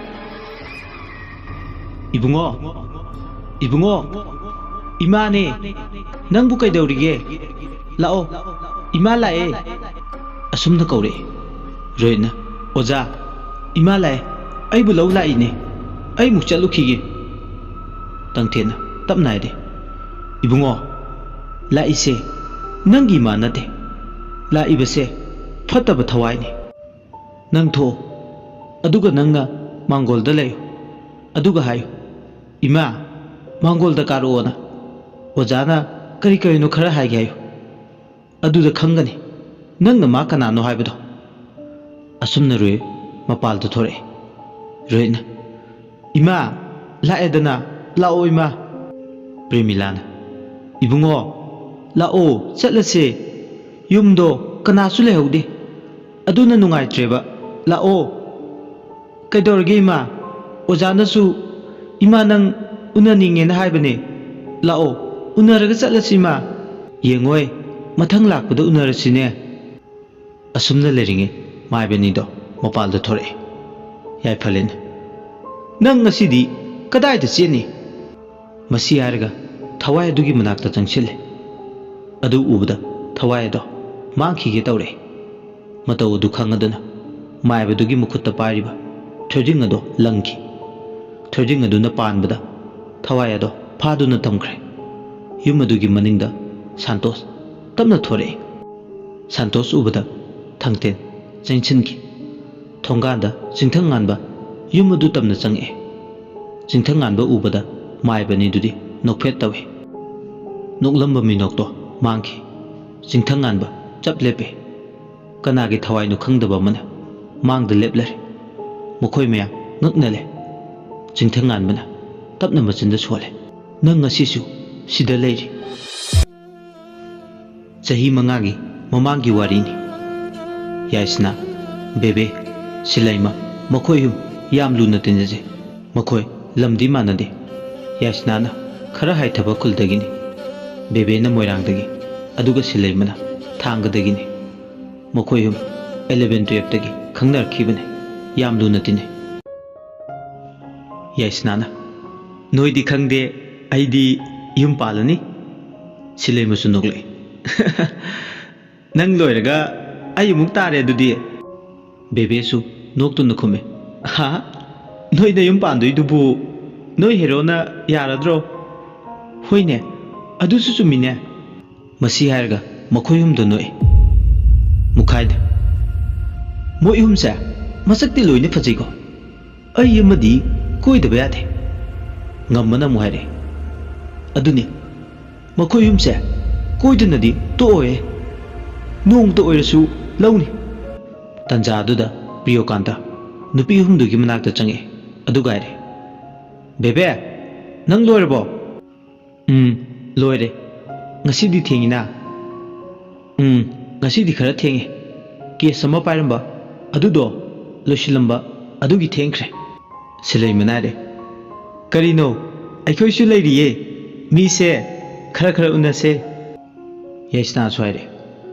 "ꯏꯕꯨꯡꯉꯣ, ꯏꯕꯨꯡꯉꯣ, ꯏꯃꯥꯅꯦ, ꯅꯪꯕꯨ ꯀꯩꯗꯧꯔꯤꯒꯦ? ꯂꯥꯛꯑꯣ, ꯏꯃꯥ ꯂꯥꯛꯑꯦ"꯫ ꯑꯁꯨꯝꯅ ꯀꯧꯔꯛꯏ꯫ ꯔꯣꯍꯤꯠꯅ, "ꯑꯣꯖꯥ, ꯏꯃꯥ ꯂꯥꯛꯑꯦ, ꯑꯩꯕꯨ ꯂꯧ ꯂꯥꯛꯏꯅꯦ, ꯑꯩ ꯑꯃꯨꯛ ꯆꯠꯂꯨꯈꯤꯒꯦ"꯫ ꯇꯪꯊꯦꯟꯅ ꯇꯞꯅ ꯍꯥꯏꯔꯦ, "ꯏꯕꯨꯡꯉꯣ, ꯂꯥꯛꯏꯁꯦ ꯅꯪꯒꯤ ꯏꯃꯥ ꯅꯠꯇꯦ, ꯂꯥꯛꯏꯕꯁꯦ ꯐꯠꯇꯕ ꯊꯋꯥꯏꯅꯤ꯫ ꯅꯪ ꯊꯣꯛꯑꯣ, ꯑꯗꯨꯒ ꯅꯪꯅ ꯃꯥꯡꯒꯣꯜꯗ ꯂꯩꯌꯨ, ꯑꯗꯨꯒ ꯍꯥꯏꯌꯨ, 'ꯏꯃꯥ, ꯃꯥꯡꯒꯣꯜꯗ ꯀꯥꯔꯛꯑꯣꯅ ꯑꯣꯖꯥꯅ ꯀꯔꯤ ꯀꯔꯤꯅꯣ ꯈꯔ ꯍꯥꯏꯒꯦ' ꯍꯥꯏꯌꯨ꯫ ꯑꯗꯨꯗ ꯈꯪꯒꯅꯤ ꯅꯪꯅ ꯃꯥ ꯀꯅꯥꯅꯣ ꯍꯥꯏꯕꯗꯣ"꯫ ꯑꯁꯨꯝꯅ ꯔꯣꯍꯤꯠ ꯃꯄꯥꯜꯗ ꯊꯣꯔꯛꯑꯦ꯫ ꯔꯣꯍꯤꯠꯅ, "ꯏꯃꯥ, ꯂꯥꯛꯑꯦꯗꯅ, ꯂꯥꯛꯑꯣ ꯏꯃꯥ"꯫ ꯄ꯭ꯔꯦꯃꯤꯂꯥꯅ, "ꯏꯕꯨꯡꯉꯣ, ꯂꯥꯛꯑꯣ, ꯆꯠꯂꯁꯦ꯫ ꯌꯨꯝꯗꯣ ꯀꯅꯥꯁꯨ ꯂꯩꯍꯧꯗꯦ꯫ ꯑꯗꯨꯅ ꯅꯨꯡꯉꯥꯏꯇ꯭ꯔꯦꯕ꯫ ꯂꯥꯛꯑꯣ"꯫ "ꯀꯩꯗꯧꯔꯒꯦ ꯏꯃꯥ? ꯑꯣꯖꯥꯅꯁꯨ ꯏꯃꯥ ꯅꯪ ꯎꯅꯅꯤꯡꯉꯦꯅ ꯍꯥꯏꯕꯅꯦ꯫ ꯂꯥꯛꯑꯣ, ꯎꯅꯔꯒ ꯆꯠꯂꯁꯤ ꯏꯃꯥ꯫ ꯌꯦꯡꯉꯣꯏ, ꯃꯊꯪ ꯂꯥꯛꯄꯗ ꯎꯅꯔꯁꯤꯅꯦ"꯫ ꯑꯁꯨꯝꯅ ꯂꯩꯔꯤꯉꯩ ꯃꯥꯏꯕꯅꯤꯗꯣ ꯃꯄꯥꯜꯗ ꯊꯣꯔꯛꯑꯦ꯫ ꯌꯥꯏꯐꯂꯦꯅ, "ꯅꯪ ꯉꯁꯤꯗꯤ ꯀꯗꯥꯏꯗ ꯆꯦꯟꯅꯤ?" ꯃꯁꯤ ꯍꯥꯏꯔꯒ ꯊꯋꯥꯏ ꯑꯗꯨꯒꯤ ꯃꯅꯥꯛꯇ ꯆꯪꯁꯤꯜꯂꯦ꯫ ꯑꯗꯨ ꯎꯕꯗ ꯊꯋꯥꯏ ꯑꯗꯣ ꯃꯥꯡꯈꯤꯒꯦ ꯇꯧꯔꯛꯑꯦ꯫ ꯃꯇꯧ ꯑꯗꯨ ꯈꯪꯉꯗꯨꯅ ꯃꯥꯏꯕꯗꯨꯒꯤ ꯃꯈꯨꯠꯇ ꯄꯥꯏꯔꯤꯕ ꯊꯣꯏꯗꯤꯡ ꯑꯗꯣ ꯂꯪꯈꯤ꯫ ꯊꯣꯏꯗꯤꯡ ꯑꯗꯨꯅ ꯄꯥꯟꯕꯗ ꯊꯋꯥꯏ ꯑꯗꯣ ꯐꯥꯗꯨꯅ ꯊꯝꯈ꯭ꯔꯦ꯫ ꯌꯨꯝ ꯑꯗꯨꯒꯤ ꯃꯅꯤꯡꯗ ꯁꯥꯟꯇꯣꯁ ꯇꯞꯅ ꯊꯣꯔꯛꯏ꯫ ꯁꯥꯟꯇꯣꯁ ꯎꯕꯗ ꯊꯪꯇꯦꯟ ꯆꯦꯟꯁꯤꯟꯈꯤ꯫ ꯊꯣꯡꯒꯥꯟꯗ ꯆꯤꯡꯊꯪ ꯉꯥꯟꯕ ꯌꯨꯝ ꯑꯗꯨ ꯇꯝꯅ ꯆꯪꯉꯛꯑꯦ꯫ ꯆꯤꯡꯊꯪ ꯉꯥꯟꯕ ꯎꯕꯗ ꯃꯥꯏꯕ ꯑꯅꯤꯗꯨꯗꯤ ꯅꯣꯛꯐꯦꯠ ꯇꯧꯏ꯫ ꯅꯣꯛꯂꯝꯕ ꯃꯤꯅꯣꯛꯇꯣ ꯃꯥꯡꯈꯤ꯫ ꯆꯤꯡꯊꯪ ꯉꯥꯟꯕ ꯆꯞ ꯂꯦꯞꯄꯦ꯫ ꯀꯅꯥꯒꯤ ꯊꯋꯥꯏꯅꯣ ꯈꯪꯗꯕ ꯑꯃꯅ ꯃꯥꯡꯗ ꯂꯦꯞꯂꯔꯦ꯫ ꯃꯈꯣꯏ ꯃꯌꯥꯝ ꯉꯛꯅ ꯂꯩ꯫ ꯆꯤꯡꯊꯪ ꯉꯥꯟꯕꯅ ꯇꯞꯅ ꯃꯆꯤꯟꯗ ꯁꯣꯜꯂꯦ, "ꯅꯪ ꯉꯁꯤꯁꯨ ꯁꯤꯗ ꯂꯩꯔꯤ"꯫ ꯆꯍꯤ ꯃꯉꯥꯒꯤ ꯃꯃꯥꯡꯒꯤ ꯋꯥꯔꯤꯅꯤ꯫ ꯌꯥꯏꯁꯅꯥ, ꯕꯦꯕꯦ, ꯁꯤꯂꯩꯃ, ꯃꯈꯣꯏ ꯑꯍꯨꯝ ꯌꯥꯝ ꯂꯨꯅ ꯇꯤꯟꯅꯖꯩ꯫ ꯃꯈꯣꯏ ꯂꯝꯗꯤ ꯃꯥꯟꯅꯗꯦ꯫ ꯌꯥꯏꯁꯅꯥꯅ ꯈꯔ ꯍꯥꯏꯊꯕ ꯈꯨꯜꯗꯒꯤꯅꯤ꯫ ꯕꯦꯕꯦꯅ ꯃꯣꯏꯔꯥꯡꯗꯒꯤ, ꯑꯗꯨꯒ ꯁꯤꯂꯩꯃꯅ ꯊꯥꯡꯒꯗꯒꯤꯅꯤ꯫ ꯃꯈꯣꯏ ꯑꯍꯨꯝ ꯑꯦꯂꯦꯚꯦꯟ ꯇꯨꯌꯦꯜꯐꯇꯒꯤ ꯈꯪꯅꯔꯛꯈꯤꯕꯅꯤ꯫ ꯌꯥꯝ ꯂꯨꯅ ꯇꯤꯟꯅꯩ꯫ ꯌꯥꯏꯁꯅꯥꯅ, "ꯅꯣꯏꯗꯤ ꯈꯪꯗꯦ, ꯑꯩꯗꯤ ꯌꯨꯝ ꯄꯥꯜꯂꯅꯤ"꯫ ꯁꯤꯂꯩꯃꯁꯨ ꯅꯣꯛꯂꯛꯏ꯫ "ꯅꯪ ꯂꯣꯏꯔꯒ ꯑꯩ ꯑꯃꯨꯛ ꯇꯥꯔꯦ ꯑꯗꯨꯗꯤ"꯫ ꯕꯦꯕꯦꯁꯨ ꯅꯣꯛꯇꯨꯅ ꯈꯨꯝꯃꯦ, "ꯍꯥ? ꯅꯣꯏꯗ ꯌꯨꯝ ꯄꯥꯟꯗꯣꯏꯗꯨꯕꯨ "ꯅꯣꯏ ꯍꯦꯔꯣꯅ ꯌꯥꯔꯗ꯭ꯔꯣ?" "ꯍꯣꯏꯅꯦ, ꯑꯗꯨꯁꯨ ꯆꯨꯝꯃꯤꯅꯦ꯫" ꯃꯁꯤ ꯍꯥꯏꯔꯒ ꯃꯈꯣꯏ ꯑꯍꯨꯝꯗꯣ ꯅꯣꯛꯏ꯫ ꯃꯨꯈꯥꯏꯗ, "ꯃꯣꯏ ꯑꯍꯨꯝꯁꯦ ꯃꯁꯛꯇꯤ ꯂꯣꯏꯅ ꯐꯖꯩꯀꯣ, ꯑꯩ ꯑꯃꯗꯤ ꯀꯣꯏꯗꯕ ꯌꯥꯗꯦ꯫" ꯉꯝꯕꯅ ꯑꯃꯨꯛ ꯍꯥꯏꯔꯛꯏ, "ꯑꯗꯨꯅꯤ, ꯃꯈꯣꯏ ꯑꯍꯨꯝꯁꯦ ꯀꯣꯏꯗꯅꯗꯤ ꯇꯣꯛꯑꯣꯏ, ꯅꯣꯡꯃꯇ ꯑꯣꯏꯔꯁꯨ ꯂꯧꯅꯤ꯫" ꯇꯟꯖꯥ ꯑꯗꯨꯗ ꯄ꯭ꯔꯤꯌꯣꯀꯥꯟꯇ ꯅꯨꯄꯤ ꯑꯍꯨꯝꯗꯨꯒꯤ ꯃꯅꯥꯛꯇ ꯆꯪꯉꯛꯏ, ꯑꯗꯨꯒ ꯍꯥꯏꯔꯦ, "ꯕꯦꯕꯦ, ꯅꯪ ꯂꯣꯏꯔꯕꯣ?" "ꯎꯝ, ꯂꯣꯏꯔꯦ꯫ ꯉꯁꯤꯗꯤ ꯊꯦꯡꯉꯤꯅ?" "ꯎꯝ, ꯉꯁꯤꯗꯤ ꯈꯔ ꯊꯦꯡꯉꯦ꯫ ꯀꯦꯁ ꯑꯃ ꯄꯥꯏꯔꯝꯕ, ꯑꯗꯨꯗꯣ ꯂꯣꯏꯁꯤꯜꯂꯝꯕ, ꯑꯗꯨꯒꯤ ꯊꯦꯡꯈ꯭ꯔꯦ꯫" ꯁꯤꯂꯩ ꯃꯅꯥꯏꯔꯦ, "ꯀꯔꯤꯅꯣ? ꯑꯩꯈꯣꯏꯁꯨ ꯂꯩꯔꯤꯌꯦ꯫ ꯃꯤꯁꯦ ꯈꯔ ꯈꯔ ꯎꯅꯁꯦ꯫" ꯌꯥꯏꯁꯅꯥꯁꯨ ꯍꯥꯏꯔꯦ,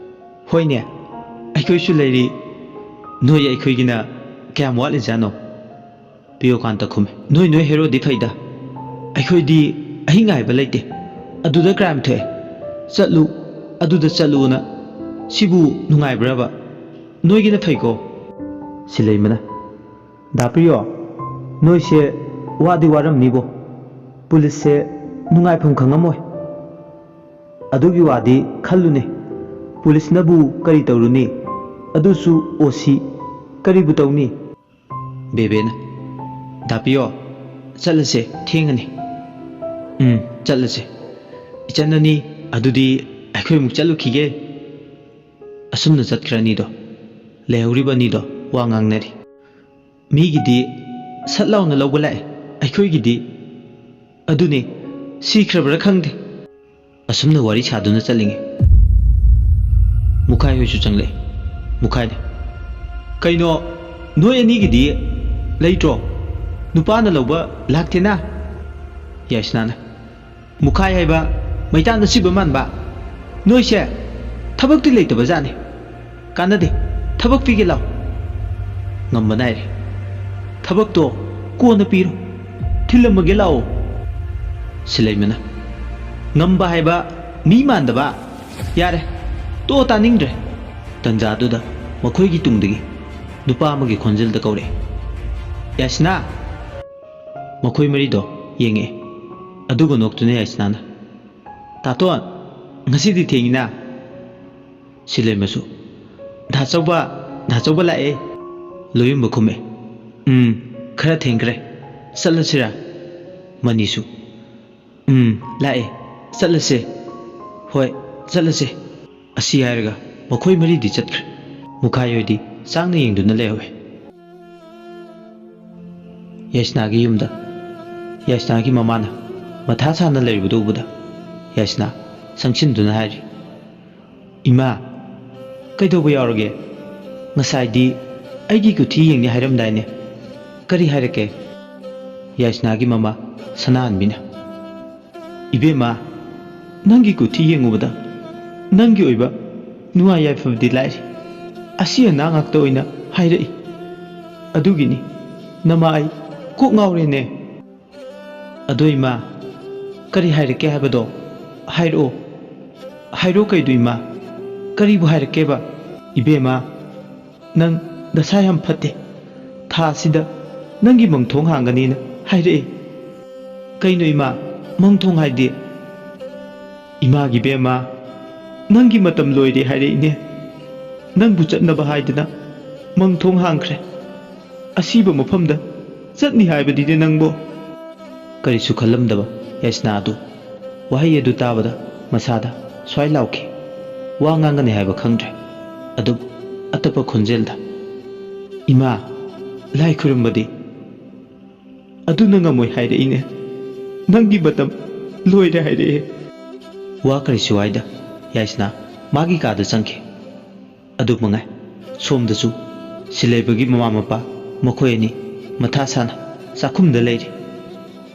"ꯍꯣꯏꯅꯦ, ꯑꯩꯈꯣꯏꯁꯨ ꯂꯩꯔꯤ꯫ ꯅꯣꯏ ꯑꯩꯈꯣꯏꯒꯤꯅ ꯀꯌꯥꯝ ꯋꯥꯠꯂꯤꯖꯥꯠꯅꯣ?" ꯄ꯭ꯔꯤꯌꯣꯀꯥꯟꯇ ꯈꯨꯝꯃꯤ, "ꯅꯣꯏ ꯅꯣꯏ ꯍꯦꯔꯣꯗꯤ ꯐꯩꯗ, ꯑꯩꯈꯣꯏꯗꯤ ꯑꯍꯤꯡ ꯉꯥꯏꯕ ꯂꯩꯇꯦ꯫ ꯑꯗꯨꯗ ꯀ꯭ꯔꯥꯏꯝ ꯊꯣꯛꯑꯦ, ꯆꯠꯂꯨ, ꯑꯗꯨꯗ ꯆꯠꯂꯨꯅ꯫ ꯁꯤꯕꯨ ꯅꯨꯡꯉꯥꯏꯕ꯭ꯔꯕ? ꯅꯣꯏꯒꯤꯅ ꯐꯩꯀꯣ꯫" ꯁꯤꯂꯩꯃꯅ, "ꯗꯥ ꯄ꯭ꯔꯤꯌꯣ, ꯅꯣꯏꯁꯦ ꯋꯥꯗꯤ ꯋꯥꯔꯝꯅꯤꯕꯣ꯫ ꯄꯨꯂꯤꯁꯁꯦ ꯅꯨꯡꯉꯥꯏꯐꯝ ꯈꯪꯉꯝꯃꯣꯏ꯫ ꯑꯗꯨꯒꯤ ꯋꯥꯗꯤ ꯈꯜꯂꯨꯅꯦ꯫ ꯄꯨꯂꯤꯁꯅꯕꯨ ꯀꯔꯤ ꯇꯧꯔꯨꯅꯤ? ꯑꯗꯨꯁꯨ ꯑꯣ ꯁꯤ꯫ ꯀꯔꯤꯕꯨ ꯇꯧꯅꯤ?" ꯕꯦꯕꯦꯅ, "ꯗꯥ ꯄ꯭ꯔꯤꯌꯣ, ꯆꯠꯂꯁꯦ, ꯊꯦꯡꯉꯅꯤ꯫" "ꯎꯝ, ꯆꯠꯂꯁꯦ꯫ ꯏꯆꯟ ꯑꯅꯤ, ꯑꯗꯨꯗꯤ ꯑꯩꯈꯣꯏ ꯑꯃꯨꯛ ꯆꯠꯂꯨꯈꯤꯒꯦ꯫" ꯑꯁꯨꯝꯅ ꯆꯠꯈ꯭ꯔ ꯑꯅꯤꯗꯣ, ꯂꯩꯍꯧꯔꯤꯕ ꯑꯅꯤꯗꯣ ꯋꯥ ꯉꯥꯡꯅꯔꯤ꯫ "ꯃꯤꯒꯤꯗꯤ ꯁꯠ ꯂꯥꯎꯅ ꯂꯧꯕ ꯂꯥꯛꯑꯦ, ꯑꯩꯈꯣꯏꯒꯤꯗꯤ ꯑꯗꯨꯅꯦ, ꯁꯤꯈ꯭ꯔꯕ꯭ꯔꯥ ꯈꯪꯗꯦ꯫" ꯑꯁꯨꯝꯅ ꯋꯥꯔꯤ ꯁꯥꯗꯨꯅ ꯆꯠꯂꯤꯉꯩ ꯃꯨꯈꯥꯏ ꯍꯣꯏꯁꯨ ꯆꯪꯂꯛꯑꯦ꯫ ꯃꯨꯈꯥꯏꯅ, "ꯀꯩꯅꯣ, ꯅꯣꯏ ꯑꯅꯤꯒꯤꯗꯤ ꯂꯩꯇ꯭ꯔꯣ? ꯅꯨꯄꯥꯅ ꯂꯧꯕ ꯂꯥꯛꯇꯦꯅ?" ꯌꯥꯏꯁꯅꯥꯅ, "ꯃꯨꯈꯥꯏ ꯍꯥꯏꯕ ꯃꯩꯇꯥꯟ ꯑꯁꯤꯕ ꯃꯥꯟꯕ, ꯅꯣꯏꯁꯦ ꯊꯕꯛꯇꯤ ꯂꯩꯇꯕ ꯖꯥꯠꯅꯤ꯫ ꯀꯥꯟꯅꯗꯦ, ꯊꯕꯛ ꯄꯤꯒꯦ ꯂꯥꯎ꯫" ꯉꯝꯕ ꯅꯥꯏꯔꯦ꯫ "ꯊꯕꯛꯇꯣ ꯀꯣꯟꯅ ꯄꯤꯔꯣ, ꯊꯤꯜꯂꯝꯃꯒꯦ ꯂꯥꯛꯑꯣ꯫" ꯁꯤꯂꯩꯃꯅ, "ꯉꯝꯕ ꯍꯥꯏꯕ ꯃꯤ ꯃꯥꯟꯗꯕ꯫ ꯌꯥꯔꯦ, ꯇꯣꯛꯑꯣ, ꯇꯥꯅꯤꯡꯗ꯭ꯔꯦ꯫" ꯇꯟꯖꯥꯗꯨꯗ ꯃꯈꯣꯏꯒꯤ ꯇꯨꯡꯗꯒꯤ ꯅꯨꯄꯥ ꯑꯃꯒꯤ ꯈꯣꯟꯖꯦꯜꯗ ꯀꯧꯔꯛꯑꯦ, "ꯌꯥꯏꯁꯅꯥ!" ꯃꯈꯣꯏ ꯃꯔꯤꯗꯣ ꯌꯦꯡꯉꯛꯑꯦ꯫ ꯑꯗꯨꯒ ꯅꯣꯛꯇꯨꯅ ꯌꯥꯏꯁꯅꯥꯅ, "ꯇꯥꯇꯣꯟ, ꯉꯁꯤꯗꯤ ꯊꯦꯡꯉꯤꯅ?" ꯁꯤꯂꯩꯃꯁꯨ, "ꯗꯥꯆꯧꯕ, ꯗꯥꯆꯧꯕ ꯂꯥꯛꯑꯦ꯫" ꯂꯣꯌꯨꯝꯕ ꯈꯨꯝꯃꯦ, "ꯎꯝ, ꯈꯔ ꯊꯦꯡꯈ꯭ꯔꯦ꯫ ꯆꯠꯂꯁꯤꯔꯥ?" ꯃꯅꯤꯁꯨ, "ꯎꯝ, ꯂꯥꯛꯑꯦ꯫ ꯆꯠꯂꯁꯦ꯫ ꯍꯣꯏ, ꯆꯠꯂꯁꯦ꯫" ꯑꯁꯤ ꯍꯥꯏꯔꯒ ꯃꯈꯣꯏ ꯃꯔꯤꯗꯤ ꯆꯠꯈ꯭ꯔꯦ꯫ ꯃꯨꯈꯥꯏ ꯍꯣꯏꯗꯤ ꯆꯥꯡꯅ ꯌꯦꯡꯗꯨꯅ ꯂꯩꯍꯧꯋꯦ꯫ ꯌꯥꯏꯁꯅꯥꯒꯤ ꯌꯨꯝꯗ ꯌꯥꯏꯁꯅꯥꯒꯤ ꯃꯃꯥꯅ ꯃꯊꯥ ꯁꯥꯅ ꯂꯩꯔꯤꯕꯗꯨ ꯎꯕꯗ ꯌꯥꯏꯁꯅꯥ ꯁꯪꯁꯤꯟꯗꯨꯅ ꯍꯥꯏꯔꯤ, "ꯏꯃꯥ, ꯀꯩꯗꯧꯕ ꯌꯥꯎꯔꯒꯦ? ꯉꯁꯥꯏꯗꯤ ꯑꯩꯒꯤ ꯀꯨꯊꯤ ꯌꯦꯡꯅꯤ ꯍꯥꯏꯔꯝꯗꯥꯏꯅꯦ? ꯀꯔꯤ ꯍꯥꯏꯔꯛꯀꯦ?" ꯌꯥꯏꯁꯅꯥꯒꯤ ꯃꯃꯥ ꯁꯅꯥꯍꯟꯕꯤꯅ, "ꯏꯕꯦꯝꯃ, ꯅꯪꯒꯤ ꯀꯨꯊꯤ ꯌꯦꯡꯉꯨꯕꯗ ꯅꯪꯒꯤ ꯑꯣꯏꯕ ꯅꯨꯡꯉꯥꯏ ꯌꯥꯏꯐꯕꯗꯤ ꯂꯥꯏꯔꯤ, ꯑꯁꯤ ꯑꯅꯥ ꯉꯥꯛꯇ ꯑꯣꯏꯅ ꯍꯥꯏꯔꯛꯏ꯫ ꯑꯗꯨꯒꯤꯅꯤ ꯅꯃꯥ ꯑꯩ ꯀꯣꯛ ꯉꯥꯎꯔꯦꯅꯦ꯫" "ꯑꯗꯣ ꯏꯃꯥ, ꯀꯔꯤ ꯍꯥꯏꯔꯛꯀꯦ ꯍꯥꯏꯕꯗꯣ ꯍꯥꯏꯔꯛꯑꯣ꯫ ꯍꯥꯏꯔꯛꯑꯣ ꯀꯩꯗꯣ ꯏꯃꯥ, ꯀꯔꯤꯕꯨ ꯍꯥꯏꯔꯛꯀꯦꯕ?" "ꯏꯕꯦꯝꯃ, ꯅꯪ ꯗꯁꯥ ꯌꯥꯝ ꯐꯠꯇꯦ꯫ ꯊꯥ ꯑꯁꯤꯗ ꯅꯪꯒꯤ ꯃꯪꯊꯣꯡ ꯍꯥꯡꯒꯅꯤꯅ ꯍꯥꯏꯔꯛꯑꯦ꯫" "ꯀꯩꯅꯣ ꯏꯃꯥ, ꯃꯪꯊꯣꯡ ꯍꯥꯏꯗꯤ?" "ꯏꯃꯥꯒꯤ ꯕꯦꯝꯃ, ꯅꯪꯒꯤ ꯃꯇꯝ ꯂꯣꯏꯔꯦ ꯍꯥꯏꯔꯛꯏꯅꯦ꯫ ꯅꯪꯕꯨ ꯆꯠꯅꯕ ꯍꯥꯏꯗꯅ ꯃꯪꯊꯣꯡ ꯍꯥꯡꯈ꯭ꯔꯦ꯫ ꯑꯁꯤꯕ ꯃꯐꯝꯗ ꯆꯠꯅꯤ ꯍꯥꯏꯕꯗꯤꯅꯦ ꯅꯪꯕꯣ?" ꯀꯔꯤꯁꯨ ꯈꯜꯂꯝꯗꯕ ꯌꯥꯏꯁꯅꯥ ꯑꯗꯨ ꯋꯥꯍꯩ ꯑꯗꯨ ꯇꯥꯕꯗ ꯃꯁꯥꯗ ꯁ꯭ꯋꯥꯏ ꯂꯥꯎꯈꯤ꯫ ꯋꯥ ꯉꯥꯡꯒꯅꯤ ꯍꯥꯏꯕ ꯈꯪꯗ꯭ꯔꯦ꯫ ꯑꯗꯨꯕꯨ ꯑꯇꯞꯄ ꯈꯣꯟꯖꯦꯜꯗ, "ꯏꯃꯥ, ꯂꯥꯏ ꯈꯨꯔꯨꯝꯕꯗꯤ?" "ꯑꯗꯨꯅ ꯉꯝꯃꯣꯏ ꯍꯥꯏꯔꯛꯏꯅꯦ꯫ ꯅꯪꯒꯤ ꯃꯇꯝ ꯂꯣꯏꯔꯦ ꯍꯥꯏꯔꯛꯑꯦ꯫" ꯋꯥ ꯀꯔꯤꯁꯨ ꯍꯥꯏꯗ ꯌꯥꯏꯁꯅꯥ ꯃꯥꯒꯤ ꯀꯥꯗ ꯆꯪꯈꯤ꯫ ꯑꯗꯨ ꯃꯉꯥꯏ꯫ ꯁꯣꯝꯗꯁꯨ ꯁꯤꯂꯩꯕꯒꯤ ꯃꯃꯥ ꯃꯄꯥ ꯃꯈꯣꯏ ꯑꯅꯤ ꯃꯊꯥ ꯁꯥꯅ ꯆꯥꯛꯈꯨꯝꯗ ꯂꯩꯔꯤ꯫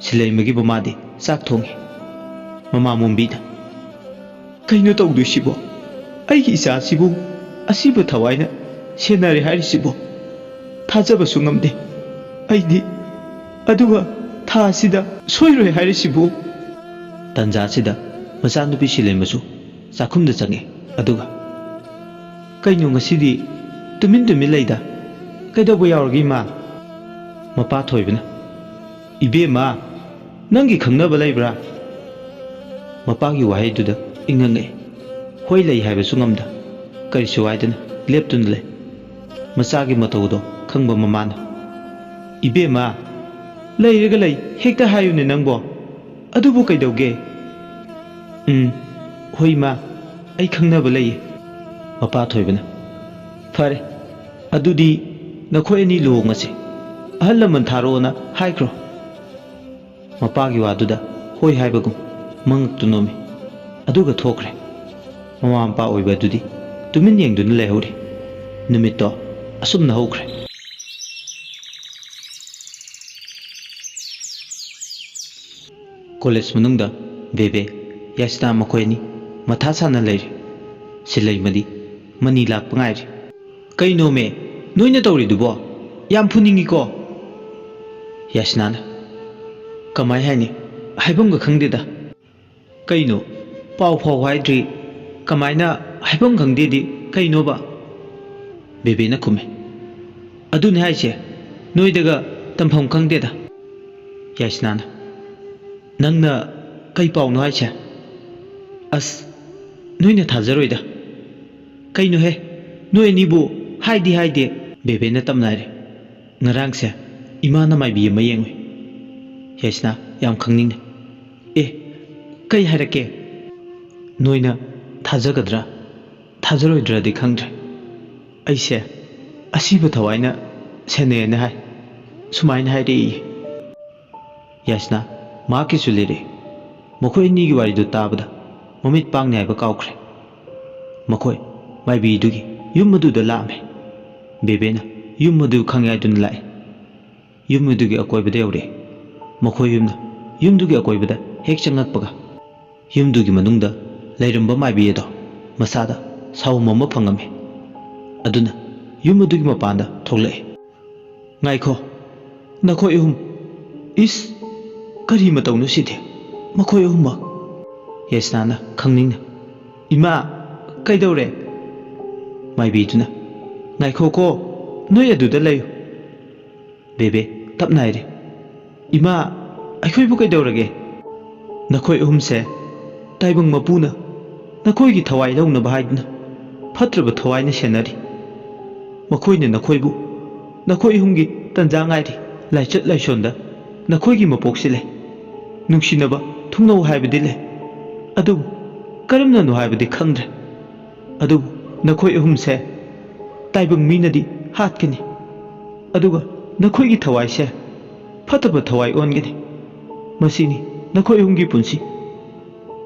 ꯁꯤꯂꯩꯃꯒꯤ ꯃꯃꯥꯗꯤ ꯆꯥꯛ ꯊꯣꯡꯉꯤ꯫ ꯃꯃꯥ ꯃꯣꯝꯕꯤꯅ, "ꯀꯩꯅꯣ ꯇꯧꯗꯣꯏꯁꯤꯕꯣ? ꯑꯩꯒꯤ ꯏꯆꯥꯁꯤꯕꯨ ꯑꯁꯤꯕ ꯊꯋꯥꯏꯅ ꯁꯦꯟꯅꯔꯦ ꯍꯥꯏꯔꯤꯁꯤꯕꯣ? ꯊꯥꯖꯕꯁꯨ ꯉꯝꯗꯦ ꯑꯩꯗꯤ꯫ ꯑꯗꯨꯒ ꯊꯥ ꯑꯁꯤꯗ ꯁꯣꯏꯔꯣꯏ ꯍꯥꯏꯔꯤꯁꯤꯕꯨ?" ꯇꯟꯖꯥꯁꯤꯗ ꯃꯆꯥꯅꯨꯄꯤ ꯁꯤꯂꯩꯃꯁꯨ ꯆꯥꯛꯈꯨꯝꯗ ꯆꯪꯉꯤ꯫ ꯑꯗꯨꯒ, "ꯀꯩꯅꯣ ꯉꯁꯤꯗꯤ ꯇꯨꯃꯤꯟ ꯇꯨꯃꯤꯟ ꯂꯩꯗ? ꯀꯩꯗꯧꯕ ꯌꯥꯎꯔꯒꯦ ꯏꯃꯥ?" ꯃꯄꯥ ꯊꯣꯏꯕꯅ, "ꯏꯕꯦꯝꯃ, "ꯅꯪꯒꯤ ꯈꯪꯅꯕ ꯂꯩꯕ꯭ꯔꯥ?" ꯃꯄꯥꯒꯤ ꯋꯥꯍꯩꯗꯨꯗ ꯏꯪꯉꯪꯉꯛꯏ꯫ ꯍꯣꯏ, ꯂꯩ ꯍꯥꯏꯕꯁꯨ ꯉꯝꯗ, ꯀꯔꯤꯁꯨ ꯍꯥꯏꯗꯅ ꯂꯦꯞꯇꯨꯅ ꯂꯩ꯫ ꯃꯆꯥꯒꯤ ꯃꯇꯧꯗꯣ ꯈꯪꯕ ꯃꯃꯥꯅ, "ꯏꯕꯦꯝꯃ, ꯂꯩꯔꯒ ꯂꯩ ꯍꯦꯛꯇ ꯍꯥꯏꯌꯨꯅꯦ ꯅꯪꯕꯣ꯫ ꯑꯗꯨꯕꯨ ꯀꯩꯗꯧꯒꯦ?" "ꯎꯝ, ꯍꯣꯏ ꯏꯃꯥ, ꯑꯩ ꯈꯪꯅꯕ ꯂꯩꯌꯦ꯫" ꯃꯄꯥ ꯊꯣꯏꯕꯅ, "ꯐꯔꯦ, ꯑꯗꯨꯗꯤ ꯅꯈꯣꯏ ꯑꯅꯤ ꯂꯨꯍꯣꯡꯉꯁꯤ꯫ ꯑꯍꯜ ꯂꯃꯟ ꯊꯥꯔꯛꯑꯣꯅ ꯍꯥꯏꯈ꯭ꯔꯣ꯫" ꯃꯄꯥꯒꯤ ꯋꯥꯗꯨꯗ ꯍꯣꯏ ꯍꯥꯏꯕꯒꯨꯝ ꯃꯉꯛꯇꯨ ꯅꯣꯝꯃꯤ꯫ ꯑꯗꯨꯒ ꯊꯣꯛꯈ꯭ꯔꯦ꯫ ꯃꯃꯥ ꯃꯄꯥ ꯑꯣꯏꯕ ꯑꯗꯨꯗꯤ ꯇꯨꯃꯤꯟ ꯌꯦꯡꯗꯨꯅ ꯂꯩꯍꯧꯔꯤ꯫ ꯅꯨꯃꯤꯠꯇꯣ ꯑꯁꯨꯝꯅ ꯍꯧꯈ꯭ꯔꯦ꯫ ꯀꯣꯂꯦꯖ ꯃꯅꯨꯡꯗ ꯕꯦꯕꯦ, ꯌꯥꯏꯁꯅꯥ ꯃꯈꯣꯏ ꯑꯅꯤ ꯃꯊꯥ ꯁꯥꯅ ꯂꯩꯔꯤ꯫ ꯁꯤꯂꯩꯃꯗꯤ ꯃꯅꯤ ꯂꯥꯛꯄ ꯉꯥꯏꯔꯤ꯫ "ꯀꯩꯅꯣꯃꯦ ꯅꯣꯏꯅ ꯇꯧꯔꯤꯗꯨꯕꯣ? ꯌꯥꯝ ꯐꯨꯅꯤꯡꯉꯤꯀꯣ꯫" ꯌꯥꯏꯁꯅꯥꯅ, "ꯀꯃꯥꯏ ꯍꯥꯏꯅꯤ? ꯍꯥꯏꯐꯝꯒ ꯈꯪꯗꯦꯗ꯫" "ꯀꯩꯅꯣ? ꯄꯥꯎ ꯐꯥꯎ ꯍꯥꯏꯗ꯭ꯔꯤ, ꯀꯃꯥꯏꯅ ꯍꯥꯏꯐꯝ ꯈꯪꯗꯦꯗꯤ ꯀꯩꯅꯣꯕ?" ꯕꯦꯕꯦꯅ ꯈꯨꯝꯃꯦ꯫ "ꯑꯗꯨꯅꯦ ꯍꯥꯏꯁꯦ, ꯅꯣꯏꯗꯒ ꯇꯝꯐꯝ ꯈꯪꯗꯦꯗ꯫" ꯌꯥꯏꯁꯅꯥꯅ, "ꯅꯪꯅ ꯀꯩ ꯄꯥꯎꯅꯣ ꯍꯥꯏꯁꯦ? ꯑꯁ, ꯅꯣꯏꯅ ꯊꯥꯖꯔꯣꯏꯗ꯫" "ꯀꯩꯅꯣꯍꯦ, ꯅꯣꯏ ꯑꯅꯤꯕꯨ ꯍꯥꯏꯗꯤ ꯍꯥꯏꯗꯦ꯫" ꯕꯦꯕꯦꯅ ꯇꯞꯅ ꯍꯥꯏꯔꯦ꯫ "ꯉꯔꯥꯡꯁꯦ ꯏꯃꯥꯅ ꯃꯥꯏꯕꯤ ꯑꯃ ꯌꯦꯡꯉꯨꯏ꯫" ꯌꯥꯏꯁꯅꯥ ꯌꯥꯝ ꯈꯪꯅꯤꯡꯅ, "ꯑꯦ, ꯀꯩ ꯍꯥꯏꯔꯛꯀꯦ?" "ꯅꯣꯏꯅ ꯊꯥꯖꯒꯗ꯭ꯔꯥ ꯊꯥꯖꯔꯣꯏꯗ꯭ꯔꯗꯤ ꯈꯪꯗ꯭ꯔꯦ, ꯑꯩꯁꯦ ꯑꯁꯤꯕ ꯊꯋꯥꯏꯅ ꯁꯦꯟꯅꯩꯅ ꯍꯥꯏ, ꯁꯨꯃꯥꯏꯅ ꯍꯥꯏꯔꯛꯏ꯫" ꯌꯥꯏꯁꯅꯥ ꯃꯍꯥꯛꯀꯤꯁꯨ ꯂꯤꯔꯛꯏ꯫ ꯃꯈꯣꯏ ꯑꯅꯤꯒꯤ ꯋꯥꯔꯤꯗꯨ ꯇꯥꯕꯗ ꯃꯃꯤꯠ ꯄꯥꯡꯅꯤ ꯍꯥꯏꯕ ꯀꯥꯎꯈ꯭ꯔꯦ꯫ ꯃꯈꯣꯏ ꯃꯥꯏꯕꯤꯗꯨꯒꯤ ꯌꯨꯝ ꯑꯗꯨꯗ ꯂꯥꯛꯑꯝꯃꯦ꯫ ꯕꯦꯕꯦꯅ ꯌꯨꯝ ꯑꯗꯨ ꯈꯪꯉꯦ ꯍꯥꯏꯗꯨꯅ ꯂꯥꯛꯏ꯫ ꯌꯨꯝ ꯑꯗꯨꯒꯤ ꯑꯀꯣꯏꯕꯗ ꯌꯧꯔꯛꯏ꯫ ꯃꯈꯣꯏ ꯌꯨꯝꯅ ꯌꯨꯝꯗꯨꯒꯤ ꯑꯀꯣꯏꯕꯗ ꯍꯦꯛ ꯆꯪꯉꯛꯄꯒ, ꯌꯨꯝꯗꯨꯒꯤ ꯃꯅꯨꯡꯗ ꯂꯩꯔꯝꯕ ꯃꯥꯏꯕꯤ ꯑꯗꯣ ꯃꯁꯥꯗ ꯁꯥꯎꯝ ꯑꯃ ꯐꯪꯉꯝꯃꯤ꯫ ꯑꯗꯨꯅ ꯌꯨꯝ ꯑꯗꯨꯒꯤ ꯃꯄꯥꯟꯗ ꯊꯣꯛꯂꯛꯏ꯫ "ꯉꯥꯏꯈꯣ, ꯅꯈꯣꯏ ꯑꯍꯨꯝ꯫ ꯏꯁ, ꯀꯔꯤ ꯃꯇꯧꯅꯣ ꯁꯤꯗꯤ? ꯃꯈꯣꯏ ꯑꯍꯨꯝꯃꯛ?" ꯌꯥꯏꯁꯅꯥꯅ ꯈꯪꯅꯤꯡꯅ, "ꯏꯃꯥ, ꯀꯩꯗꯧꯔꯦ?" ꯃꯥꯏꯕꯤꯗꯨꯅ, "ꯉꯥꯏꯈꯣꯀꯣ, ꯅꯣꯏ ꯑꯗꯨꯗ ꯂꯩꯌꯨ꯫" ꯕꯦꯕꯦ ꯇꯞꯅ ꯍꯥꯏꯔꯦ, "ꯏꯃꯥ, ꯑꯩꯈꯣꯏꯕꯨ ꯀꯩꯗꯧꯔꯒꯦ? ꯅꯈꯣꯏ ꯑꯍꯨꯝꯁꯦ ꯇꯥꯏꯕꯪ ꯃꯄꯨꯅ ꯅꯈꯣꯏꯒꯤ ꯊꯋꯥꯏ ꯂꯧꯅꯕ ꯍꯥꯏꯗꯨꯅ ꯐꯠꯇ꯭ꯔꯕ ꯊꯋꯥꯏꯅ ꯁꯦꯟꯅꯔꯤ꯫ ꯃꯈꯣꯏꯅ ꯅꯈꯣꯏꯕꯨ, ꯅꯈꯣꯏ ꯑꯍꯨꯝꯒꯤ ꯇꯟꯖꯥ ꯉꯥꯏꯔꯤ꯫ ꯂꯥꯏꯆꯠ ꯂꯥꯏꯁꯣꯟꯗ ꯅꯈꯣꯏꯒꯤ ꯃꯄꯣꯛꯁꯤ ꯂꯩ꯫ ꯅꯨꯡꯁꯤꯅꯕ ꯊꯨꯡꯅꯧ ꯍꯥꯏꯕꯗꯤ ꯂꯩ, ꯑꯗꯨꯕꯨ ꯀꯔꯝꯅꯅꯣ ꯍꯥꯏꯕꯗꯤ ꯈꯪꯗ꯭ꯔꯦ꯫ ꯑꯗꯨꯕꯨ ꯅꯈꯣꯏ ꯑꯍꯨꯝꯁꯦ ꯇꯥꯏꯕꯪ ꯃꯤꯅꯗꯤ ꯍꯥꯠꯀꯅꯤ, ꯑꯗꯨꯒ ꯅꯈꯣꯏꯒꯤ ꯊꯋꯥꯏꯁꯦ ꯐꯠꯇꯕ ꯊꯋꯥꯏ ꯑꯣꯟꯒꯅꯤ꯫ ꯃꯁꯤꯅꯤ ꯅꯈꯣꯏ ꯑꯍꯨꯝꯒꯤ ꯄꯨꯟꯁꯤ꯫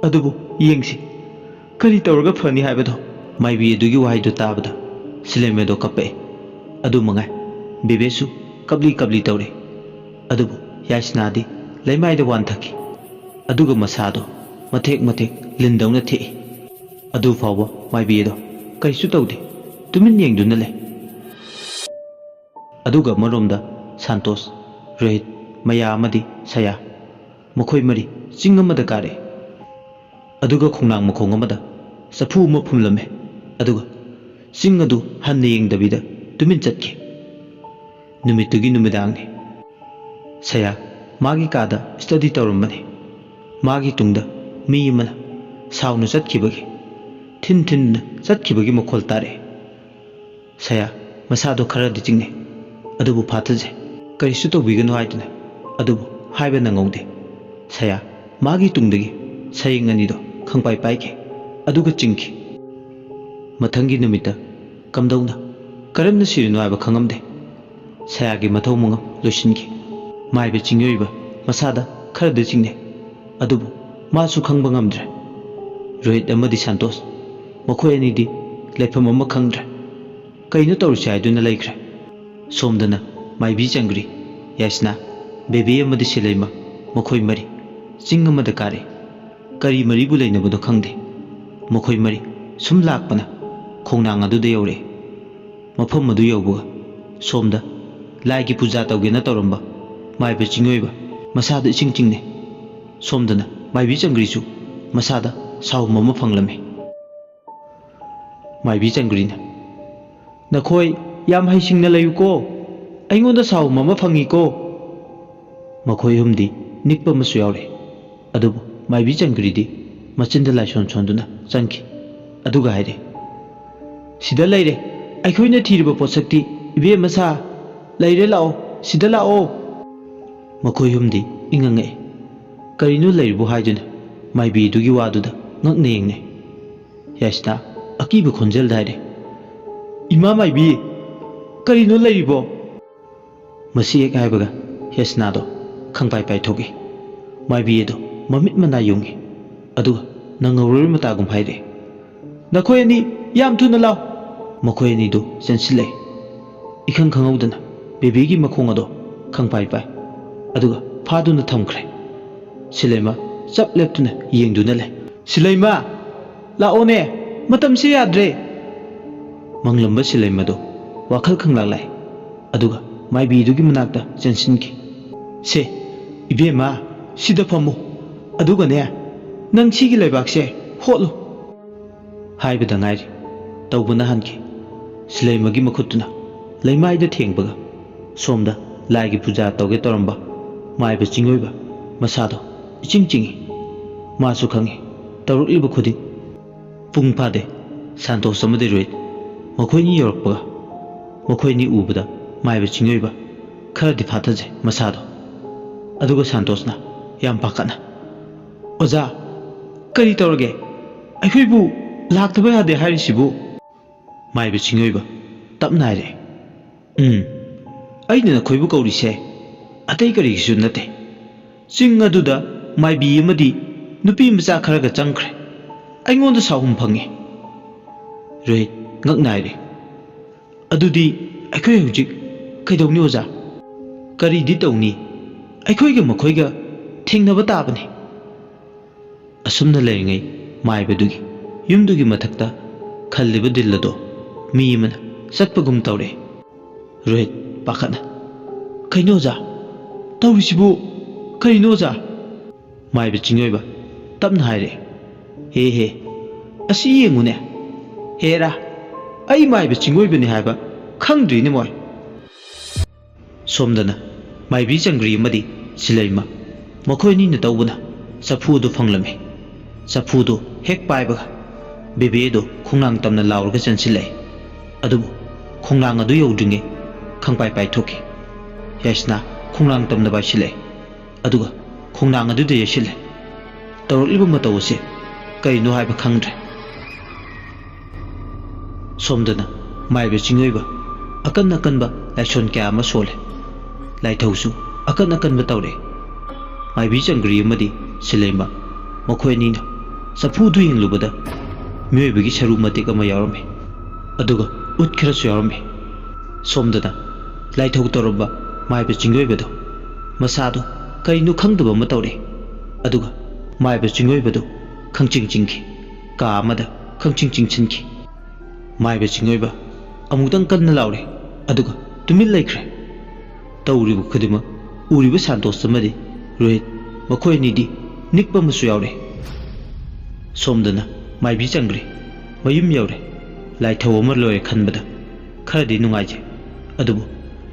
ꯑꯗꯨꯕꯨ ꯌꯦꯡꯁꯤ, ꯀꯔꯤ ꯇꯧꯔꯒ ꯐꯅꯤ ꯍꯥꯏꯕꯗꯣ꯫ ꯃꯥꯏꯕꯤ ꯑꯗꯨꯒꯤ ꯋꯥꯍꯩꯗꯨ ꯇꯥꯕꯗ ꯁꯤꯂꯦꯝ ꯑꯗꯣ ꯀꯞꯄꯛꯏ꯫ ꯑꯗꯨ ꯃꯉꯥꯏ, ꯕꯦꯕꯦꯁꯨ ꯀꯞꯂꯤ ꯀꯞꯂꯤ ꯇꯧꯔꯤ꯫ ꯑꯗꯨꯕꯨ ꯌꯥꯏꯁꯅꯥꯗꯤ ꯂꯩꯃꯥꯏꯗ ꯋꯥꯟꯊꯈꯤ꯫ ꯑꯗꯨꯒ ꯃꯁꯥꯗꯣ ꯃꯊꯦꯛ ꯃꯊꯦꯛ ꯂꯤꯟꯗꯧꯅ ꯊꯦꯛꯏ꯫ ꯑꯗꯨ ꯐꯥꯎꯕ ꯃꯥꯏꯕꯤ ꯑꯗꯣ ꯀꯔꯤꯁꯨ ꯇꯧꯗꯦ, ꯇꯨꯃꯤꯟ ꯌꯦꯡꯗꯨꯅ ꯂꯩ꯫ ꯑꯗꯨꯒ ꯑꯃꯔꯣꯝꯗ ꯁꯥꯟꯇꯣꯁ, ꯔꯣꯍꯤꯠ, ꯃꯌꯥ ꯑꯃꯗꯤ ꯁꯌꯥ, ꯃꯈꯣꯏ ꯃꯔꯤ ꯆꯤꯡ ꯑꯃꯗ ꯀꯥꯔꯛꯏ꯫ ꯑꯗꯨꯒ ꯈꯣꯡꯅꯥꯡ ꯃꯈꯣꯡ ꯑꯃꯗ ꯆꯐꯨ ꯑꯃ ꯐꯨꯝꯂꯝꯃꯤ꯫ ꯑꯗꯨꯒ ꯆꯤꯡ ꯑꯗꯨ ꯍꯟꯅ ꯌꯦꯡꯗꯕꯤꯗ ꯇꯨꯃꯤꯟ ꯆꯠꯈꯤ꯫ ꯅꯨꯃꯤꯠꯇꯨꯒꯤ ꯅꯨꯃꯤꯗꯥꯡꯅꯤ꯫ ꯁꯌꯥ ꯃꯥꯒꯤ ꯀꯥꯗ ꯁ꯭ꯇꯗꯤ ꯇꯧꯔꯝꯕꯅꯤ꯫ ꯃꯥꯒꯤ ꯇꯨꯡꯗ ꯃꯤ ꯑꯃꯅ ꯁꯥꯎꯅ ꯆꯠꯈꯤꯕꯒꯤ, ꯊꯤꯟ ꯊꯤꯟꯗꯨꯅ ꯆꯠꯈꯤꯕꯒꯤ ꯃꯈꯣꯜ ꯇꯥꯔꯛꯏ꯫ ꯁꯌꯥ ꯃꯁꯥꯗꯣ ꯈꯔꯗꯤ ꯆꯤꯡꯅꯩ, ꯑꯗꯨꯕꯨ ꯐꯥꯊꯖꯩ꯫ ꯀꯔꯤꯁꯨ ꯇꯧꯕꯤꯒꯅꯨ ꯍꯥꯏꯗꯨꯅ, ꯑꯗꯨꯕꯨ ꯍꯥꯏꯕ ꯅꯪꯍꯧꯗꯦ꯫ ꯁꯌꯥ ꯃꯥꯒꯤ ꯇꯨꯡꯗꯒꯤ ꯁꯌꯦꯡ ꯑꯅꯤꯗꯣ ꯈꯪꯄꯥꯏ ꯄꯥꯏꯈꯤ, ꯑꯗꯨꯒ ꯆꯤꯡꯈꯤ꯫ ꯃꯊꯪꯒꯤ ꯅꯨꯃꯤꯠꯇ ꯀꯝꯗꯧꯅ, ꯀꯔꯝꯅ ꯁꯤꯔꯤꯅꯣ ꯍꯥꯏꯕ ꯈꯪꯉꯝꯗꯦ꯫ ꯁꯌꯥꯒꯤ ꯃꯊꯧ ꯃꯉꯝ ꯂꯣꯏꯁꯤꯟꯈꯤ꯫ ꯃꯥꯏꯕ ꯆꯤꯡꯃꯤꯑꯣꯏꯕ ꯃꯁꯥꯗ ꯈꯔꯗꯤ ꯆꯤꯡꯅꯩ, ꯑꯗꯨꯕꯨ ꯃꯥꯁꯨ ꯈꯪꯕ ꯉꯝꯗ꯭ꯔꯦ꯫ ꯔꯣꯍꯤꯠ ꯑꯃꯗꯤ ꯁꯥꯟꯇꯣꯁ, ꯃꯈꯣꯏ ꯑꯅꯤꯗꯤ ꯂꯩꯐꯝ ꯑꯃ ꯈꯪꯗ꯭ꯔꯦ꯫ ꯀꯩꯅꯣ ꯇꯧꯔꯤꯁꯦ ꯍꯥꯏꯗꯨꯅ ꯂꯩꯈ꯭ꯔꯦ꯫ ꯁꯣꯝꯗꯅ ꯃꯥꯏꯕꯤ ꯆꯪꯒ꯭ꯔꯤ, ꯌꯥꯏꯁꯅꯥ, ꯕꯦꯕꯤ ꯑꯃꯗꯤ ꯁꯤꯂꯩꯃ, ꯃꯈꯣꯏ ꯃꯔꯤ ꯆꯤꯡ ꯑꯃꯗ ꯀꯥꯔꯛꯏ꯫ ꯀꯔꯤ ꯃꯔꯤꯕꯨ ꯂꯩꯅꯕꯅꯣ ꯈꯪꯗꯦ꯫ ꯃꯈꯣꯏ ꯃꯔꯤ ꯁꯨꯝ ꯂꯥꯛꯄꯅ ꯈꯣꯡꯅꯥꯡ ꯑꯗꯨꯗ ꯌꯧꯔꯛꯏ꯫ ꯃꯐꯝ ꯑꯗꯨ ꯌꯧꯕꯒ ꯁꯣꯝꯗ ꯂꯥꯏꯒꯤ ꯄꯨꯖꯥ ꯇꯧꯒꯦꯅ ꯇꯧꯔꯝꯕ ꯃꯥꯏꯕ ꯆꯤꯡꯑꯣꯏꯕ ꯃꯁꯥꯗ ꯏꯆꯤꯡ ꯆꯤꯡꯅꯩ꯫ ꯁꯣꯝꯗꯅ ꯃꯥꯏꯕꯤ ꯆꯪꯒ꯭ꯔꯤꯁꯨ ꯃꯁꯥꯗ ꯁꯥꯎꯍꯨꯝ ꯑꯃ ꯐꯪꯂꯝꯃꯤ꯫ ꯃꯥꯏꯕꯤ ꯆꯪꯒ꯭ꯔꯤꯅ, "ꯅꯈꯣꯏ ꯌꯥꯝ ꯍꯩꯁꯤꯡꯅ ꯂꯩꯌꯨꯀꯣ, ꯑꯩꯉꯣꯟꯗ ꯁꯥꯎꯍꯨꯝ ꯑꯃ ꯐꯪꯉꯤꯀꯣ"꯫ ꯃꯈꯣꯏ ꯑꯍꯨꯝꯗꯤ ꯅꯤꯛꯄ ꯑꯃꯁꯨ ꯌꯥꯎꯔꯦ꯫ ꯑꯗꯨꯕꯨ ꯃꯥꯏꯕꯤ ꯆꯪꯒ꯭ꯔꯤꯗꯤ ꯃꯆꯤꯟꯗ ꯂꯥꯏꯁꯣꯟ ꯁꯣꯟꯗꯨꯅ ꯆꯪꯈꯤ꯫ ꯑꯗꯨꯒ ꯍꯥꯏꯔꯦ, "ꯁꯤꯗ ꯂꯩꯔꯦ ꯑꯩꯈꯣꯏꯅ ꯊꯤꯔꯤꯕ ꯄꯣꯠꯁꯛꯇꯤ꯫ ꯏꯕꯦꯝꯃ ꯁꯥ, ꯂꯩꯔꯦ, ꯂꯥꯛꯑꯣ, ꯁꯤꯗ ꯂꯥꯛꯑꯣ!" ꯃꯈꯣꯏ ꯑꯍꯨꯝꯗꯤ ꯏꯉꯛ ꯉꯛꯑꯦ꯫ ꯀꯔꯤꯅꯣ ꯂꯩꯔꯤꯕꯣ ꯍꯥꯏꯗꯨꯅ ꯃꯥꯏꯕꯤꯗꯨꯒꯤ ꯋꯥꯗꯨꯗ ꯉꯛꯅ ꯌꯦꯡꯅꯩ꯫ ꯌꯥꯏꯁꯅꯥ ꯑꯀꯤꯕ ꯈꯣꯟꯖꯦꯜꯗ ꯍꯥꯏꯔꯦ, "ꯏꯃꯥ ꯃꯥꯏꯕꯤ, ꯀꯔꯤꯅꯣ ꯂꯩꯔꯤꯕꯣ?" ꯃꯁꯤ ꯍꯦꯛ ꯍꯥꯏꯕꯒ ꯌꯥꯏꯁꯅꯥꯗꯣ ꯈꯪꯄꯥꯏ ꯄꯥꯏꯊꯣꯛꯏ꯫ ꯃꯥꯏꯕꯤ ꯑꯗꯣ ꯃꯃꯤꯠ ꯃꯅꯥ ꯌꯨꯡꯉꯤ꯫ ꯑꯗꯨꯒ ꯅꯪꯍꯧꯔꯣꯏ ꯃꯇꯥꯒꯨꯝ ꯍꯥꯏꯔꯛꯏ, "ꯅꯈꯣꯏ ꯑꯅꯤ ꯌꯥꯝ ꯊꯨꯅ ꯂꯥꯎ!" ꯃꯈꯣꯏ ꯑꯅꯤꯗꯨ ꯆꯦꯟꯁꯤꯜꯂꯛꯏ꯫ ꯏꯈꯪ ꯈꯪꯍꯧꯗꯅ ꯕꯦꯕꯤꯒꯤ ꯃꯈꯣꯡ ꯑꯗꯣ ꯈꯪꯄꯥꯏ ꯄꯥꯏ꯫ ꯑꯗꯨꯒ ꯐꯥꯗꯨꯅ ꯊꯝꯈ꯭ꯔꯦ꯫ ꯁꯤꯂꯩꯃ ꯆꯞ ꯂꯦꯞꯇꯨꯅ ꯌꯦꯡꯗꯨꯅ ꯂꯩ꯫ "ꯁꯤꯂꯩꯃ, ꯂꯥꯛꯑꯣꯅꯦ, ꯃꯇꯝꯁꯦ ꯌꯥꯗ꯭ꯔꯦ!" ꯃꯪꯂꯝꯕ ꯁꯤꯂꯩꯃꯗꯣ ꯋꯥꯈꯜ ꯈꯪꯂꯥꯛ ꯂꯥꯛꯏ꯫ ꯑꯗꯨꯒ ꯃꯥꯏꯕꯤꯗꯨꯒꯤ ꯃꯅꯥꯛꯇ ꯆꯦꯟꯁꯤꯟꯈꯤ꯫ "ꯁꯦ, ꯏꯕꯦꯝꯃ, ꯁꯤꯗ ꯐꯝꯃꯨ꯫ ꯑꯗꯨꯒꯅꯦ, ꯅꯪ ꯁꯤꯒꯤ ꯂꯩꯕꯥꯛꯁꯦ ꯍꯣꯠꯂꯨ!" ꯍꯥꯏꯕꯗ ꯉꯥꯏꯔꯤ ꯇꯧꯕꯅ ꯍꯟꯈꯤ꯫ ꯁꯤꯂꯩꯃꯒꯤ ꯃꯈꯨꯠꯇꯨꯅ ꯂꯩꯃꯥꯏꯗ ꯊꯦꯡꯕꯒ ꯁꯣꯝꯗ ꯂꯥꯏꯒꯤ ꯄꯨꯖꯥ ꯇꯧꯒꯦ ꯇꯧꯔꯝꯕ ꯃꯥꯏꯕ ꯆꯤꯡꯑꯣꯏꯕ ꯃꯁꯥꯗꯣ ꯏꯆꯤꯡ ꯆꯤꯡꯏ꯫ ꯃꯥꯁꯨ ꯈꯪꯏ ꯇꯧꯔꯛꯂꯤꯕ ꯈꯨꯗꯤꯡ꯫ ꯄꯨꯡ ꯐꯥꯗꯦ, ꯁꯥꯟꯇꯣꯁ ꯑꯃꯗꯤ ꯔꯣꯍꯤꯠ ꯃꯈꯣꯏꯅꯤ ꯌꯧꯔꯛꯄꯒ ꯃꯈꯣꯏꯅꯤ ꯎꯕꯗ ꯃꯥꯏꯕ ꯆꯤꯡꯑꯣꯏꯕ ꯈꯔꯗꯤ ꯐꯥꯊꯖꯩ ꯃꯁꯥꯗꯣ꯫ ꯑꯗꯨꯒ ꯁꯥꯟꯇꯣꯁꯅ ꯌꯥꯝ ꯄꯥꯈꯠꯅ, "ꯑꯣꯖꯥ, ꯀꯔꯤ ꯇꯧꯔꯒꯦ? ꯑꯩꯈꯣꯏꯕꯨ ꯂꯥꯛꯇꯕ ꯌꯥꯗꯦ ꯍꯥꯏꯔꯤꯁꯤꯕꯨ?" ꯃꯥꯏꯕ ꯆꯤꯡꯑꯣꯏꯕ ꯇꯞꯅ ꯍꯥꯏꯔꯛꯑꯦ, "ꯎꯝ, ꯑꯩꯅ ꯅꯈꯣꯏꯕꯨ ꯀꯧꯔꯤꯁꯦ ꯑꯇꯩ ꯀꯔꯤꯒꯤꯁꯨ ꯅꯠꯇꯦ꯫ ꯆꯤꯡ ꯑꯗꯨꯗ ꯃꯥꯏꯕꯤ ꯑꯃꯗꯤ ꯅꯨꯄꯤ ꯃꯆꯥ ꯈꯔꯒ ꯆꯪꯈ꯭ꯔꯦ꯫ ꯑꯩꯉꯣꯟꯗ ꯁꯥꯎꯍꯨꯝ ꯐꯪꯉꯤ꯫" ꯔꯣꯍꯤꯠ ꯉꯛꯅ ꯍꯥꯏꯔꯦ, "ꯑꯗꯨꯗꯤ ꯑꯩꯈꯣꯏ ꯍꯧꯖꯤꯛ ꯀꯩꯗꯧꯅꯤ ꯑꯣꯖꯥ? ꯀꯔꯤꯗꯤ ꯇꯧꯅꯤ? ꯑꯩꯈꯣꯏꯒ ꯃꯈꯣꯏꯒ ꯊꯦꯡꯅꯕ ꯇꯥꯕꯅꯤ꯫" ꯑꯁꯨꯝꯅ ꯂꯩꯔꯤꯉꯩ ꯃꯥꯏꯕꯗꯨꯒꯤ ꯌꯨꯝꯗꯨꯒꯤ ꯃꯊꯛꯇ ꯈꯜꯂꯤꯕ ꯗꯤꯜ ꯑꯗꯣ ꯃꯤ ꯑꯃꯅ ꯆꯠꯄꯒꯨꯝ ꯇꯧꯔꯦ꯫ ꯔꯣꯍꯤꯠ ꯄꯥꯈꯠꯅ, "ꯀꯩꯅꯣ ꯑꯣꯖꯥ? ꯇꯧꯔꯤꯁꯤꯕꯨ ꯀꯔꯤꯅꯣ ꯑꯣꯖꯥ?" ꯃꯥꯏꯕ ꯆꯤꯡꯑꯣꯏꯕ ꯇꯞꯅ ꯍꯥꯏꯔꯛꯑꯦ, "ꯍꯦ ꯍꯦ, ꯑꯁꯤ ꯌꯦꯡꯉꯨꯅꯦ꯫ ꯍꯦꯔꯥ, ꯑꯩ ꯃꯥꯏꯕ ꯆꯤꯡꯑꯣꯏꯕꯅꯤ ꯍꯥꯏꯕ ꯈꯪꯗ꯭ꯔꯤꯅꯦ ꯃꯣꯏ꯫" ꯁꯣꯝꯗꯅ ꯃꯥꯏꯕꯤ ꯆꯪꯒ꯭ꯔꯤ ꯑꯃꯗꯤ ꯁꯤꯂꯩꯃ ꯃꯈꯣꯏ ꯑꯅꯤꯅ ꯇꯧꯕꯅ ꯆꯐꯨ ꯑꯗꯨ ꯐꯪꯂꯝꯃꯤ꯫ ꯆꯐꯨꯗꯨ ꯍꯦꯛ ꯄꯥꯏꯕꯒ ꯕꯦꯕꯦꯗꯨ ꯈꯣꯡꯅꯥꯡ ꯇꯝꯅ ꯂꯥꯎꯔꯒ ꯆꯦꯟꯁꯤꯜꯂꯛꯏ꯫ ꯑꯗꯨꯕꯨ ꯈꯣꯡꯅꯥꯡ ꯑꯗꯨ ꯌꯧꯗ꯭ꯔꯤꯉꯩ ꯈꯪꯄꯥꯏ ꯄꯥꯏꯊꯣꯛꯈꯤ꯫ ꯌꯥꯏꯁꯅꯥ ꯈꯣꯡꯅꯥꯡ ꯇꯝꯅ ꯄꯥꯏꯁꯤꯜꯂꯛꯏ꯫ ꯑꯗꯨꯒ ꯈꯣꯡꯅꯥꯡ ꯑꯗꯨꯗ ꯌꯩꯁꯤꯜꯂꯦ꯫ ꯇꯧꯔꯛꯂꯤꯕ ꯃꯇꯧ ꯑꯁꯤ ꯀꯔꯤꯅꯣ ꯍꯥꯏꯕ ꯈꯪꯗ꯭ꯔꯦ꯫ ꯁꯣꯝꯗꯅ ꯃꯥꯏꯕ ꯆꯤꯡꯑꯣꯏꯕ ꯑꯀꯟ ꯑꯀꯟꯕ ꯂꯥꯏꯁꯣꯟ ꯀꯌꯥ ꯑꯃ ꯁꯣꯜꯂꯦ꯫ ꯂꯥꯏꯊꯧꯁꯨ ꯑꯀꯟ ꯑꯀꯟꯕ ꯇꯧꯔꯦ꯫ ꯃꯥꯏꯕꯤ ꯆꯪꯒ꯭ꯔꯤ ꯑꯃꯗꯤ ꯁꯤꯂꯩꯃ ꯃꯈꯣꯏ ꯑꯅꯤꯅ ꯆꯐꯨꯗꯨ ꯌꯦꯡꯂꯨꯕꯗ ꯃꯤꯑꯣꯏꯕꯒꯤ ꯁꯔꯨ ꯃꯇꯦꯛ ꯑꯃ ꯌꯥꯎꯔꯝꯃꯤ꯫ ꯑꯗꯨꯒ ꯎꯠ ꯈꯔꯁꯨ ꯌꯥꯎꯔꯝꯃꯤ꯫ ꯁꯣꯝꯗꯅ ꯂꯥꯏꯊꯧ ꯇꯧꯔꯝꯕ ꯃꯥꯏꯕ ꯆꯤꯡꯑꯣꯏꯕꯗꯣ ꯃꯁꯥꯗꯣ ꯀꯔꯤꯅꯣ ꯈꯪꯗꯕ ꯑꯃ ꯇꯧꯔꯦ꯫ ꯑꯗꯨꯒ ꯃꯥꯏꯕ ꯆꯤꯡꯑꯣꯏꯕꯗꯨ ꯈꯪꯆꯤꯡ ꯆꯤꯡꯈꯤ꯫ ꯀꯥ ꯑꯃꯗ ꯈꯪꯆꯤꯡ ꯆꯤꯡꯁꯤꯟꯈꯤ꯫ ꯃꯥꯏꯕ ꯆꯤꯡꯑꯣꯏꯕ ꯑꯃꯨꯛꯇꯪ ꯀꯟꯅ ꯂꯥꯎꯔꯦ꯫ ꯑꯗꯨꯒ ꯇꯨꯃꯤꯟ ꯂꯩꯈ꯭ꯔꯦ꯫ ꯇꯧꯔꯤꯕ ꯈꯨꯗꯤꯡꯃꯛ ꯎꯔꯤꯕ ꯁꯥꯟꯇꯣꯁ ꯑꯃꯗꯤ ꯔꯣꯍꯤꯠ ꯃꯈꯣꯏ ꯑꯅꯤꯗꯤ ꯅꯤꯛꯄ ꯑꯃꯁꯨ ꯌꯥꯎꯔꯦ꯫ ꯁꯣꯝꯗꯅ ꯃꯥꯏꯕꯤ ꯆꯪꯈ꯭ꯔꯦ꯫ ꯃꯌꯨꯝ ꯌꯧꯔꯦ꯫ ꯂꯥꯏꯊꯧ ꯑꯃ ꯂꯣꯏꯔꯦ ꯈꯟꯕꯗ ꯈꯔꯗꯤ ꯅꯨꯡꯉꯥꯏꯖꯩ꯫ ꯑꯗꯨꯕꯨ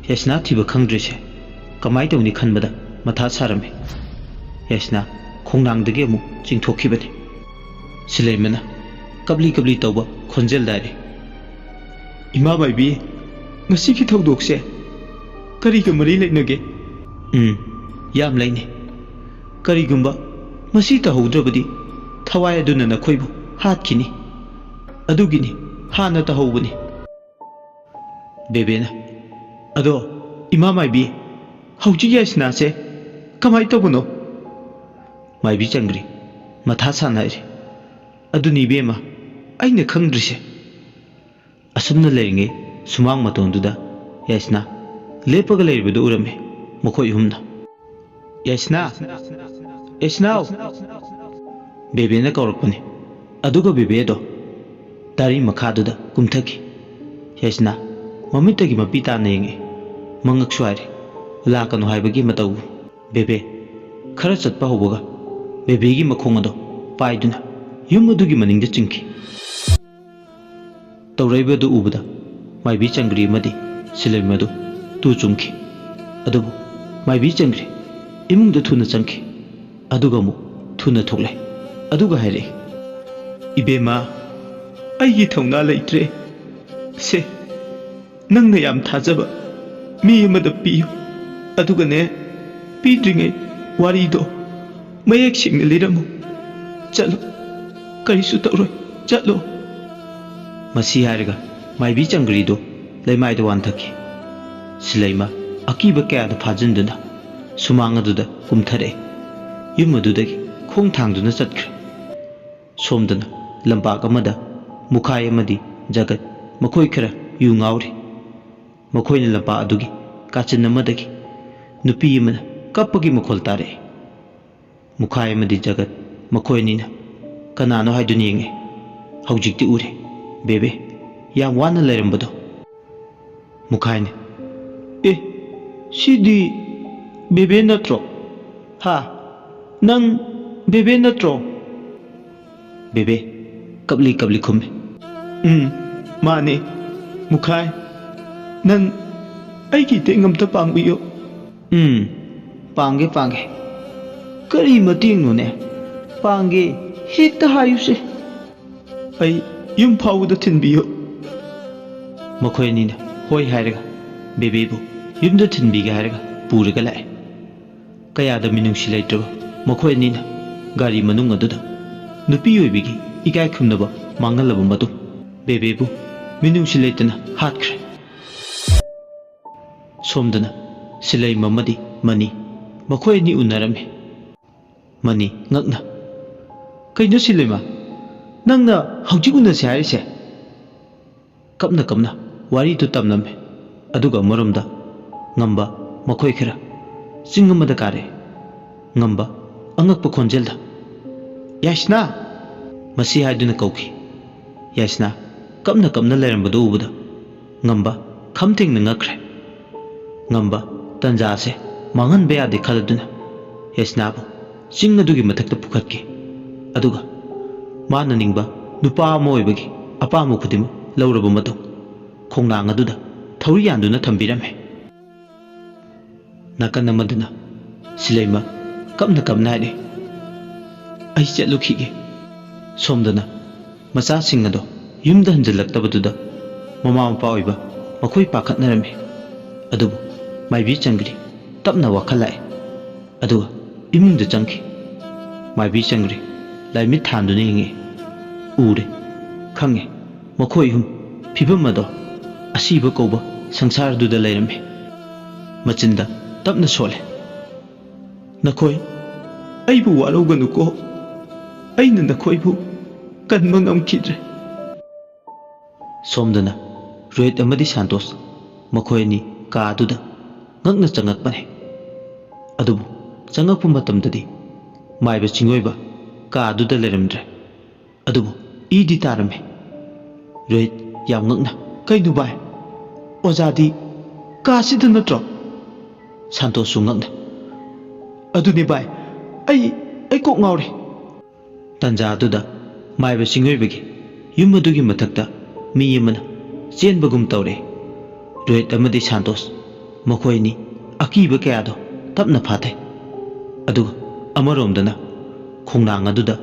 ꯌꯥꯏꯁꯅꯥ ꯊꯤꯕ ꯈꯪꯗ꯭ꯔꯤꯁꯦ ꯀꯃꯥꯏ ꯇꯧꯅꯤ ꯈꯟꯕꯗ ꯃꯊꯥ ꯁꯥꯔꯝꯃꯤ꯫ ꯌꯥꯏꯁꯅꯥ ꯈꯣꯡꯅꯥꯡꯗꯒꯤ ꯑꯃꯨꯛ ꯆꯤꯡꯊꯣꯛꯈꯤꯕꯅꯤ꯫ ꯁꯤꯂꯩꯃꯅ ꯀꯞꯂꯤ ꯀꯞꯂꯤ ꯇꯧꯕ ꯈꯣꯟꯖꯦꯜꯗ ꯍꯥꯏꯔꯦ, "ꯏꯃꯥ ꯃꯥꯏꯕꯤ, ꯉꯁꯤꯒꯤ ꯊꯧꯗꯣꯛꯁꯦ ꯀꯔꯤꯒ ꯃꯔꯤ ꯂꯩꯅꯒꯦ?" "ꯎꯝ, ꯌꯥꯝ ꯂꯩꯅꯩ꯫ ꯀꯔꯤꯒꯨꯝꯕ ꯃꯁꯤ ꯇꯧꯍꯧꯗ꯭ꯔꯕꯗꯤ ꯊꯋꯥꯏ ꯑꯗꯨꯅ ꯅꯈꯣꯏꯕꯨ ꯍꯥꯠꯈꯤꯅꯤ꯫ ꯑꯗꯨꯒꯤꯅꯤ ꯍꯥꯟꯅ ꯇꯧꯍꯧꯕꯅꯤ꯫" ꯕꯦꯕꯦꯅ, "ꯑꯗꯣ ꯏꯃꯥ ꯃꯥꯏꯕꯤ, ꯍꯧꯖꯤꯛ ꯌꯥꯏꯁꯅꯥꯁꯦ ꯀꯃꯥꯏ ꯇꯧꯕꯅꯣ?" ꯃꯥꯏꯕꯤ ꯆꯪꯈ꯭ꯔꯦ꯫ ꯃꯊꯥ ꯁꯥꯟꯅꯔꯦ꯫ "ꯑꯗꯨꯅꯤ ꯏꯕꯦꯝꯃ, ꯑꯩꯅ ꯈꯪꯗ꯭ꯔꯤꯁꯦ꯫" ꯑꯁꯨꯝꯅ ꯂꯩꯔꯤꯉꯩ ꯁꯨꯃꯥꯡ ꯃꯇꯣꯟꯗꯨꯗ ꯌꯥꯏꯁꯅꯥ ꯂꯦꯞꯄꯒ ꯂꯩꯔꯤꯕꯗꯨ ꯎꯔꯝꯃꯤ꯫ ꯃꯈꯣꯏ ꯑꯍꯨꯝꯅ, "ꯌꯥꯏꯁꯅꯥ! ꯌꯥꯏꯁꯅꯥꯎ!" ꯕꯦꯕꯦꯅ ꯀꯧꯔꯛꯄꯅꯤ꯫ ꯑꯗꯨꯒ ꯕꯦꯕꯦꯗꯣ ꯗꯥꯔꯤ ꯃꯈꯥꯗꯨꯗ ꯀꯨꯝꯊꯈꯤ꯫ ꯌꯥꯏꯁꯅꯥ ꯃꯃꯤꯠꯇꯒꯤ ꯃꯄꯤ ꯇꯥꯅ ꯌꯦꯡꯉꯛꯏ꯫ ꯃꯉꯛꯁꯨ ꯍꯥꯏꯔꯦ, ꯂꯥꯛꯀꯅꯨ ꯍꯥꯏꯕꯒꯤ ꯃꯇꯧ꯫ ꯕꯦꯕꯦ ꯈꯔ ꯆꯠꯄ ꯍꯧꯕꯒ ꯕꯦꯕꯦꯒꯤ ꯃꯈꯣꯡ ꯑꯗꯣ ꯄꯥꯏꯗꯨꯅ ꯌꯨꯝ ꯑꯗꯨꯒꯤ ꯃꯅꯤꯡꯗ ꯆꯤꯡꯈꯤ꯫ ꯇꯧꯔꯛꯏꯕꯗꯨ ꯎꯕꯗ ꯃꯥꯏꯕꯤ ꯆꯪꯒ꯭ꯔꯤ ꯑꯃꯗꯤ ꯁꯤꯂꯩꯃꯗꯨ ꯇꯨ ꯆꯨꯡꯈꯤ꯫ ꯑꯗꯨꯕꯨ ꯃꯥꯏꯕꯤ ꯆꯪꯒ꯭ꯔꯤ ꯏꯃꯨꯡꯗ ꯊꯨꯅ ꯆꯪꯈꯤ꯫ ꯑꯗꯨꯒ ꯑꯃꯨꯛ ꯊꯨꯅ ꯊꯣꯛꯂꯦ꯫ ꯑꯗꯨꯒ ꯍꯥꯏꯔꯛꯏ, "ꯏꯕꯦꯝꯃ, ꯑꯩꯒꯤ ꯊꯧꯅꯥ ꯂꯩꯇ꯭ꯔꯦ꯫ ꯁꯦ, ꯅꯪꯅ ꯌꯥꯝ ꯊꯥꯖꯕ ꯃꯤ ꯑꯃꯗ ꯄꯤꯌꯨ꯫ ꯑꯗꯨꯒꯅꯦ, ꯄꯤꯗ꯭ꯔꯤꯉꯩ ꯋꯥꯔꯤꯗꯣ ꯃꯌꯦꯛ ꯁꯦꯡꯅ ꯂꯤꯔꯝꯃꯨ꯫ ꯆꯠꯂꯣ, ꯀꯔꯤꯁꯨ ꯇꯧꯔꯣꯏ, ꯆꯠꯂꯣ"꯫ ꯃꯁꯤ ꯍꯥꯏꯔꯒ ꯃꯥꯏꯕꯤ ꯆꯪꯒ꯭ꯔꯤꯗꯨ ꯂꯩꯃꯥꯏꯗ ꯋꯥꯟꯊꯈꯤ꯫ ꯁꯤꯂꯩꯃ ꯑꯀꯤꯕ ꯀꯌꯥꯗ ꯐꯥꯖꯤꯟꯗꯨꯅ ꯁꯨꯃꯥꯡ ꯑꯗꯨꯗ ꯀꯨꯝꯊꯔꯛꯑꯦ꯫ ꯌꯨꯝ ꯑꯗꯨꯗꯒꯤ ꯈꯣꯡ ꯊꯥꯡꯗꯨꯅ ꯆꯠꯈ꯭ꯔꯦ꯫ ꯁꯣꯝꯗꯅ ꯂꯝꯄꯥꯛ ꯑꯃꯗ ꯃꯨꯈꯥꯏ ꯑꯃꯗꯤ ꯖꯒꯠ ꯃꯈꯣꯏ ꯈꯔ ꯌꯨ ꯉꯥꯎꯔꯤ꯫ ꯃꯈꯣꯏꯅ ꯂꯝꯄꯥꯛ ꯑꯗꯨꯒꯤ ꯀꯥꯆꯤꯟ ꯑꯃꯗꯒꯤ ꯅꯨꯄꯤ ꯑꯃꯅ ꯀꯞꯄꯒꯤ ꯃꯈꯣꯜ ꯇꯥꯔꯛꯏ꯫ ꯃꯨꯈꯥꯏ ꯑꯃꯗꯤ ꯖꯒꯠ ꯃꯈꯣꯏ ꯑꯅꯤꯅ ꯀꯅꯥꯅꯣ ꯍꯥꯏꯗꯨꯅ ꯌꯦꯡꯉꯦ꯫ ꯍꯧꯖꯤꯛꯇꯤ ꯎꯔꯦ, ꯕꯦꯕꯦ, ꯌꯥꯝ ꯋꯥꯅ ꯂꯩꯔꯝꯕꯗꯣ꯫ ꯃꯨꯈꯥꯏꯅ, "ꯑꯦ, ꯁꯤꯗꯤ ꯕꯦꯕꯦ ꯅꯠꯇ꯭ꯔꯣ? ꯍꯥ? ꯅꯪ ꯕꯦꯕꯦ ꯅꯠꯇ꯭ꯔꯣ?" ꯕꯦꯕꯦ ꯀꯞꯂꯤ ꯀꯞꯂꯤ ꯈꯨꯝꯃꯤ, "ꯎꯝ, ꯃꯥꯅꯦ꯫ ꯃꯨꯈꯥꯏ, ꯅꯪ ꯑꯩꯒꯤ ꯃꯇꯦꯡ ꯑꯝꯇ ꯄꯥꯡꯕꯤꯌꯨ"꯫ "ꯎꯝ, ꯄꯥꯡꯒꯦ, ꯄꯥꯡꯒꯦ꯫ ꯀꯔꯤ ꯃꯇꯦꯡꯅꯣꯅꯦ? ꯄꯥꯡꯒꯦ, ꯍꯦꯛꯇ ꯍꯥꯏꯌꯨꯁꯦ"꯫ "ꯑꯩ ꯌꯨꯝ ꯐꯥꯎꯕꯗ ꯊꯤꯟꯕꯤꯌꯨ"꯫ ꯃꯈꯣꯏ ꯑꯅꯤꯅ ꯍꯣꯏ ꯍꯥꯏꯔꯒ ꯕꯦꯕꯦꯕꯨ ꯌꯨꯝꯗ ꯊꯤꯟꯕꯤꯒꯦ ꯍꯥꯏꯔꯒ ꯄꯨꯔꯒ ꯂꯥꯛꯑꯦ꯫ ꯀꯌꯥꯗ ꯃꯤꯅꯨꯡꯁꯤ ꯂꯩꯇ꯭ꯔꯕ ꯃꯈꯣꯏ ꯑꯅꯤꯅ ꯒꯥꯔꯤ ꯃꯅꯨꯡ ꯑꯗꯨꯗ ꯅꯨꯄꯤ ꯑꯣꯏꯕꯤꯒꯤ ꯏꯀꯥꯏ ꯈꯨꯝꯅꯕ ꯃꯥꯡꯍꯜꯂꯕ ꯃꯇꯨꯡ, ꯕꯦꯕꯦꯕꯨ ꯃꯤꯅꯨꯡꯁꯤ ꯂꯩꯇꯅ ꯍꯥꯠꯈ꯭ꯔꯦ꯫ ꯁꯣꯝꯗꯅ ꯁꯤꯂꯩꯃ ꯑꯃꯗꯤ ꯃꯅꯤ, ꯃꯈꯣꯏ ꯑꯅꯤ ꯎꯅꯔꯝꯃꯤ꯫ ꯃꯅꯤ ꯉꯛꯅ, "ꯀꯩꯅꯣ ꯁꯤꯂꯩꯃ, ꯅꯪꯅ ꯍꯧꯖꯤꯛ ꯎꯅꯁꯦ ꯍꯥꯏꯔꯤꯁꯦ?" ꯀꯞꯅ ꯀꯞꯅ ꯋꯥꯔꯤꯗꯨ ꯇꯝꯂꯝꯃꯤ꯫ ꯑꯗꯨꯒ ꯑꯃꯔꯣꯝꯗ ꯉꯝꯕ ꯃꯈꯣꯏ ꯈꯔ ꯆꯤꯡ ꯑꯃꯗ ꯀꯥꯔꯛꯏ꯫ ꯉꯝꯕ ꯑꯉꯛꯄ ꯈꯣꯟꯖꯦꯜꯗ, "ꯌꯥꯏꯁꯅꯥ!" ꯃꯁꯤ ꯍꯥꯏꯗꯨꯅ ꯀꯧꯈꯤ꯫ ꯌꯥꯏꯁꯅꯥ ꯀꯞꯅ ꯀꯞꯅ ꯂꯩꯔꯝꯕꯗꯨ ꯎꯕꯗ ꯉꯝꯕ ꯈꯝ ꯊꯦꯡꯅ ꯉꯛꯈ꯭ꯔꯦ꯫ ꯉꯝꯕ ꯇꯟꯖꯥ ꯑꯁꯦ ꯃꯥꯡꯍꯟꯕ ꯌꯥꯗꯦ ꯈꯜꯂꯗꯨꯅ ꯌꯥꯏꯁꯅꯥꯕꯨ ꯆꯤꯡ ꯑꯗꯨꯒꯤ ꯃꯊꯛꯇ ꯄꯨꯈꯠꯈꯤ꯫ ꯑꯗꯨꯒ ꯃꯥꯅ ꯅꯤꯡꯕ ꯅꯨꯄꯥ ꯑꯃ ꯑꯣꯏꯕꯒꯤ ꯑꯄꯥꯝꯕ ꯈꯨꯗꯤꯡꯃꯛ ꯂꯧꯔꯕ ꯃꯇꯨꯡ, ꯈꯣꯡꯅꯥꯡ ꯑꯗꯨꯗ ꯊꯧꯔꯤ ꯌꯥꯟꯗꯨꯅ ꯊꯝꯕꯤꯔꯝꯃꯦ꯫ ꯅꯥꯀꯟ ꯑꯃꯗꯅ ꯁꯤꯂꯩꯃ ꯀꯞꯅ ꯀꯞꯅ ꯍꯥꯏꯔꯛꯏ꯫ ꯑꯩ ꯆꯠꯂꯨꯈꯤꯒꯦ꯫ ꯁꯣꯝꯗꯅ ꯃꯆꯥꯁꯤꯡ ꯑꯗꯣ ꯌꯨꯝꯗ ꯍꯟꯖꯤꯜꯂꯛꯇꯕꯗꯨꯗ ꯃꯃꯥ ꯃꯄꯥ ꯑꯣꯏꯕ ꯃꯈꯣꯏ ꯄꯥꯈꯠꯅꯔꯝꯃꯤ꯫ ꯑꯗꯨꯕꯨ ꯃꯥꯏꯕꯤ ꯆꯪꯒ꯭ꯔꯤ ꯇꯞꯅ ꯋꯥꯈꯜ ꯂꯥꯛꯏ꯫ ꯑꯗꯨꯒ ꯏꯃꯨꯡꯗ ꯆꯪꯈꯤ꯫ ꯃꯥꯏꯕꯤ ꯆꯪꯒ꯭ꯔꯤ ꯂꯥꯏꯃꯤꯠ ꯊꯥꯟꯗꯨꯅ ꯌꯦꯡꯉꯛꯏ꯫ ꯎꯔꯦ, ꯈꯪꯉꯦ, ꯃꯈꯣꯏ ꯑꯍꯨꯝ ꯐꯤꯕꯝ ꯑꯗꯣ ꯑꯁꯤꯕ ꯀꯧꯕ ꯁꯪꯁꯥꯔꯗꯨꯗ ꯂꯩꯔꯝꯃꯤ꯫ ꯃꯆꯤꯟꯗ ꯇꯞꯅ ꯁꯣꯜꯂꯦ꯫ "ꯅꯈꯣꯏ ꯑꯩꯕꯨ ꯋꯥꯔꯧꯒꯅꯨꯀꯣ, ꯑꯩꯅ ꯅꯈꯣꯏꯕꯨ ꯀꯟꯕ ꯉꯝꯈꯤꯗ꯭ꯔꯦ꯫" ꯁꯣꯝꯗꯅ ꯔꯣꯍꯤꯠ ꯑꯃꯗꯤ ꯁꯥꯟꯇꯣꯁ ꯃꯈꯣꯏ ꯑꯅꯤ ꯀꯥ ꯑꯗꯨꯗ ꯉꯛꯅ ꯆꯪꯉꯛꯄꯅꯦ꯫ ꯑꯗꯨꯕꯨ ꯆꯪꯉꯛꯄ ꯃꯇꯝꯗꯗꯤ ꯃꯥꯏꯕ ꯆꯤꯡꯑꯣꯏꯕ ꯀꯥ ꯑꯗꯨꯗ ꯂꯩꯔꯝꯗ꯭ꯔꯦ꯫ ꯑꯗꯨꯕꯨ ꯏꯗꯤ ꯇꯥꯔꯝꯃꯤ꯫ ꯔꯣꯍꯤꯠ ꯌꯥꯝ ꯉꯛꯅ, "ꯀꯩꯅꯣ ꯚꯥꯏ? ꯑꯣꯖꯥꯗꯤ ꯀꯥꯁꯤꯗ ꯅꯠꯇ꯭ꯔꯣ?" ꯁꯥꯟꯇꯣꯁꯁꯨ ꯉꯛꯅ, "ꯑꯗꯨꯅꯤ ꯚꯥꯏ, ꯑꯩ, ꯑꯩ ꯀꯣꯛ ꯉꯥꯎꯔꯦ꯫" ꯇꯟꯖꯥ ꯑꯗꯨꯗ ꯃꯥꯏꯕ ꯆꯤꯡꯑꯣꯏꯕꯒꯤ ꯌꯨꯝ ꯑꯗꯨꯒꯤ ꯃꯊꯛꯇ ꯃꯤ ꯑꯃꯅ ꯆꯦꯟꯕꯒꯨꯝ ꯇꯧꯔꯦ꯫ ꯔꯣꯍꯤꯠ ꯑꯃꯗꯤ ꯁꯥꯟꯇꯣꯁ ꯃꯈꯣꯏ ꯑꯅꯤ ꯑꯀꯤꯕ ꯀꯌꯥꯗꯣ ꯇꯞꯅ ꯐꯥꯊꯩ꯫ ꯑꯗꯨꯒ ꯑꯃꯔꯣꯝꯗꯅ ꯈꯣꯡꯅꯥꯡ ꯑꯗꯨꯗ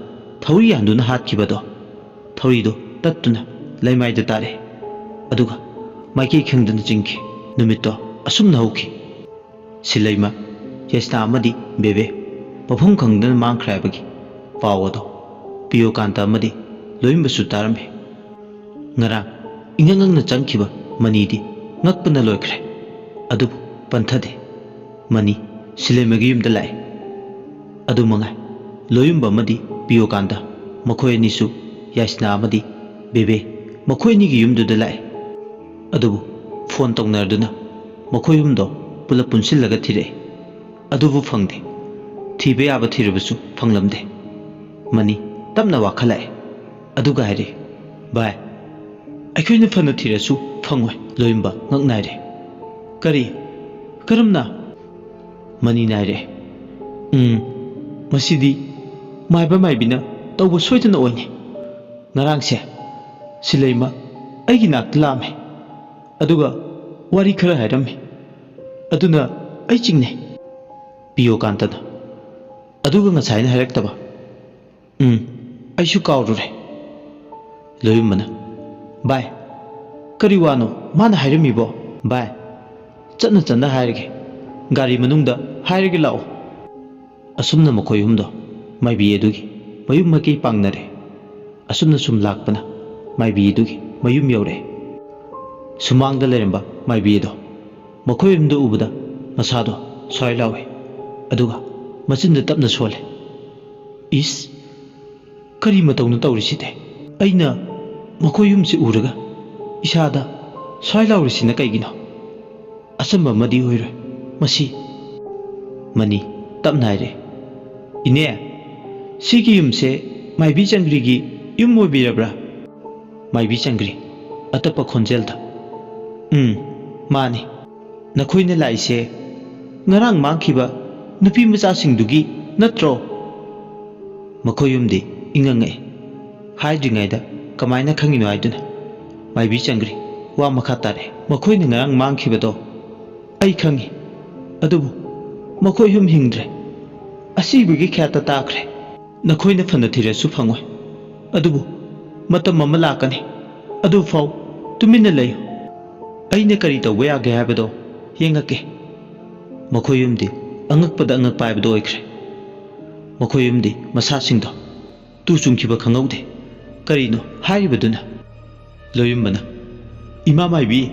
ꯊꯧꯔꯤ ꯌꯥꯟꯗꯨꯅ ꯍꯥꯠꯈꯤꯕꯗꯣ, ꯊꯧꯔꯤꯗꯣ ꯇꯠꯇꯨꯅ ꯂꯩꯃꯥꯏꯗ ꯇꯥꯔꯦ꯫ ꯑꯗꯨꯒ ꯃꯥꯏꯀꯩ ꯈꯪꯗꯅ ꯆꯤꯡꯈꯤ꯫ ꯅꯨꯃꯤꯠꯇꯣ ꯑꯁꯨꯝꯅ ꯍꯧꯈꯤ꯫ ꯁꯤꯂꯩꯃ, ꯌꯥꯏꯁꯅꯥ ꯑꯃꯗꯤ ꯕꯦꯕꯦ ꯃꯐꯝ ꯈꯪꯗꯅ ꯃꯥꯡꯈ꯭ꯔꯦ ꯍꯥꯏꯕꯒꯤ ꯄꯥꯎ ꯑꯗꯣ ꯄꯤꯌꯣꯀꯥꯟꯇ ꯑꯃꯗꯤ ꯂꯣꯏꯝꯕꯁꯨ ꯇꯥꯔꯝꯃꯤ꯫ ꯉꯔꯥꯡ ꯏꯉꯛ ꯉꯛꯅ ꯆꯪꯈꯤꯕ ꯃꯅꯤꯗꯤ ꯉꯛꯄꯅ ꯂꯣꯏꯈ꯭ꯔꯦ꯫ ꯑꯗꯨꯕꯨ ꯄꯟꯊꯗꯦ꯫ ꯃꯅꯤ ꯁꯤꯂꯩꯃꯒꯤ ꯌꯨꯝꯗ ꯂꯥꯛꯑꯦ꯫ ꯑꯗꯨ ꯃꯉꯥꯏ, ꯂꯣꯌꯨꯝꯕ ꯑꯃꯗꯤ ꯄꯤꯌꯣꯀꯥꯟꯇ, ꯃꯈꯣꯏ ꯑꯅꯤꯁꯨ ꯌꯥꯏꯁꯅꯥ ꯑꯃꯗꯤ ꯕꯦꯕꯦ ꯃꯈꯣꯏ ꯑꯅꯤꯒꯤ ꯌꯨꯝꯗꯨꯗ ꯂꯥꯛꯑꯦ꯫ ꯑꯗꯨꯕꯨ ꯐꯣꯟ ꯇꯧꯅꯔꯗꯨꯅ ꯃꯈꯣꯏ ꯑꯍꯨꯝꯗꯣ ꯄꯨꯂꯞ ꯄꯨꯟꯁꯤꯜꯂꯒ ꯊꯤꯔꯛꯑꯦ꯫ ꯑꯗꯨꯕꯨ ꯐꯪꯗꯦ꯫ ꯊꯤꯕ ꯌꯥꯕ ꯊꯤꯔꯕꯁꯨ ꯐꯪꯂꯝꯗꯦ꯫ ꯃꯅꯤ ꯇꯞꯅ ꯋꯥꯈꯠꯂꯛꯑꯦ꯫ ꯑꯗꯨꯒ ꯍꯥꯏꯔꯛꯏ, "ꯚꯥꯏ, ꯑꯩꯈꯣꯏꯅ ꯐꯅ ꯊꯤꯔꯁꯨ ꯐꯪꯉꯣꯏ꯫" ꯂꯣꯏꯝꯕ ꯉꯛꯅꯥꯏꯔꯦ꯫ "ꯀꯔꯤ? ꯀꯔꯝꯅ?" ꯃꯅꯤꯅ ꯍꯥꯏꯔꯛꯑꯦ꯫ "ꯎꯝ, ꯃꯁꯤꯗꯤ ꯃꯥꯏꯕ ꯃꯥꯏꯕꯤꯅ ꯇꯧꯕ ꯁꯣꯏꯗꯅ ꯑꯣꯏꯅꯤ꯫ ꯉꯔꯥꯡꯁꯦ ꯁꯤꯂꯩꯃ ꯑꯩꯒꯤ ꯅꯥꯛꯇ ꯂꯥꯛꯑꯝꯃꯦ꯫ ꯑꯗꯨꯒ ꯋꯥꯔꯤ ꯈꯔ ꯍꯥꯏꯔꯝꯃꯤ꯫ ꯑꯗꯨꯅ ꯑꯩ ꯆꯤꯡꯅꯩ꯫" ꯄꯤꯌꯣꯀꯥꯟꯇꯅ, ꯑꯗꯨꯒ ꯉꯁꯥꯏꯅ ꯍꯥꯏꯔꯛꯇꯕ? ꯎꯝ, ꯑꯩꯁꯨ ꯀꯥꯎꯔꯨꯔꯦ꯫ ꯂꯣꯌꯨꯝꯕꯅ, ꯚꯥꯏ, ꯀꯔꯤ ꯋꯥꯅꯣ ꯃꯥꯅ ꯍꯥꯏꯔꯝꯃꯤꯕꯣ? ꯚꯥꯏ, ꯆꯠꯅ ꯆꯠꯅ ꯍꯥꯏꯔꯒꯦ, ꯒꯥꯔꯤ ꯃꯅꯨꯡꯗ ꯍꯥꯏꯔꯒꯦ ꯂꯥꯛꯑꯣ꯫ ꯑꯁꯨꯝꯅ ꯃꯈꯣꯏ ꯑꯍꯨꯝꯗꯣ ꯃꯥꯏꯕꯤ ꯑꯗꯨꯒꯤ ꯃꯌꯨꯝ ꯃꯥꯏꯀꯩ ꯄꯥꯡꯅꯔꯦ꯫ ꯑꯁꯨꯝꯅ ꯁꯨꯝ ꯂꯥꯛꯄꯅ ꯃꯥꯏꯕꯤ ꯑꯗꯨꯒꯤ ꯃꯌꯨꯝ ꯌꯧꯔꯛꯑꯦ꯫ ꯁꯨꯃꯥꯡꯗ ꯂꯩꯔꯝꯕ ꯃꯥꯏꯕꯤ ꯑꯗꯣ ꯃꯈꯣꯏ ꯑꯍꯨꯝꯗꯣ ꯎꯕꯗ ꯃꯁꯥꯗꯣ ꯁ꯭ꯋꯥꯏ ꯂꯥꯎꯏ, ꯑꯗꯨꯒ ꯃꯆꯤꯟꯗ ꯇꯞꯅ ꯁꯣꯜꯂꯦ꯫ ꯏꯁ, ꯀꯔꯤ ꯃꯇꯧꯅꯣ ꯇꯧꯔꯤꯁꯤꯗꯤ? ꯑꯩꯅ ꯃꯈꯣꯏ ꯑꯍꯨꯝꯁꯤ ꯎꯔꯒ ꯏꯁꯥꯗ ꯁ꯭ꯋꯥꯏ ꯂꯥꯎꯔꯤꯁꯤꯅ ꯀꯩꯒꯤꯅꯣ? ꯑꯆꯝꯕ ꯑꯃꯗꯤ ꯑꯣꯏꯔꯣꯏ ꯃꯁꯤ꯫ ꯃꯅꯤ ꯇꯞꯅ ꯍꯥꯏꯔꯦ, ꯏꯅꯦ, ꯁꯤꯒꯤ ꯌꯨꯝꯁꯦ ꯃꯥꯏꯕꯤ ꯆꯪꯒ꯭ꯔꯤꯒꯤ ꯌꯨꯝ ꯑꯣꯏꯕꯤꯔꯕ꯭ꯔꯥ? ꯃꯥꯏꯕꯤ ꯆꯪꯒ꯭ꯔꯤ ꯑꯇꯞꯄ ꯈꯣꯟꯖꯦꯜꯗ, ꯎꯝ, ꯃꯥꯅꯤ꯫ ꯅꯈꯣꯏꯅ ꯂꯥꯛꯏꯁꯦ ꯉꯔꯥꯡ ꯃꯥꯡꯈꯤꯕ ꯅꯨꯄꯤ ꯃꯆꯥꯁꯤꯡꯗꯨꯒꯤ ꯅꯠꯇ꯭ꯔꯣ? ꯃꯈꯣꯏ ꯑꯍꯨꯝꯗꯤ ꯏꯉꯛ ꯉꯛꯏ꯫ ꯍꯥꯏꯗ꯭ꯔꯤꯉꯩꯗ ꯀꯃꯥꯏꯅ ꯈꯪꯉꯤꯅꯣ ꯍꯥꯏꯗꯨꯅ꯫ ꯃꯥꯏꯕꯤ ꯆꯪꯒ꯭ꯔꯤ ꯋꯥ ꯃꯈꯥ ꯇꯥꯔꯦ, ꯃꯈꯣꯏꯅ ꯉꯔꯥꯡ ꯃꯥꯡꯈꯤꯕꯗꯣ ꯑꯩ ꯈꯪꯉꯤ, ꯑꯗꯨꯕꯨ ꯃꯈꯣꯏ ꯑꯍꯨꯝ ꯍꯤꯡꯗ꯭ꯔꯦ꯫ ꯑꯁꯤꯕꯒꯤ ꯈꯌꯥꯠꯇ ꯇꯥꯈ꯭ꯔꯦ꯫ ꯅꯈꯣꯏꯅ ꯐꯅ ꯊꯤꯔꯁꯨ ꯐꯪꯉꯣꯏ꯫ ꯑꯗꯨꯕꯨ ꯃꯇꯝ ꯑꯃ ꯂꯥꯛꯀꯅꯤ, ꯑꯗꯨꯐꯥꯎ ꯇꯨꯃꯤꯟꯅ ꯂꯩꯌꯨ꯫ ꯑꯩꯅ ꯀꯔꯤ ꯇꯧꯕ ꯌꯥꯒꯦ ꯍꯥꯏꯕꯗꯣ ꯌꯦꯡꯉꯛꯀꯦ꯫ ꯃꯈꯣꯏ ꯑꯍꯨꯝꯗꯤ ꯑꯉꯛꯄꯗ ꯑꯉꯛꯄ ꯍꯥꯏꯕꯗꯨ ꯑꯣꯏꯈ꯭ꯔꯦ꯫ ꯃꯈꯣꯏ ꯑꯍꯨꯝꯗꯤ ꯃꯁꯥꯁꯤꯡꯗꯣ ꯇꯨ ꯆꯨꯡꯈꯤꯕ ꯈꯪꯍꯧꯗꯦ꯫ ꯀꯔꯤꯅꯣ ꯍꯥꯏꯔꯤꯕꯗꯨꯅ? ꯂꯣꯌꯨꯝꯕꯅ, ꯏꯃꯥ ꯃꯥꯏꯕꯤ,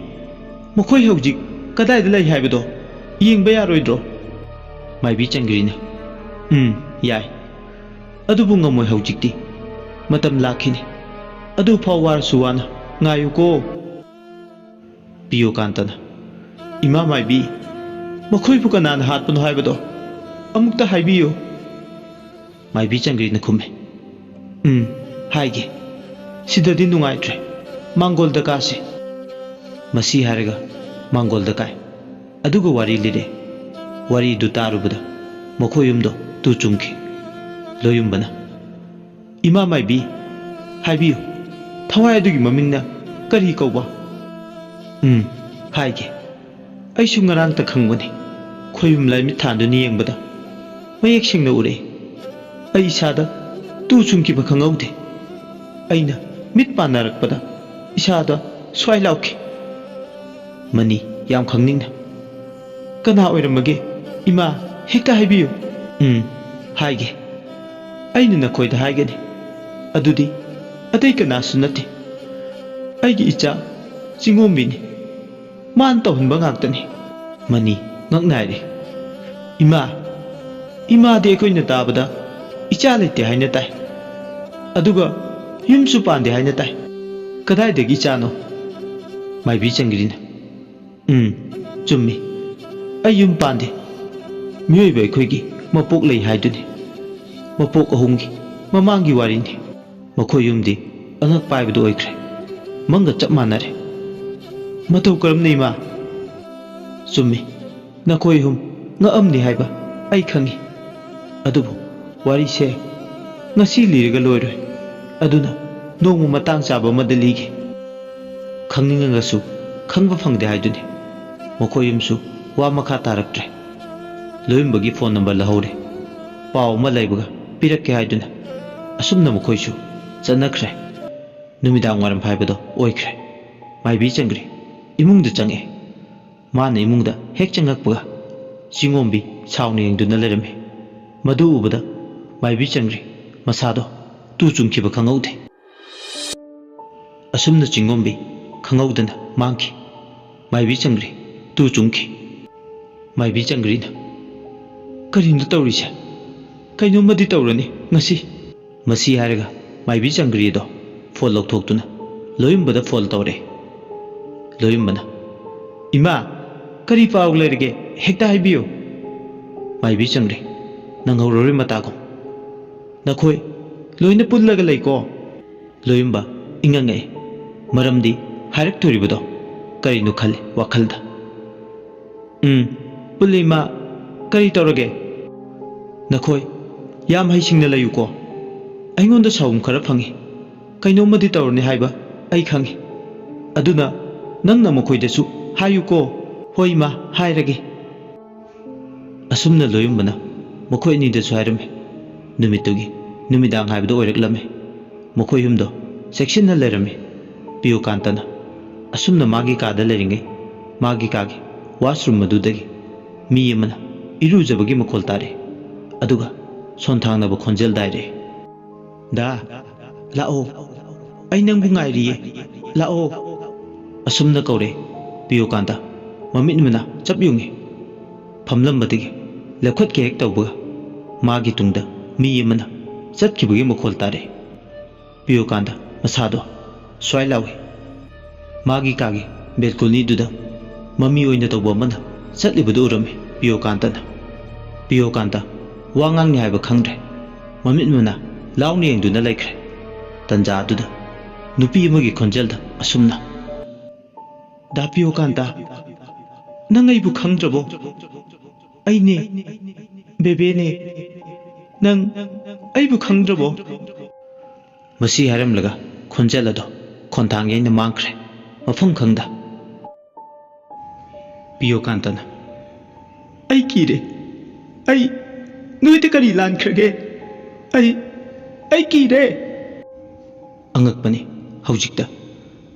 ꯃꯈꯣꯏ ꯍꯧꯖꯤꯛ ꯀꯗꯥꯏꯗ ꯂꯩ ꯍꯥꯏꯕꯗꯣ ꯌꯦꯡꯕ ꯌꯥꯔꯣꯏꯗ꯭ꯔꯣ? ꯃꯥꯏꯕꯤ ꯆꯪꯒ꯭ꯔꯤꯅ, ꯎꯝ, ꯌꯥꯏ, ꯑꯗꯨꯕꯨ ꯉꯝꯃꯣꯏ ꯍꯧꯖꯤꯛꯇꯤ꯫ ꯃꯇꯝ ꯂꯥꯛꯈꯤꯅꯤ, ꯑꯗꯨꯐꯥꯎ ꯋꯥꯔꯁꯨ ꯋꯥꯅ ꯉꯥꯏꯌꯨꯀꯣ꯫ ꯄꯤꯌꯣꯀꯥꯟꯇꯅ, ꯏꯃꯥ ꯃꯥꯏꯕꯤ, ꯃꯈꯣꯏꯕꯨ ꯀꯅꯥꯅ ꯍꯥꯠꯄꯅꯣ ꯍꯥꯏꯕꯗꯣ ꯑꯃꯨꯛꯇ ꯍꯥꯏꯕꯤꯌꯨ꯫ ꯃꯥꯏꯕꯤ ꯆꯪꯒ꯭ꯔꯤꯅ ꯈꯨꯝꯃꯤ, ꯎꯝ, ꯍꯥꯏꯒꯦ꯫ ꯁꯤꯗꯗꯤ ꯅꯨꯡꯉꯥꯏꯇ꯭ꯔꯦ, ꯃꯥꯡꯒꯣꯜꯗ ꯀꯥꯁꯤ꯫ ꯃꯁꯤ ꯍꯥꯏꯔꯒ ꯃꯥꯡꯒꯣꯜꯗ ꯀꯥꯏ꯫ ꯑꯗꯨꯒ ꯋꯥꯔꯤ ꯂꯤꯔꯦ꯫ ꯋꯥꯔꯤꯗꯨ ꯇꯥꯔꯨꯕꯗ ꯃꯈꯣꯏ ꯑꯍꯨꯝꯗꯣ ꯇꯨ ꯆꯨꯡꯈꯤ꯫ ꯂꯣꯌꯨꯝꯕꯅ, ꯏꯃꯥ ꯃꯥꯏꯕꯤ, ꯍꯥꯏꯕꯤꯌꯨ, ꯊꯋꯥꯏ ꯑꯗꯨꯒꯤ ꯃꯃꯤꯡꯅ ꯀꯔꯤ ꯀꯧꯕ? ꯎꯝ, ꯍꯥꯏꯒꯦ꯫ ꯑꯩꯁꯨ ꯉꯔꯥꯡꯇ ꯈꯪꯕꯅꯤ꯫ ꯈꯣꯏꯕꯨꯝ ꯂꯥꯏꯃꯤꯠ ꯊꯥꯟꯗꯨꯅ ꯌꯦꯡꯕꯗ ꯃꯌꯦꯛ ꯁꯦꯡꯅ ꯎꯔꯛꯏ꯫ ꯑꯩ ꯏꯁꯥꯗ ꯇꯨ ꯆꯨꯡꯈꯤꯕ ꯈꯪꯍꯧꯗꯦ꯫ ꯑꯩꯅ ꯃꯤꯠ ꯄꯥꯟꯅꯔꯛꯄꯗ ꯏꯁꯥꯗ ꯁ꯭ꯋꯥꯏ ꯂꯥꯎꯈꯤ꯫ ꯃꯅꯤ, ꯌꯥꯝ ꯈꯪꯅꯤꯡꯅ, "ꯀꯅꯥ ꯑꯣꯏꯔꯝꯃꯒꯦ? ꯏꯃꯥ, ꯍꯦꯛꯇ ꯍꯥꯏꯕꯤꯌꯨ꯫" "ꯎꯝ, ꯍꯥꯏꯒꯦ꯫ ꯑꯩꯅ ꯅꯈꯣꯏꯗ ꯍꯥꯏꯒꯅꯤ꯫ ꯑꯗꯨꯗꯤ ꯑꯇꯩ ꯀꯅꯥꯁꯨ ꯅꯠꯇꯦ꯫ ꯑꯩꯒꯤ ꯏꯆꯥ ꯆꯤꯡꯉꯣꯝꯕꯤꯅꯤ꯫ ꯃꯥꯅ ꯇꯧꯍꯟꯕ ꯉꯥꯛꯇꯅꯤ꯫" ꯃꯅꯤ, ꯉꯛ ꯅꯥꯏꯔꯦ꯫ "ꯏꯃꯥ, ꯏꯃꯥꯗꯤ ꯑꯩꯈꯣꯏꯅ ꯇꯥꯕꯗ ꯏꯆꯥ ꯂꯩꯇꯦ ꯍꯥꯏꯅ ꯇꯥꯏ꯫ ꯑꯗꯨꯒ ꯌꯨꯝꯁꯨ ꯄꯥꯟꯗꯦ ꯍꯥꯏꯅ ꯇꯥꯏ꯫ ꯀꯗꯥꯏꯗꯒꯤ ꯏꯆꯥꯅꯣ?" ꯃꯥꯏꯕꯤ ꯆꯪꯒ꯭ꯔꯤꯅ, "ꯎꯝ, ꯆꯨꯝꯃꯤ꯫ ꯑꯩ ꯌꯨꯝ ꯄꯥꯟꯗꯦ꯫ ꯃꯤꯑꯣꯏꯕ ꯑꯩꯈꯣꯏꯒꯤ ꯃꯄꯣꯛ ꯂꯩ ꯍꯥꯏꯗꯨꯅꯤ꯫ ꯃꯄꯣꯛ ꯑꯍꯨꯝꯒꯤ ꯃꯃꯥꯡꯒꯤ ꯋꯥꯔꯤꯅꯤ꯫ ꯃꯈꯣꯏ ꯌꯨꯝꯗꯤ ꯑꯉꯛꯄ ꯍꯥꯏꯕꯗꯨ ꯑꯣꯏꯈ꯭ꯔꯦ꯫ ꯃꯪꯒ ꯆꯞ ꯃꯥꯟꯅꯔꯦ꯫" "ꯃꯇꯧ ꯀꯔꯝꯅ, ꯏꯃꯥ?" "ꯆꯨꯝꯃꯤ, ꯅꯈꯣꯏ ꯑꯍꯨꯝ ꯉꯛꯑꯝꯅꯤ ꯍꯥꯏꯕ ꯑꯩ ꯈꯪꯉꯤ꯫ ꯑꯗꯨꯕꯨ ꯋꯥꯔꯤꯁꯦ ꯉꯁꯤ ꯂꯤꯔꯒ ꯂꯣꯏꯔꯣꯏ꯫ ꯑꯗꯨꯅ ꯅꯣꯡꯃ ꯃꯇꯥꯡ ꯆꯥꯕ ꯑꯃꯗ ꯂꯤꯒꯦ꯫" ꯈꯪꯅꯤꯡꯉꯒꯁꯨ ꯈꯪꯕ ꯐꯪꯗꯦ ꯍꯥꯏꯗꯨꯅꯤ꯫ ꯃꯈꯣꯏ ꯑꯍꯨꯝꯁꯨ ꯋꯥ ꯃꯈꯥ ꯇꯥꯔꯛꯇ꯭ꯔꯦ꯫ ꯂꯣꯏꯔꯝꯕꯒꯤ ꯐꯣꯟ ꯅꯝꯕꯔ ꯂꯧꯍꯧꯔꯦ꯫ ꯄꯥꯎ ꯑꯃ ꯂꯩꯕꯒ ꯄꯤꯔꯛꯀꯦ ꯍꯥꯏꯗꯨꯅ ꯑꯁꯨꯝꯅ ꯃꯈꯣꯏꯁꯨ ꯆꯠꯅꯈ꯭ꯔꯦ꯫ ꯅꯨꯃꯤꯗꯥꯡ ꯋꯥꯏꯔꯝ ꯍꯥꯏꯕꯗꯣ ꯑꯣꯏꯈ꯭ꯔꯦ꯫ ꯃꯥꯏꯕꯤ ꯆꯪꯒ꯭ꯔꯤ ꯏꯃꯨꯡꯗ ꯆꯪꯉꯛꯑꯦ꯫ ꯃꯥꯅ ꯏꯃꯨꯡꯗ ꯍꯦꯛ ꯆꯪꯉꯛꯄꯒ ꯆꯤꯡꯉꯣꯝꯕꯤ ꯁꯥꯎꯅ ꯌꯦꯡꯗꯨꯅ ꯂꯩꯔꯝꯃꯤ꯫ ꯃꯗꯨ ꯎꯕꯗ ꯃꯥꯏꯕꯤ ꯆꯪꯒ꯭ꯔꯤ ꯃꯁꯥꯗꯣ ꯇꯨ ꯆꯨꯡꯈꯤꯕ ꯈꯪꯍꯧꯗꯦ꯫ ꯑꯁꯨꯝꯅ ꯆꯤꯡꯉꯣꯝꯕꯤ ꯈꯪꯍꯧꯗꯅ ꯃꯥꯡꯈꯤ꯫ ꯃꯥꯏꯕꯤ ꯆꯪꯒ꯭ꯔꯤ ꯇꯨ ꯆꯨꯡꯈꯤ꯫ ꯃꯥꯏꯕꯤ ꯆꯪꯒ꯭ꯔꯤꯅ, "ꯀꯔꯤꯅꯣ ꯇꯧꯔꯤꯁꯦ? ꯀꯩꯅꯣꯝꯃꯗꯤ ꯇꯧꯔꯅꯤ ꯉꯁꯤ꯫" ꯃꯁꯤ ꯍꯥꯏꯔꯒ ꯃꯥꯏꯕꯤ ꯆꯪꯒ꯭ꯔꯤꯗꯣ ꯐꯣꯟ ꯂꯧꯊꯣꯛꯇꯨꯅ ꯂꯣꯌꯨꯝꯕꯗ ꯐꯣꯟ ꯇꯧꯔꯦ꯫ ꯂꯣꯌꯨꯝꯕꯅ, "ꯏꯃꯥ, ꯀꯔꯤ ꯄꯥꯎ ꯂꯩꯔꯒꯦ? ꯍꯦꯛꯇ ꯍꯥꯏꯕꯤꯌꯨ꯫" ꯃꯥꯏꯕꯤ ꯆꯪꯒ꯭ꯔꯤ, "ꯅꯪꯍꯧꯔꯔꯣꯏ ꯃꯇꯥꯒꯨꯝ꯫ ꯅꯈꯣꯏ ꯂꯣꯏꯅ ꯄꯨꯜꯂꯒ ꯂꯩꯀꯣ?" ꯂꯣꯌꯨꯝꯕ ꯏꯉꯛ ꯉꯛꯏ꯫ ꯃꯔꯝꯗꯤ ꯍꯥꯏꯔꯛꯇꯣꯔꯤꯕꯗꯣ ꯀꯔꯤꯅꯣ ꯈꯜꯂꯤ ꯋꯥꯈꯜꯗ꯫ "ꯎꯝ, ꯄꯨꯜꯂꯤ ꯏꯃꯥ꯫ ꯀꯔꯤ ꯇꯧꯔꯒꯦ?" "ꯅꯈꯣꯏ ꯌꯥꯝ ꯍꯩꯁꯤꯡꯅ ꯂꯩꯌꯨꯀꯣ꯫ ꯑꯩꯉꯣꯟꯗ ꯁꯥꯎꯝ ꯈꯔ ꯐꯪꯉꯤ꯫ ꯀꯩꯅꯣꯝꯃꯗꯤ ꯇꯧꯔꯅꯤ ꯍꯥꯏꯕ ꯑꯩ ꯈꯪꯉꯤ꯫ ꯑꯗꯨꯅ ꯅꯪꯅ ꯃꯈꯣꯏꯗꯁꯨ ꯍꯥꯏꯌꯨꯀꯣ꯫" "ꯍꯣꯏ ꯏꯃꯥ, ꯍꯥꯏꯔꯒꯦ꯫" ꯑꯁꯨꯝꯅ ꯂꯣꯌꯨꯝꯕꯅ ꯃꯈꯣꯏ ꯑꯅꯤꯗꯁꯨ ꯍꯥꯏꯔꯝꯃꯤ꯫ ꯅꯨꯃꯤꯠꯇꯨꯒꯤ ꯅꯨꯃꯤꯗꯥꯡ ꯍꯥꯏꯕꯗꯨ ꯑꯣꯏꯔꯛꯂꯝꯃꯤ꯫ ꯃꯈꯣꯏ ꯑꯍꯨꯝꯗꯣ ꯆꯦꯛꯁꯤꯟꯅ ꯂꯩꯔꯝꯃꯤ꯫ ꯄꯤꯌꯣꯀꯥꯟꯇꯅ ꯑꯁꯨꯝꯅ ꯃꯥꯒꯤ ꯀꯥꯗ ꯂꯩꯔꯤꯉꯩ, ꯃꯥꯒꯤ ꯀꯥꯒꯤ ꯋꯥꯁꯔꯨꯝ ꯑꯗꯨꯗꯒꯤ ꯃꯤ ꯑꯃꯅ ꯏꯔꯨꯖꯕꯒꯤ ꯃꯈꯣꯜ ꯇꯥꯔꯛꯏ꯫ ꯑꯗꯨꯒ ꯁꯣꯟꯊꯥꯡꯅꯕ ꯈꯣꯟꯖꯦꯜ ꯗꯥꯏꯔꯛꯏ꯫ "ꯗꯥ, ꯂꯥꯛꯑꯣ꯫ ꯑꯩ ꯅꯪꯕꯨ ꯉꯥꯏꯔꯤꯌꯦ꯫ ꯂꯥꯛꯑꯣ꯫" ꯑꯁꯨꯝꯅ ꯀꯧꯔꯦ꯫ ꯄꯤꯌꯣꯀꯥꯟꯇ ꯃꯃꯤꯠ ꯃꯅꯥ ꯆꯞ ꯌꯨꯡꯉꯤ꯫ ꯐꯝꯂꯝꯕꯗꯒꯤ ꯂꯦꯞꯈꯠꯀꯦ ꯍꯦꯛ ꯇꯧꯕꯒ ꯃꯥꯒꯤ ꯇꯨꯡꯗ ꯃꯤ ꯑꯃꯅ ꯆꯠꯈꯤꯕꯒꯤ ꯃꯈꯣꯜ ꯇꯥꯔꯛꯏ꯫ ꯄꯤꯌꯣꯀꯥꯟꯇ ꯃꯁꯥꯗꯣ ꯁ꯭ꯋꯥꯏ ꯂꯥꯎꯏ꯫ ꯃꯥꯒꯤ ꯀꯥꯒꯤ ꯕꯦꯜꯀꯣꯅꯤꯗꯨꯗ ꯃꯃꯤ ꯑꯣꯏꯅ ꯇꯧꯕ ꯑꯃꯅ ꯆꯠꯂꯤꯕꯗꯨ ꯎꯔꯝꯃꯤ ꯄꯤꯌꯣꯀꯥꯟꯇꯅ꯫ ꯄꯤꯌꯣꯀꯥꯟꯇ ꯋꯥ ꯉꯥꯡꯅꯤ ꯍꯥꯏꯕ ꯈꯪꯗ꯭ꯔꯦ꯫ ꯃꯃꯤꯠ ꯃꯅꯥ ꯂꯥꯎꯅ ꯌꯦꯡꯗꯨꯅ ꯂꯩꯈ꯭ꯔꯦ꯫ ꯇꯟꯖꯥ ꯑꯗꯨꯗ ꯅꯨꯄꯤ ꯑꯃꯒꯤ ꯈꯣꯟꯖꯦꯜꯗ ꯑꯁꯨꯝꯅ, "ꯗꯥ ꯄꯤꯌꯣꯀꯥꯟꯇ, ꯅꯪ ꯑꯩꯕꯨ ꯈꯪꯗ꯭ꯔꯕꯣ? ꯑꯩꯅꯦ, ꯕꯦꯕꯦꯅꯦ꯫ ꯅꯪ ꯑꯩꯕꯨ ꯈꯪꯗ꯭ꯔꯕꯣ?" ꯃꯁꯤ ꯍꯥꯏꯔꯝꯂꯒ ꯈꯣꯟꯖꯦꯜ ꯑꯗꯣ ꯈꯣꯟꯊꯥꯡ ꯌꯩꯅ ꯃꯥꯡꯈ꯭ꯔꯦ, ꯃꯐꯝ ꯈꯪꯗ꯫ ꯄꯤꯌꯣꯀꯥꯟꯇꯅ, "ꯑꯩ ꯀꯤꯔꯦ꯫ ꯑꯩ ꯅꯣꯏꯗ ꯀꯔꯤ ꯂꯥꯟꯈ꯭ꯔꯒꯦ? ꯑꯩ, ꯑꯩ ꯀꯤꯔꯦ!" ꯑꯉꯛꯄꯅꯤ, ꯍꯧꯖꯤꯛꯇ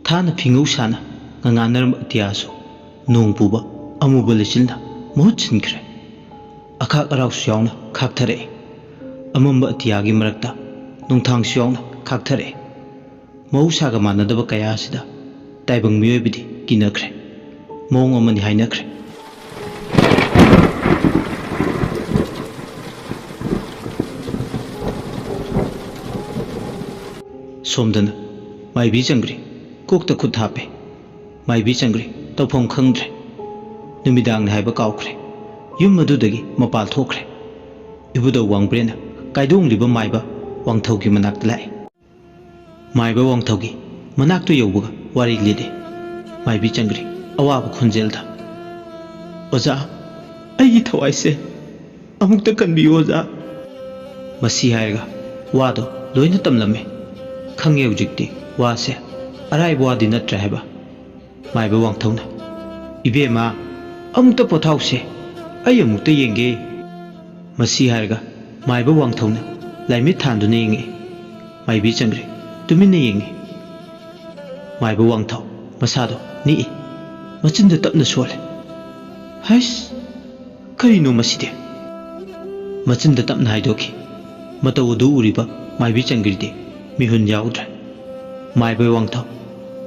ꯊꯥꯅ ꯐꯤꯉꯧ ꯁꯥꯅ ꯉꯉꯥꯟꯅꯔꯝꯕ ꯑꯇꯤꯌꯥꯁꯨ ꯅꯣꯡ ꯄꯨꯕ ꯑꯃꯨꯕ ꯂꯩꯆꯤꯜꯅ ꯃꯍꯨꯠ ꯁꯤꯟꯈ꯭ꯔꯦ꯫ ꯑꯈꯥꯛ ꯑꯔꯥꯎꯁꯨ ꯌꯥꯎꯅ ꯈꯥꯛꯊꯔꯛꯏ꯫ ꯑꯃꯝꯕ ꯑꯇꯤꯌꯥꯒꯤ ꯃꯔꯛꯇ ꯅꯨꯡꯊꯥꯡꯁꯨ ꯌꯥꯎꯅ ꯈꯥꯛꯊꯔꯛꯏ꯫ ꯃꯍꯧꯁꯥꯒ ꯃꯥꯟꯅꯗꯕ ꯀꯌꯥ ꯑꯁꯤꯗ ꯇꯥꯏꯕꯪ ꯃꯤꯑꯣꯏꯕꯗꯤ ꯀꯤꯅꯈ꯭ꯔꯦ꯫ ꯃꯑꯣꯡ ꯑꯃꯅꯤ ꯍꯥꯏꯅꯈ꯭ꯔꯦ꯫ ꯁꯣꯝꯗꯅ ꯃꯥꯏꯕꯤ ꯆꯪꯒ꯭ꯔꯤ ꯀꯣꯛꯇ ꯈꯨꯠ ꯍꯥꯞꯄꯦ꯫ ꯃꯥꯏꯕꯤ ꯆꯪꯒ꯭ꯔꯤ ꯇꯧꯐꯝ ꯈꯪꯗ꯭ꯔꯦ꯫ ꯅꯨꯃꯤꯗꯥꯡꯅꯤ ꯍꯥꯏꯕ ꯀꯥꯎꯈ꯭ꯔꯦ꯫ ꯌꯨꯝ ꯑꯗꯨꯗꯒꯤ ꯃꯄꯥꯜ ꯊꯣꯛꯈ꯭ꯔꯦ꯫ ꯏꯕꯨꯙꯧ ꯋꯥꯡꯕ꯭ꯔꯦꯟꯅ ꯀꯥꯏꯗꯣꯡꯂꯤꯕ ꯃꯥꯏꯕ ꯋꯥꯡꯊꯧꯒꯤ ꯃꯅꯥꯛꯇ ꯂꯥꯛꯏ꯫ ꯃꯥꯏꯕ ꯋꯥꯡꯊꯧꯒꯤ ꯃꯅꯥꯛꯇ ꯌꯧꯕꯒ ꯋꯥꯔꯤ ꯂꯤꯔꯦ꯫ ꯃꯥꯏꯕꯤ ꯆꯪꯒ꯭ꯔꯤ ꯑꯋꯥꯕ ꯈꯣꯟꯖꯦꯜꯗ, "ꯑꯣꯖꯥ, ꯑꯩꯒꯤ ꯊꯋꯥꯏꯁꯦ ꯑꯃꯨꯛꯇ ꯀꯟꯕꯤꯌꯨ ꯑꯣꯖꯥ꯫" ꯃꯁꯤ ꯍꯥꯏꯔꯒ ꯋꯥꯗꯣ ꯂꯣꯏꯅ ꯇꯝꯂꯝꯃꯦ꯫ ꯈꯪꯉꯦ ꯍꯧꯖꯤꯛꯇꯤ ꯋꯥꯁꯦ ꯑꯔꯥꯏꯕ ꯋꯥꯗꯤ ꯅꯠꯇ꯭ꯔꯦ ꯍꯥꯏꯕ꯫ ꯃꯥꯏꯕ ꯋꯥꯡꯊꯧꯅ, "ꯏꯕꯦꯝꯃ, ꯑꯃꯨꯛꯇ ꯄꯣꯊꯥꯎꯁꯦ, ꯑꯩ ꯑꯃꯨꯛꯇ ꯌꯦꯡꯒꯦ꯫" ꯃꯁꯤ ꯍꯥꯏꯔꯒ ꯃꯥꯏꯕ ꯋꯥꯡꯊꯧꯅ ꯂꯥꯏꯃꯤꯠ ꯊꯥꯟꯗꯨꯅ ꯌꯦꯡꯉꯛꯏ꯫ ꯃꯥꯏꯕꯤ ꯆꯪꯈ꯭ꯔꯦ꯫ ꯇꯨꯃꯤꯟꯅ ꯌꯦꯡꯉꯤ꯫ ꯃꯥꯏꯕ ꯋꯥꯡꯊꯧ ꯃꯁꯥꯗꯣ ꯅꯤꯛꯏ꯫ ꯃꯆꯤꯟꯗ ꯇꯞꯅ ꯁꯣꯜꯂꯦ꯫ "ꯍꯩꯁ! ꯀꯔꯤꯅꯣ ꯃꯁꯤꯗꯤ?" ꯃꯆꯤꯟꯗ ꯇꯞꯅ ꯍꯥꯏꯗꯣꯛꯈꯤ꯫ ꯃꯇꯧ ꯑꯗꯨ ꯎꯔꯤꯕ ꯃꯥꯏꯕꯤ ꯆꯪꯈ꯭ꯔꯤꯗꯤ ꯃꯤꯍꯨꯟ ꯌꯥꯎꯗ꯭ꯔꯦ꯫ ꯃꯥꯏꯕ ꯋꯥꯡꯊꯧ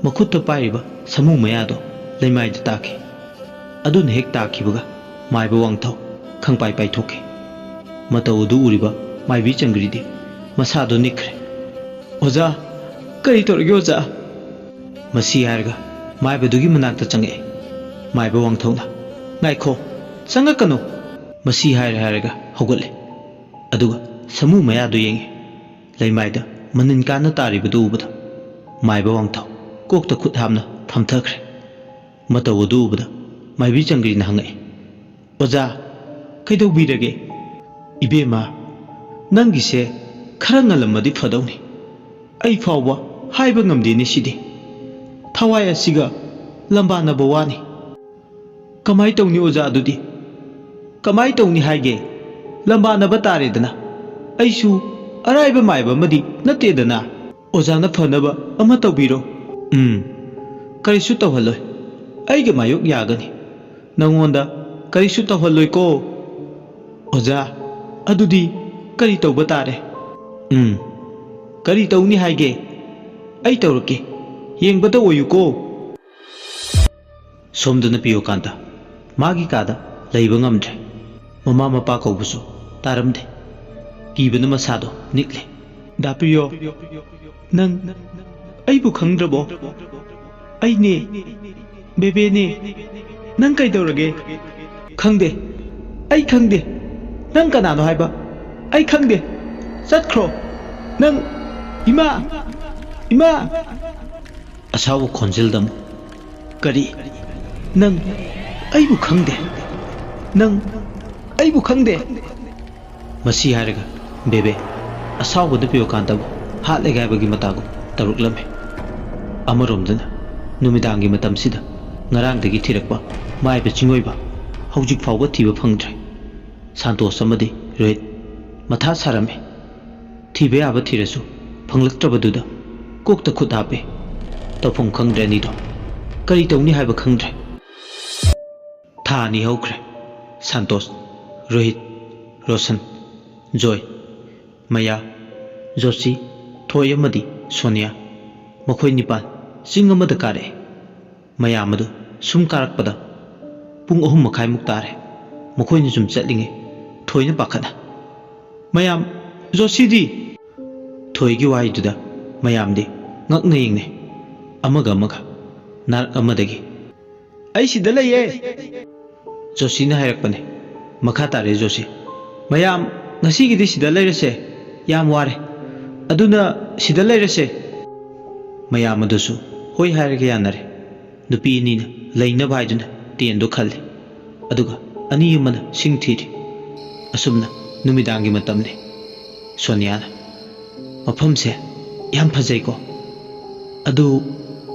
ꯃꯈꯨꯠꯇ ꯄꯥꯏꯔꯤꯕ ꯁꯥꯃꯨ ꯃꯌꯥꯗꯣ ꯂꯩꯃꯥꯏꯗ ꯇꯥꯈꯤ꯫ ꯑꯗꯨꯅ ꯍꯦꯛ ꯇꯥꯈꯤꯕꯒ ꯃꯥꯏꯕ ꯋꯥꯡꯊꯧ ꯈꯪꯄꯥꯏ ꯄꯥꯏꯊꯣꯛꯈꯤ꯫ ꯃꯇꯧ ꯑꯗꯨ ꯎꯔꯤꯕ ꯃꯥꯏꯕꯤ ꯆꯪꯈ꯭ꯔꯤꯗꯤ ꯃꯁꯥꯗꯣ ꯅꯤꯛꯈ꯭ꯔꯦ꯫ "ꯑꯣꯖꯥ, ꯀꯔꯤ ꯇꯧꯔꯒꯦ ꯑꯣꯖꯥ?" ꯃꯁꯤ ꯍꯥꯏꯔꯒ ꯃꯥꯏꯕꯗꯨꯒꯤ ꯃꯅꯥꯛꯇ ꯆꯪꯉꯛꯑꯦ꯫ ꯃꯥꯏꯕ ꯋꯥꯡꯊꯧꯅ, "ꯉꯥꯏꯈꯣ, ꯆꯪꯉꯛꯀꯅꯨ!" ꯃꯁꯤ ꯍꯥꯏꯔꯦ ꯍꯥꯏꯔꯒ ꯍꯧꯒꯠꯂꯦ꯫ ꯑꯗꯨꯒ ꯁꯥꯃꯨ ꯃꯌꯥꯗꯨ ꯌꯦꯡꯉꯦ꯫ ꯂꯩꯃꯥꯏꯗ ꯃꯅꯤꯟ ꯀꯥꯅ ꯇꯥꯔꯤꯕꯗꯨ ꯎꯕꯗ ꯃꯥꯏꯕ ꯋꯥꯡꯊꯧ ꯀꯣꯛꯇ ꯈꯨꯠ ꯍꯥꯝꯅ ꯐꯝꯊꯈ꯭ꯔꯦ꯫ ꯃꯇꯧ ꯑꯗꯨ ꯎꯕꯗ ꯃꯥꯏꯕꯤ ꯆꯪꯒ꯭ꯔꯤꯅ ꯍꯪꯉꯛꯏ, "ꯑꯣꯖꯥ, ꯀꯩꯗꯧꯕꯤꯔꯒꯦ?" "ꯏꯕꯦꯝꯃ, ꯅꯪꯒꯤꯁꯦ ꯈꯔ ꯉꯜꯂꯝꯃꯗꯤ ꯐꯗꯧꯅꯤ꯫ ꯑꯩ ꯐꯥꯎꯕ ꯍꯥꯏꯕ ꯉꯝꯗꯦꯅꯦ ꯁꯤꯗꯤ꯫ ꯊꯋꯥꯏ ꯑꯁꯤꯒ ꯂꯝꯕꯥꯅꯕ ꯋꯥꯅꯤ꯫" "ꯀꯃꯥꯏ ꯇꯧꯅꯤ ꯑꯣꯖꯥ ꯑꯗꯨꯗꯤ?" "ꯀꯃꯥꯏ ꯇꯧꯅꯤ ꯍꯥꯏꯒꯦ? ꯂꯝꯕꯥꯅꯕ ꯇꯥꯔꯦꯗꯅ꯫ ꯑꯩꯁꯨ ꯑꯔꯥꯏꯕ ꯃꯥꯏꯕ ꯑꯃꯗꯤ ꯅꯠꯇꯦꯗꯅ꯫" "ꯑꯣꯖꯥꯅ ꯐꯅꯕ ꯑꯃ ꯇꯧꯕꯤꯔꯣ꯫" "ꯎꯝ, ꯀꯔꯤꯁꯨ ꯇꯧꯍꯜꯂꯣꯏ꯫ ꯑꯩꯒ ꯃꯥꯌꯣꯛ ꯌꯥꯒꯅꯤ꯫ ꯅꯪꯉꯣꯟꯗ ꯀꯔꯤꯁꯨ ꯇꯧꯍꯜꯂꯣꯏꯀꯣ꯫" "ꯑꯣꯖꯥ, ꯑꯗꯨꯗꯤ ꯀꯔꯤ ꯇꯧꯕ ꯇꯥꯔꯦ?" "ꯎꯝ, ꯀꯔꯤ ꯇꯧꯅꯤ ꯍꯥꯏꯒꯦ? ꯑꯩ ꯇꯧꯔꯛꯀꯦ꯫ ꯌꯦꯡꯕꯗ ꯑꯣꯏꯌꯨꯀꯣ꯫" ꯁꯣꯝꯗꯅ ꯄꯤꯌꯣꯀꯥꯟꯇ ꯃꯥꯒꯤ ꯀꯥꯗ ꯂꯩꯕ ꯉꯝꯗ꯭ꯔꯦ꯫ ꯃꯃꯥ ꯃꯄꯥ ꯀꯧꯕꯁꯨ ꯇꯥꯔꯝꯗꯦ꯫ ꯀꯤꯕꯅ ꯃꯁꯥꯗꯣ ꯅꯤꯛꯂꯦ꯫ "ꯗꯥ ꯄꯤꯌꯣ, ꯅꯪ ꯑꯩꯕꯨ ꯈꯪꯗ꯭ꯔꯕꯣ? ꯑꯩꯅꯦ, ꯕꯦꯕꯦꯅꯦ꯫ ꯅꯪ ꯀꯩꯗꯧꯔꯒꯦ?" "ꯈꯪꯗꯦ, ꯑꯩ ꯈꯪꯗꯦ꯫ ꯅꯪ ꯀꯅꯥꯅꯣ ꯍꯥꯏꯕ? ꯑꯩ ꯈꯪꯗꯦ꯫ ꯆꯠꯈ꯭ꯔꯣ꯫ ꯅꯪ, ꯏꯃꯥ! ꯏꯃꯥ!" ꯑꯁꯥꯎꯕ ꯈꯣꯟꯖꯦꯜꯗ ꯑꯃꯨꯛ, "ꯀꯔꯤ? ꯅꯪ ꯑꯩꯕꯨ ꯈꯪꯗꯦ? ꯅꯪ ꯑꯩꯕꯨ ꯈꯪꯗꯦ?" ꯃꯁꯤ ꯍꯥꯏꯔꯒ ꯕꯦꯕꯦ ꯑꯁꯥꯎꯕꯗ ꯄꯤꯌꯣꯀꯥꯟꯇꯕꯨ ꯍꯥꯠꯂꯒꯦ ꯍꯥꯏꯕꯒꯤ ꯃꯇꯥꯒꯨꯝ ꯇꯧꯔꯛꯂꯝꯃꯤ꯫ ꯑꯃꯔꯣꯝꯗꯅ ꯅꯨꯃꯤꯗꯥꯡꯒꯤ ꯃꯇꯝꯁꯤꯗ ꯉꯔꯥꯡꯗꯒꯤ ꯊꯤꯔꯛꯄ ꯃꯥꯏꯕ ꯆꯤꯡꯑꯣꯏꯕ ꯍꯧꯖꯤꯛ ꯐꯥꯎꯕ ꯊꯤꯕ ꯐꯪꯗ꯭ꯔꯦ꯫ ꯁꯥꯟꯇꯣꯁ ꯑꯃꯗꯤ ꯔꯣꯍꯤꯠ ꯃꯊꯥ ꯁꯥꯔꯝꯃꯤ꯫ ꯊꯤꯕ ꯌꯥꯕ ꯊꯤꯔꯁꯨ ꯐꯪꯂꯛꯇ꯭ꯔꯕꯗꯨꯗ ꯀꯣꯛꯇ ꯈꯨꯠ ꯍꯥꯞꯄꯤ꯫ ꯇꯧꯐꯝ ꯈꯪꯗ꯭ꯔꯦ ꯑꯅꯤꯗꯣ꯫ ꯀꯔꯤ ꯇꯧꯅꯤ ꯍꯥꯏꯕ ꯈꯪꯗ꯭ꯔꯦ꯫ ꯊꯥ ꯑꯅꯤ ꯍꯧꯈ꯭ꯔꯦ꯫ ꯁꯥꯟꯇꯣꯁ, ꯔꯣꯍꯤꯠ, ꯔꯣꯁꯟ, ꯖꯣꯏ, ꯃꯌꯥ, ꯖꯣꯁꯤ, ꯊꯣꯏ ꯑꯃꯗꯤ ꯁꯣꯅꯤꯌꯥ, ꯃꯈꯣꯏ ꯅꯤꯄꯥꯟ ꯆꯤꯡ ꯑꯃꯗ ꯀꯥꯔꯛꯑꯦ꯫ ꯃꯌꯥꯝ ꯑꯗꯨ ꯁꯨꯝ ꯀꯥꯔꯛꯄꯗ ꯄꯨꯡ ꯑꯍꯨꯝ ꯃꯈꯥꯏꯃꯨꯛ ꯇꯥꯔꯦ꯫ ꯃꯈꯣꯏꯅ ꯁꯨꯝ ꯆꯠꯂꯤꯉꯩ ꯊꯣꯏꯅ ꯄꯥꯈꯠꯅ, "ꯃꯌꯥꯝ, ꯖꯣꯁꯤꯗꯤ?" ꯊꯣꯏꯒꯤ ꯋꯥꯍꯩꯗꯨꯗ ꯃꯌꯥꯝꯗꯤ ꯉꯛꯅ ꯌꯦꯡꯅꯩ, ꯑꯃꯒ ꯑꯃꯒ꯫ ꯅꯥꯔꯛ ꯑꯃꯗꯒꯤ, "ꯑꯩ ꯁꯤꯗ ꯂꯩꯌꯦ!" ꯖꯣꯁꯤꯅ ꯍꯥꯏꯔꯛꯄꯅꯦ꯫ ꯃꯈꯥ ꯇꯥꯔꯦ ꯖꯣꯁꯤ꯫ "ꯃꯌꯥꯝ, ꯉꯁꯤꯒꯤꯗꯤ ꯁꯤꯗ ꯂꯩꯔꯁꯦ꯫ ꯌꯥꯝ ꯋꯥꯔꯦ꯫ ꯑꯗꯨꯅ ꯁꯤꯗ ꯂꯩꯔꯁꯦ꯫" ꯃꯌꯥꯝ ꯑꯗꯨꯁꯨ ꯍꯣꯏ ꯍꯥꯏꯔꯒ ꯌꯥꯅꯔꯦ꯫ ꯅꯨꯄꯤ ꯑꯅꯤꯅ ꯂꯩꯅꯕ ꯍꯥꯏꯗꯨꯅ ꯇꯦꯟꯗꯣ ꯈꯜꯂꯤ꯫ ꯑꯗꯨꯒ ꯑꯅꯤ ꯑꯃꯅ ꯁꯤꯡ ꯊꯤꯔꯤ꯫ ꯑꯁꯨꯝꯅ ꯅꯨꯃꯤꯗꯥꯡꯒꯤ ꯃꯇꯝꯅꯤ꯫ ꯁꯣꯅꯤꯌꯥꯅ, "ꯃꯐꯝꯁꯦ ꯌꯥꯝ ꯐꯖꯩꯀꯣ꯫ ꯑꯗꯨ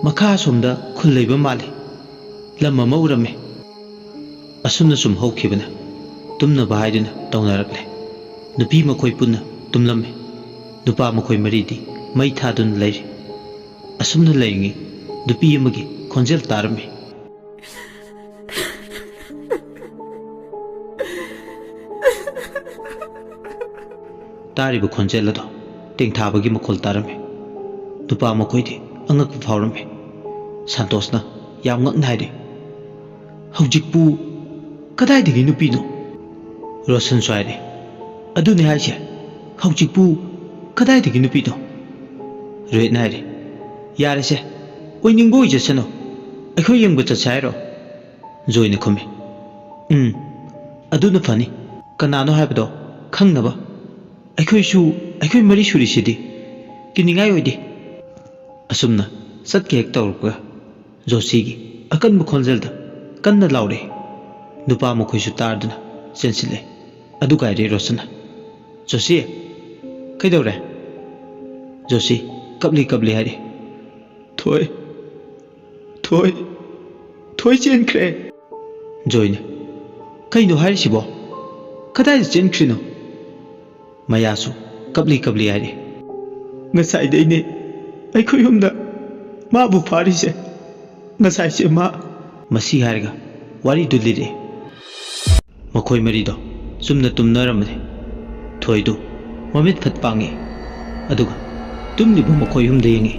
ꯃꯈꯥ ꯑꯁꯣꯝꯗ ꯈꯨꯜ ꯂꯩꯕ ꯃꯥꯜꯂꯤ꯫ ꯂꯝ ꯑꯃ ꯎꯔꯝꯃꯦ꯫" ꯑꯁꯨꯝꯅ ꯁꯨꯝ ꯍꯧꯈꯤꯕꯅ ꯇꯨꯝꯅꯕ ꯍꯥꯏꯗꯨꯅ ꯇꯧꯅꯔꯛꯂꯦ꯫ ꯅꯨꯄꯤ ꯃꯈꯣꯏ ꯄꯨꯟꯅ ꯇꯨꯝꯂꯝꯃꯤ꯫ ꯅꯨꯄꯥ ꯃꯈꯣꯏ ꯃꯔꯤꯗꯤ ꯃꯩ ꯊꯥꯗꯨꯅ ꯂꯩꯔꯤ꯫ ꯑꯁꯨꯝꯅ ꯂꯩꯔꯤꯉꯩ ꯅꯨꯄꯤ ꯑꯃꯒꯤ ꯈꯣꯟꯖꯦꯜ ꯇꯥꯔꯝꯃꯤ꯫ ꯇꯥꯔꯤꯕ ꯈꯣꯟꯖꯦꯜ ꯑꯗꯣ ꯇꯦꯡꯊꯥꯕꯒꯤ ꯃꯈꯣꯜ ꯇꯥꯔꯝꯃꯤ꯫ ꯅꯨꯄꯥ ꯃꯈꯣꯏꯗꯤ ꯑꯉꯛꯄ ꯐꯥꯎꯔꯝꯃꯤ꯫ ꯁꯥꯟꯇꯣꯁꯅ ꯌꯥꯝ ꯉꯛꯅ ꯍꯥꯏꯔꯤ, "ꯍꯧꯖꯤꯛꯄꯨ ꯀꯗꯥꯏꯗꯒꯤ ꯅꯨꯄꯤꯅꯣ?" ꯔꯣꯁꯟꯁꯨ ꯍꯥꯏꯔꯦ, "ꯑꯗꯨꯅꯦ ꯍꯥꯏꯁꯦ, ꯍꯧꯖꯤꯛꯄꯨ ꯀꯗꯥꯏꯗꯒꯤ ꯅꯨꯄꯤꯅꯣ?" ꯔꯣꯍꯤꯠꯅ ꯍꯥꯏꯔꯦ, "ꯌꯥꯔꯦꯁꯦ, ꯑꯣꯏꯅꯤꯡꯕ ꯑꯣꯏꯖꯁꯅꯨ, ꯑꯩꯈꯣꯏ ꯌꯦꯡꯕ ꯆꯠꯁꯦ ꯍꯥꯏꯔꯣ?" ꯖꯣꯏꯅ ꯈꯨꯝꯃꯤ, "ꯎꯝ, ꯑꯗꯨꯅ ꯐꯅꯤ꯫ ꯀꯅꯥꯅꯣ ꯍꯥꯏꯕꯗꯣ ꯈꯪꯅꯕ꯫ ꯑꯩꯈꯣꯏꯁꯨ, ꯑꯩꯈꯣꯏ ꯃꯔꯤ ꯁꯨꯔꯤꯁꯤꯗꯤ, ꯀꯤꯅꯤꯡꯉꯥꯏ ꯑꯣꯏꯗꯦ꯫" ꯑꯁꯨꯝꯅ ꯆꯠꯀꯦ ꯍꯦꯛ ꯇꯧꯔꯛꯄꯒ ꯖꯣꯁꯤꯒꯤ ꯑꯀꯟꯕ ꯈꯣꯟꯖꯦꯜꯗ ꯀꯟꯅ ꯂꯥꯎꯔꯛꯏ꯫ ꯅꯨꯄꯥ ꯃꯈꯣꯏꯁꯨ ꯇꯥꯗꯨꯅ ꯆꯦꯟꯁꯤꯜꯂꯦ꯫ ꯑꯗꯨ ꯀꯥꯏꯔꯦ ꯔꯣꯁꯟꯅ, "ꯖꯣꯁꯤ, ꯀꯩꯗꯧꯔꯦ?" ꯖꯣꯁꯤ ꯀꯞꯂꯤ ꯀꯞꯂꯤ ꯍꯥꯏꯔꯤ, "ꯊꯣꯏ, ꯊꯣꯏ, ꯊꯣꯏ ꯆꯦꯟꯈ꯭ꯔꯦ꯫" ꯖꯣꯏꯅ, "ꯀꯩꯅꯣ ꯍꯥꯏꯔꯤꯁꯤꯕꯣ?" "ꯀꯗꯥꯏꯗ ꯆꯦꯟꯈ꯭ꯔꯤꯅꯣ?" ꯃꯌꯥꯁꯨ ꯀꯞꯂꯤ ꯀꯞꯂꯤ ꯍꯥꯏꯔꯤ꯫ "ꯉꯁꯥꯏꯗꯩꯅꯦ ꯑꯩꯈꯣꯏ ꯌꯨꯝꯗ ꯃꯥꯕꯨ ꯐꯥꯔꯤꯁꯦ꯫ ꯉꯁꯥꯏꯁꯦ ꯃꯥ"꯫ ꯃꯁꯤ ꯍꯥꯏꯔꯒ ꯋꯥꯔꯤꯗꯨ ꯂꯤꯔꯛꯑꯦ꯫ ꯃꯈꯣꯏ ꯃꯔꯤꯗꯣ ꯆꯨꯝꯅ ꯇꯨꯝꯅꯔꯝꯕꯅꯤ꯫ ꯊꯣꯏꯗꯨ ꯃꯃꯤꯠ ꯐꯠ ꯄꯥꯡꯉꯤ꯫ ꯑꯗꯨꯒ ꯇꯨꯝꯂꯤꯕ ꯃꯈꯣꯏ ꯑꯍꯨꯝꯗ ꯌꯦꯡꯉꯤ꯫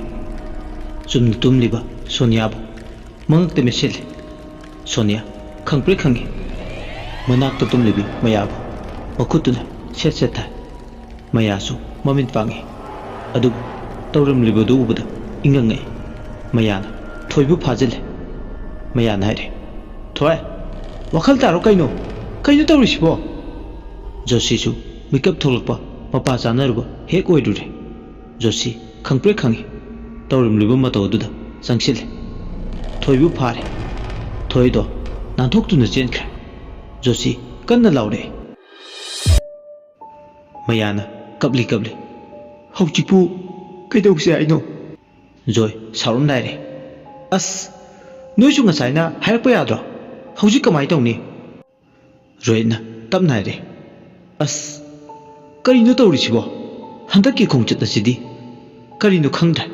ꯆꯨꯝꯅ ꯇꯨꯝꯂꯤꯕ ꯁꯣꯅꯤꯌꯥꯕꯨ ꯃꯉꯛꯇ ꯃꯦꯠꯁꯤꯜꯂꯤ꯫ ꯁꯣꯅꯤꯌꯥ ꯈꯪꯄ꯭ꯔꯦꯛ ꯈꯪꯉꯤ꯫ ꯃꯅꯥꯛꯇ ꯇꯨꯝꯂꯤꯕꯤ ꯃꯌꯥꯕꯨ ꯃꯈꯨꯠꯇꯨꯅ ꯁꯦꯠ ꯁꯦꯠ ꯊꯥꯏ꯫ ꯃꯌꯥꯁꯨ ꯃꯃꯤꯠ ꯄꯥꯡꯉꯤ꯫ ꯑꯗꯨꯕꯨ ꯇꯧꯔꯝꯂꯤꯕꯗꯨ ꯎꯕꯗ ꯏꯪꯉꯪꯉꯛꯏ꯫ ꯃꯌꯥꯅ ꯊꯣꯏꯕꯨ ꯐꯥꯖꯤꯜꯂꯦ꯫ ꯃꯌꯥꯅ ꯍꯥꯏꯔꯦ, "ꯊꯣꯏ, ꯋꯥꯈꯜ ꯇꯥꯔꯣ ꯀꯩꯅꯣ? ꯀꯩꯅꯣ ꯇꯧꯔꯤꯁꯤꯕꯣ?" ꯖꯣꯁꯤꯁꯨ ꯃꯤꯀꯞ ꯊꯣꯛꯂꯛꯄ ꯃꯄꯥ ꯆꯥꯅꯔꯨꯕ ꯍꯦꯛ ꯑꯣꯏꯔꯨꯔꯦ꯫ ꯖꯣꯁꯤ ꯈꯪꯄ꯭ꯔꯦꯛ ꯈꯪꯉꯤ꯫ ꯇꯧꯔꯝꯂꯤꯕ ꯃꯇꯧ ꯑꯗꯨꯗ ꯆꯪꯁꯤꯜꯂꯦ꯫ ꯊꯣꯏꯕꯨ ꯐꯥꯔꯦ꯫ ꯊꯣꯏꯗꯣ ꯅꯥꯟꯊꯣꯛꯇꯨꯅ ꯆꯦꯟꯈ꯭ꯔꯦ꯫ ꯖꯣꯁꯤ ꯀꯟꯅ ꯂꯥꯎꯔꯛꯑꯦ꯫ ꯃꯌꯥꯅ ꯀꯞꯂꯤ ꯀꯞꯂꯤ, "ꯍꯧꯖꯤꯛꯄꯨ ꯀꯩꯗꯧꯁꯦ ꯍꯥꯏꯅꯣ?" ꯖꯣꯏ ꯁꯥꯎꯔꯝꯗꯥꯏꯔꯦ, "ꯑꯁ, ꯅꯣꯏꯁꯨ ꯉꯁꯥꯏꯅ ꯍꯥꯏꯔꯛꯄ ꯌꯥꯗ꯭ꯔꯣ? ꯍꯧꯖꯤꯛ ꯀꯃꯥꯏ ꯇꯧꯅꯤ?" ꯔꯣꯍꯤꯠꯅ ꯇꯞꯅ ꯍꯥꯏꯔꯦ, "ꯑꯁ, ꯀꯔꯤꯅꯣ ꯇꯧꯔꯤꯁꯤꯕꯣ? ꯍꯟꯗꯛꯀꯤ ꯈꯣꯡꯆꯠ ꯑꯁꯤꯗꯤ ꯀꯔꯤꯅꯣ ꯈꯪꯗ꯭ꯔꯦ꯫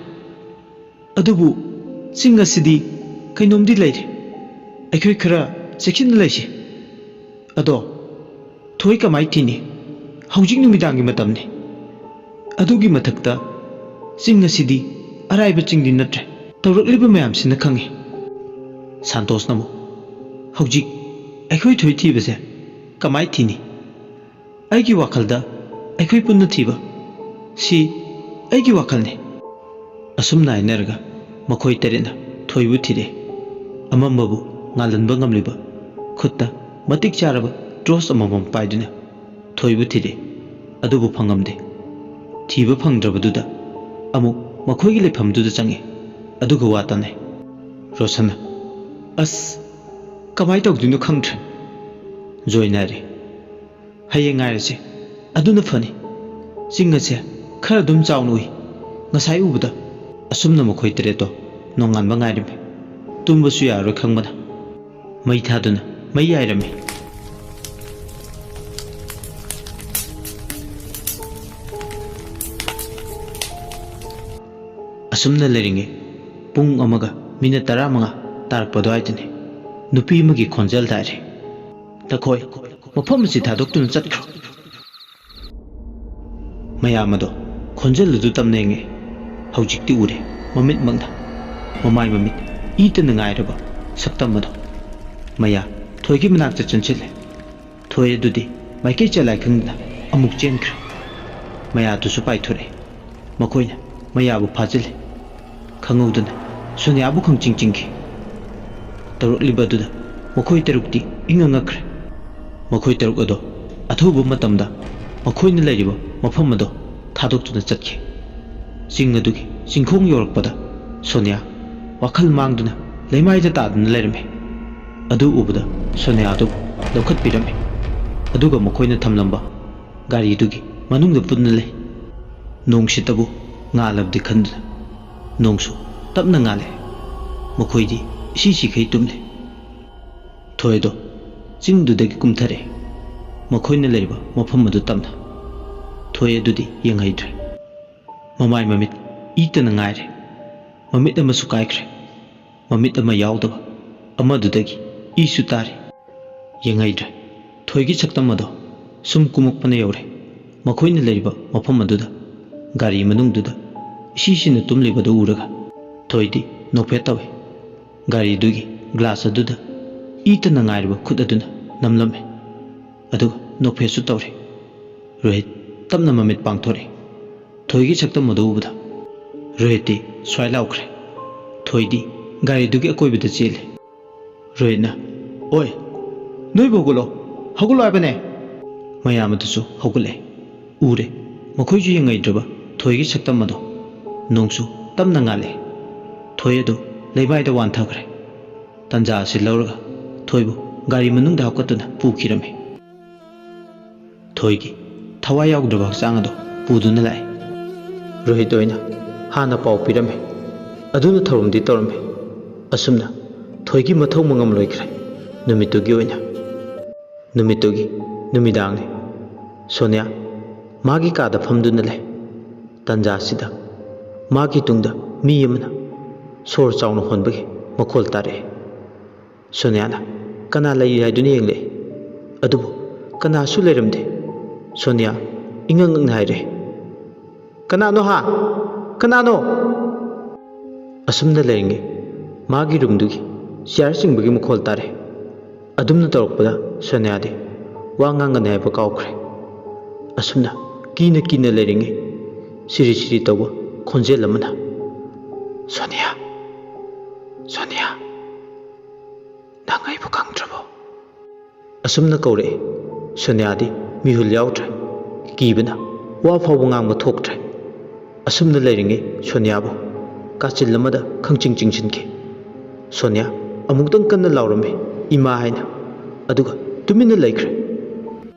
ꯑꯗꯨꯕꯨ ꯆꯤꯡ ꯑꯁꯤꯗꯤ ꯀꯩꯅꯣꯝꯗꯤ ꯂꯩꯔꯦ꯫ ꯑꯩꯈꯣꯏ ꯈꯔ ꯆꯦꯛꯁꯤꯟꯅ ꯂꯩꯁꯤ꯫ ꯑꯗꯣ ꯊꯣꯏ ꯀꯃꯥꯏ ꯊꯤꯅꯤ? ꯍꯧꯖꯤꯛ ꯅꯨꯃꯤꯗꯥꯡꯒꯤ ꯃꯇꯝꯅꯤ꯫ ꯑꯗꯨꯒꯤ ꯃꯊꯛꯇ ꯆꯤꯡ ꯑꯁꯤꯗꯤ ꯑꯔꯥꯏꯕ ꯆꯤꯡꯗꯤ ꯅꯠꯇ꯭ꯔꯦ꯫ ꯇꯧꯔꯛꯂꯤꯕ ꯃꯌꯥꯝꯁꯤꯅ ꯈꯪꯉꯤ꯫" ꯁꯥꯟꯇꯣꯁꯅ ꯑꯃꯨꯛ, "ꯍꯧꯖꯤꯛ ꯑꯩꯈꯣꯏ ꯊꯣꯏ ꯊꯤꯕꯁꯦ ꯀꯃꯥꯏ ꯊꯤꯅꯤ? ꯑꯩꯒꯤ ꯋꯥꯈꯜꯗ ꯑꯩꯈꯣꯏ ꯄꯨꯟꯅ ꯊꯤꯕ, ꯁꯤ ꯑꯩꯒꯤ ꯋꯥꯈꯜꯅꯤ꯫" ꯑꯁꯨꯝꯅ ꯍꯥꯏꯅꯔꯒ ꯃꯈꯣꯏ ꯇꯔꯦꯠꯅ ꯊꯣꯏꯕꯨ ꯊꯤꯔꯦ꯫ ꯑꯃꯝꯕꯕꯨ ꯉꯥꯜꯍꯟꯕ ꯉꯝꯂꯤꯕ ꯈꯨꯠꯇ ꯃꯇꯤꯛ ꯆꯥꯔꯕ ꯇꯣꯔꯆ ꯑꯃꯃꯝ ꯄꯥꯏꯗꯨꯅ ꯊꯣꯏꯕꯨ ꯊꯤꯔꯦ꯫ ꯑꯗꯨꯕꯨ ꯐꯪꯉꯝꯗꯦ꯫ ꯊꯤꯕ ꯐꯪꯗ꯭ꯔꯕꯗꯨꯗ ꯑꯃꯨꯛ ꯃꯈꯣꯏꯒꯤ ꯂꯩꯐꯝꯗꯨꯗ ꯆꯪꯉꯤ꯫ ꯑꯗꯨꯒ ꯋꯥ ꯇꯥꯅꯩ꯫ ꯔꯣꯁꯟꯅ, "ꯑꯁ, ꯀꯃꯥꯏ ꯇꯧꯗꯣꯏꯅꯣ ꯈꯪꯗ꯭ꯔꯦ꯫" ꯖꯣꯏꯅ ꯍꯥꯏꯔꯦ, "ꯍꯌꯦꯡ ꯉꯥꯏꯔꯁꯤ꯫ ꯑꯗꯨꯅ ꯐꯅꯤ꯫ ꯆꯤꯡ ꯑꯁꯦ ꯈꯔ ꯑꯗꯨꯝ ꯆꯥꯎꯅ ꯎꯏ꯫ ꯉꯁꯥꯏ ꯎꯕꯗ ꯑꯁꯨꯝꯅ ꯃꯈꯣꯏ ꯇꯔꯦꯠꯇꯣ ꯅꯣꯡꯉꯥꯟꯕ ꯉꯥꯏꯔꯝꯃꯤ꯫ ꯇꯨꯝꯕꯁꯨ ꯌꯥꯔꯔꯣꯏ ꯈꯪꯕꯅ ꯃꯩ ꯊꯥꯗꯨꯅ ꯃꯩ ꯌꯥꯏꯔꯝꯃꯤ꯫" ꯑꯁꯨꯝꯅ ꯂꯩꯔꯤꯉꯩ ꯄꯨꯡ ꯑꯃꯒ ꯃꯤꯅꯠ ꯇꯔꯥꯃꯉꯥ ꯇꯥꯔꯛꯄ ꯑꯗꯨꯋꯥꯏꯗꯅꯤ꯫ ꯅꯨꯄꯤ ꯑꯃꯒꯤ ꯈꯣꯟꯖꯦꯜ ꯇꯥꯔꯦ꯫ "ꯇꯈꯣꯏ, ꯃꯐꯝ ꯑꯁꯤ ꯊꯥꯗꯣꯛꯇꯨꯅ ꯆꯠꯈ꯭ꯔꯣ꯫" ꯃꯌꯥꯝ ꯑꯗꯣ ꯈꯣꯟꯖꯦꯜ ꯑꯗꯨ ꯇꯝꯅ ꯌꯦꯡꯉꯦ꯫ ꯍꯧꯖꯤꯛꯇꯤ ꯎꯔꯦ, ꯃꯃꯤꯠꯃꯛꯅ꯫ ꯃꯃꯥꯏ ꯃꯃꯤꯠ ꯏꯇꯅ ꯉꯥꯏꯔꯕ ꯁꯛꯇꯝ ꯑꯗꯣ꯫ ꯃꯌꯥ ꯊꯣꯏꯒꯤ ꯃꯅꯥꯛꯇ ꯆꯪꯁꯤꯜꯂꯦ꯫ ꯊꯣꯏ ꯑꯗꯨꯗꯤ ꯃꯥꯏꯀꯩ ꯆꯂꯥꯏ ꯈꯪꯗꯅ ꯑꯃꯨꯛ ꯆꯦꯟꯈ꯭ꯔꯦ꯫ ꯃꯌꯥꯗꯨꯁꯨ ꯄꯥꯏꯊꯣꯔꯛꯑꯦ꯫ ꯃꯈꯣꯏꯅ ꯃꯌꯥꯕꯨ ꯐꯥꯖꯤꯜꯂꯦ꯫ ꯈꯪꯍꯧꯗꯅ ꯁꯣꯅꯤꯌꯥꯕꯨ ꯈꯪꯆꯤꯡ ꯆꯤꯡꯈꯤ꯫ ꯇꯧꯔꯛꯂꯤꯕ ꯑꯗꯨꯗ ꯃꯈꯣꯏ ꯇꯔꯨꯛꯇꯤ ꯏꯉꯛ ꯉꯛꯈ꯭ꯔꯦ꯫ ꯃꯈꯣꯏ ꯇꯔꯨꯛ ꯑꯗꯣ ꯑꯊꯨꯕ ꯃꯇꯝꯗ ꯃꯈꯣꯏꯅ ꯂꯩꯔꯤꯕ ꯃꯐꯝ ꯑꯗꯣ ꯊꯥꯗꯣꯛꯇꯨꯅ ꯆꯠꯈꯤ꯫ ꯆꯤꯡ ꯑꯗꯨꯒꯤ ꯆꯤꯡꯈꯣꯡ ꯌꯧꯔꯛꯄꯗ ꯁꯣꯅꯤꯌꯥ ꯋꯥꯈꯜ ꯃꯥꯡꯗꯨꯅ ꯂꯩꯃꯥꯏꯗ ꯇꯥꯗꯨꯅ ꯂꯩꯔꯝꯃꯤ꯫ ꯑꯗꯨ ꯎꯕꯗ ꯁꯣꯅꯤꯌꯥ ꯑꯗꯨ ꯂꯧꯈꯠꯄꯤꯔꯝꯃꯤ꯫ ꯑꯗꯨꯒ ꯃꯈꯣꯏꯅ ꯊꯝꯂꯝꯕ ꯒꯥꯔꯤꯗꯨꯒꯤ ꯃꯅꯨꯡꯗ ꯄꯨꯟꯅ ꯂꯩ꯫ ꯅꯣꯡꯁꯤꯇꯕꯨ ꯉꯥꯜꯂꯕꯗꯤ ꯈꯟꯗꯨꯅ ꯅꯣꯡꯁꯨ ꯇꯞꯅ ꯉꯥꯜꯂꯦ꯫ ꯃꯈꯣꯏꯗꯤ ꯏꯁꯤ ꯁꯤꯈꯩ ꯇꯨꯝꯂꯦ꯫ ꯊꯣꯏꯗꯣ ꯆꯤꯡꯗꯨꯗꯒꯤ ꯀꯨꯝꯊꯔꯛꯑꯦ꯫ ꯃꯈꯣꯏꯅ ꯂꯩꯔꯤꯕ ꯃꯐꯝ ꯑꯗꯨ ꯇꯝꯅ꯫ ꯊꯣꯏ ꯑꯗꯨꯗꯤ ꯌꯦꯡꯍꯩꯗ꯭ꯔꯦ꯫ ꯃꯃꯥꯏ ꯃꯃꯤꯠ ꯏꯇꯅ ꯉꯥꯏꯔꯦ꯫ ꯃꯃꯤꯠ ꯑꯃꯁꯨ ꯀꯥꯏꯈ꯭ꯔꯦ꯫ ꯃꯃꯤꯠ ꯑꯃ ꯌꯥꯎꯗꯕ ꯑꯃꯗꯨꯗꯒꯤ ꯏꯁꯨ ꯇꯥꯔꯤ꯫ ꯌꯦꯡꯍꯩꯗ꯭ꯔꯦ꯫ ꯊꯣꯏꯒꯤ ꯁꯛꯇꯝ ꯑꯗꯣ ꯁꯨꯝ ꯀꯨꯝꯃꯛꯄꯅ ꯌꯧꯔꯦ꯫ ꯃꯈꯣꯏꯅ ꯂꯩꯔꯤꯕ ꯃꯐꯝ ꯑꯗꯨꯗ ꯒꯥꯔꯤ ꯃꯅꯨꯡꯗꯨꯗ ꯏꯁꯤꯁꯤꯅ ꯇꯨꯝꯂꯤꯕꯗꯨ ꯎꯔꯒ ꯊꯣꯏꯗꯤ ꯅꯣꯛꯐꯦꯠ ꯇꯧꯏ꯫ ꯒꯥꯔꯤꯗꯨꯒꯤ ꯒ꯭ꯂꯥꯁ ꯑꯗꯨꯗ ꯏꯇꯅ ꯉꯥꯏꯔꯕ ꯈꯨꯠ ꯑꯗꯨꯅ ꯅꯝꯂꯝꯃꯤ꯫ ꯑꯗꯨꯒ ꯅꯣꯛꯐꯦꯠꯁꯨ ꯇꯧꯔꯦ꯫ ꯔꯣꯍꯤꯠ ꯇꯞꯅ ꯃꯃꯤꯠ ꯄꯥꯡꯊꯣꯔꯛꯏ꯫ ꯊꯣꯏꯒꯤ ꯁꯛꯇꯝ ꯑꯗꯨ ꯎꯕꯗ ꯔꯣꯍꯤꯠꯇꯤ ꯁ꯭ꯋꯥꯏ ꯂꯥꯎꯈ꯭ꯔꯦ꯫ ꯊꯣꯏꯗꯤ ꯒꯥꯔꯤꯗꯨꯒꯤ ꯑꯀꯣꯏꯕꯗ ꯆꯦꯜꯂꯤ꯫ ꯔꯣꯍꯤꯠꯅ, "ꯑꯣꯏ, ꯅꯣꯏꯕꯨ ꯍꯧꯒꯠꯂꯣ, ꯍꯧꯒꯠꯂꯣ ꯍꯥꯏꯕꯅꯦ!" ꯃꯌꯥꯝ ꯑꯗꯨꯁꯨ ꯍꯧꯒꯠꯂꯦ꯫ ꯎꯔꯦ, ꯃꯈꯣꯏꯁꯨ ꯌꯦꯡꯉꯩꯗ꯭ꯔꯕ ꯊꯣꯏꯒꯤ ꯁꯛꯇꯝ ꯑꯗꯣ꯫ ꯅꯣꯡꯁꯨ ꯇꯞꯅ ꯉꯥꯜꯂꯦ꯫ ꯊꯣꯏ ꯑꯗꯨ ꯂꯩꯃꯥꯏꯗ ꯋꯥꯟꯊꯈ꯭ꯔꯦ꯫ ꯇꯟꯖꯥ ꯑꯁꯤ ꯂꯧꯔꯒ ꯊꯣꯏꯕꯨ ꯒꯥꯔꯤ ꯃꯅꯨꯡꯗ ꯍꯥꯞꯀꯠꯇꯨꯅ ꯄꯨꯈꯤꯔꯝꯃꯤ꯫ ꯊꯣꯏꯒꯤ ꯊꯋꯥꯏ ꯌꯥꯎꯗ꯭ꯔꯕ ꯍꯛꯆꯥꯡ ꯑꯗꯨ ꯄꯨꯗꯨꯅ ꯂꯥꯛꯏ꯫ ꯔꯣꯍꯤꯠ ꯑꯣꯏꯅ ꯍꯥꯟꯅ ꯄꯥꯎ ꯄꯤꯔꯝꯃꯤ꯫ ꯑꯗꯨꯅ ꯊꯧꯔꯝꯗꯤ ꯇꯧꯔꯝꯃꯤ꯫ ꯑꯁꯨꯝꯅ ꯊꯣꯏꯒꯤ ꯃꯊꯧ ꯃꯉꯝ ꯂꯣꯏꯈ꯭ꯔꯦ ꯅꯨꯃꯤꯠꯇꯨꯒꯤ ꯑꯣꯏꯅ꯫ ꯅꯨꯃꯤꯠꯇꯨꯒꯤ ꯅꯨꯃꯤꯗꯥꯡꯅꯤ꯫ ꯁꯣꯅꯤꯌꯥ ꯃꯥꯒꯤ ꯀꯥꯗ ꯐꯝꯗꯨꯅ ꯂꯩ꯫ ꯇꯟꯖꯥꯁꯤꯗ ꯃꯥꯒꯤ ꯇꯨꯡꯗ ꯃꯤ ꯑꯃꯅ ꯁꯣꯔ ꯆꯥꯎꯅ ꯍꯣꯟꯕꯒꯤ ꯃꯈꯣꯜ ꯇꯥꯔꯛꯑꯦ꯫ ꯁꯣꯅꯤꯌꯥꯅ "ꯀꯅꯥ ꯂꯩꯔꯤ?" ꯍꯥꯏꯗꯨꯅ ꯌꯦꯡꯂꯛꯏ꯫ ꯑꯗꯨꯕꯨ ꯀꯅꯥꯁꯨ ꯂꯩꯔꯝꯗꯦ꯫ ꯁꯣꯅꯤꯌꯥ ꯏꯉꯛ ꯉꯛꯅ ꯍꯥꯏꯔꯦ, "ꯀꯅꯥꯅꯣ ꯍꯥ? ꯀꯅꯥꯅꯣ?" ꯑꯁꯨꯝꯅ ꯂꯩꯔꯤꯉꯩ ꯃꯥꯒꯤ ꯔꯨꯝꯗꯨꯒꯤ ꯆꯤꯌꯥꯔ ꯆꯤꯡꯕꯒꯤ ꯃꯈꯣꯜ ꯇꯥꯔꯦ꯫ ꯑꯗꯨꯝꯅ ꯇꯧꯔꯛꯄꯗ ꯁꯣꯅꯤꯌꯥꯗꯤ ꯋꯥ ꯉꯥꯡꯒꯅꯤ ꯍꯥꯏꯕ ꯀꯥꯎꯈ꯭ꯔꯦ꯫ ꯑꯁꯨꯝꯅ ꯀꯤꯅ ꯀꯤꯅ ꯂꯩꯔꯤꯉꯩ ꯁꯤꯔꯤ ꯁꯤꯔꯤ ꯇꯧꯕ ꯈꯣꯟꯖꯦꯜ ꯑꯃꯅ, "ꯁꯣꯅꯤꯌꯥ, ꯁꯣꯅꯤꯌꯥ, ꯅꯪ ꯑꯩꯕꯨ ꯈꯪꯗ꯭ꯔꯕꯣ?" ꯑꯁꯨꯝꯅ ꯀꯧꯔꯛꯏ꯫ ꯁꯣꯅꯤꯌꯥꯗꯤ ꯃꯤꯍꯨꯜ ꯌꯥꯎꯗ꯭ꯔꯦ꯫ ꯀꯤꯕꯅ ꯋꯥ ꯐꯥꯎꯕ ꯉꯥꯡꯕ ꯊꯣꯛꯇ꯭ꯔꯦ꯫ ꯑꯁꯨꯝꯅ ꯂꯩꯔꯤꯉꯩ ꯁꯣꯅꯤꯌꯥꯕꯨ ꯀꯥꯆꯤꯜ ꯑꯃꯗ ꯈꯪꯆꯤꯡ ꯆꯤꯡꯁꯤꯟꯈꯤ꯫ ꯁꯣꯅꯤꯌꯥ ꯑꯃꯨꯛꯇꯪ ꯀꯟꯅ ꯂꯥꯎꯔꯝꯃꯤ, "ꯏꯃꯥ" ꯍꯥꯏꯅ꯫ ꯑꯗꯨꯒ ꯇꯨꯃꯤꯟꯅ ꯂꯩꯈ꯭ꯔꯦ꯫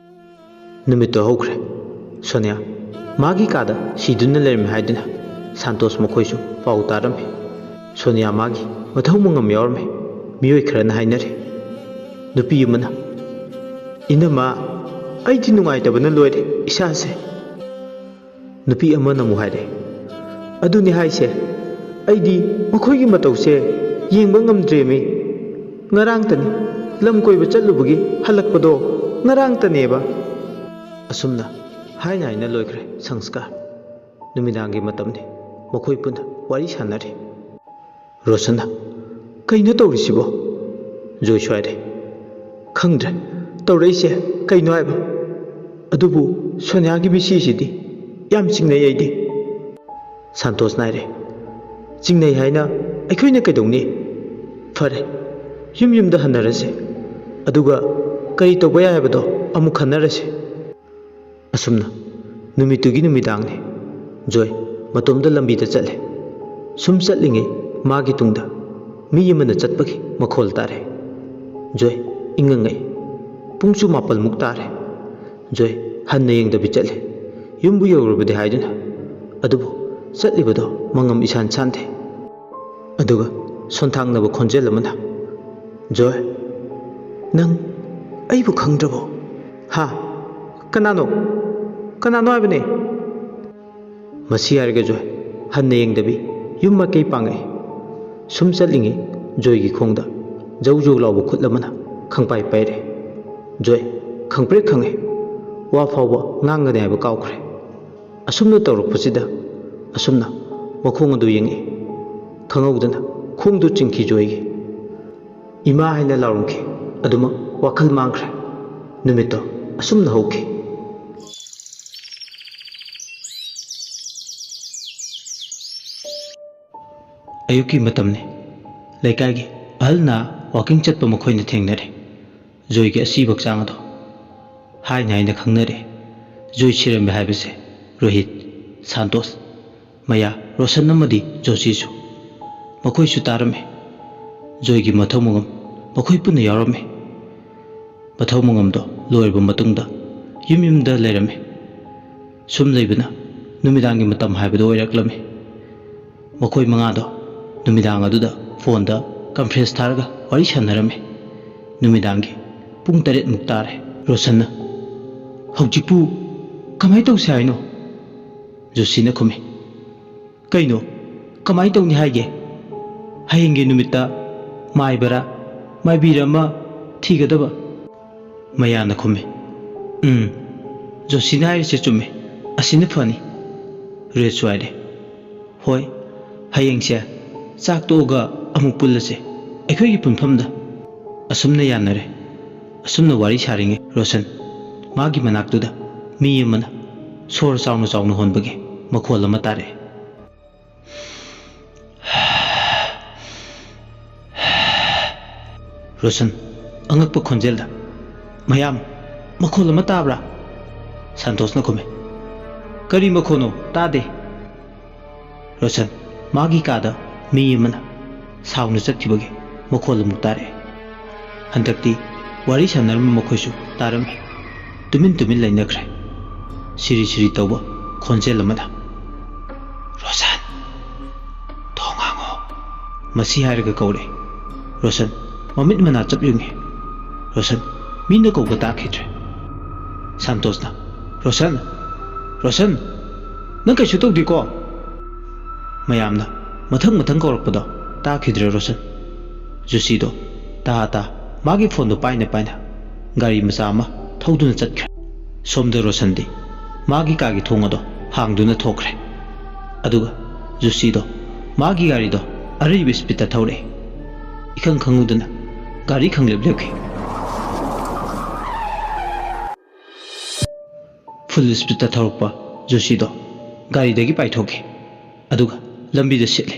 ꯅꯨꯃꯤꯠꯇꯨ ꯍꯧꯈ꯭ꯔꯦ꯫ ꯁꯣꯅꯤꯌꯥ ꯃꯥꯒꯤ ꯀꯥꯗ ꯁꯤꯗꯨꯅ ꯂꯩꯔꯝꯃꯤ ꯍꯥꯏꯗꯨꯅ ꯁꯥꯟꯇꯣꯁ ꯃꯈꯣꯏꯁꯨ ꯄꯥꯎ ꯇꯥꯔꯝꯃꯤ꯫ ꯁꯣꯅꯤꯌꯥ ꯃꯥꯒꯤ ꯃꯊꯧ ꯃꯉꯝ ꯌꯥꯎꯔꯝꯃꯤ꯫ ꯃꯤꯑꯣꯏ ꯈꯔꯅ ꯍꯥꯏꯅꯔꯤ꯫ ꯅꯨꯄꯤ ꯑꯃꯅ, "ꯏꯅꯝꯃ, ꯑꯩꯗꯤ ꯅꯨꯡꯉꯥꯏꯇꯕꯅ ꯂꯣꯏꯔꯦ ꯏꯁꯥꯁꯦ"꯫ ꯅꯨꯄꯤ ꯑꯃꯅ ꯑꯃꯨꯛ ꯍꯥꯏꯔꯦ, "ꯑꯗꯨꯅꯤ ꯍꯥꯏꯁꯦ, ꯑꯩꯗꯤ ꯃꯈꯣꯏꯒꯤ ꯃꯇꯧꯁꯦ ꯌꯦꯡꯕ ꯉꯝꯗ꯭ꯔꯦꯃꯤ꯫ ꯉꯔꯥꯡꯇꯅꯤ ꯂꯝ ꯀꯣꯏꯕ ꯆꯠꯂꯨꯕꯒꯤ ꯍꯜꯂꯛꯄꯗꯣ, ꯉꯔꯥꯡꯇꯅꯦꯕ"꯫ ꯑꯁꯨꯝꯅ ꯍꯥꯏꯅ ꯍꯥꯏꯅ ꯂꯣꯏꯈ꯭ꯔꯦ ꯁꯪꯁꯀꯥꯔ꯫ ꯅꯨꯃꯤꯗꯥꯡꯒꯤ ꯃꯇꯝꯅꯤ꯫ ꯃꯈꯣꯏ ꯄꯨꯟꯅ ꯋꯥꯔꯤ ꯁꯥꯟꯅꯔꯤ꯫ ꯔꯣꯁꯟꯅ, "ꯀꯩꯅꯣ ꯇꯧꯔꯤꯁꯤꯕꯣ?" ꯖꯣꯏꯁꯨ ꯍꯥꯏꯔꯦ, "ꯈꯪꯗ꯭ꯔꯦ ꯇꯧꯔꯛꯏꯁꯦ ꯀꯩꯅꯣ ꯍꯥꯏꯕ꯫ ꯑꯗꯨꯕꯨ ꯁꯣꯅꯤꯌꯥꯒꯤ ꯃꯤꯁꯤꯁꯤꯗꯤ ꯌꯥꯝ ꯆꯤꯡꯅꯩ ꯑꯩꯗꯤ"꯫ ꯁꯥꯟꯇꯣꯁꯅ ꯍꯥꯏꯔꯦ, "ꯆꯤꯡꯅꯩ ꯍꯥꯏꯅ ꯑꯩꯈꯣꯏꯅ ꯀꯩꯗꯧꯅꯤ? ꯐꯔꯦ, ꯌꯨꯝ ꯌꯨꯝꯗ ꯍꯟꯅꯔꯁꯦ꯫ ꯑꯗꯨꯒ ꯀꯔꯤ ꯇꯧꯕ ꯌꯥꯏ ꯍꯥꯏꯕꯗꯣ ꯑꯃꯨꯛ ꯈꯟꯅꯔꯁꯦ"꯫ ꯑꯁꯨꯝꯅ ꯅꯨꯃꯤꯠꯇꯨꯒꯤ ꯅꯨꯃꯤꯗꯥꯡꯅꯤ꯫ ꯖꯣꯏ ꯃꯇꯣꯝꯇ ꯂꯝꯕꯤꯗ ꯆꯠꯂꯦ꯫ ꯁꯨꯝ ꯆꯠꯂꯤꯉꯩ ꯃꯥꯒꯤ ꯇꯨꯡꯗ ꯃꯤ ꯑꯃꯅ ꯆꯠꯄꯒꯤ ꯃꯈꯣꯜ ꯇꯥꯔꯦ꯫ ꯖꯣꯏ ꯏꯉꯛ ꯉꯛꯏ꯫ ꯄꯨꯡꯁꯨ ꯃꯥꯄꯜꯃꯨꯛ ꯇꯥꯔꯦ꯫ ꯖꯣꯏ ꯍꯟꯅ ꯌꯦꯡꯗꯕꯤ ꯆꯠꯂꯦ꯫ ꯌꯨꯝꯕꯨ ꯌꯧꯔꯕꯗꯤ ꯍꯥꯏꯗꯨꯅ꯫ ꯑꯗꯨꯕꯨ ꯆꯠꯂꯤꯕꯗꯣ ꯃꯉꯝ ꯏꯁꯥꯟ ꯁꯥꯟꯗꯦ꯫ ꯑꯗꯨꯒ ꯁꯣꯟꯊꯥꯡꯅꯕ ꯈꯣꯟꯖꯦꯜ ꯑꯃꯅ, "ꯖꯣꯏ, ꯅꯪ ꯑꯩꯕꯨ ꯈꯪꯗ꯭ꯔꯕꯣ? ꯍꯥ? ꯀꯅꯥꯅꯣ? ꯀꯅꯥꯅꯣ ꯍꯥꯏꯕꯅꯦ?" ꯃꯁꯤ ꯍꯥꯏꯔꯒ ꯖꯣꯏ ꯍꯟꯅ ꯌꯦꯡꯗꯕꯤ ꯌꯨꯝ ꯃꯥꯏꯀꯩ ꯄꯥꯡꯉꯛꯏ꯫ ꯁꯨꯝ ꯆꯠꯂꯤꯉꯩ ꯖꯣꯏꯒꯤ ꯈꯣꯡꯗ ꯖꯧ ꯖꯧ ꯂꯥꯎꯕ ꯈꯨꯠ ꯑꯃꯅ ꯈꯪꯄꯥꯏ ꯄꯥꯏꯔꯦ꯫ ꯖꯣꯏ ꯈꯪꯄ꯭ꯔꯦꯛ ꯈꯪꯉꯦ꯫ ꯋꯥ ꯐꯥꯎꯕ ꯉꯥꯡꯒꯅꯤ ꯍꯥꯏꯕ ꯀꯥꯎꯈ꯭ꯔꯦ꯫ ꯑꯁꯨꯝꯅ ꯇꯧꯔꯛꯄꯁꯤꯗ ꯑꯁꯨꯝꯅ ꯃꯈꯣꯡ ꯑꯗꯨ ꯌꯦꯡꯉꯛꯏ꯫ ꯈꯪꯍꯧꯗꯅ ꯈꯣꯡꯗꯨ ꯆꯤꯡꯈꯤ ꯖꯣꯏꯒꯤ꯫ "ꯏꯃꯥ" ꯍꯥꯏꯅ ꯂꯥꯎꯔꯝꯈꯤ꯫ ꯑꯗꯨꯃꯛ ꯋꯥꯈꯜ ꯃꯥꯡꯈ꯭ꯔꯦ꯫ ꯅꯨꯃꯤꯠꯇꯣ ꯑꯁꯨꯝꯅ ꯍꯧꯈꯤ꯫ ꯑꯌꯨꯛꯀꯤ ꯃꯇꯝꯅꯤ꯫ ꯂꯩꯀꯥꯏꯒꯤ ꯑꯍꯜ ꯅꯍꯥ ꯋꯥꯀꯤꯡ ꯆꯠꯄ ꯃꯈꯣꯏꯅ ꯊꯦꯡꯅꯔꯦ꯫ ꯖꯣꯏꯒꯤ ꯑꯁꯤꯕ ꯍꯛꯆꯥꯡ ꯑꯗꯣ ꯍꯥꯏꯅ ꯍꯥꯏꯅ ꯈꯪꯅꯔꯦ꯫ ꯖꯣꯏ ꯁꯤꯔꯝꯃꯦ ꯍꯥꯏꯕꯁꯦ ꯔꯣꯍꯤꯠ, ꯁꯥꯟꯇꯣꯁ, ꯃꯌꯥ, ꯔꯣꯁꯟ ꯑꯃꯗꯤ ꯖꯣꯁꯤꯁꯨ ꯃꯈꯣꯏꯁꯨ ꯇꯥꯔꯝꯃꯤ꯫ ꯖꯣꯏꯒꯤ ꯃꯊꯧ ꯃꯉꯝ ꯃꯈꯣꯏ ꯄꯨꯟꯅ ꯌꯥꯎꯔꯝꯃꯤ꯫ ꯃꯊꯧ ꯃꯉꯝꯗꯣ ꯂꯣꯏꯔꯕ ꯃꯇꯨꯡꯗ ꯌꯨꯝ ꯌꯨꯝꯗ ꯂꯩꯔꯝꯃꯤ꯫ ꯁꯨꯝ ꯂꯩꯕꯅ ꯅꯨꯃꯤꯗꯥꯡꯒꯤ ꯃꯇꯝ ꯍꯥꯏꯕꯗꯨ ꯑꯣꯏꯔꯛꯂꯝꯃꯤ꯫ ꯃꯈꯣꯏ ꯃꯉꯥꯗꯣ ꯅꯨꯃꯤꯗꯥꯡ ꯑꯗꯨꯗ ꯐꯣꯟꯗ ꯀꯟꯐ꯭ꯔꯦꯟꯁ ꯊꯥꯔꯒ ꯋꯥꯔꯤ ꯁꯥꯟꯅꯔꯝꯃꯤ꯫ ꯅꯨꯃꯤꯗꯥꯡꯒꯤ ꯄꯨꯡ ꯇꯔꯦꯠꯃꯨꯛ ꯇꯥꯔꯦ꯫ ꯔꯣꯁꯟꯅ, "ꯍꯧꯖꯤꯛꯄꯨ ꯀꯃꯥꯏꯅ ꯇꯧꯁꯦ ꯍꯥꯏꯅꯣ?" ꯖꯣꯁꯤꯅ ꯈꯨꯝꯃꯤ꯫ "ꯀꯩꯅꯣ, ꯀꯃꯥꯏꯅ ꯇꯧꯅꯤ ꯍꯥꯏꯒꯦ? ꯍꯌꯦꯡꯒꯤ ꯅꯨꯃꯤꯠꯇ ꯃꯥꯏꯕꯔꯥ ꯃꯥꯏꯕꯤꯔ ꯑꯃ ꯊꯤꯒꯗꯕ?" ꯃꯌꯥꯅ ꯈꯨꯝꯃꯤ꯫ "ꯎꯝ, ꯖꯣꯁꯤꯅ ꯍꯥꯏꯔꯤꯁꯦ ꯆꯨꯝꯃꯦ꯫ ꯑꯁꯤꯅ ꯐꯅꯤ꯫" ꯔꯦꯠꯁꯨ ꯍꯥꯏꯔꯦ꯫ "ꯍꯣꯏ, ꯍꯌꯦꯡꯁꯦ ꯆꯥꯛ ꯇꯣꯛꯑꯒ ꯑꯃꯨꯛ ꯄꯨꯜꯂꯁꯦ ꯑꯩꯈꯣꯏꯒꯤ ꯄꯨꯟꯐꯝꯗ꯫" ꯑꯁꯨꯝꯅ ꯌꯥꯅꯔꯦ꯫ ꯑꯁꯨꯝꯅ ꯋꯥꯔꯤ ꯁꯥꯔꯤꯉꯩ ꯔꯣꯁꯟ ꯃꯥꯒꯤ ꯃꯅꯥꯛꯇꯨꯗ ꯃꯤ ꯑꯃꯅ ꯁꯣꯔ ꯆꯥꯎꯅ ꯆꯥꯎꯅ ꯍꯣꯟꯕꯒꯤ ꯃꯈꯣꯜ ꯑꯃ ꯇꯥꯔꯛꯑꯦ꯫ ꯔꯣꯁꯟ ꯑꯉꯛꯄ ꯈꯣꯟꯖꯦꯜꯗ, "ꯃꯌꯥꯝ, ꯃꯈꯣꯜ ꯑꯃ ꯇꯥꯕ꯭ꯔꯥ?" ꯁꯟꯇꯣꯁꯅ ꯈꯨꯝꯃꯤ꯫ "ꯀꯔꯤ ꯃꯈꯣꯜꯅꯣ? ꯇꯥꯗꯦ꯫" ꯔꯣꯁꯟ ꯃꯥꯒꯤ ꯀꯥꯗ ꯃꯤ ꯑꯃꯅ ꯁꯥꯎꯅ ꯆꯠꯈꯤꯕꯒꯤ ꯃꯈꯣꯜ ꯑꯃꯨꯛ ꯇꯥꯔꯛꯑꯦ꯫ ꯍꯟꯗꯛꯇꯤ ꯋꯥꯔꯤ ꯁꯥꯟꯅꯔꯝꯕ ꯃꯈꯣꯏꯁꯨ ꯇꯥꯔꯝꯃꯤ꯫ ꯇꯨꯃꯤꯟ ꯇꯨꯃꯤꯟ ꯂꯩꯅꯈ꯭ꯔꯦ꯫ ꯁꯤꯔꯤ ꯁꯤꯔꯤ ꯇꯧꯕ ꯈꯣꯟꯖꯦꯜ ꯑꯃꯗ, "ꯔꯣꯁꯟ, ꯊꯣꯡ ꯍꯥꯡꯉꯣ꯫" ꯃꯁꯤ ꯍꯥꯏꯔꯒ ꯀꯧꯔꯛꯑꯦ꯫ ꯔꯣꯁꯟ ꯃꯃꯤꯠ ꯃꯅꯥ ꯆꯞ ꯌꯨꯡꯉꯤ꯫ ꯔꯣꯁꯟ ꯃꯤꯅ ꯀꯧꯕ ꯇꯥꯈꯤꯗ꯭ꯔꯦ꯫ ꯁꯥꯟꯇꯣꯁꯅ, "ꯔꯣꯁꯟ, ꯔꯣꯁꯟ, ꯅꯪ ꯀꯩꯁꯨ ꯇꯧꯗꯦꯀꯣ?" ꯃꯌꯥꯝꯅ ꯃꯊꯪ ꯃꯊꯪ ꯀꯧꯔꯛꯄꯗꯣ ꯇꯥꯈꯤꯗ꯭ꯔꯦ ꯔꯣꯁꯟ꯫ ꯖꯣꯁꯤꯗꯣ ꯇꯥ ꯇꯥ ꯃꯥꯒꯤ ꯐꯣꯟꯗꯣ ꯄꯥꯏꯅ ꯄꯥꯏꯅ ꯒꯥꯔꯤ ꯃꯆꯥ ꯑꯃ ꯊꯧꯗꯨꯅ ꯆꯠꯈ꯭ꯔꯦ꯫ ꯁꯣꯝꯗ ꯔꯣꯁꯟꯗꯤ ꯃꯥꯒꯤ ꯀꯥꯒꯤ ꯊꯣꯡ ꯑꯗꯣ ꯍꯥꯡꯗꯨꯅ ꯊꯣꯛꯈ꯭ꯔꯦ꯫ ꯑꯗꯨꯒ ꯖꯣꯁꯤꯗꯣ ꯃꯥꯒꯤ ꯒꯥꯔꯤꯗꯣ ꯑꯔꯣꯏꯕ ꯁ꯭ꯄꯤꯠꯇ ꯊꯧꯔꯛꯑꯦ꯫ ꯏꯈꯪ ꯈꯪꯍꯧꯗꯅ ꯒꯥꯔꯤ ꯈꯪꯂꯦꯞ ꯂꯦꯞꯈꯤ꯫ ꯐꯨꯜ ꯁ꯭ꯄꯤꯠꯇ ꯊꯧꯔꯛꯄ ꯖꯣꯁꯤꯗꯣ ꯒꯥꯔꯤꯗꯒꯤ ꯄꯥꯏꯊꯣꯛꯈꯤ꯫ ꯑꯗꯨꯒ ꯂꯝꯕꯤꯗ ꯁꯤꯠꯂꯦ꯫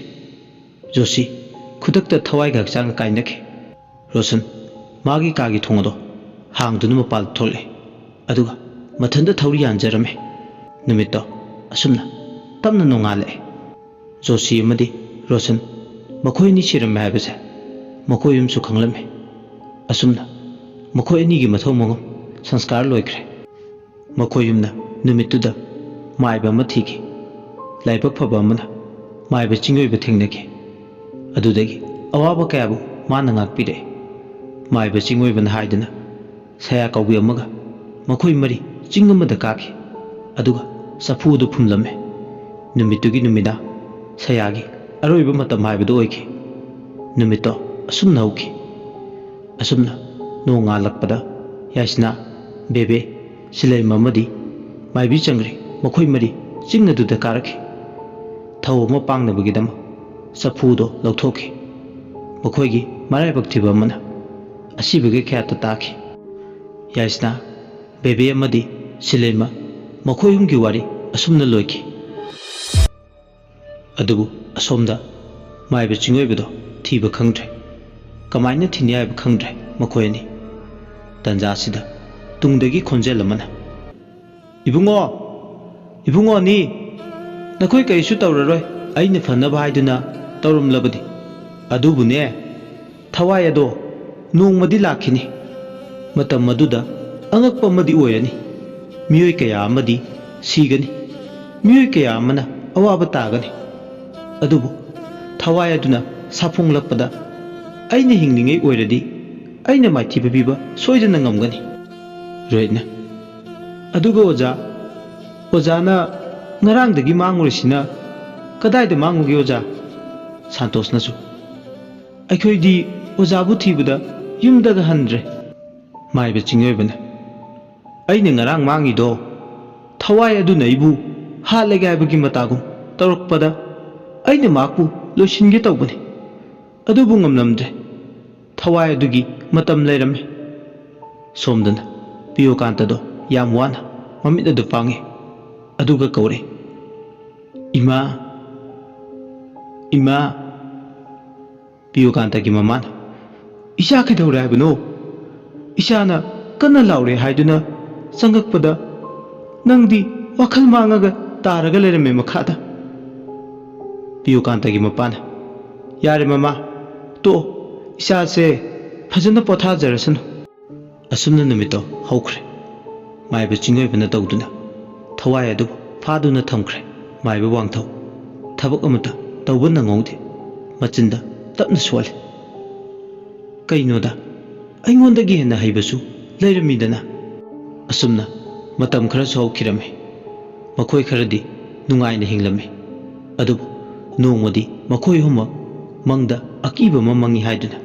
ꯖꯣꯁꯤ ꯈꯨꯗꯛꯇ ꯊꯋꯥꯏꯒ ꯍꯛꯆꯥꯡꯒ ꯀꯥꯏꯅꯈꯤ꯫ ꯔꯣꯁꯟ ꯃꯥꯒꯤ ꯀꯥꯒꯤ ꯊꯣꯡ ꯑꯗꯣ ꯍꯥꯡꯗꯨꯅ ꯃꯄꯥꯟꯗ ꯊꯣꯛꯂꯛꯑꯦ꯫ ꯑꯗꯨꯒ ꯃꯊꯟꯇ ꯊꯧꯔꯤ ꯌꯥꯟꯖꯔꯝꯃꯦ꯫ ꯅꯨꯃꯤꯠꯇꯣ ꯑꯁꯨꯝꯅ ꯇꯞꯅ ꯅꯣꯡꯉꯥꯜꯂꯛꯑꯦ꯫ ꯖꯣꯁꯤ ꯑꯃꯗꯤ ꯔꯣꯁꯟ ꯃꯈꯣꯏ ꯑꯅꯤ ꯁꯤꯔꯝꯃꯦ ꯍꯥꯏꯕꯁꯦ ꯃꯈꯣꯏ ꯑꯍꯨꯝꯁꯨ ꯈꯪꯂꯝꯃꯤ꯫ ꯑꯁꯨꯝꯅ ꯃꯈꯣꯏ ꯑꯅꯤꯒꯤ ꯃꯊꯧ ꯃꯉꯝ ꯁꯪꯁꯀꯥꯔ ꯂꯣꯏꯈ꯭ꯔꯦ꯫ ꯃꯈꯣꯏ ꯑꯍꯨꯝꯅ ꯅꯨꯃꯤꯠꯇꯨꯗ ꯃꯥꯏꯕ ꯑꯃ ꯊꯤꯈꯤ꯫ ꯂꯥꯏꯕꯛ ꯐꯕ ꯑꯃꯅ ꯃꯥꯏꯕ ꯆꯤꯡꯑꯣꯏꯕ ꯊꯦꯡꯅꯈꯤ꯫ ꯑꯗꯨꯗꯒꯤ ꯑꯋꯥꯕ ꯀꯌꯥꯕꯨ ꯃꯥꯅ ꯉꯥꯛꯄꯤꯔꯛꯏ꯫ ꯃꯥꯏꯕ ꯆꯤꯡꯑꯣꯏꯕꯅ ꯍꯥꯏꯗꯨꯅ ꯁꯌꯥ ꯀꯧꯕꯤ ꯑꯃꯒ ꯃꯈꯣꯏ ꯃꯔꯤ ꯆꯤꯡ ꯑꯃꯗ ꯀꯥꯈꯤ꯫ ꯑꯗꯨꯒ ꯆꯐꯨ ꯑꯗꯨ ꯐꯨꯝꯂꯝꯃꯤ꯫ ꯅꯨꯃꯤꯠꯇꯨꯒꯤ ꯅꯨꯃꯤꯗꯥꯡ ꯁꯌꯥꯒꯤ ꯑꯔꯣꯏꯕ ꯃꯇꯝ ꯍꯥꯏꯕꯗꯨ ꯑꯣꯏꯈꯤ꯫ ꯅꯨꯃꯤꯠꯇꯣ ꯑꯁꯨꯝꯅ ꯍꯧꯈꯤ꯫ ꯑꯁꯨꯝꯅ ꯅꯣꯡ ꯉꯥꯜꯂꯛꯄꯗ ꯌꯥꯏꯁꯅꯥ, ꯕꯦꯕꯦ, ꯁꯤꯂꯩꯃ ꯑꯃꯗꯤ ꯃꯥꯏꯕꯤ ꯆꯪꯒ꯭ꯔꯤ ꯃꯈꯣꯏ ꯃꯔꯤ ꯆꯤꯡ ꯑꯗꯨꯗ ꯀꯥꯔꯛꯈꯤ꯫ ꯊꯧ ꯑꯃ ꯄꯥꯡꯅꯕꯒꯤꯗꯃꯛ ꯆꯐꯨꯗꯣ ꯂꯧꯊꯣꯛꯈꯤ꯫ ꯃꯈꯣꯏꯒꯤ ꯃꯔꯥꯏꯕꯛ ꯊꯤꯕ ꯑꯃꯅ ꯑꯁꯤꯕꯒꯤ ꯈꯌꯥꯠꯇ ꯇꯥꯈꯤ꯫ ꯌꯥꯏꯁꯅꯥ, ꯕꯦꯕꯦ ꯑꯃꯗꯤ ꯁꯤꯂꯩꯃ ꯃꯈꯣꯏ ꯑꯍꯨꯝꯒꯤ ꯋꯥꯔꯤ ꯑꯁꯨꯝꯅ ꯂꯣꯏꯈꯤ꯫ ꯑꯗꯨꯕꯨ ꯑꯁꯣꯝꯗ ꯃꯥꯏꯕ ꯆꯤꯡꯑꯣꯏꯕꯗꯣ ꯊꯤꯕ ꯈꯪꯗ꯭ꯔꯦ꯫ ꯀꯃꯥꯏꯅ ꯊꯤꯅꯤ ꯍꯥꯏꯕ ꯈꯪꯗ꯭ꯔꯦ ꯃꯈꯣꯏ ꯑꯅꯤ꯫ ꯇꯟꯖꯥ ꯑꯁꯤꯗ ꯇꯨꯡꯗꯒꯤ ꯈꯣꯟꯖꯦꯜ ꯑꯃꯅ, "ꯏꯕꯨꯡꯉꯣ, ꯏꯕꯨꯡꯉꯣ ꯑꯅꯤ, ꯅꯈꯣꯏ ꯀꯔꯤꯁꯨ ꯇꯧꯔꯔꯣꯏ, ꯑꯩꯅ ꯐꯅꯕ ꯍꯥꯏꯗꯨꯅ ꯇꯧꯔꯝꯂꯕꯅꯤ꯫ ꯑꯗꯨꯕꯨꯅꯦ, ꯊꯋꯥꯏ ꯑꯗꯣ ꯅꯣꯡꯃꯗꯤ ꯂꯥꯛꯈꯤꯅꯤ꯫ ꯃꯇꯝ ꯑꯗꯨꯗ ꯑꯉꯛꯄ ꯑꯃꯗꯤ ꯑꯣꯏꯔꯅꯤ꯫ ꯃꯤꯑꯣꯏ ꯀꯌꯥ ꯑꯃꯗꯤ ꯁꯤꯒꯅꯤ, ꯃꯤꯑꯣꯏ ꯀꯌꯥ ꯑꯃꯅ ꯑꯋꯥꯕ ꯇꯥꯒꯅꯤ꯫ ꯑꯗꯨꯕꯨ ꯊꯋꯥꯏ ꯑꯗꯨꯅ ꯁꯥꯐꯣꯡꯂꯛꯄꯗ ꯑꯩꯅ ꯍꯤꯡꯂꯤꯉꯩ ꯑꯣꯏꯔꯗꯤ ꯑꯩꯅ ꯃꯥꯏꯊꯤꯕ ꯄꯤꯕ ꯁꯣꯏꯗꯅ ꯉꯝꯒꯅꯤ꯫" ꯔꯣꯍꯤꯠꯅ, "ꯑꯗꯨꯒ ꯑꯣꯖꯥ, ꯑꯣꯖꯥꯅ ꯉꯔꯥꯡꯗꯒꯤ ꯃꯥꯡꯉꯨꯔꯤꯁꯤꯅ ꯀꯗꯥꯏꯗ ꯃꯥꯡꯉꯨꯒꯦ ꯑꯣꯖꯥ?" ꯁꯥꯟꯇꯣꯁꯅꯁꯨ, "ꯑꯩꯈꯣꯏꯗꯤ ꯑꯣꯖꯥꯕꯨ ꯊꯤꯕꯗ ꯌꯨꯝꯗꯒ ꯍꯟꯗ꯭ꯔꯦ꯫" ꯃꯥꯏꯕ ꯆꯤꯡꯑꯣꯏꯕꯅ, "ꯑꯩꯅ ꯉꯔꯥꯡ ꯃꯥꯡꯉꯤꯗꯣ ꯊꯋꯥꯏ ꯑꯗꯨꯅ ꯑꯩꯕꯨ ꯍꯥꯠꯂꯒꯦ ꯍꯥꯏꯕꯒꯤ ꯃꯇꯥꯒꯨꯝ ꯇꯧꯔꯛꯄꯗ ꯑꯩꯅ ꯃꯍꯥꯛꯄꯨ ꯂꯣꯏꯁꯤꯟꯒꯦ ꯇꯧꯕꯅꯤ꯫ ꯑꯗꯨꯕꯨ ꯉꯝꯂꯝꯗ꯭ꯔꯦ꯫ ꯊꯋꯥꯏ ꯑꯗꯨꯒꯤ ꯃꯇꯝ ꯂꯩꯔꯝꯃꯤ꯫" ꯁꯣꯝꯗꯅ ꯄꯤꯌꯣꯀꯥꯟꯇꯗꯣ ꯌꯥꯝ ꯋꯥꯅ ꯃꯃꯤꯠ ꯑꯗꯨ ꯄꯥꯡꯉꯤ꯫ ꯑꯗꯨꯒ ꯀꯧꯔꯦ, "ꯏꯃꯥ, ꯏꯃꯥ!" ꯄꯤꯌꯣꯀꯥꯟꯇꯒꯤ ꯃꯃꯥꯅ, "ꯏꯆꯥ ꯀꯩꯗꯧꯔꯦ ꯍꯥꯏꯕꯅꯣ? ꯏꯆꯥꯅ ꯀꯟꯅ ꯂꯥꯎꯔꯦ ꯍꯥꯏꯗꯨꯅ ꯆꯪꯉꯛꯄꯗ ꯅꯪꯗꯤ ꯋꯥꯈꯜ ꯃꯥꯡꯉꯒ ꯇꯥꯔꯒ ꯂꯩꯔꯝꯃꯦ ꯃꯈꯥꯗ꯫" ꯄꯤꯌꯣꯀꯥꯟꯇꯒꯤ ꯃꯄꯥꯅ, "ꯌꯥꯔꯦ ꯃꯃꯥ, ꯇꯣꯛꯑꯣ, ꯏꯆꯥꯁꯦ ꯐꯖꯅ ꯄꯣꯊꯥꯖꯔꯁꯅꯨ꯫" ꯑꯁꯨꯝꯅ ꯅꯨꯃꯤꯠꯇꯣ ꯍꯧꯈ꯭ꯔꯦ꯫ ꯃꯥꯏꯕ ꯆꯤꯡꯑꯣꯏꯕꯅ ꯇꯧꯗꯨꯅ ꯊꯋꯥꯏ ꯑꯗꯨꯕꯨ ꯐꯥꯗꯨꯅ ꯊꯝꯈ꯭ꯔꯦ꯫ ꯃꯥꯏꯕ ꯋꯥꯡꯊꯧ ꯊꯕꯛ ꯑꯃꯠꯇ ꯇꯧꯕ ꯅꯪꯍꯧꯗꯦ꯫ ꯃꯆꯤꯟꯗ ꯇꯞꯅ ꯁꯣꯜꯂꯤ, "ꯀꯩꯅꯣꯗ, ꯑꯩꯉꯣꯟꯗꯒꯤ ꯍꯦꯟꯅ ꯍꯩꯕꯁꯨ ꯂꯩꯔꯝꯃꯤꯗꯅ?" ꯑꯁꯨꯝꯅ ꯃꯇꯝ ꯈꯔꯁꯨ ꯍꯧꯈꯤꯔꯝꯃꯤ꯫ ꯃꯈꯣꯏ ꯈꯔꯗꯤ ꯅꯨꯡꯉꯥꯏꯅ ꯍꯤꯡꯂꯝꯃꯤ꯫ ꯑꯗꯨꯕꯨ ꯅꯣꯡꯃꯗꯤ ꯃꯈꯣꯏ ꯑꯍꯨꯝꯃꯛ ꯃꯪꯗ ꯑꯀꯤꯕ ꯑꯃ ꯃꯪꯉꯤ ꯍꯥꯏꯗꯨꯅ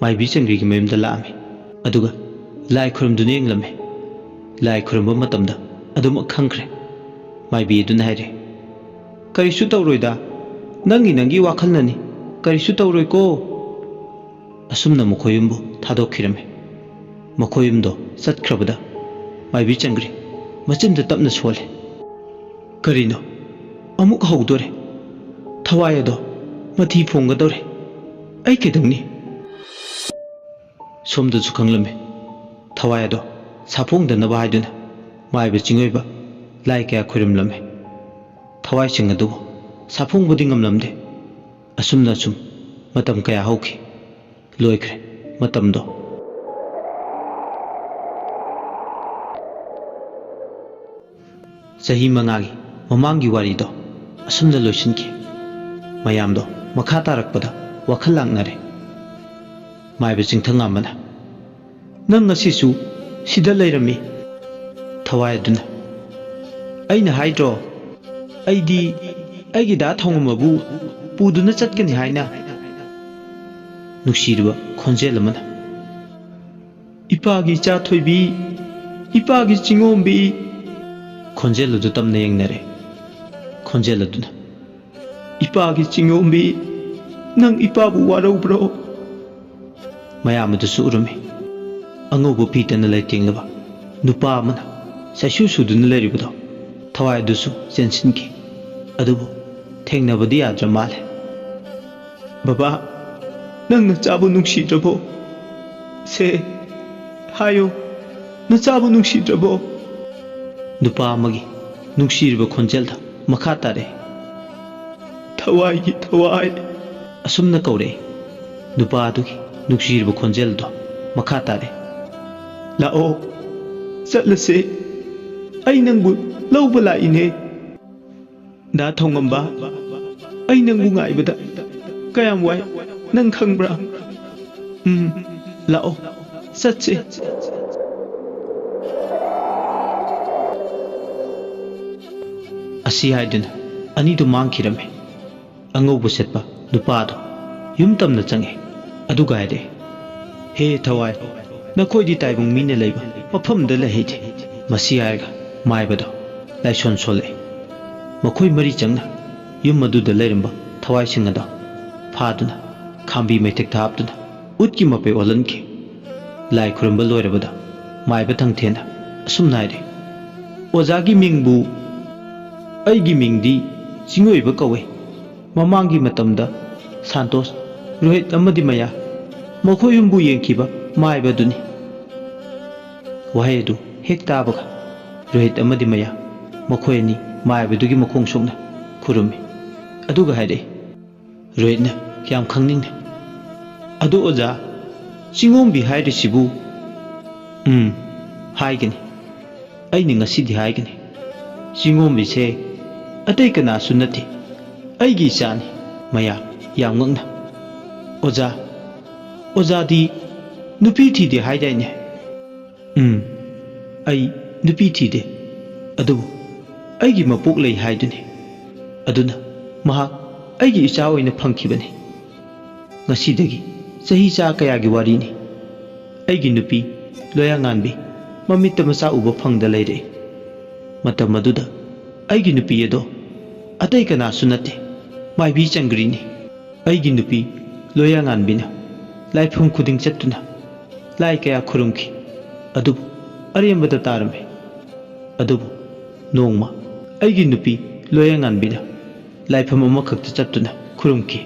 ꯃꯥꯏꯕꯤ ꯆꯪꯒ꯭ꯔꯤꯒꯤ ꯃꯌꯨꯝꯗ ꯂꯥꯛꯑꯝꯃꯤ꯫ ꯑꯗꯨꯒ ꯂꯥꯏ ꯈꯨꯔꯨꯝꯗꯨꯅ ꯌꯦꯡꯂꯝꯃꯤ꯫ ꯂꯥꯏ ꯈꯨꯔꯨꯝꯕ ꯃꯇꯝꯗ ꯑꯗꯨꯃꯛ ꯈꯪꯈ꯭ꯔꯦ꯫ ꯃꯥꯏꯕꯤ ꯑꯗꯨꯅ ꯍꯥꯏꯔꯦ, "ꯀꯔꯤꯁꯨ ꯇꯧꯔꯣꯏꯗ, ꯅꯪꯒꯤ ꯅꯪꯒꯤ ꯋꯥꯈꯜꯅꯅꯤ, ꯀꯔꯤꯁꯨ ꯇꯧꯔꯣꯏꯀꯣ꯫" ꯑꯁꯨꯝꯅ ꯃꯈꯣꯏ ꯌꯨꯝꯕꯨ ꯊꯥꯗꯣꯛꯈꯤꯔꯝꯃꯤ꯫ ꯃꯈꯣꯏ ꯌꯨꯝꯗꯣ ꯆꯠꯈ꯭ꯔꯕꯗ ꯃꯥꯏꯕꯤ ꯆꯪꯒ꯭ꯔꯤ ꯃꯆꯤꯟꯗ ꯇꯞꯅ ꯁꯣꯜꯂꯤ, "ꯀꯔꯤꯅꯣ? ꯑꯃꯨꯛ ꯍꯧꯗꯣꯔꯦ꯫ ꯊꯋꯥꯏ ꯑꯗꯣ ꯃꯊꯤ ꯐꯣꯡꯒꯗꯧꯔꯦ꯫ ꯑꯩ ꯀꯩꯗꯧꯅꯤ?" ꯁꯣꯝꯗꯁꯨ ꯈꯪꯂꯝꯃꯤ꯫ ꯊꯋꯥꯏ ꯑꯗꯣ ꯁꯥꯐꯣꯡꯗꯅꯕ ꯍꯥꯏꯗꯨꯅ ꯃꯥꯏꯕ ꯆꯤꯡꯑꯣꯏꯕ ꯂꯥꯏ ꯀꯌꯥ ꯈꯨꯔꯨꯝꯂꯝꯃꯤ꯫ ꯊꯋꯥꯏꯁꯤꯡ ꯑꯗꯨꯕꯨ ꯁꯥꯐꯣꯡꯕꯗꯤ ꯉꯝꯂꯝꯗꯦ꯫ ꯑꯁꯨꯝꯅ ꯁꯨꯝ ꯃꯇꯝ ꯀꯌꯥ ꯍꯧꯈꯤ꯫ ꯂꯣꯏꯈ꯭ꯔꯦ ꯃꯇꯝꯗꯣ꯫ ꯆꯍꯤ ꯃꯉꯥꯒꯤ ꯃꯃꯥꯡꯒꯤ ꯋꯥꯔꯤꯗꯣ ꯑꯁꯨꯝꯅ ꯂꯣꯏꯁꯤꯟꯈꯤ꯫ ꯃꯌꯥꯝꯗꯣ ꯃꯈꯥ ꯇꯥꯔꯛꯄꯗ ꯋꯥꯈꯜ ꯂꯥꯡꯅꯔꯦ꯫ ꯃꯥꯏꯕ ꯆꯤꯡꯊꯪꯉꯥꯝꯕꯅ, "ꯅꯪ ꯉꯁꯤꯁꯨ ꯁꯤꯗ ꯂꯩꯔꯝꯃꯤ?" ꯊꯋꯥꯏ ꯑꯗꯨꯅ, "ꯑꯩꯅ ꯍꯥꯏꯗ꯭ꯔꯣ, ꯑꯩꯗꯤ ꯑꯩꯒꯤ ꯗꯥ ꯊꯧꯉꯝꯕꯕꯨ ꯄꯨꯗꯨꯅ ꯆꯠꯀꯅꯤ ꯍꯥꯏꯅ ꯅꯨꯡꯁꯤꯔꯕ ꯈꯣꯟꯖꯦꯜ ꯑꯃꯅ, "ꯏꯄꯥꯒꯤ ꯏꯆꯥ ꯊꯣꯏꯕꯤ, ꯏꯄꯥꯒꯤ ꯆꯤꯡꯉꯣꯝꯕꯤ", ꯈꯣꯟꯖꯦꯜ ꯑꯗꯨ ꯇꯝꯅ ꯌꯦꯡꯅꯔꯦ꯫ ꯈꯣꯟꯖꯦꯜ ꯑꯗꯨꯅ, "ꯏꯄꯥꯒꯤ ꯆꯤꯡꯉꯣꯝꯕꯤ, ꯅꯪ ꯏꯄꯥꯕꯨ ꯋꯥꯔꯧꯕ꯭ꯔꯣ?" ꯃꯌꯥꯝ ꯑꯗꯨꯁꯨ ꯎꯔꯝꯃꯤ꯫ ꯑꯉꯧꯕ ꯐꯤꯇꯅ ꯂꯩꯇꯦꯡꯂꯕ ꯅꯨꯄꯥ ꯑꯃꯅ ꯁꯥꯏꯁꯨ ꯁꯨꯗꯨꯅ ꯂꯩꯔꯤꯕꯗꯣ ꯊꯋꯥꯏ ꯑꯗꯨꯁꯨ ꯆꯦꯟꯁꯤꯟꯈꯤ꯫ ꯑꯗꯨꯕꯨ ꯊꯦꯡꯅꯕꯗꯤ ꯌꯥꯗ꯭ꯔ ꯃꯥꯜꯂꯦ꯫ "ꯕꯕꯥ, ꯅꯪ ꯅꯆꯥꯕꯨ ꯅꯨꯡꯁꯤꯗ꯭ꯔꯕꯣ? ꯁꯦ, ꯍꯥꯏꯌꯨ, ꯅꯆꯥꯕꯨ ꯅꯨꯡꯁꯤꯗ꯭ꯔꯕꯣ?" ꯅꯨꯄꯥ ꯑꯃꯒꯤ ꯅꯨꯡꯁꯤꯔꯕ ꯈꯣꯟꯖꯦꯜꯗ ꯃꯈꯥ ꯇꯥꯔꯛꯏ, "ꯊꯋꯥꯏꯒꯤ ꯊꯋꯥꯏ"꯫ ꯑꯁꯨꯝꯅ ꯀꯧꯔꯛꯏ꯫ ꯅꯨꯄꯥ ꯑꯗꯨꯒꯤ ꯅꯨꯡꯁꯤꯔꯕ ꯈꯣꯟꯖꯦꯜꯗꯣ ꯃꯈꯥ ꯇꯥꯔꯛꯏ, "ꯂꯥꯛꯑꯣ, ꯆꯠꯂꯁꯦ꯫ ꯑꯩ ꯅꯪꯕꯨ ꯂꯧꯕ ꯂꯥꯛꯏꯅꯦ꯫ ꯗꯥ ꯊꯣꯡꯉꯝꯕ, ꯑꯩ ꯅꯪꯕꯨ ꯉꯥꯏꯕꯗ ꯀꯌꯥꯝ ꯋꯥꯏ, ꯅꯪ ꯈꯪꯕ꯭ꯔꯥ? ꯎꯝ, ꯂꯥꯛꯑꯣ, ꯆꯠꯁꯦ"꯫ ꯑꯁꯤ ꯍꯥꯏꯗꯨꯅ ꯑꯅꯤꯗꯨ ꯃꯥꯡꯈꯤꯔꯝꯃꯤ꯫ ꯑꯉꯧꯕ ꯁꯦꯠꯄ ꯅꯨꯄꯥꯗꯣ ꯌꯨꯝ ꯇꯝꯅ ꯆꯪꯉꯦ꯫ ꯑꯗꯨꯒ ꯍꯥꯏꯔꯛꯑꯦ, "ꯍꯦ ꯊꯋꯥꯏ, ꯅꯈꯣꯏꯗꯤ ꯇꯥꯏꯕꯪ ꯃꯤꯅ ꯂꯩꯕ ꯃꯐꯝꯗ ꯂꯩꯍꯩꯗꯦ"꯫ ꯃꯁꯤ ꯍꯥꯏꯔꯒ ꯃꯥꯏꯕꯗꯣ ꯂꯥꯏꯁꯣꯟ ꯁꯣꯜꯂꯛꯑꯦ꯫ ꯃꯈꯣꯏ ꯃꯔꯤ ꯆꯪꯅ ꯌꯨꯝ ꯑꯗꯨꯗ ꯂꯩꯔꯝꯕ ꯊꯋꯥꯏꯁꯤꯡ ꯑꯗꯣ ꯐꯥꯗꯨꯅ ꯈꯥꯝꯕꯤ ꯃꯩꯊꯛꯇ ꯍꯥꯞꯇꯨꯅ ꯎꯠꯀꯤ ꯃꯄꯩ ꯑꯣꯜꯍꯟꯈꯤ꯫ ꯂꯥꯏ ꯈꯨꯔꯨꯝꯕ ꯂꯣꯏꯔꯕꯗ ꯃꯥꯏꯕ ꯊꯪꯊꯦꯅ ꯑꯁꯨꯝꯅ ꯍꯥꯏꯔꯦ, "ꯑꯣꯖꯥꯒꯤ ꯃꯤꯡꯕꯨ?" "ꯑꯩꯒꯤ ꯃꯤꯡꯗꯤ ꯆꯤꯡꯑꯣꯏꯕ ꯀꯧꯏ꯫ ꯃꯃꯥꯡꯒꯤ ꯃꯇꯝꯗ ꯁꯥꯟꯇꯣꯁ, ꯔꯣꯍꯤꯠ ꯑꯃꯗꯤ ꯃꯌꯥ ꯃꯈꯣꯏ ꯑꯍꯨꯝꯕꯨ ꯌꯦꯡꯈꯤꯕ ꯃꯥꯏꯕ ꯑꯗꯨꯅꯤ"꯫ ꯋꯥꯍꯩ ꯑꯗꯨ ꯍꯦꯛ ꯇꯥꯕꯒ ꯔꯣꯍꯤꯠ ꯑꯃꯗꯤ ꯃꯌꯥ ꯃꯈꯣꯏ ꯑꯅꯤ ꯃꯥꯏꯕꯗꯨꯒꯤ ꯃꯈꯣꯡ ꯁꯣꯛꯅ ꯈꯨꯔꯨꯝꯃꯤ꯫ ꯑꯗꯨꯒ ꯍꯥꯏꯔꯛꯏ, ꯔꯣꯍꯤꯠꯅ ꯌꯥꯝ ꯈꯪꯅꯤꯡꯅ, "ꯑꯗꯣ ꯑꯣꯖꯥ, ꯆꯤꯡꯉꯣꯝꯕꯤ ꯍꯥꯏꯔꯤꯁꯤꯕꯨ?" "ꯎꯝ, ꯍꯥꯏꯒꯅꯤ꯫ ꯑꯩꯅ ꯉꯁꯤꯗꯤ ꯍꯥꯏꯒꯅꯤ꯫ ꯆꯤꯡꯉꯣꯝꯕꯤꯁꯦ ꯑꯇꯩ ꯀꯅꯥꯁꯨ ꯅꯠꯇꯦ, ꯑꯩꯒꯤ ꯏꯆꯥꯅꯤ"꯫ ꯃꯌꯥ ꯌꯥꯝ ꯉꯛꯅ, "ꯑꯣꯖꯥ, ꯑꯣꯖꯥꯗꯤ ꯅꯨꯄꯤ ꯊꯤꯗꯦ ꯍꯥꯏꯗꯥꯏꯅꯦ?" "ꯎꯝ, ꯑꯩ ꯅꯨꯄꯤ ꯊꯤꯗꯦ, ꯑꯗꯨꯕꯨ ꯑꯩꯒꯤ ꯃꯄꯣꯛ ꯂꯩ ꯍꯥꯏꯗꯨꯅꯤ꯫ ꯑꯗꯨꯅ ꯃꯍꯥꯛ ꯑꯩꯒꯤ ꯏꯆꯥ ꯑꯣꯏꯅ ꯐꯪꯈꯤꯕꯅꯤ꯫ ꯉꯁꯤꯗꯒꯤ ꯆꯍꯤ ꯆꯥ ꯀꯌꯥꯒꯤ ꯋꯥꯔꯤꯅꯤ꯫ ꯑꯩꯒꯤ ꯅꯨꯄꯤ ꯂꯣꯌꯥꯉꯥꯟꯕꯤ ꯃꯃꯤꯠꯇ ꯃꯆꯥ ꯎꯕ ꯐꯪꯗ ꯂꯩꯔꯛꯏ꯫ ꯃꯇꯝ ꯑꯗꯨꯗ ꯑꯩꯒꯤ ꯅꯨꯄꯤ ꯑꯗꯣ ꯑꯇꯩ ꯀꯅꯥꯁꯨ ꯅꯠꯇꯦ, ꯃꯥꯏꯕꯤ ꯆꯪꯒ꯭ꯔꯤꯅꯤ꯫ ꯑꯩꯒꯤ ꯅꯨꯄꯤ ꯂꯣꯌꯥꯉꯥꯟꯕꯤꯅ ꯂꯥꯏꯐꯝ ꯈꯨꯗꯤꯡ ꯆꯠꯇꯨꯅ ꯂꯥꯏ ꯀꯌꯥ ꯈꯨꯔꯨꯝꯈꯤ, ꯑꯗꯨꯕꯨ ꯑꯔꯦꯝꯕꯗ ꯇꯥꯔꯝꯃꯤ꯫ ꯑꯗꯨꯕꯨ ꯅꯣꯡꯃ ꯑꯩꯒꯤ ꯅꯨꯄꯤ ꯂꯣꯌꯥꯉꯥꯟꯕꯤꯅ ꯂꯥꯏꯐꯝ ꯑꯃꯈꯛꯇ ꯆꯠꯇꯨꯅ ꯈꯨꯔꯨꯝꯈꯤ꯫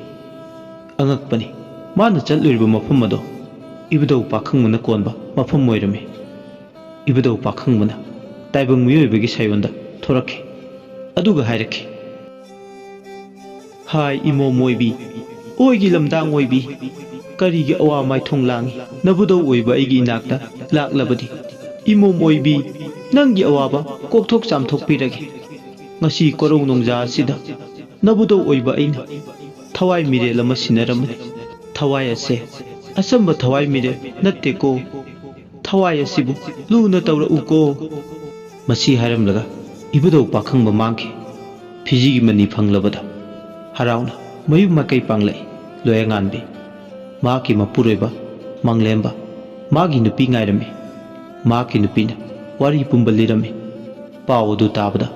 ꯑꯉꯛꯄꯅꯤ, ꯃꯥꯅ ꯆꯠꯂꯨꯔꯤꯕ ꯃꯐꯝ ꯑꯗꯣ ꯏꯕꯨꯙꯧ ꯄꯥꯈꯪꯕꯅ ꯀꯣꯟꯕ ꯃꯐꯝ ꯑꯣꯏꯔꯝꯃꯤ꯫ ꯏꯕꯨꯙꯧ ꯄꯥꯈꯪꯕꯅ ꯇꯥꯏꯕꯪ ꯃꯤꯑꯣꯏꯕꯒꯤ ꯁꯥꯌꯣꯟꯗ ꯊꯣꯔꯛꯈꯤ꯫ ꯑꯗꯨꯒ ꯍꯥꯏꯔꯛꯈꯤ, "ꯍꯥꯏ ꯏꯃꯣꯝ ꯑꯣꯏꯕꯤ, ꯑꯣꯏꯒꯤ ꯂꯝꯗꯥꯡ ꯑꯣꯏꯕꯤ, ꯀꯔꯤꯒꯤ ꯑꯋꯥ ꯃꯥꯏꯊꯣꯡ ꯂꯥꯡꯉꯤ? ꯅꯕꯨꯙꯧ ꯑꯣꯏꯕ ꯑꯩꯒꯤ ꯏꯅꯥꯛꯇ ꯂꯥꯛꯂꯕꯗꯤ, ꯏꯃꯣꯝ ꯑꯣꯏꯕꯤ, ꯅꯪꯒꯤ ꯑꯋꯥꯕ ꯀꯣꯛꯊꯣꯛ ꯆꯥꯝꯊꯣꯛꯄꯤꯔꯒꯦ꯫ ꯉꯁꯤ ꯀꯣꯔꯧ ꯅꯣꯡꯖꯥ ꯑꯁꯤꯗ ꯅꯕꯨꯙꯧ ꯑꯣꯏꯕ ꯑꯩꯅ ꯊꯋꯥꯏ ꯃꯤꯔꯦꯜ ꯑꯃ ꯁꯤꯟꯅꯔꯝꯕꯅꯤ꯫ ꯊꯋꯥꯏ ꯑꯁꯦ ꯑꯆꯝꯕ ꯊꯋꯥꯏ ꯃꯤꯔꯦꯜ ꯅꯠꯇꯦꯀꯣ꯫ ꯊꯋꯥꯏ ꯑꯁꯤꯕꯨ ꯂꯨꯅ ꯇꯧꯔꯛꯎꯀꯣ"꯫ ꯃꯁꯤ ꯍꯥꯏꯔꯝꯂꯒ ꯏꯕꯨꯙꯧ ꯄꯥꯈꯪꯕ ꯃꯥꯡꯈꯤ꯫ ꯐꯤꯖꯤꯒꯤ ꯃꯅꯤ ꯐꯪꯂꯕꯗ ꯍꯔꯥꯎꯅ ꯃꯌꯨꯝ ꯃꯥꯏꯀꯩ ꯄꯥꯡꯂꯛꯏ ꯂꯣꯌꯥꯉꯥꯟꯕꯤ꯫ ꯃꯍꯥꯛꯀꯤ ꯃꯄꯨꯔꯣꯏꯕ ꯃꯥꯡꯂꯦꯝꯕ ꯃꯥꯒꯤ ꯅꯨꯄꯤ ꯉꯥꯏꯔꯝꯃꯤ꯫ ꯃꯍꯥꯛꯀꯤ ꯅꯨꯄꯤꯅ ꯋꯥꯔꯤ ꯄꯨꯝꯕ ꯂꯤꯔꯝꯃꯤ꯫ ꯄꯥꯎ ꯑꯗꯨ ꯇꯥꯕꯗ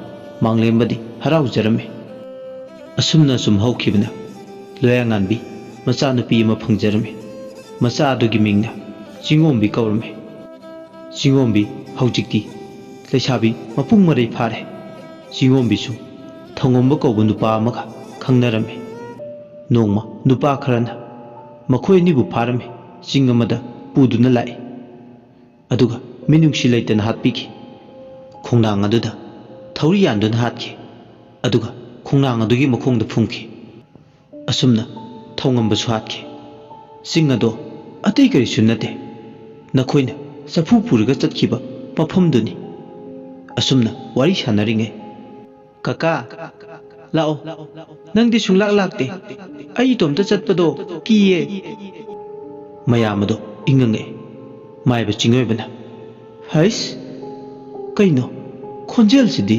ꯃꯥꯡꯂꯦꯝꯕꯗꯤ ꯍꯔꯥꯎꯖꯔꯝꯃꯤ꯫ ꯑꯁꯨꯝꯅ ꯑꯁꯨꯝ ꯍꯧꯈꯤꯕꯅ ꯂꯣꯌꯥꯉꯥꯟꯕꯤ ꯃꯆꯥꯅꯨꯄꯤ ꯑꯃ ꯐꯪꯖꯔꯝꯃꯤ꯫ ꯃꯆꯥ ꯑꯗꯨꯒꯤ ꯃꯤꯡꯅ ꯆꯤꯡꯉꯣꯝꯕꯤ ꯀꯧꯔꯝꯃꯤ꯫ ꯆꯤꯡꯉꯣꯝꯕꯤ ꯍꯧꯖꯤꯛꯇꯤ ꯂꯩꯁꯥꯕꯤ ꯃꯄꯨꯡ ꯃꯔꯩ ꯐꯥꯔꯦ꯫ ꯆꯤꯡꯉꯣꯝꯕꯤꯁꯨ ꯊꯧꯉꯝꯕ ꯀꯧꯕ ꯅꯨꯄꯥ ꯑꯃꯒ ꯈꯪꯅꯔꯝꯃꯤ꯫ ꯅꯣꯡꯃ ꯅꯨꯄꯥ ꯈꯔꯅ ꯃꯈꯣꯏ ꯑꯅꯤꯕꯨ ꯐꯥꯔꯝꯃꯤ, ꯆꯤꯡ ꯑꯃꯗ ꯄꯨꯗꯨꯅ ꯂꯥꯛꯏ꯫ ꯑꯗꯨꯒ ꯃꯤꯅꯨꯡꯁꯤ ꯂꯩꯇꯅ ꯍꯥꯠꯄꯤꯈꯤ꯫ ꯈꯣꯡꯅꯥꯡ ꯑꯗꯨꯗ ꯊꯧꯔꯤ ꯌꯥꯟꯗꯨꯅ ꯍꯥꯠꯈꯤ꯫ ꯑꯗꯨꯒ ꯈꯣꯡꯅꯥꯡ ꯑꯗꯨꯒꯤ ꯃꯈꯣꯡꯗ ꯐꯨꯝꯈꯤ꯫ ꯑꯁꯨꯝꯅ ꯊꯧꯉꯝꯕꯁꯨ ꯍꯥꯠꯈꯤ꯫ ꯆꯤꯡ ꯑꯗꯣ ꯑꯇꯩ ꯀꯔꯤꯁꯨ ꯅꯠꯇꯦ, ꯅꯈꯣꯏꯅ ꯆꯐꯨ ꯄꯨꯔꯒ ꯆꯠꯈꯤꯕ ꯃꯐꯝꯗꯨꯅꯤ꯫ ꯑꯁꯨꯝꯅ ꯋꯥꯔꯤ ꯁꯥꯟꯅꯔꯤꯉꯩ, "ꯀꯀꯥ, ꯂꯥꯛꯑꯣ, ꯅꯪꯗꯤ ꯁꯨꯡꯂꯥꯛ ꯂꯥꯛꯇꯦ, ꯑꯩ ꯏꯇꯣꯝꯇ ꯆꯠꯄꯗꯣ ꯀꯤꯌꯦ"꯫ ꯃꯌꯥꯝ ꯑꯗꯣ ꯏꯪꯉꯪꯉꯛꯑꯦ꯫ ꯃꯥꯏꯕ ꯆꯤꯡꯑꯣꯏꯕꯅ, "ꯍꯩꯁ, ꯀꯩꯅꯣ, ꯈꯣꯟꯖꯦꯜꯁꯤꯗꯤ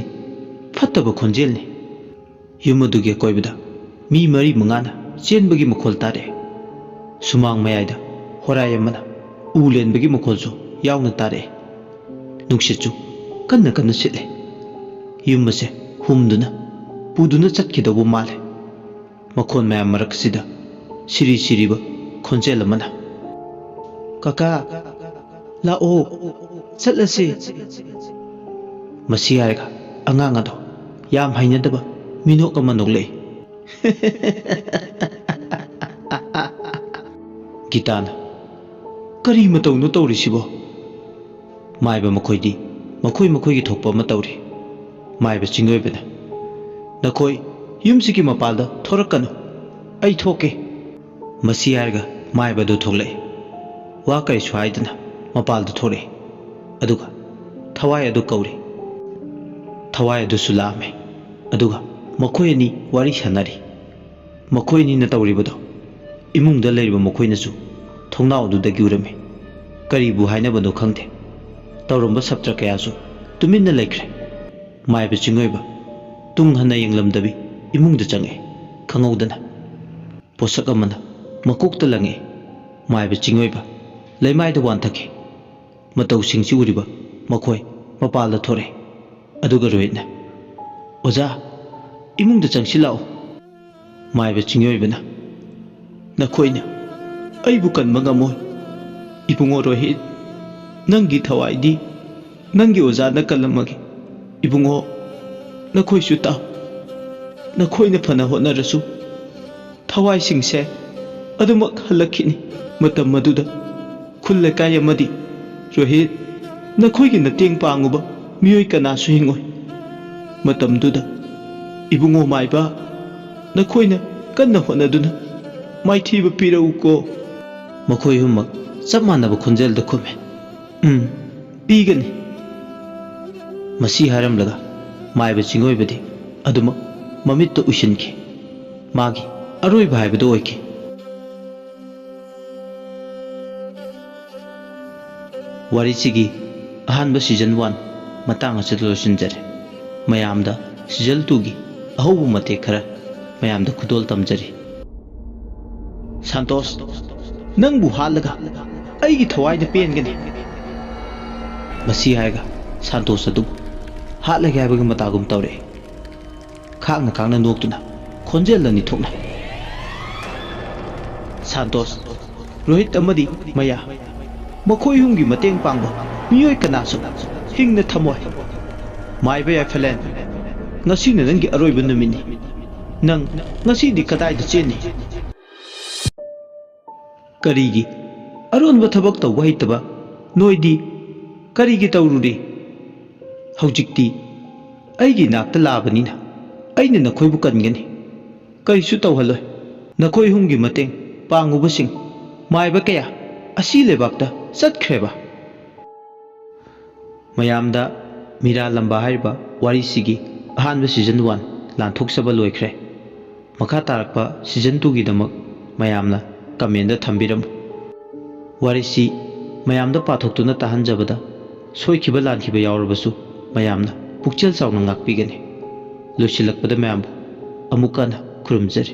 ꯐꯠꯇꯕ ꯈꯣꯟꯖꯦꯜꯅꯤ"꯫ ꯌꯨꯝ ꯑꯗꯨꯒꯤ ꯑꯀꯣꯏꯕꯗ ꯃꯤ ꯃꯔꯤ ꯃꯉꯥꯅ ꯆꯦꯟꯕꯒꯤ ꯃꯈꯣꯜ ꯇꯥꯔꯛꯑꯦ꯫ ꯁꯨꯃꯥꯡ ꯃꯌꯥꯏꯗ ꯍꯣꯔꯥꯏ ꯑꯃꯅ ꯎ ꯂꯦꯟꯕꯒꯤ ꯃꯈꯣꯜꯁꯨ ꯌꯥꯎꯅ ꯇꯥꯔꯛꯑꯦ꯫ ꯅꯨꯡꯁꯤꯠꯁꯨ ꯀꯟꯅ ꯀꯟꯅ ꯁꯤꯠꯂꯦ꯫ ꯌꯨꯝ ꯑꯁꯦ ꯍꯨꯝꯗꯨꯅ ꯄꯨꯗꯨꯅ ꯆꯠꯈꯤꯗꯧꯕ ꯃꯥꯜꯂꯦ꯫ ꯃꯈꯣꯟ ꯃꯌꯥꯝ ꯃꯔꯛꯁꯤꯗ ꯁꯤꯔꯤ ꯁꯤꯔꯤꯕ ꯈꯣꯟꯖꯦꯜ ꯑꯃꯅ, "ꯀꯀꯥ, ꯂꯥꯛꯑꯣ, ꯆꯠꯂꯁꯤ꯫" ꯃꯁꯤ ꯍꯥꯏꯔꯒ ꯑꯉꯥꯡ ꯑꯗꯣ ꯌꯥꯝ ꯍꯩꯅꯗꯕ ꯃꯤꯅꯣꯛ ꯑꯃ ꯅꯣꯛꯂꯛꯏ꯫ ꯒꯤꯇꯥꯅ, "ꯀꯔꯤ ꯃꯇꯧꯅꯣ ꯇꯧꯔꯤꯁꯤꯕꯣ?" ꯃꯥꯏꯕ ꯃꯈꯣꯏꯗꯤ ꯃꯈꯣꯏ ꯃꯈꯣꯏꯒꯤ ꯊꯣꯛꯄ ꯑꯃ ꯇꯧꯔꯤ꯫ ꯃꯥꯏꯕ ꯆꯤꯡꯑꯣꯏꯕꯅ, "ꯅꯈꯣꯏ ꯌꯨꯝꯁꯤꯒꯤ ꯃꯄꯥꯜꯗ ꯊꯣꯔꯛꯀꯅꯨ, ꯑꯩ ꯊꯣꯛꯀꯦ꯫" ꯃꯁꯤ ꯍꯥꯏꯔꯒ ꯃꯥꯏꯕꯗꯨ ꯊꯣꯛꯂꯛꯏ꯫ ꯋꯥ ꯀꯔꯤꯁꯨ ꯍꯥꯏꯗꯅ ꯃꯄꯥꯜꯗ ꯊꯣꯔꯛꯏ꯫ ꯑꯗꯨꯒ ꯊꯋꯥꯏ ꯑꯗꯨ ꯀꯧꯔꯤ꯫ ꯊꯋꯥꯏ ꯑꯗꯨꯁꯨ ꯂꯥꯛꯑꯝꯃꯦ꯫ ꯑꯗꯨꯒ ꯃꯈꯣꯏ ꯑꯅꯤ ꯋꯥꯔꯤ ꯁꯥꯟꯅꯔꯤ꯫ ꯃꯈꯣꯏ ꯑꯅꯤꯅ ꯇꯧꯔꯤꯕꯗꯣ ꯏꯃꯨꯡꯗ ꯂꯩꯔꯤꯕ ꯃꯈꯣꯏꯅꯁꯨ ꯊꯣꯡꯅꯥꯎ ꯑꯗꯨꯗꯒꯤ ꯎꯔꯝꯃꯤ꯫ ꯀꯔꯤꯕꯨ ꯍꯥꯏꯅꯕꯅꯣ ꯈꯪꯗꯦ꯫ ꯇꯧꯔꯝꯕ ꯁꯞꯇ꯭ꯔ ꯀꯌꯥꯁꯨ ꯇꯨꯃꯤꯟꯅ ꯂꯩꯈ꯭ꯔꯦ꯫ ꯃꯥꯏꯕ ꯆꯤꯡꯑꯣꯏꯕ ꯇꯨꯡ ꯍꯟꯅ ꯌꯦꯡꯂꯝꯗꯕꯤ ꯏꯃꯨꯡꯗ ꯆꯪꯉꯛꯏ꯫ ꯈꯪꯍꯧꯗꯅ ꯄꯣꯠꯁꯛ ꯑꯃꯅ ꯃꯀꯣꯛꯇ ꯂꯪꯉꯛꯏ꯫ ꯃꯥꯏꯕ ꯆꯤꯡꯑꯣꯏꯕ ꯂꯩꯃꯥꯏꯗ ꯋꯥꯟꯊꯈꯤ꯫ ꯃꯇꯧꯁꯤꯡꯁꯤ ꯎꯔꯤꯕ ꯃꯈꯣꯏ ꯃꯄꯥꯜꯗ ꯊꯣꯔꯛꯏ꯫ ꯑꯗꯨꯒ ꯔꯣꯍꯤꯠꯅ, "ꯑꯣꯖꯥ, ꯏꯃꯨꯡꯗ ꯆꯪꯁꯤꯜꯂꯛꯑꯣ꯫" ꯃꯥꯏꯕ ꯆꯤꯡꯑꯣꯏꯕꯅ, "ꯅꯈꯣꯏꯅ ꯑꯩꯕꯨ ꯀꯟꯕ ꯉꯝꯃꯣꯏ꯫ ꯏꯕꯨꯡꯉꯣ ꯔꯣꯍꯤꯠ, ꯅꯪꯒꯤ ꯊꯋꯥꯏꯗꯤ ꯅꯪꯒꯤ ꯑꯣꯖꯥꯅ ꯀꯜꯂꯝꯃꯒꯦ꯫ ꯏꯕꯨꯡꯉꯣ, ꯅꯈꯣꯏꯁꯨ ꯇꯥꯎ꯫ ꯅꯈꯣꯏꯅ ꯐꯅ ꯍꯣꯠꯅꯔꯁꯨ ꯊꯋꯥꯏꯁꯤꯡꯁꯦ ꯑꯗꯨꯃꯛ ꯍꯜꯂꯛꯈꯤꯅꯤ꯫" ꯃꯇꯝ ꯑꯗꯨꯗ ꯈꯨꯜ ꯂꯩꯀꯥꯏ ꯑꯃꯗꯤ, "ꯔꯣꯍꯤꯠ, ꯅꯈꯣꯏꯒꯤ ꯃꯇꯦꯡ ꯄꯥꯡꯉꯨꯕ ꯃꯤꯑꯣꯏ ꯀꯅꯥꯁꯨ ꯍꯤꯡꯉꯣꯏ꯫ ꯃꯇꯝꯗꯨꯗ ꯏꯕꯨꯡꯉꯣ ꯃꯥꯏꯕ, ꯅꯈꯣꯏꯅ ꯀꯟꯅ ꯍꯣꯠꯅꯗꯨꯅ ꯃꯥꯏꯊꯤꯕ ꯄꯤꯔꯛꯎꯀꯣ꯫" ꯃꯈꯣꯏ ꯑꯍꯨꯝꯃꯛ ꯆꯞ ꯃꯥꯟꯅꯕ ꯈꯣꯟꯖꯦꯜꯗ ꯈꯨꯝꯃꯤ꯫ "ꯎꯝ, ꯄꯤꯒꯅꯤ꯫" ꯃꯁꯤ ꯍꯥꯏꯔꯝꯂꯒ ꯃꯥꯏꯕ ꯆꯤꯡꯑꯣꯏꯕꯗꯤ ꯑꯗꯨꯃꯛ ꯃꯃꯤꯠꯇ ꯎꯏꯁꯤꯟꯈꯤ꯫ ꯃꯥꯒꯤ ꯑꯔꯣꯏꯕ ꯍꯥꯏꯕꯗꯨ ꯑꯣꯏꯈꯤ꯫ ꯋꯥꯔꯤꯁꯤꯒꯤ ꯑꯍꯥꯟꯕ season one ꯃꯇꯥꯡ ꯑꯁꯤꯗ ꯂꯣꯏꯁꯤꯟꯖꯔꯦ꯫ ꯃꯌꯥꯝꯗ season twoꯒꯤ ꯑꯍꯧꯕ ꯃꯇꯦꯛ ꯈꯔ ꯃꯌꯥꯝꯗ ꯈꯨꯗꯣꯜ ꯇꯝꯖꯔꯤ꯫ ꯁꯥꯟꯇꯣꯁ, ꯅꯪꯕꯨ ꯍꯥꯠꯂꯒ ꯑꯩꯒꯤ ꯊꯋꯥꯏꯗ ꯄꯦꯟꯒꯅꯤ꯫ ꯃꯁꯤ ꯍꯥꯏꯔꯒ ꯁꯥꯟꯇꯣꯁ ꯑꯗꯨꯕꯨ ꯍꯥꯠꯂꯒꯦ ꯍꯥꯏꯕꯒꯤ ꯃꯇꯥꯒꯨꯝ ꯇꯧꯔꯛꯏ꯫ ꯈꯥꯡꯅ ꯈꯥꯡꯅ ꯅꯣꯛꯇꯨꯅ ꯈꯣꯟꯖꯦꯜ ꯑꯅꯤ ꯊꯣꯛꯅ, "ꯁꯥꯟꯇꯣꯁ, ꯔꯣꯍꯤꯠ ꯑꯃꯗꯤ ꯃꯌꯥ, ꯃꯈꯣꯏ ꯑꯍꯨꯝꯒꯤ ꯃꯇꯦꯡ ꯄꯥꯡꯕ ꯃꯤꯑꯣꯏ ꯀꯅꯥꯁꯨ ꯍꯤꯡꯅ ꯊꯝꯃꯣꯏ꯫ ꯃꯥꯏꯕ ꯌꯥꯏꯐꯂꯦꯟ, ꯉꯁꯤꯅ ꯅꯪꯒꯤ ꯑꯔꯣꯏꯕ ꯅꯨꯃꯤꯠꯅꯤ꯫ ꯅꯪ ꯉꯁꯤꯗꯤ ꯀꯗꯥꯏꯗ ꯆꯦꯟꯅꯤ?" "ꯀꯔꯤꯒꯤ? ꯑꯔꯣꯟꯕ ꯊꯕꯛ ꯇꯧꯕ ꯍꯩꯇꯕ ꯅꯣꯏꯗꯤ ꯀꯔꯤꯒꯤ ꯇꯧꯔꯨꯔꯦ? ꯍꯧꯖꯤꯛꯇꯤ ꯑꯩꯒꯤ ꯏꯅꯥꯛꯇ ꯂꯥꯛꯑꯕꯅꯤꯅ ꯑꯩꯅ ꯅꯈꯣꯏꯕꯨ ꯀꯟꯒꯅꯤ꯫ ꯀꯔꯤꯁꯨ ꯇꯧꯍꯜꯂꯣꯏ꯫ ꯅꯈꯣꯏ ꯑꯍꯨꯝꯒꯤ ꯃꯇꯦꯡ ꯄꯥꯡꯉꯨꯕꯁꯤꯡ ꯃꯥꯏꯕ ꯀꯌꯥ ꯑꯁꯤ ꯂꯩꯕꯥꯛꯇ ꯆꯠꯈ꯭ꯔꯦꯕ꯫" ꯃꯌꯥꯝꯗ ꯃꯤꯔꯥ ꯂꯝꯕꯥ ꯍꯥꯏꯔꯤꯕ ꯋꯥꯔꯤꯁꯤꯒꯤ ꯑꯍꯥꯟꯕ season one ꯂꯥꯟꯊꯣꯛꯆꯕ ꯂꯣꯏꯈ꯭ꯔꯦ꯫ ꯃꯈꯥ ꯇꯥꯔꯛꯄ season twoꯒꯤꯗꯃꯛ ꯃꯌꯥꯝꯅ commentꯗ ꯊꯝꯕꯤꯔꯝꯃꯨ꯫ ꯋꯥꯔꯤꯁꯤ ꯃꯌꯥꯝꯗ ꯄꯥꯊꯣꯛꯇꯨꯅ ꯇꯥꯍꯟꯖꯕꯗ ꯁꯣꯏꯈꯤꯕ ꯂꯥꯟꯈꯤꯕ ꯌꯥꯎꯔꯕꯁꯨ ꯃꯌꯥꯝꯅ ꯄꯨꯛꯆꯦꯜ ꯆꯥꯎꯅ ꯉꯥꯛꯄꯤꯒꯅꯤ꯫ ꯂꯣꯏꯁꯤꯜꯂꯛꯄꯗ ꯃꯌꯥꯝꯕꯨ ꯑꯃꯨꯛꯀ ꯍꯟꯅ ꯈꯨꯔꯨꯝꯖꯔꯤ꯫